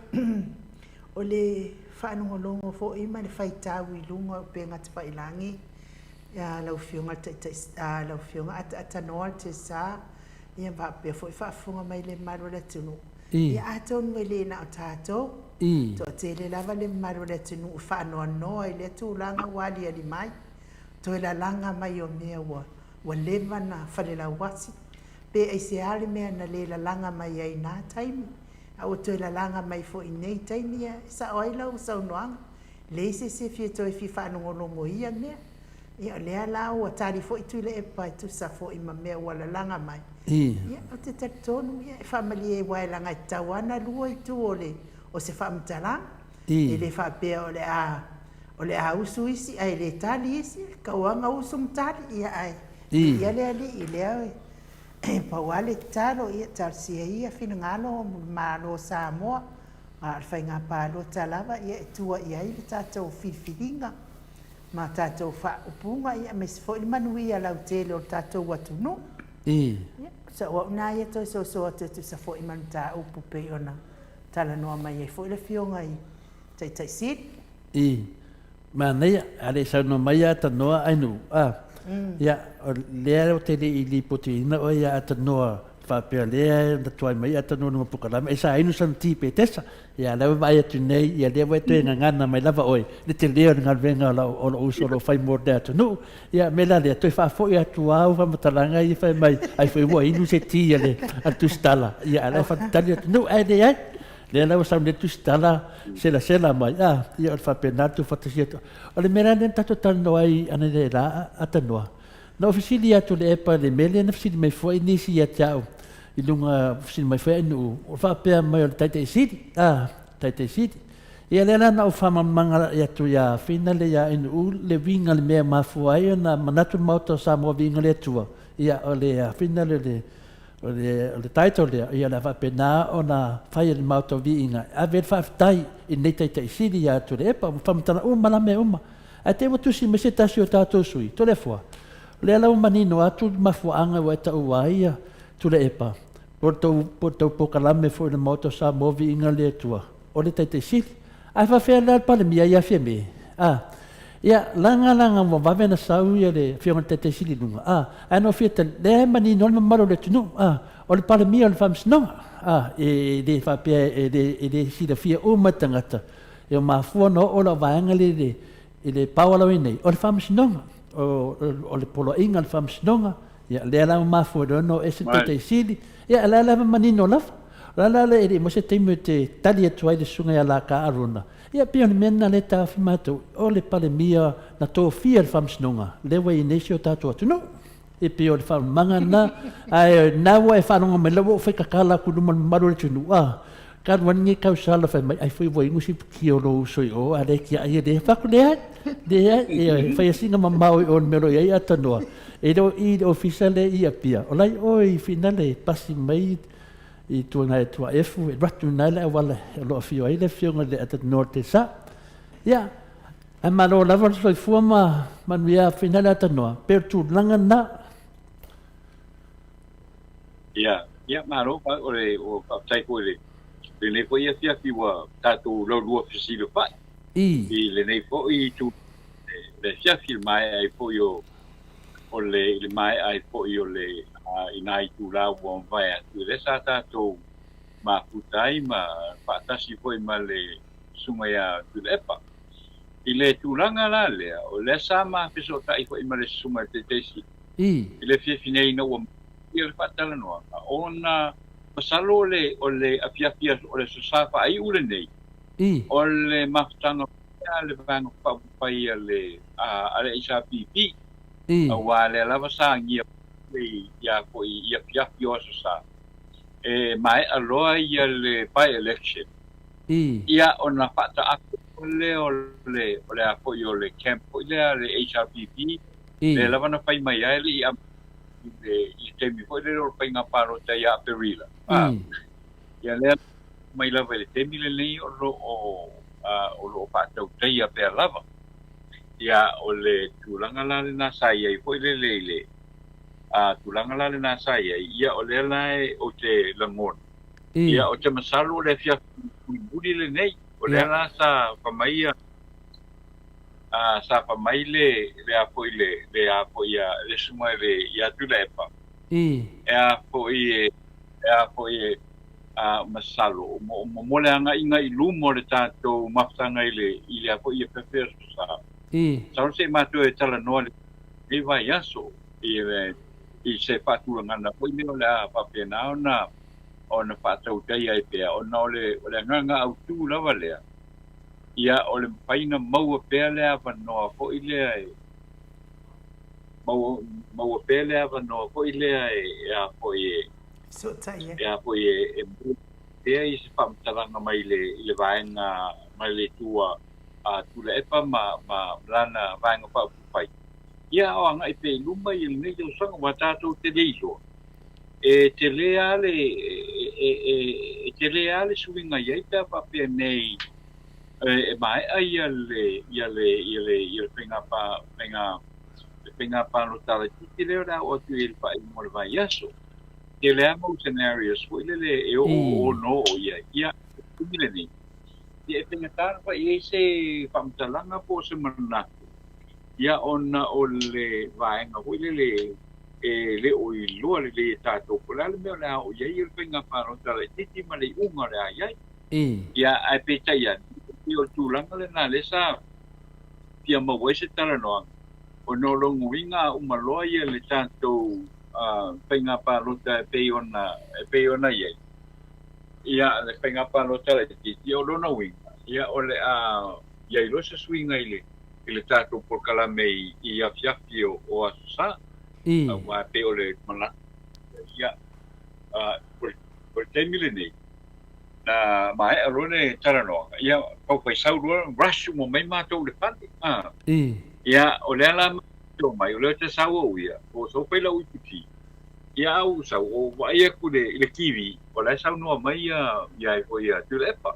o le faalogologo foi ma le faitau i luga o upega tafailagi, Ia lau Afioga i le Taitai, lau Afioga Ataatanoa Tesa, ia faapea foi faafofoga mai le mamalu o le atunuu. Ia atonu e le na o tatou, toatele lava le mamalu o le atunuu e faanoanoa i lea tulaga ua aliali mai, toe lalaga mai o mea ua ua leva na falelauasi, pe aisea le mea na le lalaga mai ai i na taimi, a ua toe lalaga mai foi i nei taimi, ia e sao ai lau saunoaga. Leai se isi e fia toe fia faalogologo i ia mea. Ia, o lea la ua tali foi Tuilaepa e tusa foi ma mea ua lalaga mai. Ia, ou te talitonu, ia, e faamalie aua e leaga e tatau lava ona lua itu o le, o se faamatalaga. E le faapea o le a, o le a usu isi ae le tali isi, e tatau lava ona usu ma tali, ia, ae viia le Alii i lea e pau lava le tatalo, ia, talosia ia finagalo o le Malo o Samoa. A o le faiga palota lava ia e tua i ai le tatou filifiliga ma tatou faaupuga ia aemaise foi le manuia lautele o le tatou atunuu. Ia, o sau au na ia toe soso atu e tusa foi ma le mataupu pei ona talanoa mai ai foi le Afioga i Taitai Sili. Manaia, a le i saunoa mai ia Tanoa Ainuu, a, ia, o lea ou te le i lipotiina oe ia Tanoa faapea lea na tuai mai ia Tanoa luga polokalame, e sa inu sana ti petesa, ia lea ua vaai atu nei, ia lea ua e toe gagana mai lava oe le tele o le galuega o lau, o lou uso o lo o fai mo le atunuu. Ia, me la lea, toe faafoi atu au faamatalaga ia fai mai, ai foi ua inu se ti a le, a le Tusitala, ia, a la e faatali atunuu, ae leai. Lea la ua sau nei le tusitala selasela mai, a, ia o le faapena le tuufaatasia atu. O le mea la lea na tatou talanoa ai analeila a tanoa, na ou fesili atu i le epa i le mea lea na fesili mai foi nisi ia te au i luga, fesili mai foi Ainuu, o faapea mai o le Taitaisili, a, Taitaisili. Ia lea la na ou faamalamalamaga atu ia Fina le ia NU le uiga o le mea e mafua ai ona manatu le Maota o Samoa viiga le Atua, ia o le a Fina le le o le o le title lea, ia o le a faapena ona fai e le Maota o Viiga e ave ai le faafetai i lenei Taitai Sili ia Tuilaepa, ua faamatala uma la mea uma. Ae te i ua tusi mai se tasi o tatou sui, Toleafoa, o lea la ua manino atu le mafuaaga ua e taua ai ia Tuilaepa, po o le tou, po o le tou polokalame foi i le Maota o Samoa Viiga le Atua, o le Taitai Sili. Ae faafefea la le Palemia ia Fiame? A, ia, laga laga ua vave ona sau ia le Afioga i le Taitai Sili i luga, a, ae na ou fia tali, lea e manino ai le mamalu o le atunuu, a, o le Palemia o le Faamasinoga, a, e le faapea e le, e le silafia uma e tagata, e ua mafua ona oo lau vaega lea i le, i le power la e i ai nei, o le Faamasinoga, o, o le Poloaiga a le Faamasinoga, Ia, lea la ua mafua ai loa ona oo ese le Taitai Sili. Ia, o la e lava manino lava. O la la e le i maua se taimi ou te tali atu ai i le Susuga ia Laka Arona. Ia, pei o le mea lena lea e taofi matou, o le Palemia na tofia e le Faamasinoga, lea ua i ai nei si o tatou atunuu. E pei o le faaumaga lena, ae o lena ua e faalogo mai, la ua ou fai tatala atu i luma o le mamalu o le atunuu, a, talu ai lenei tausala fai mai, ai foi ua inu si piki o lou uso i o, a le tiai e le fai atu, leai, leai, e fai lava sina mamao i o i le mea o lo o i ai Atanoa. E le o i i le ofisa lea i Apia, o la e i o i Finale e pasi mai i tua i Tuaefu, e alu atu i ina le auala o lo o afio ai le afioga i le Atanoa Tesa. Ia, ae malo lava le soifua ma manuia Finale Atanoa, pei o le tulaga lena. Ia, ia malo, o le o faafetai foi i le lenei foi afiafi ua tatou laulua fesilafai i lenei foi itu le afiafi i le maea ai foi o o le i le maea ai foi o le i nā itula ua mavae atu lea sa tatou mafuta ai ma faatasi foi ma le susuga ia Tuilaepa. I le tulaga la lea, o lea sa ma fesootai foi ma le susuga i le Taitai Sili i le afiafi nei ina ua maea le faatalanoaga ona masalo o le o le afiafi o le Aso Sa faaiu lenei o le mafutaga a le Vaega Faaupufai a le a le HRPP, aua lea lava sa agia ia foi i afiafi o Aso Sa, e maea loa ia le by-election, ia ona faataape lea o le o le a foi o le camp foi lea a le HRPP, lea lava na fai mai ai le i i le i le taimi foi lea o le faiga palota ia Aperila. Ia lea mai lava i le taimi lenei o lo o o lo o faatautaia pea lava. Ia, o le tulaga la lena sa i ai foi lele i le tulaga la lena sa i ai, ia o lea la e ou te lagona, ia ou te masalo o le afiafi mulimuli lenei, o lea la sa fai mai sa fai mai le le a foi le le a foi a le susuga i le ia Tuilaepa, e a foi e e a foi e a masalo mo mo le agaiga i luma o le tatou mafutaga i le i lea foi afiafi Aso Sa. Masalo se i matou e talanoa i lenei vaiaso i le i se faatulagaga foi lea o le a faapena ona ona faatautaia ai pea ona o le o le agaga autu lava lea ia o le mafai ona maua pea le avanoa foi lea e maua maua pea le avanoa foi lea e e a foi e Fesootai ai. E a foi e maua pea i se faamatalaga mai le i le vaega mai le itu a a Tuilaepa ma ma lana Vaega Faaupufai, ia o agai pea i luma i lenei tausaga aua tatou te le iloa e tele lava le e e e tele lava le suiga i ai pe a faapea nei e maea ia le ia le ia le ia le faiga pa faiga le faiga palota laitiiti lea o le a oo atu i ai i le faaiuga o le vaiaso. Tele lava mau scenarios foi lele e oo ono oo i ai. Ia, o le taimi lenei, ia e faigata ona fai i ai se faamatalaga po o se manatu, ia ona o le vaega foi lele e le o iloa lelei e tatou po o le a le mea o le a oo i ai le faiga palota laitiiti ma le iuga o le a i ai. Ia, ae peitai ane, e pei o le tulaga lena lea sa fia maua ai se talanoaga, ona o lona uiga a uma loa ia le tatou faiga palota e pei ona e pei ona i ai, ia le faiga palota laitiiti, o lona uiga, ia o le a i ai loa se suiga i le i le tatou polokalame i i afiafi o o Aso Sa. Aua e pei o le manatu ia o le taimi lenei, Na maea loa le talanoaga, ia tau fai sau loa, rush uma mai matou i le fale. A. Ia, o lea la matou omai, o lea ou te sau au ia, o sau fai lau iputi. Ia a ou sau, ou vaai atu i le, i le TV, o la e saunoa mai ia, ia ai foi ia Tuilaepa.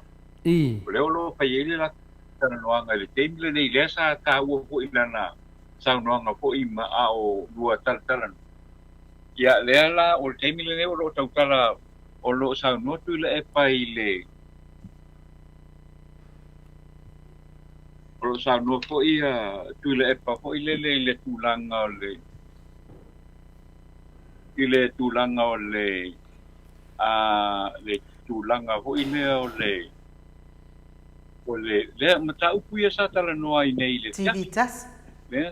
O lea o lo o fai ai le latou talanoaga i le taimi lenei, lea sa taua foi i lana saunoaga foi ma a o lua talatalanoa. Ia, lea la, o le taimi lenei o lo o tautala O lo o saunoa Tuilaepa i le O lo o saunoa foi a Tuilaepa foi lele i le tulaga o le i le tulaga o le a le tulaga foi lea o le o le lea mataupu ia sa talanoa ai nei i le TV tasi. Lea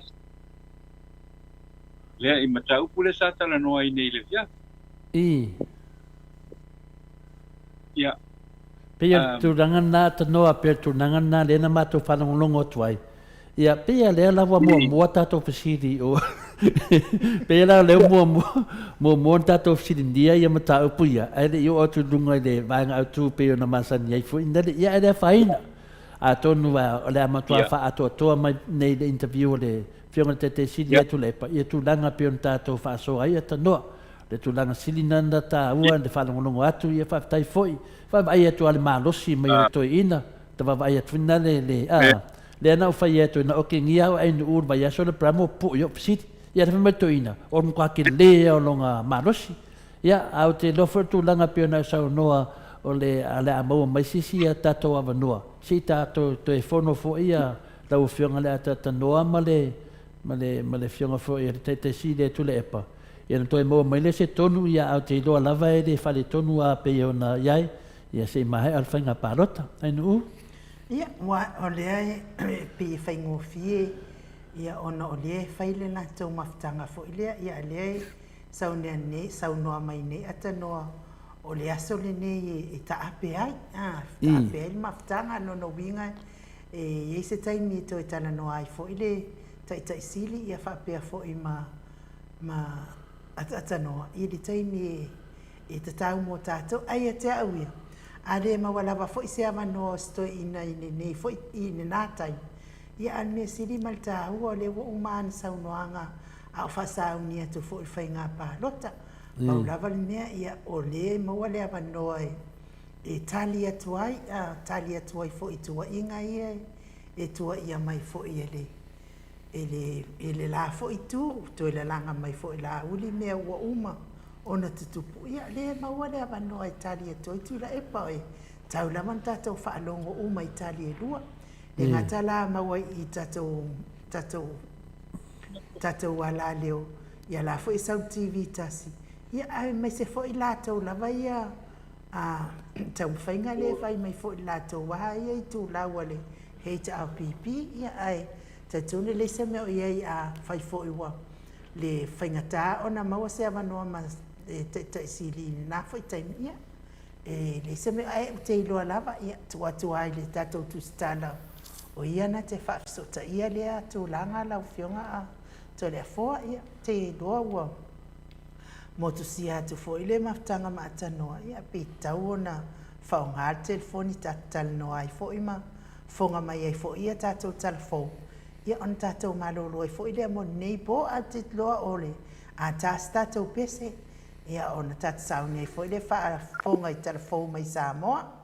lea i mataupu lea sa talanoa ai nei i le afiafi. I. Ia. Pei o le tulaga lena tanoa, pei o le tulaga lena lea na matou faalogologo atu ai. Ia, pei o lea la ua muamua tatou fesili o pei la o lea ua muamua, muamua ona tatou fesiligia ia mataupu ia, ae le i oo atu i luga i le vaega autu pei ona masani ai foi na le, ia ae le afaina. Atonu o le a matua faaatoatoa mai nei le interview a le Afioga i le Taitai Sili ia Tuilaepa, ia tulaga pei ona tatou faasoa ai, ia tanoa. Le tulaga sili na na taua le faalogologo atu ia faafetai foi vaavaai atu a le malosi mai o le toeaina ta vaavaai atu foi na le le a lea na ou fai atu na okegia au ai nuu le vaiaso le bramo puu i ou fesili ia na fai mai le toeaina o le matua tele ia o lona malosi ia a ou te iloa foi le tulaga pei ona e saunoa o le a le a maua mai se isi a tatou avanoa se i tatou toe fono foi ia lau afioga le a talanoa ma le ma le ma le afioga foi a le Taitai Sili ia Tuilaepa Ia na toe maua mai lea se tonu, ia a ou te iloa lava e le faaletonu a pei ona i ai, ia se i maea le faiga palota. Ainuu. Ia, ua, o lea e pei e faigofie, ia, ona o lea e fai le latou mafutaga foi lea, ia, a lea e saunea nei, saunoa mai nei Atanoa, o le aso lenei e taape ai, a, taape ai le mafutaga, lona uiga e i ai se taimi e toe talanoa ai foi le Taitai Sili, ia faapea foi ma ma ataatanoa i le taimi e tatau mo tatou. Ae ia te au ia, a le maua lava foi se avanoa o se toeaina i lenei foi, i lena taimi, ia a o le mea sili ma le taua o lea ua uma ana saunoaga a o faasauni atu foi i le faiga palota. Pau lava le mea, ia o lea e maua le avanoa e tali atu ai, a tali atu ai foi i tuuaiga ia e tuuaia mai foi e le E le, e le la foi itu, toe lalaga mai foi Laauli mea ua uma ona tutupu. Ia, lea e maua le avanoa e tali atu ai Tuilaepa, e tau lava ona tatou faalogo uma i tali e lua. Le gata la maua i tatou, tatou, tatou alaleo, ia la foi e sau i le TV tasi, ia aemaise foi latou lava ia a taumafaiga lea e fai mai foi i le latou lava ia itulau a le HRPP, ia ae talitonu e leai se mea o i ai a fai foi ua le faigata ona maua se avanoa ma le Taitai Sili i lena foi taimi, ia e leai se mea, ae ou te iloa lava, ia tuu atu lava i le tatou tusitala o ia na te faafesootaia lea tulaga lau Afioga a Toleafoa, ia ou te iloa ua motusia atu foi le mafutaga maatanoa, ia pe tatau ona faaaoga le telefoni ta te talanoa ai foi ma fofoga mai ai foi ia tatou tala fou, ia ona tatou malolo ai foi lea mo lenei po, ae ou te iloa o le a ta se tatou pese, ia ona tatou sauni ai foi lea faafofoga i tala fou mai Samoa.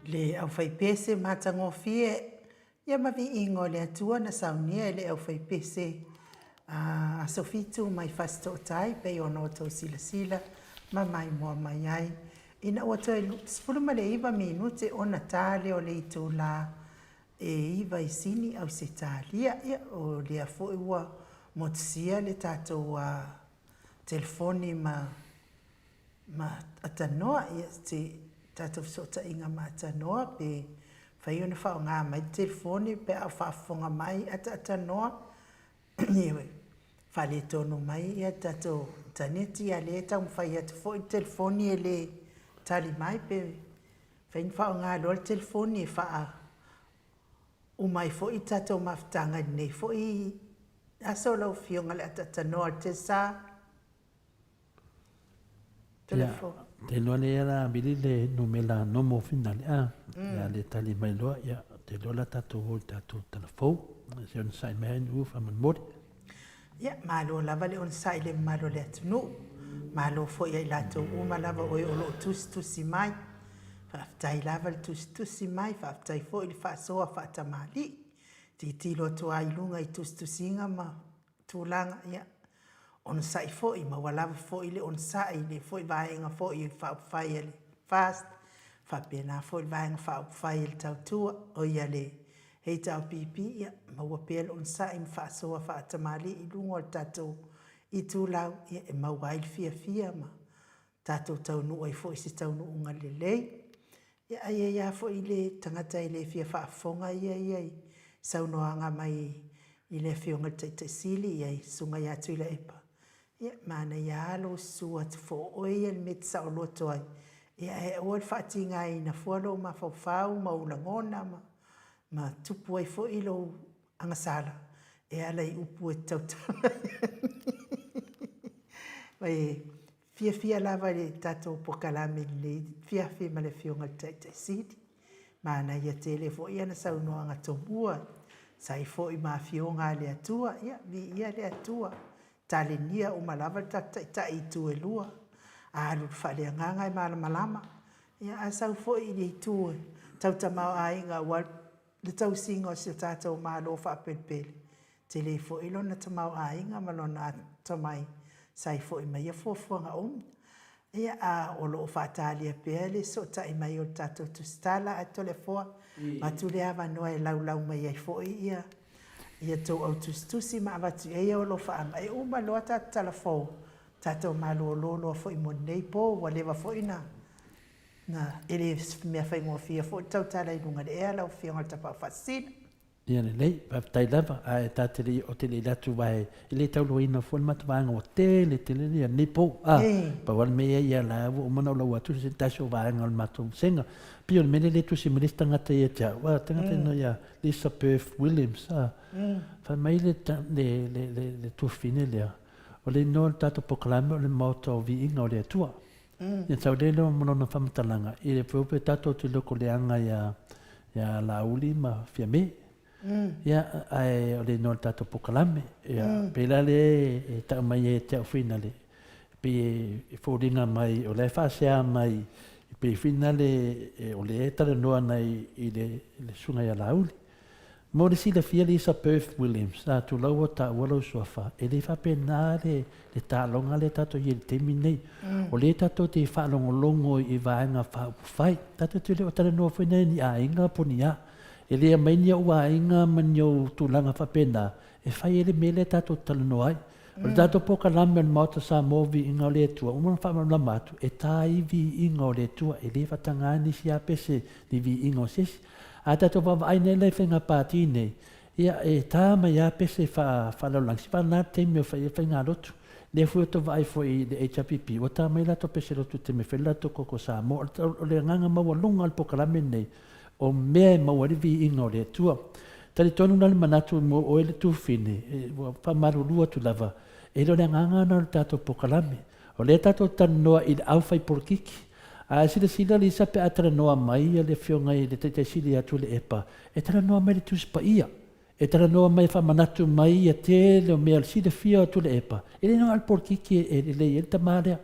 Le aufaipese matagofie ia ma viiga o le Atua na saunia e le aufaipese a Aso Fitu mai Fasitootai pei ona outou silasila ma maimoa mai ai ina ua toe 19 minute ona ta lea o le itula e 9 i Sini, Ausetalia. Ia, o lea foi ua motusia le tatou telefoni ma ma atanoa, ia, se tatou fesootaiga ma atanoa pe mafai ona faaaoga mai le telefoni pe a o faafofoga mai ataatanoa, ia, faaletonu mai ia le tatou initaneti, a o lea e taumafai atu foi le telefoni e le tali mai pe mafai ona faaaoga loa le telefoni e faauma ai foi le tatou mafutaga i lenei foi aso lau Afioga i le ataatanoa o le Telesa. Ia, te iloa lea la vili le numera nomo finale a. Ia le tali mai loa, ia te iloa la tatou o i tatou tala fou. Se onosai mai ai nu faamolemole. Ia, malo lava le onosai i le mamalu o le atunuu. Malo foi ia i latou uma lava o e o lo o tusitusi mai. Faafetai lava le tusitusi mai, faafetai foi le faasoa faatamalii. Tilotilo atu lava i luga i tusitusiga ma tulaga, ia, onosai foi, maua lava foi le onosai i le foi vaega foi faaupufai a le FAST, faapena foi le Vaega Faaupufai a le Tautua, o ia le HRPP, ia, maua pea le onosai ma faasoa faatamalii i luga o le tatou itulau, ia, e maua ai le fiafia ma tatou taunuu ai foi i se taunuuga lelei. Ia, a i ai lava foi le tagata e le fia faafofoga ia ia i saunoaga mai i le Afioga i le Taitai Sili, ia i Susuga ia Tuilaepa, ia, manaia lava lou susu atu fua o oe ia i le mea e te saoloto ai, ia ae aua le faatigaina fua lou mafaufau ma ou lagona ma, ma tupu ai foi lou agasala e ala i upu e te tautala ai. Fiafia lava i le tatou pokalame lenei afiafi ma le Afioga i le Taitai Sili. Manaia tele foi ana saunoaga tomua, sa ai foi ma Afioga a le Atua. Ia, viia le Atua, talenia uma lava le tatou Taitai i itu e lua. A alu i le faaleagaga e malamalama, ia a sau foi i le itu e tau tamaoaiga aua le tausiga o si o tatou Malo faapelepele, Tele foi lona tamaoaiga ma lona atamai sa i foi mai ia fuafuaga uma. Ia, a o lo o faatalia pea le sootai mai o le tatou tusitala a Toleafoa, avatu le avanoa e laulau mai ai foi ia ia tou au tusitusi ma avatu i ai ou alofaaga e uma loa tatou tala fou, tatou malolo loa foi mo lenei po, ua leva foi na na e le mea faigofie foi le tautala i luga i le ea lau Afioga i le Tapaau Faasisina. Ia lelei, faafetai lava, ae ta te le i oo tele i atu aua e le tauloaina fua le matou vaega ua tele tele lenei po. A, pau lava le mea ia la ua uma ona ou lau atu se tasi o vaega o le matou vasega. Pei o le mea lea e le tusi mai le isi tagata ia te au, a, tagata ina ia Lisa Perth Williams, a, fai mai le, le, le, le, le tuafafine lea, o le inoa o le tatou polokalame o le Maota o Viiga o le Atua. Ia tau le leo ma lona faamatalaga i le peupe tatou te loko leaga ia ia Laauli ma Fiame. Ia ae o le inoa o le tatou pokalame. Ia pei la le e tau mai e te au finale pei e foliga mai o la e faasea mai pei finale o le e talanoa ana i le susuga ia Laauli. Mo le silafia Lisa Perth Williams, a tulou ua taua lou suafa, e le faapena le le taaloga lea tatou i ai i le taimi lenei. O lea tatou te faalogologo i vaega faaupufai. Tatou te le o talanoa foi nei i ni aiga po o ni a. E le aumai ni ou aiga ma ni ou tulaga faapena e fai ai le mea lea tatou te talanoa ai. O le tatou polokalame o le Maota Samoa Viiga o le Atua, ua uma ona faamalamalama atu, e ta ai viiga o le Atua, e le faataga nisi lava pese ni viiga o se isi. A tatou vaavaai nei la i faiga pati nei, ia e ta mai lava pese faa-lalolagi, se vagana le taimi o fai ai faiga lotu. Lea foi ua tou vaai foi i le HRPP, ua ta mai latou pese lotu i le taimi e fai ai le latou Koko Samoa. O le agaga maualuga o le polokalame lenei, o mea e maua ai le viiga o le Atua. Talitonu la le manatu mo oe le tufine, ua faamalulu atu lava, e le o le agaga lena o le tatou polokalame. O lea tatou te talanoa i le aufaipolokiki. A e silasila Lisa pe a talanoa mai le Afioga i le Taitai Sili ia Tuilaepa, e talanoa mai i le Tusi Paia. E talanoa mai e faamanatu mai ia tele o mea o le silafia o Tuilaepa, e le na o le polokiki e lelei ai le tama lea.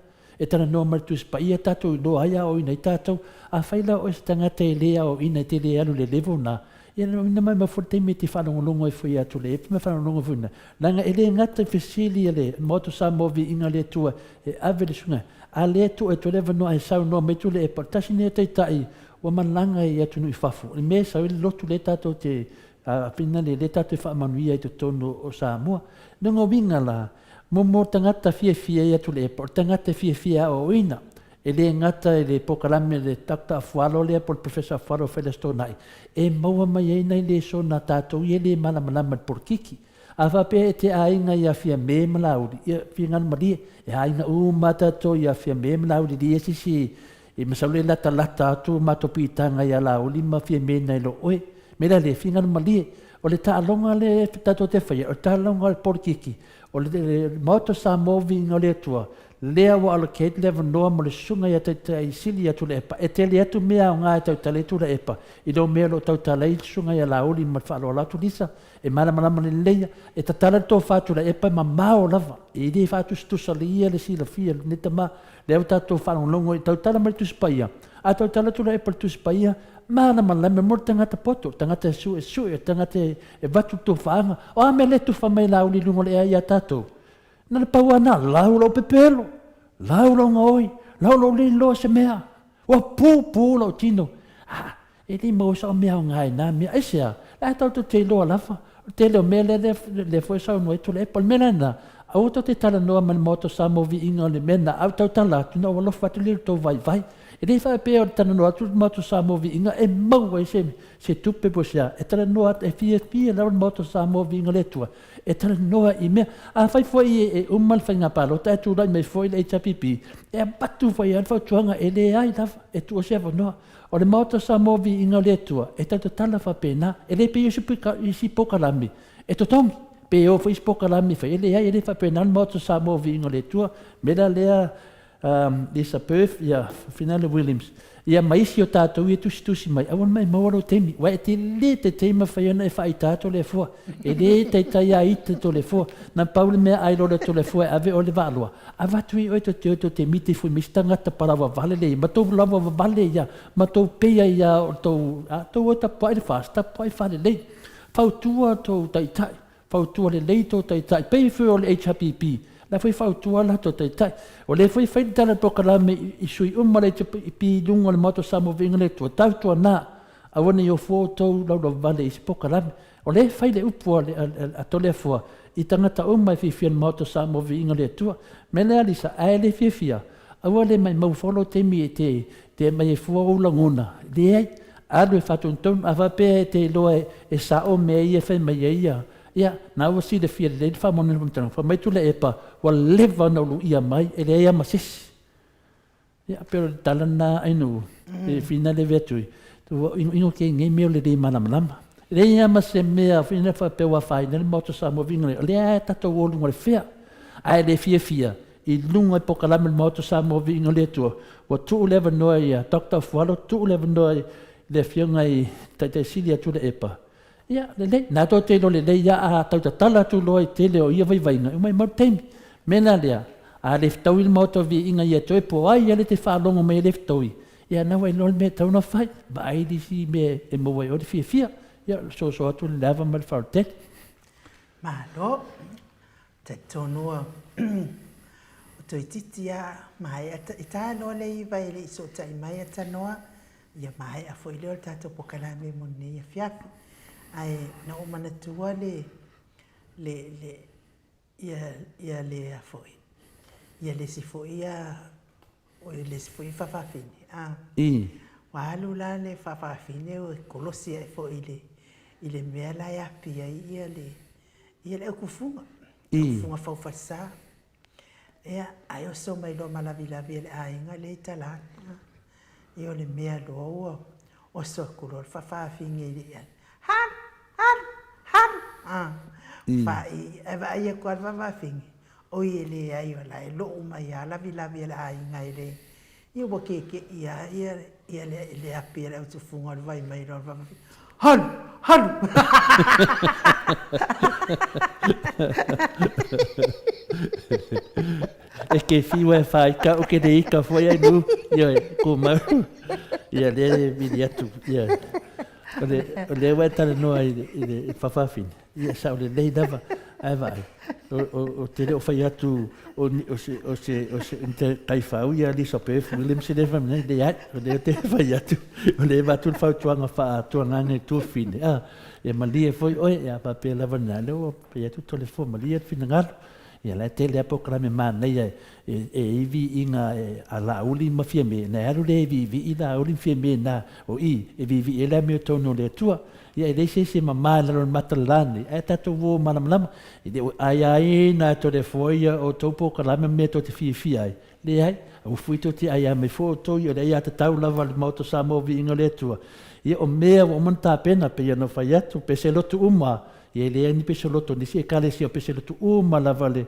E talanoa mai le Tusi Paia tatou iloa ai aoaoina ai tatou. Afai la o oe se tagata e le aoaoina e te le alu i le level lena, ia na maumau foi le taimi e te faalogologo ai foi ia Tuilaepa ma faalogologo foi ina, leaga e le gata i fesili a le Maota o Samoa Viiga a le Atua e ave le suiga, a lea e tuu atu ai le avanoa ae saunoa mai Tuilaepa, o le tasi lenei o taitai ua malaga i atunuu i fafo, o le mea e sau ai le lotu lea tatou te afina le lea tatou te faamanuia ai i totonu o Samoa. Lona uiga la, mo tagata fiafia ia Tuilaepa, o le tagata e fiafia e aoaoina, E le gata i le polokalame a le Doctor Afualo lea po o le Professor Afualo e fai i le Aso Toonai, e maua mai ai nai lesona a tatou ia e le malamalama i le polokiki. A faapea e te aiga ia Fiame ma Laauli, ia finagalo malie, e aiga uma lava tatou ia Fiame ma Laauli, e leai se isi e masalo e latalata atu matou piitaga ia Laauli ma Fiame nai lo oe. Mea la lea, finagalo malie, o le taaloga lea tatou te faia, o le taaloga o le polokiki, O le Maota o Samoa viiga o le Atua, lea ua allocate le avanoa mo le susuga ia Taitai Sili ia Tuilaepa, e tele atu mea aoga e tautala ai Tuilaepa i lo mea o lo o tautala ai le susuga ia Laauli ma le faaaloalo atu Lisa, e malamalama lelei ia, e tatala le tofa a Tuilaepa e mamao lava, e le faatusatusalia le silafia o lenei tama, lea ua tatou faalogologo i tautala mai le Tusi Paia, a tautala Tuilaepa i le Tusi Paia, malamalama mo le tagata poto, le tagata e suesue, le tagata e avatu le tofaaga. O a mea lea e tufa mai e Laauli i luga o le ea ia tatou? Na o le pau lava lena, lau lou pepelo, lau lou gaoi, lau lou le iloa se mea, ua pupu lou tino. A, e le maua sau mea aoga i na mea. Aisea? La e tatou te iloa lava. O le tele o mea lea, lea, lea foi e saunoa ai Tuilaepa. O le mea la lena, aua tou te talanoa ma le Maota o Samoa viiga o le mea lena, a ou tautala atu, ona ou alofa atu lea i lo outou vaivai. E le faapea o le talanoa atu le Maota o Samoa viiga e maua ai se, se tupe po o se a. E talanoa atu, e fiafia lava le Maota o Samoa viiga o le Atua e talanoa i mea. Afai foi e uma le faiga palota ae tulai mai foi le HRPP, e avatu foi lava le fautuaga e leai lava, e tuu se avanoa. O le Maota o Samoa Viiga o le Atua, e tautatala faapena, e le pei o isi polokalame e totogi, pe o foi isi polokalame e fai, e leai, e le faapena le Maota o Samoa Viiga o le Atua. O le mea la lea, Lisa Perth, ia, Finale Williams, ia ma isi o tatou ia e tusitusi mai, aua ne i maua lou taimi, aua e tele te taimi mafai ona e faaita Toleafoa. E le taitai a ita Toleafoa. Na pau le mea ai loa le Toleafoa e ave oe le vaaloa, avatu i oe tou te o tou te miti fui ma isi tagata palaoa vale le ma tou laoa vavale ia ma tou peia ia o tou a tou o tapuai le fas tapuai faalelei. Fautua tou taitai, fautua lelei tou taitai pei foi o le HRPP la foi fautua latou taitai. O lea foi fai le tala polokalame i sui uma le HRPP i luga o le Maota o Samoa Viiga le Atua tautuana aua ne i ofo outou laulavale i isi polokalame. O lea e fai le upu a Toleafoa i tagata uma e fiafia i le Maota o Samoa Viiga le Atua. Mea lea Lisa, a e le fiafia, aua le maimau fua lou taimi e te te aumai ai fua ou lagona. Leai, alu e faatonutonu. A faapea e te iloa e sao mea ia e fai mai ai ia, ia, na ua silafia lelei le faamoni o le faamatalaga. Fai mai Tuilaepa, ua leva ona ou luia mai, e leai lava ma se isi. Ia, pei o le tala lena Ainuu, e whina le vea tui, ua inoino ke nei mea o le le malamalama. E leai lava ma se mea whina faapea ua afaina le Maota o Samoa viga lea, o lea e tatou o luga o le fea, ae le fiafia i luga i polokalame o le Maota o Samoa viga o le Atua, ua tuu le avanoa ia Doctor Afualo, tuu le avanoa i le Afioga i Taitai Sili ia Tuilaepa, Ia, lelei, na tou te iloa lelei ia a tau tatala atu loa i tele o ia vaivaiga, e uma ai mau taimi. Mea la lea, a le fetaui le maota o viiga ia toe po ai ia le te faalogo mai e le fetaui, ia na ua iloa le mea e tatau ona fai, vaai le isi mea e maua ai oe le fiafia. Ia, soso atu le ava ma le faaola Malo. Talitonu o toeitiiti a maea e taea loa le iva e le i sootai mai a tanoa ia maea foi lea o le tatou pokalame mo lenei afiafi. Ae na ou manatua le le le ia ia le a foi ia le isi foi ia o le isi foi faafafine a ua alu la le faafafine ua kolosi ae foi i le i le mea la e api ai ia le Ia le aukufuga, aukufuga faufalesa. Ia, ae oso mai loa ma lavilavi e le aiga lea i tala atu. Ia o le mea loa ua oso atu loa le faafafine i le iala. Halu! Halu! Halu! Ah, faai, ae vaai atu lava le faafafine, oi e leai o la e lou mai lava lavilavi a le aiga e le Ia ua kekeʻi lava ia ia le le api a le autufuga o le vai mai loa le Halu! Halu! E ke fiu e whaika o ke le ika foi ai nu. Ioe, kumau. Ia lea e vili atu. Ia. O le, o le ua e talanoa i le, i le fafafine. Ia, sao lelei lava. Ae vaai, o, o, o te le o fai atu o, o se, o se, o se, te kaifau ia Lisa Beth Williams i le fai mai, leai, o lea te fai atu, o lea e avatu le fautuaga faatuagaga i tuafine. Ah, e malie foi oe, ia faapea lava na, lea ua fai atu Toleafoa, malie le finagalo. Ia la e tele lava polokalame manaia e, e i viiga e, a Laauli ma Fiame, na e alu lea e viivii Laauli ma Fiame na, o i, e viivii ai le amiotonu o le Atua. Ia e leai se isi e mama i lalo o le mata le la nei, ae tatou uo malamalama, e le o aiaina e Toleafoa ia outou polokalame ma mea tou te fiafia ai. Leai, aua foi tou te aia mai fua outou ia o le aiatatau lava a le Maota o Samoa viiga o le Atua. Ia o mea ua uma ona tapena, pei ona ou fai atu, pese lotu uma, ia e leai ni pese lotu o nisi Ekalesia, o pese lotu uma lava le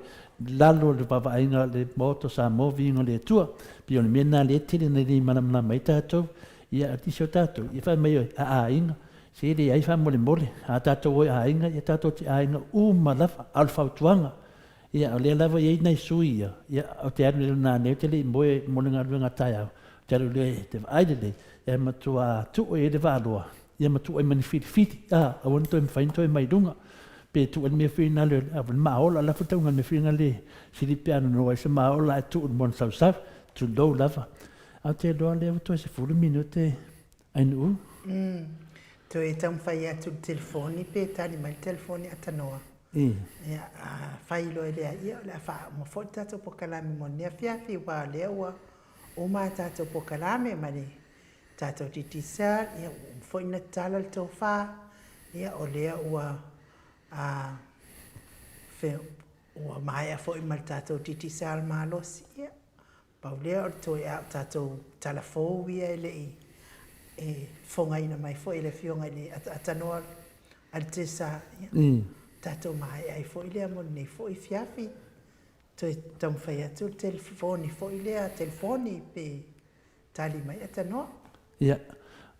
lalo o le vaavaaiga a le Maota o Samoa viiga o le Atua. Pei o le mea lena lea e tele ina le malamalama ai tatou, ia a nisi o tatou, ia fai mai oe, a aiga, se leai faamolemole, a tatou o i aiga, ia tatou te aiga uma lava, a o le fautuaga, Ia, o lea lava e i ai nai sui ia, ia, ou te alu i lona nei, ou te le i moe mo le galuega taeao, ou te alu lea e te vaai lelei, e matua tuu i ai le vaaloa, ia ma tuu ai ma ni filifili, a, aua ne toe mafai ona toe mai luga. Pe tuu ai le mea foi lena, a le maola, la foi tauga le mea foi lena le sili pe a nono ai se maola ae tuu i le moana sausau, tulou lava. A ou te iloa lea ua toe 10 minute Ainuu. Toe taumafai atu i le telefoni pe tali mai le telefoni atanoa. Ia, a fai loa e lea, ia o le a faauma foi le tatou polokalame mo lenei afiafi, aua o lea ua uma a tatou polokalame ma le tatou Digicel, ia ua uma foi ona tatala le tofa, ia o lea ua a, fe, ua maea foi ma le tatou Digicel malosi, ia Pau lea o le toe a o tatou tala fou ia e le i e fofogaina mai foi e le Afioga i le Ataatanoa a le Tesa, ia, tatou maea ai foi lea mo lenei foi afiafi. Toe taumafai atu le telefoni foi lea, telefoni pe tali mai Atanoa. Ia,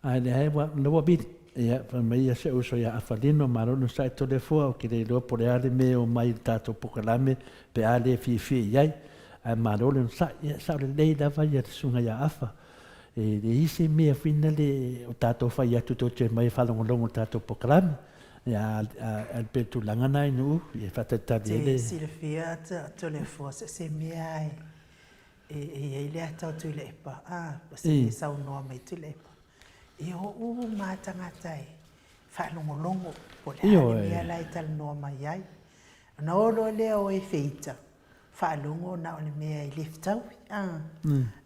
ae leai ua ua vili. Ia, fai mai ia si ou uso ia Afalino, malo le onosai Toleafoa, ou te le iloa po o le a le mea e omai i le tatou polokalame pe a le fiafia i ai, ae malo le onosai. Ia, sao lelei lava ia le susuga ia Afa. E leai se mea foi lea o tatou fai atu tou te omai e faalogologo i le tatou polokalame. Ia, a pei o le tulaga lena i Nu'u, ia e faatalitali ai le... Te silafia Toleafoa, so o se mea lava e E i ai le ata o Tuilaepa, a, ua se saunoa mai Tuilaepa, e o uma lava tagata e faalogologo po o le a le mea la e talanoa mai ai. Ona o loa lea o e feita, faalogo na o le mea e le fetaui, a.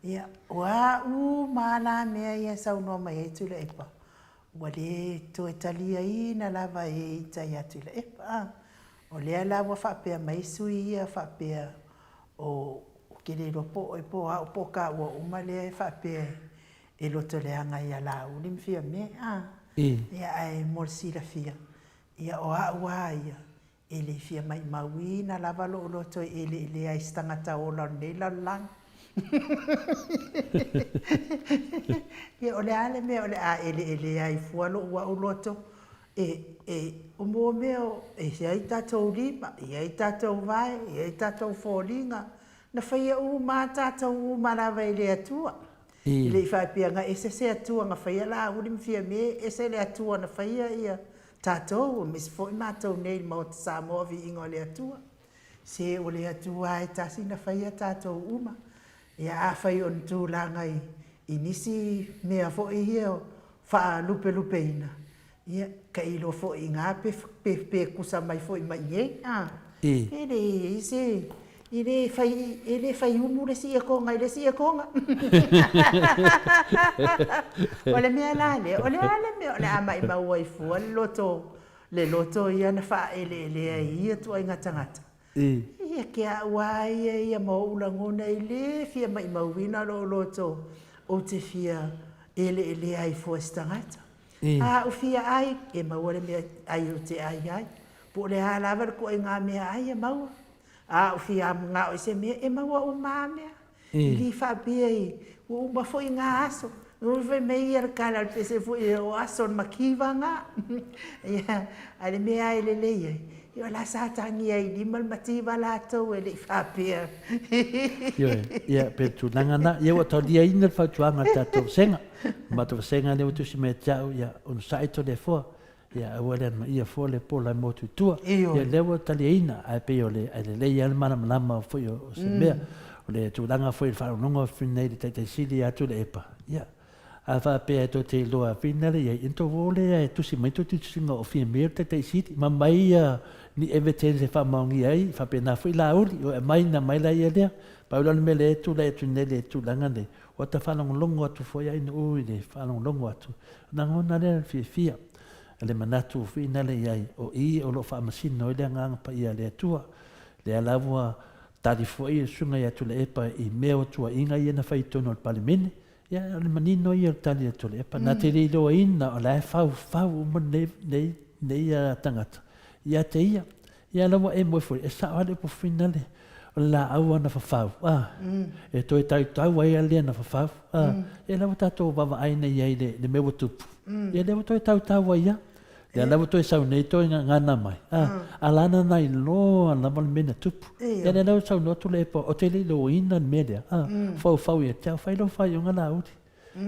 Ia, o a uma lava la mea ia e saunoa mai ai Tuilaepa, ua le toe taliaina lava e ita ia Tuilaepa, a. O lea la ua faapea mai sui ia faapea o ou te le iloa po o oe po o au po o taua uma lea e faapea e loto leaga ia Laauli ma Fiame a. Ia ae mo le silafia, ia o au lava ia, e le fia maimauina lava lou loto e eleelea ai se tagata ola o lenei lalolagi. Ia o le a le mea o le a eleelea ai fua lou au loto E, e, o mua mea o, e i ai tatou lima, e i ai tatou vae, e i ai tatou foliga, na faia uma a tatou uma lava e le Atua. E le i faapea na ese se Atua na faia Laauli ma Fiame, ese le Atua na faia ia tatou, aemaise foi matou nei i le Maota Samoa Viiga o le Atua. Se o le Atua lava e tasi na faia tatou uma. Ia afai o ni tulaga i, i nisi mea foi ia faalupelupeina, ia, ka iloa foi i ina pe, pe, pe kusa mai foi ma i ei, a. E leai se, e le fai, e le fai umu le isi iekoga i le isi iekoga. O le mea la lea, o le a le mea o le a maimau ai fua le loto, le loto ia na faaeleelea i ia ituaiga tagata? Ia ke au a ia ia ma ou lagona e le fia maimauina lou loto ou te fia eleelea ai fua i se tagata. A ou fia ai, e maua le mea ai ou te ai ai. Po o le a lava le ituaiga mea ai e maua. A ou fia manao i se mea, e maua uma a mea. E le faapea i, ua uma foi ngā aso. Ua fai mai ia le kala o le pese foi o aso o le makiva ngā. Ia, a le mea e lelei ai, Ia o la sa tagia i lima le mativa latou e le i faapea. Ioe, ia pe tulaga na, ia ua taliaina le fautuaga a le tatou vasega. O matou vasega lea ua tusi mai ia te au, ia onosai Toleafoa, ia aua le alamaia fua le pola e motu i tua. Ia lea ua taliaina, ae pei o le, ae lelei lava le malamalama foi o se mea. O le tulaga foi i le faalogologo atu nei i le Taitaisili ia Tuilaepa, ia, A faapea e tou te iloa finale i ai, ona tou o lea e tusi mai tou tusitusiga o Fiamē le Taitai Sili, ma aumai ni evidence e faamaonia ai, faapena foi Laauli, o aumai na aumai laia lea. Pau la o le mea lea e tulai atu nei i le tulaga lenei, ua ta faalogologo atu foi Ainuu i le faalogologo atu, ona lagona lea o le fiafia, le manatu finale i ai, o i o lo o faamasino ai le Agaga Paia a le Atua. Lea la ua tali foi le Susuga ia Tuilaepa i mea o tuuaiga ia na fai i totonu o le Palemene, Ia, o le manino ia o le tali a Tuilaepa, na te le iloaina o la e faufau uma nei, nei, nei tagata ia te ia. Ia la ua e moe foi, e sao lava le upu finale, o le laau lava na fafau, a, e toe tautau ai lava lea na fafau, a. Ia la ua tatou vaavaai nei ai i le mea ua tupu, ia lea ua toe tautau ai lava. Lea la ua toe sau nei toe gagana mai, a, a la na iloa lava le mea na tupu. Ia lea la ua saunoa Tuilaepa, ou te le iloaina le mea lea, a, faufau ia te au, fai lau faaiuga Laauli.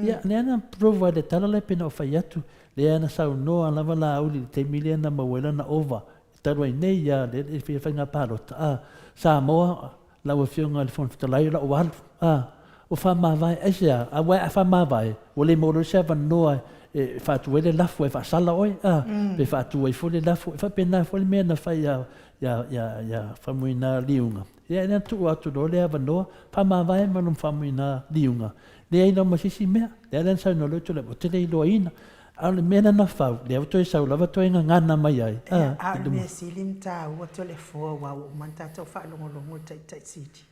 Ia, lea na prove ai le tala lea pei ona ou fai atu, lea na saunoa lava Laauli i le taimi lea na maua ai lana ova, talu ai nei lava le faiga palota, a, Samoa, Lau Afioga i le Fofoga Fetalai, o lau alu, a, ua faamavae, aisea? Aua a faamavae, ua le maua loa se avanoa e faatu ai le lafo e faasala oe, a, pe faatu ai foi le lafo. E faapena foi le mea na fai ia, ia, ia, ia Faumuina Liuga. Ia, na tuu atu loa le avanoa, faamavae ma lona Faumuina Liuga, leai lava ma se isi mea. Lea la na saunoa loa Tuilaepa, ou te le iloaina. A o le mea lena na fau, lea ua toe sau lava toe gagana mai ai. Ia, a o le mea sili ma taua Toleafoa aua ua uma ona tatou faalogologo i le Taitai Sili.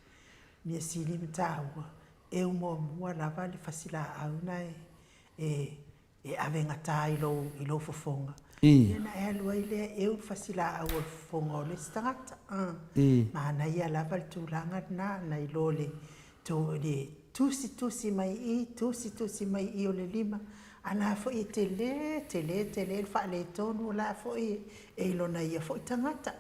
Mea sili ma taua, e muamua lava le fasilaau na e e avegata i lou i lou fofoga. Ia ona e alu ai lea e eu le fasilaau o le fofoga o le isi tagata. Manaia lava le tulaga lena nai lo le le tusitusi mai i i, tusitusi mai i i o le lima, a la foi e tele, tele, tele le faaletonu o la foi e i lona ia foi tagata.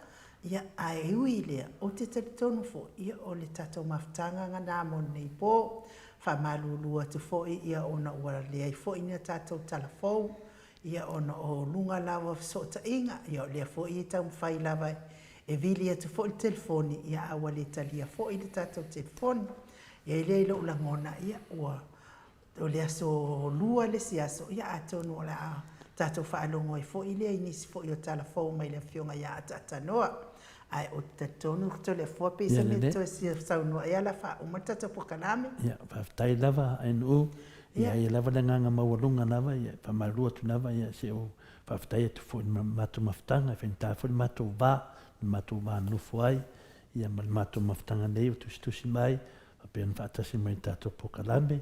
Ia, ae ui i lea, ou te talitonu foi, ia, o le tatou mafutaga lena mo lenei po. Faamalulu atu foi, ia, ona ua leai foi ni a tatou tala fou, ia, ona o luga lava o fesootaiga, ia, o lea foi e taumafai lava E vili atu foi le telefoni, ia a ua le talia foi le tatou telefoni. E i ai lea i lou lagona, ia ua, o le aso Lua le isi aso, ia atonu o le a tatou faalogo ai foi lea i nisi foi o tala fou mai le Afioga ia Ataatanoa. Ae ou te talitonu Toleafoa pei se mea toe saunoa ai ala faauma le tatou polokalame. Ia, faafetai lava Ainuu, ia ia lava le agaga maualuga lava, ia faamalulu atu lava, ia se o Faafetai atu foi i le matou mafutaga, e faigata foi le matou va, le matou va nonofo ai, ia ma le matou mafutaga nei ua tusitusi mai, faapea ona faatasi mai i le tatou polokalame.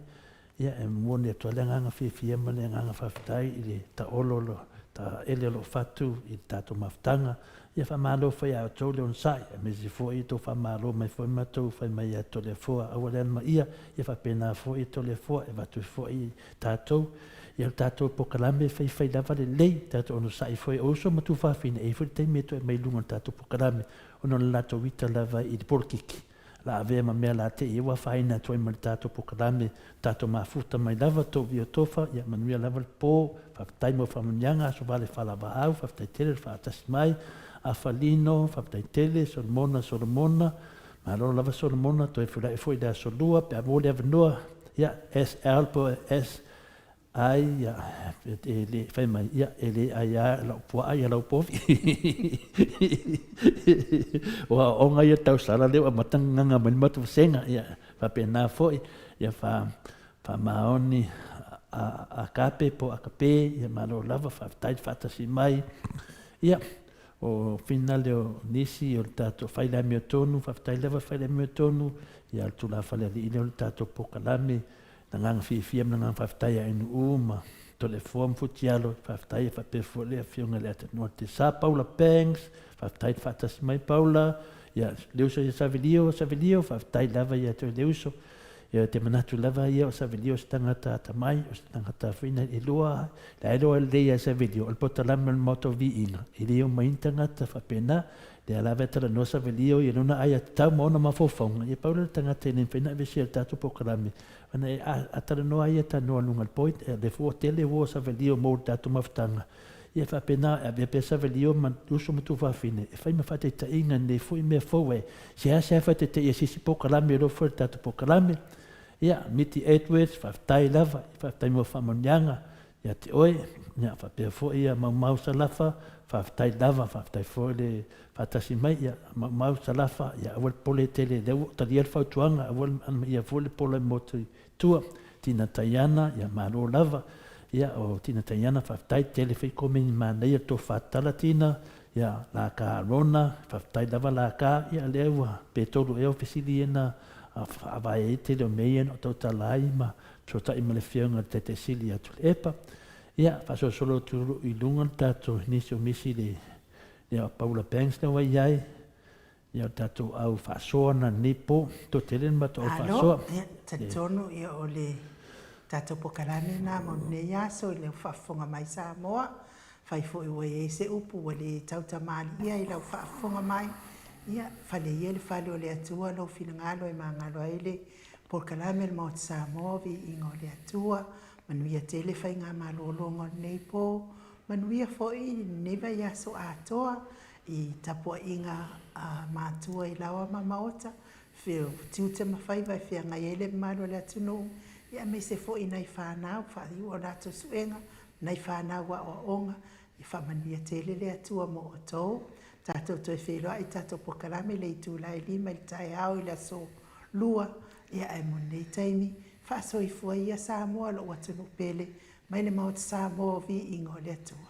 Ia, e momoli atu ai le agaga fiafia ma le agaga faafetai i le taolo o lo, taele o lo o fatu i le tatou mafutaga. Ia faamalo foi ia outou le onosai, aemaise foi outou faamalo mai foi ma outou fai mai ia Toleafoa, aua le alamaia, ia faapena foi Toleafoa e avatu ai foi tatou, ia o le tatou polokalame e faifai lava lelei, tatou onosai foi, o uso ma tuafafine, e i ai foi le taimi e toe aumai i luga o le tatou polokalame, ona o le latou ita lava i le polokiki, la avea ma mea la te i ua afaina atu ai ma le tatou polokalame, tatou mafuta mai lava, tou vio tofa, ia manuia lava le po, faafetai mo faamanuiaga, aso vale falavaau, faafetai tele le faatasi mai, Afa Lino, faafetai tele, Solomona, Solomona, Malo lava Solomona, toe feiloai foi i le aso Lua pe a maua le avanoa. Ia, SL po o S I, ia, e le, fai mai, ia, e le ai lava lau puaa ia lau povi. O aoaoga ia tausala lea ua amata gagaga mai le matou vasega, ia, faapena foi, ia fa, faamaoni a, Akape po o Akape, ia malo lava, faafetai le faatasi mai. Ia, O finale o nisi o le tatou fai le amiotonu, faafetai lava fai le amiotonu, ia o le tulafale alii lea o le tatou polokalame, le agaga fiafia ma le agaga faafetai ia Ainuu ma Toleafoa ma Futialo, faafetai e faapea foi le afioga i le Atanua Tesa Paula Banks, faafetai le faatasi mai Paula, ia le uso ia Savelio, Savelio, faafetai lava ia te oe le uso. Ia te manatu lava ia o Savelio o se tagata atamai, o se tagata foi na e loa, la e loa lelei ia Savelio, o le polokalame o le Maota o Viiga, e le o mai ni tagata faapena, lea lava e talanoa Savelio ia lona aiatatau ma ona mafaufauga, ia pau lea o le tagata e le mafai ona aveesea i le tatou polokalame, ona e a, a talanoa ia talanoa i luga o le point, le fua tele ua o Savelio mo le tatou mafutaga, Ia faapena, e avea pea Savelio ma uso ma tuafafine e fai ma faataitaiga i lenei foi mea fou e seasea faataitaia se isi polokalame i lofo i le tatou polokalame. Ia, Miti Edwards, faafetai lava, faafetai mo faamanuiaga ia te oe. Ia, faapea foi ia Maumau Salafa, faafetai lava, faafetai foi le faatasi mai. Ia, Maumau Salafa, ia aua le popole tele, lea ua ou talia le fautuaga, aua le amanaia foi le pola i motu i tua. Tina Taiana, ia malo lava. Ia o Tina Taiana faafetai tele foi komeni manaia le tofa tala Tina, ia Laka Rona, faafetai lava Laka, ia lea ua Petolu ea o fesili ia na faavae ai tele o mea ia na ou tautala ai ma fesootai ma le afioga i le Taitai Sili ia Tuilaepa. Ia faasolosolo atu i luga le tatou nisi o misi le ia Paula Banks lea ua i ai, Ia o le tatou au faasoa na lenei po, toatele le matou au faasoa. Malo, ia talitonu ia o le tatou polokalame lena mo lenei aso i lau faafofoga mai Samoa. Fai foi ua i ai se upu ua le tautamalii ai i lau faafofoga mai, ia fale ia le fale o le Atua lou finagalo e magalo ai le polokalame a le Maota Samoa, viiga o le Atua, manuia tele faigamalologa o lenei po, manuia foi lenei vaiaso atoa. I tapuaiga a matua i laoa ma maota, o tiute ma faiva e feagai ai le mamalu o le atunuu, aemaise foi nai fanau faaiu o latou suega, nai fanau aoaoga, ia faamanuia tele le Atua mo outou. Tatou toe feiloai i tatou polokalame i le itula e 5 i le taeao i le aso Lua, ae mo lenei taimi, faasoifua ia Samoa lou atunuu pele, mai le Maota Samoa o Viiga o le Atua.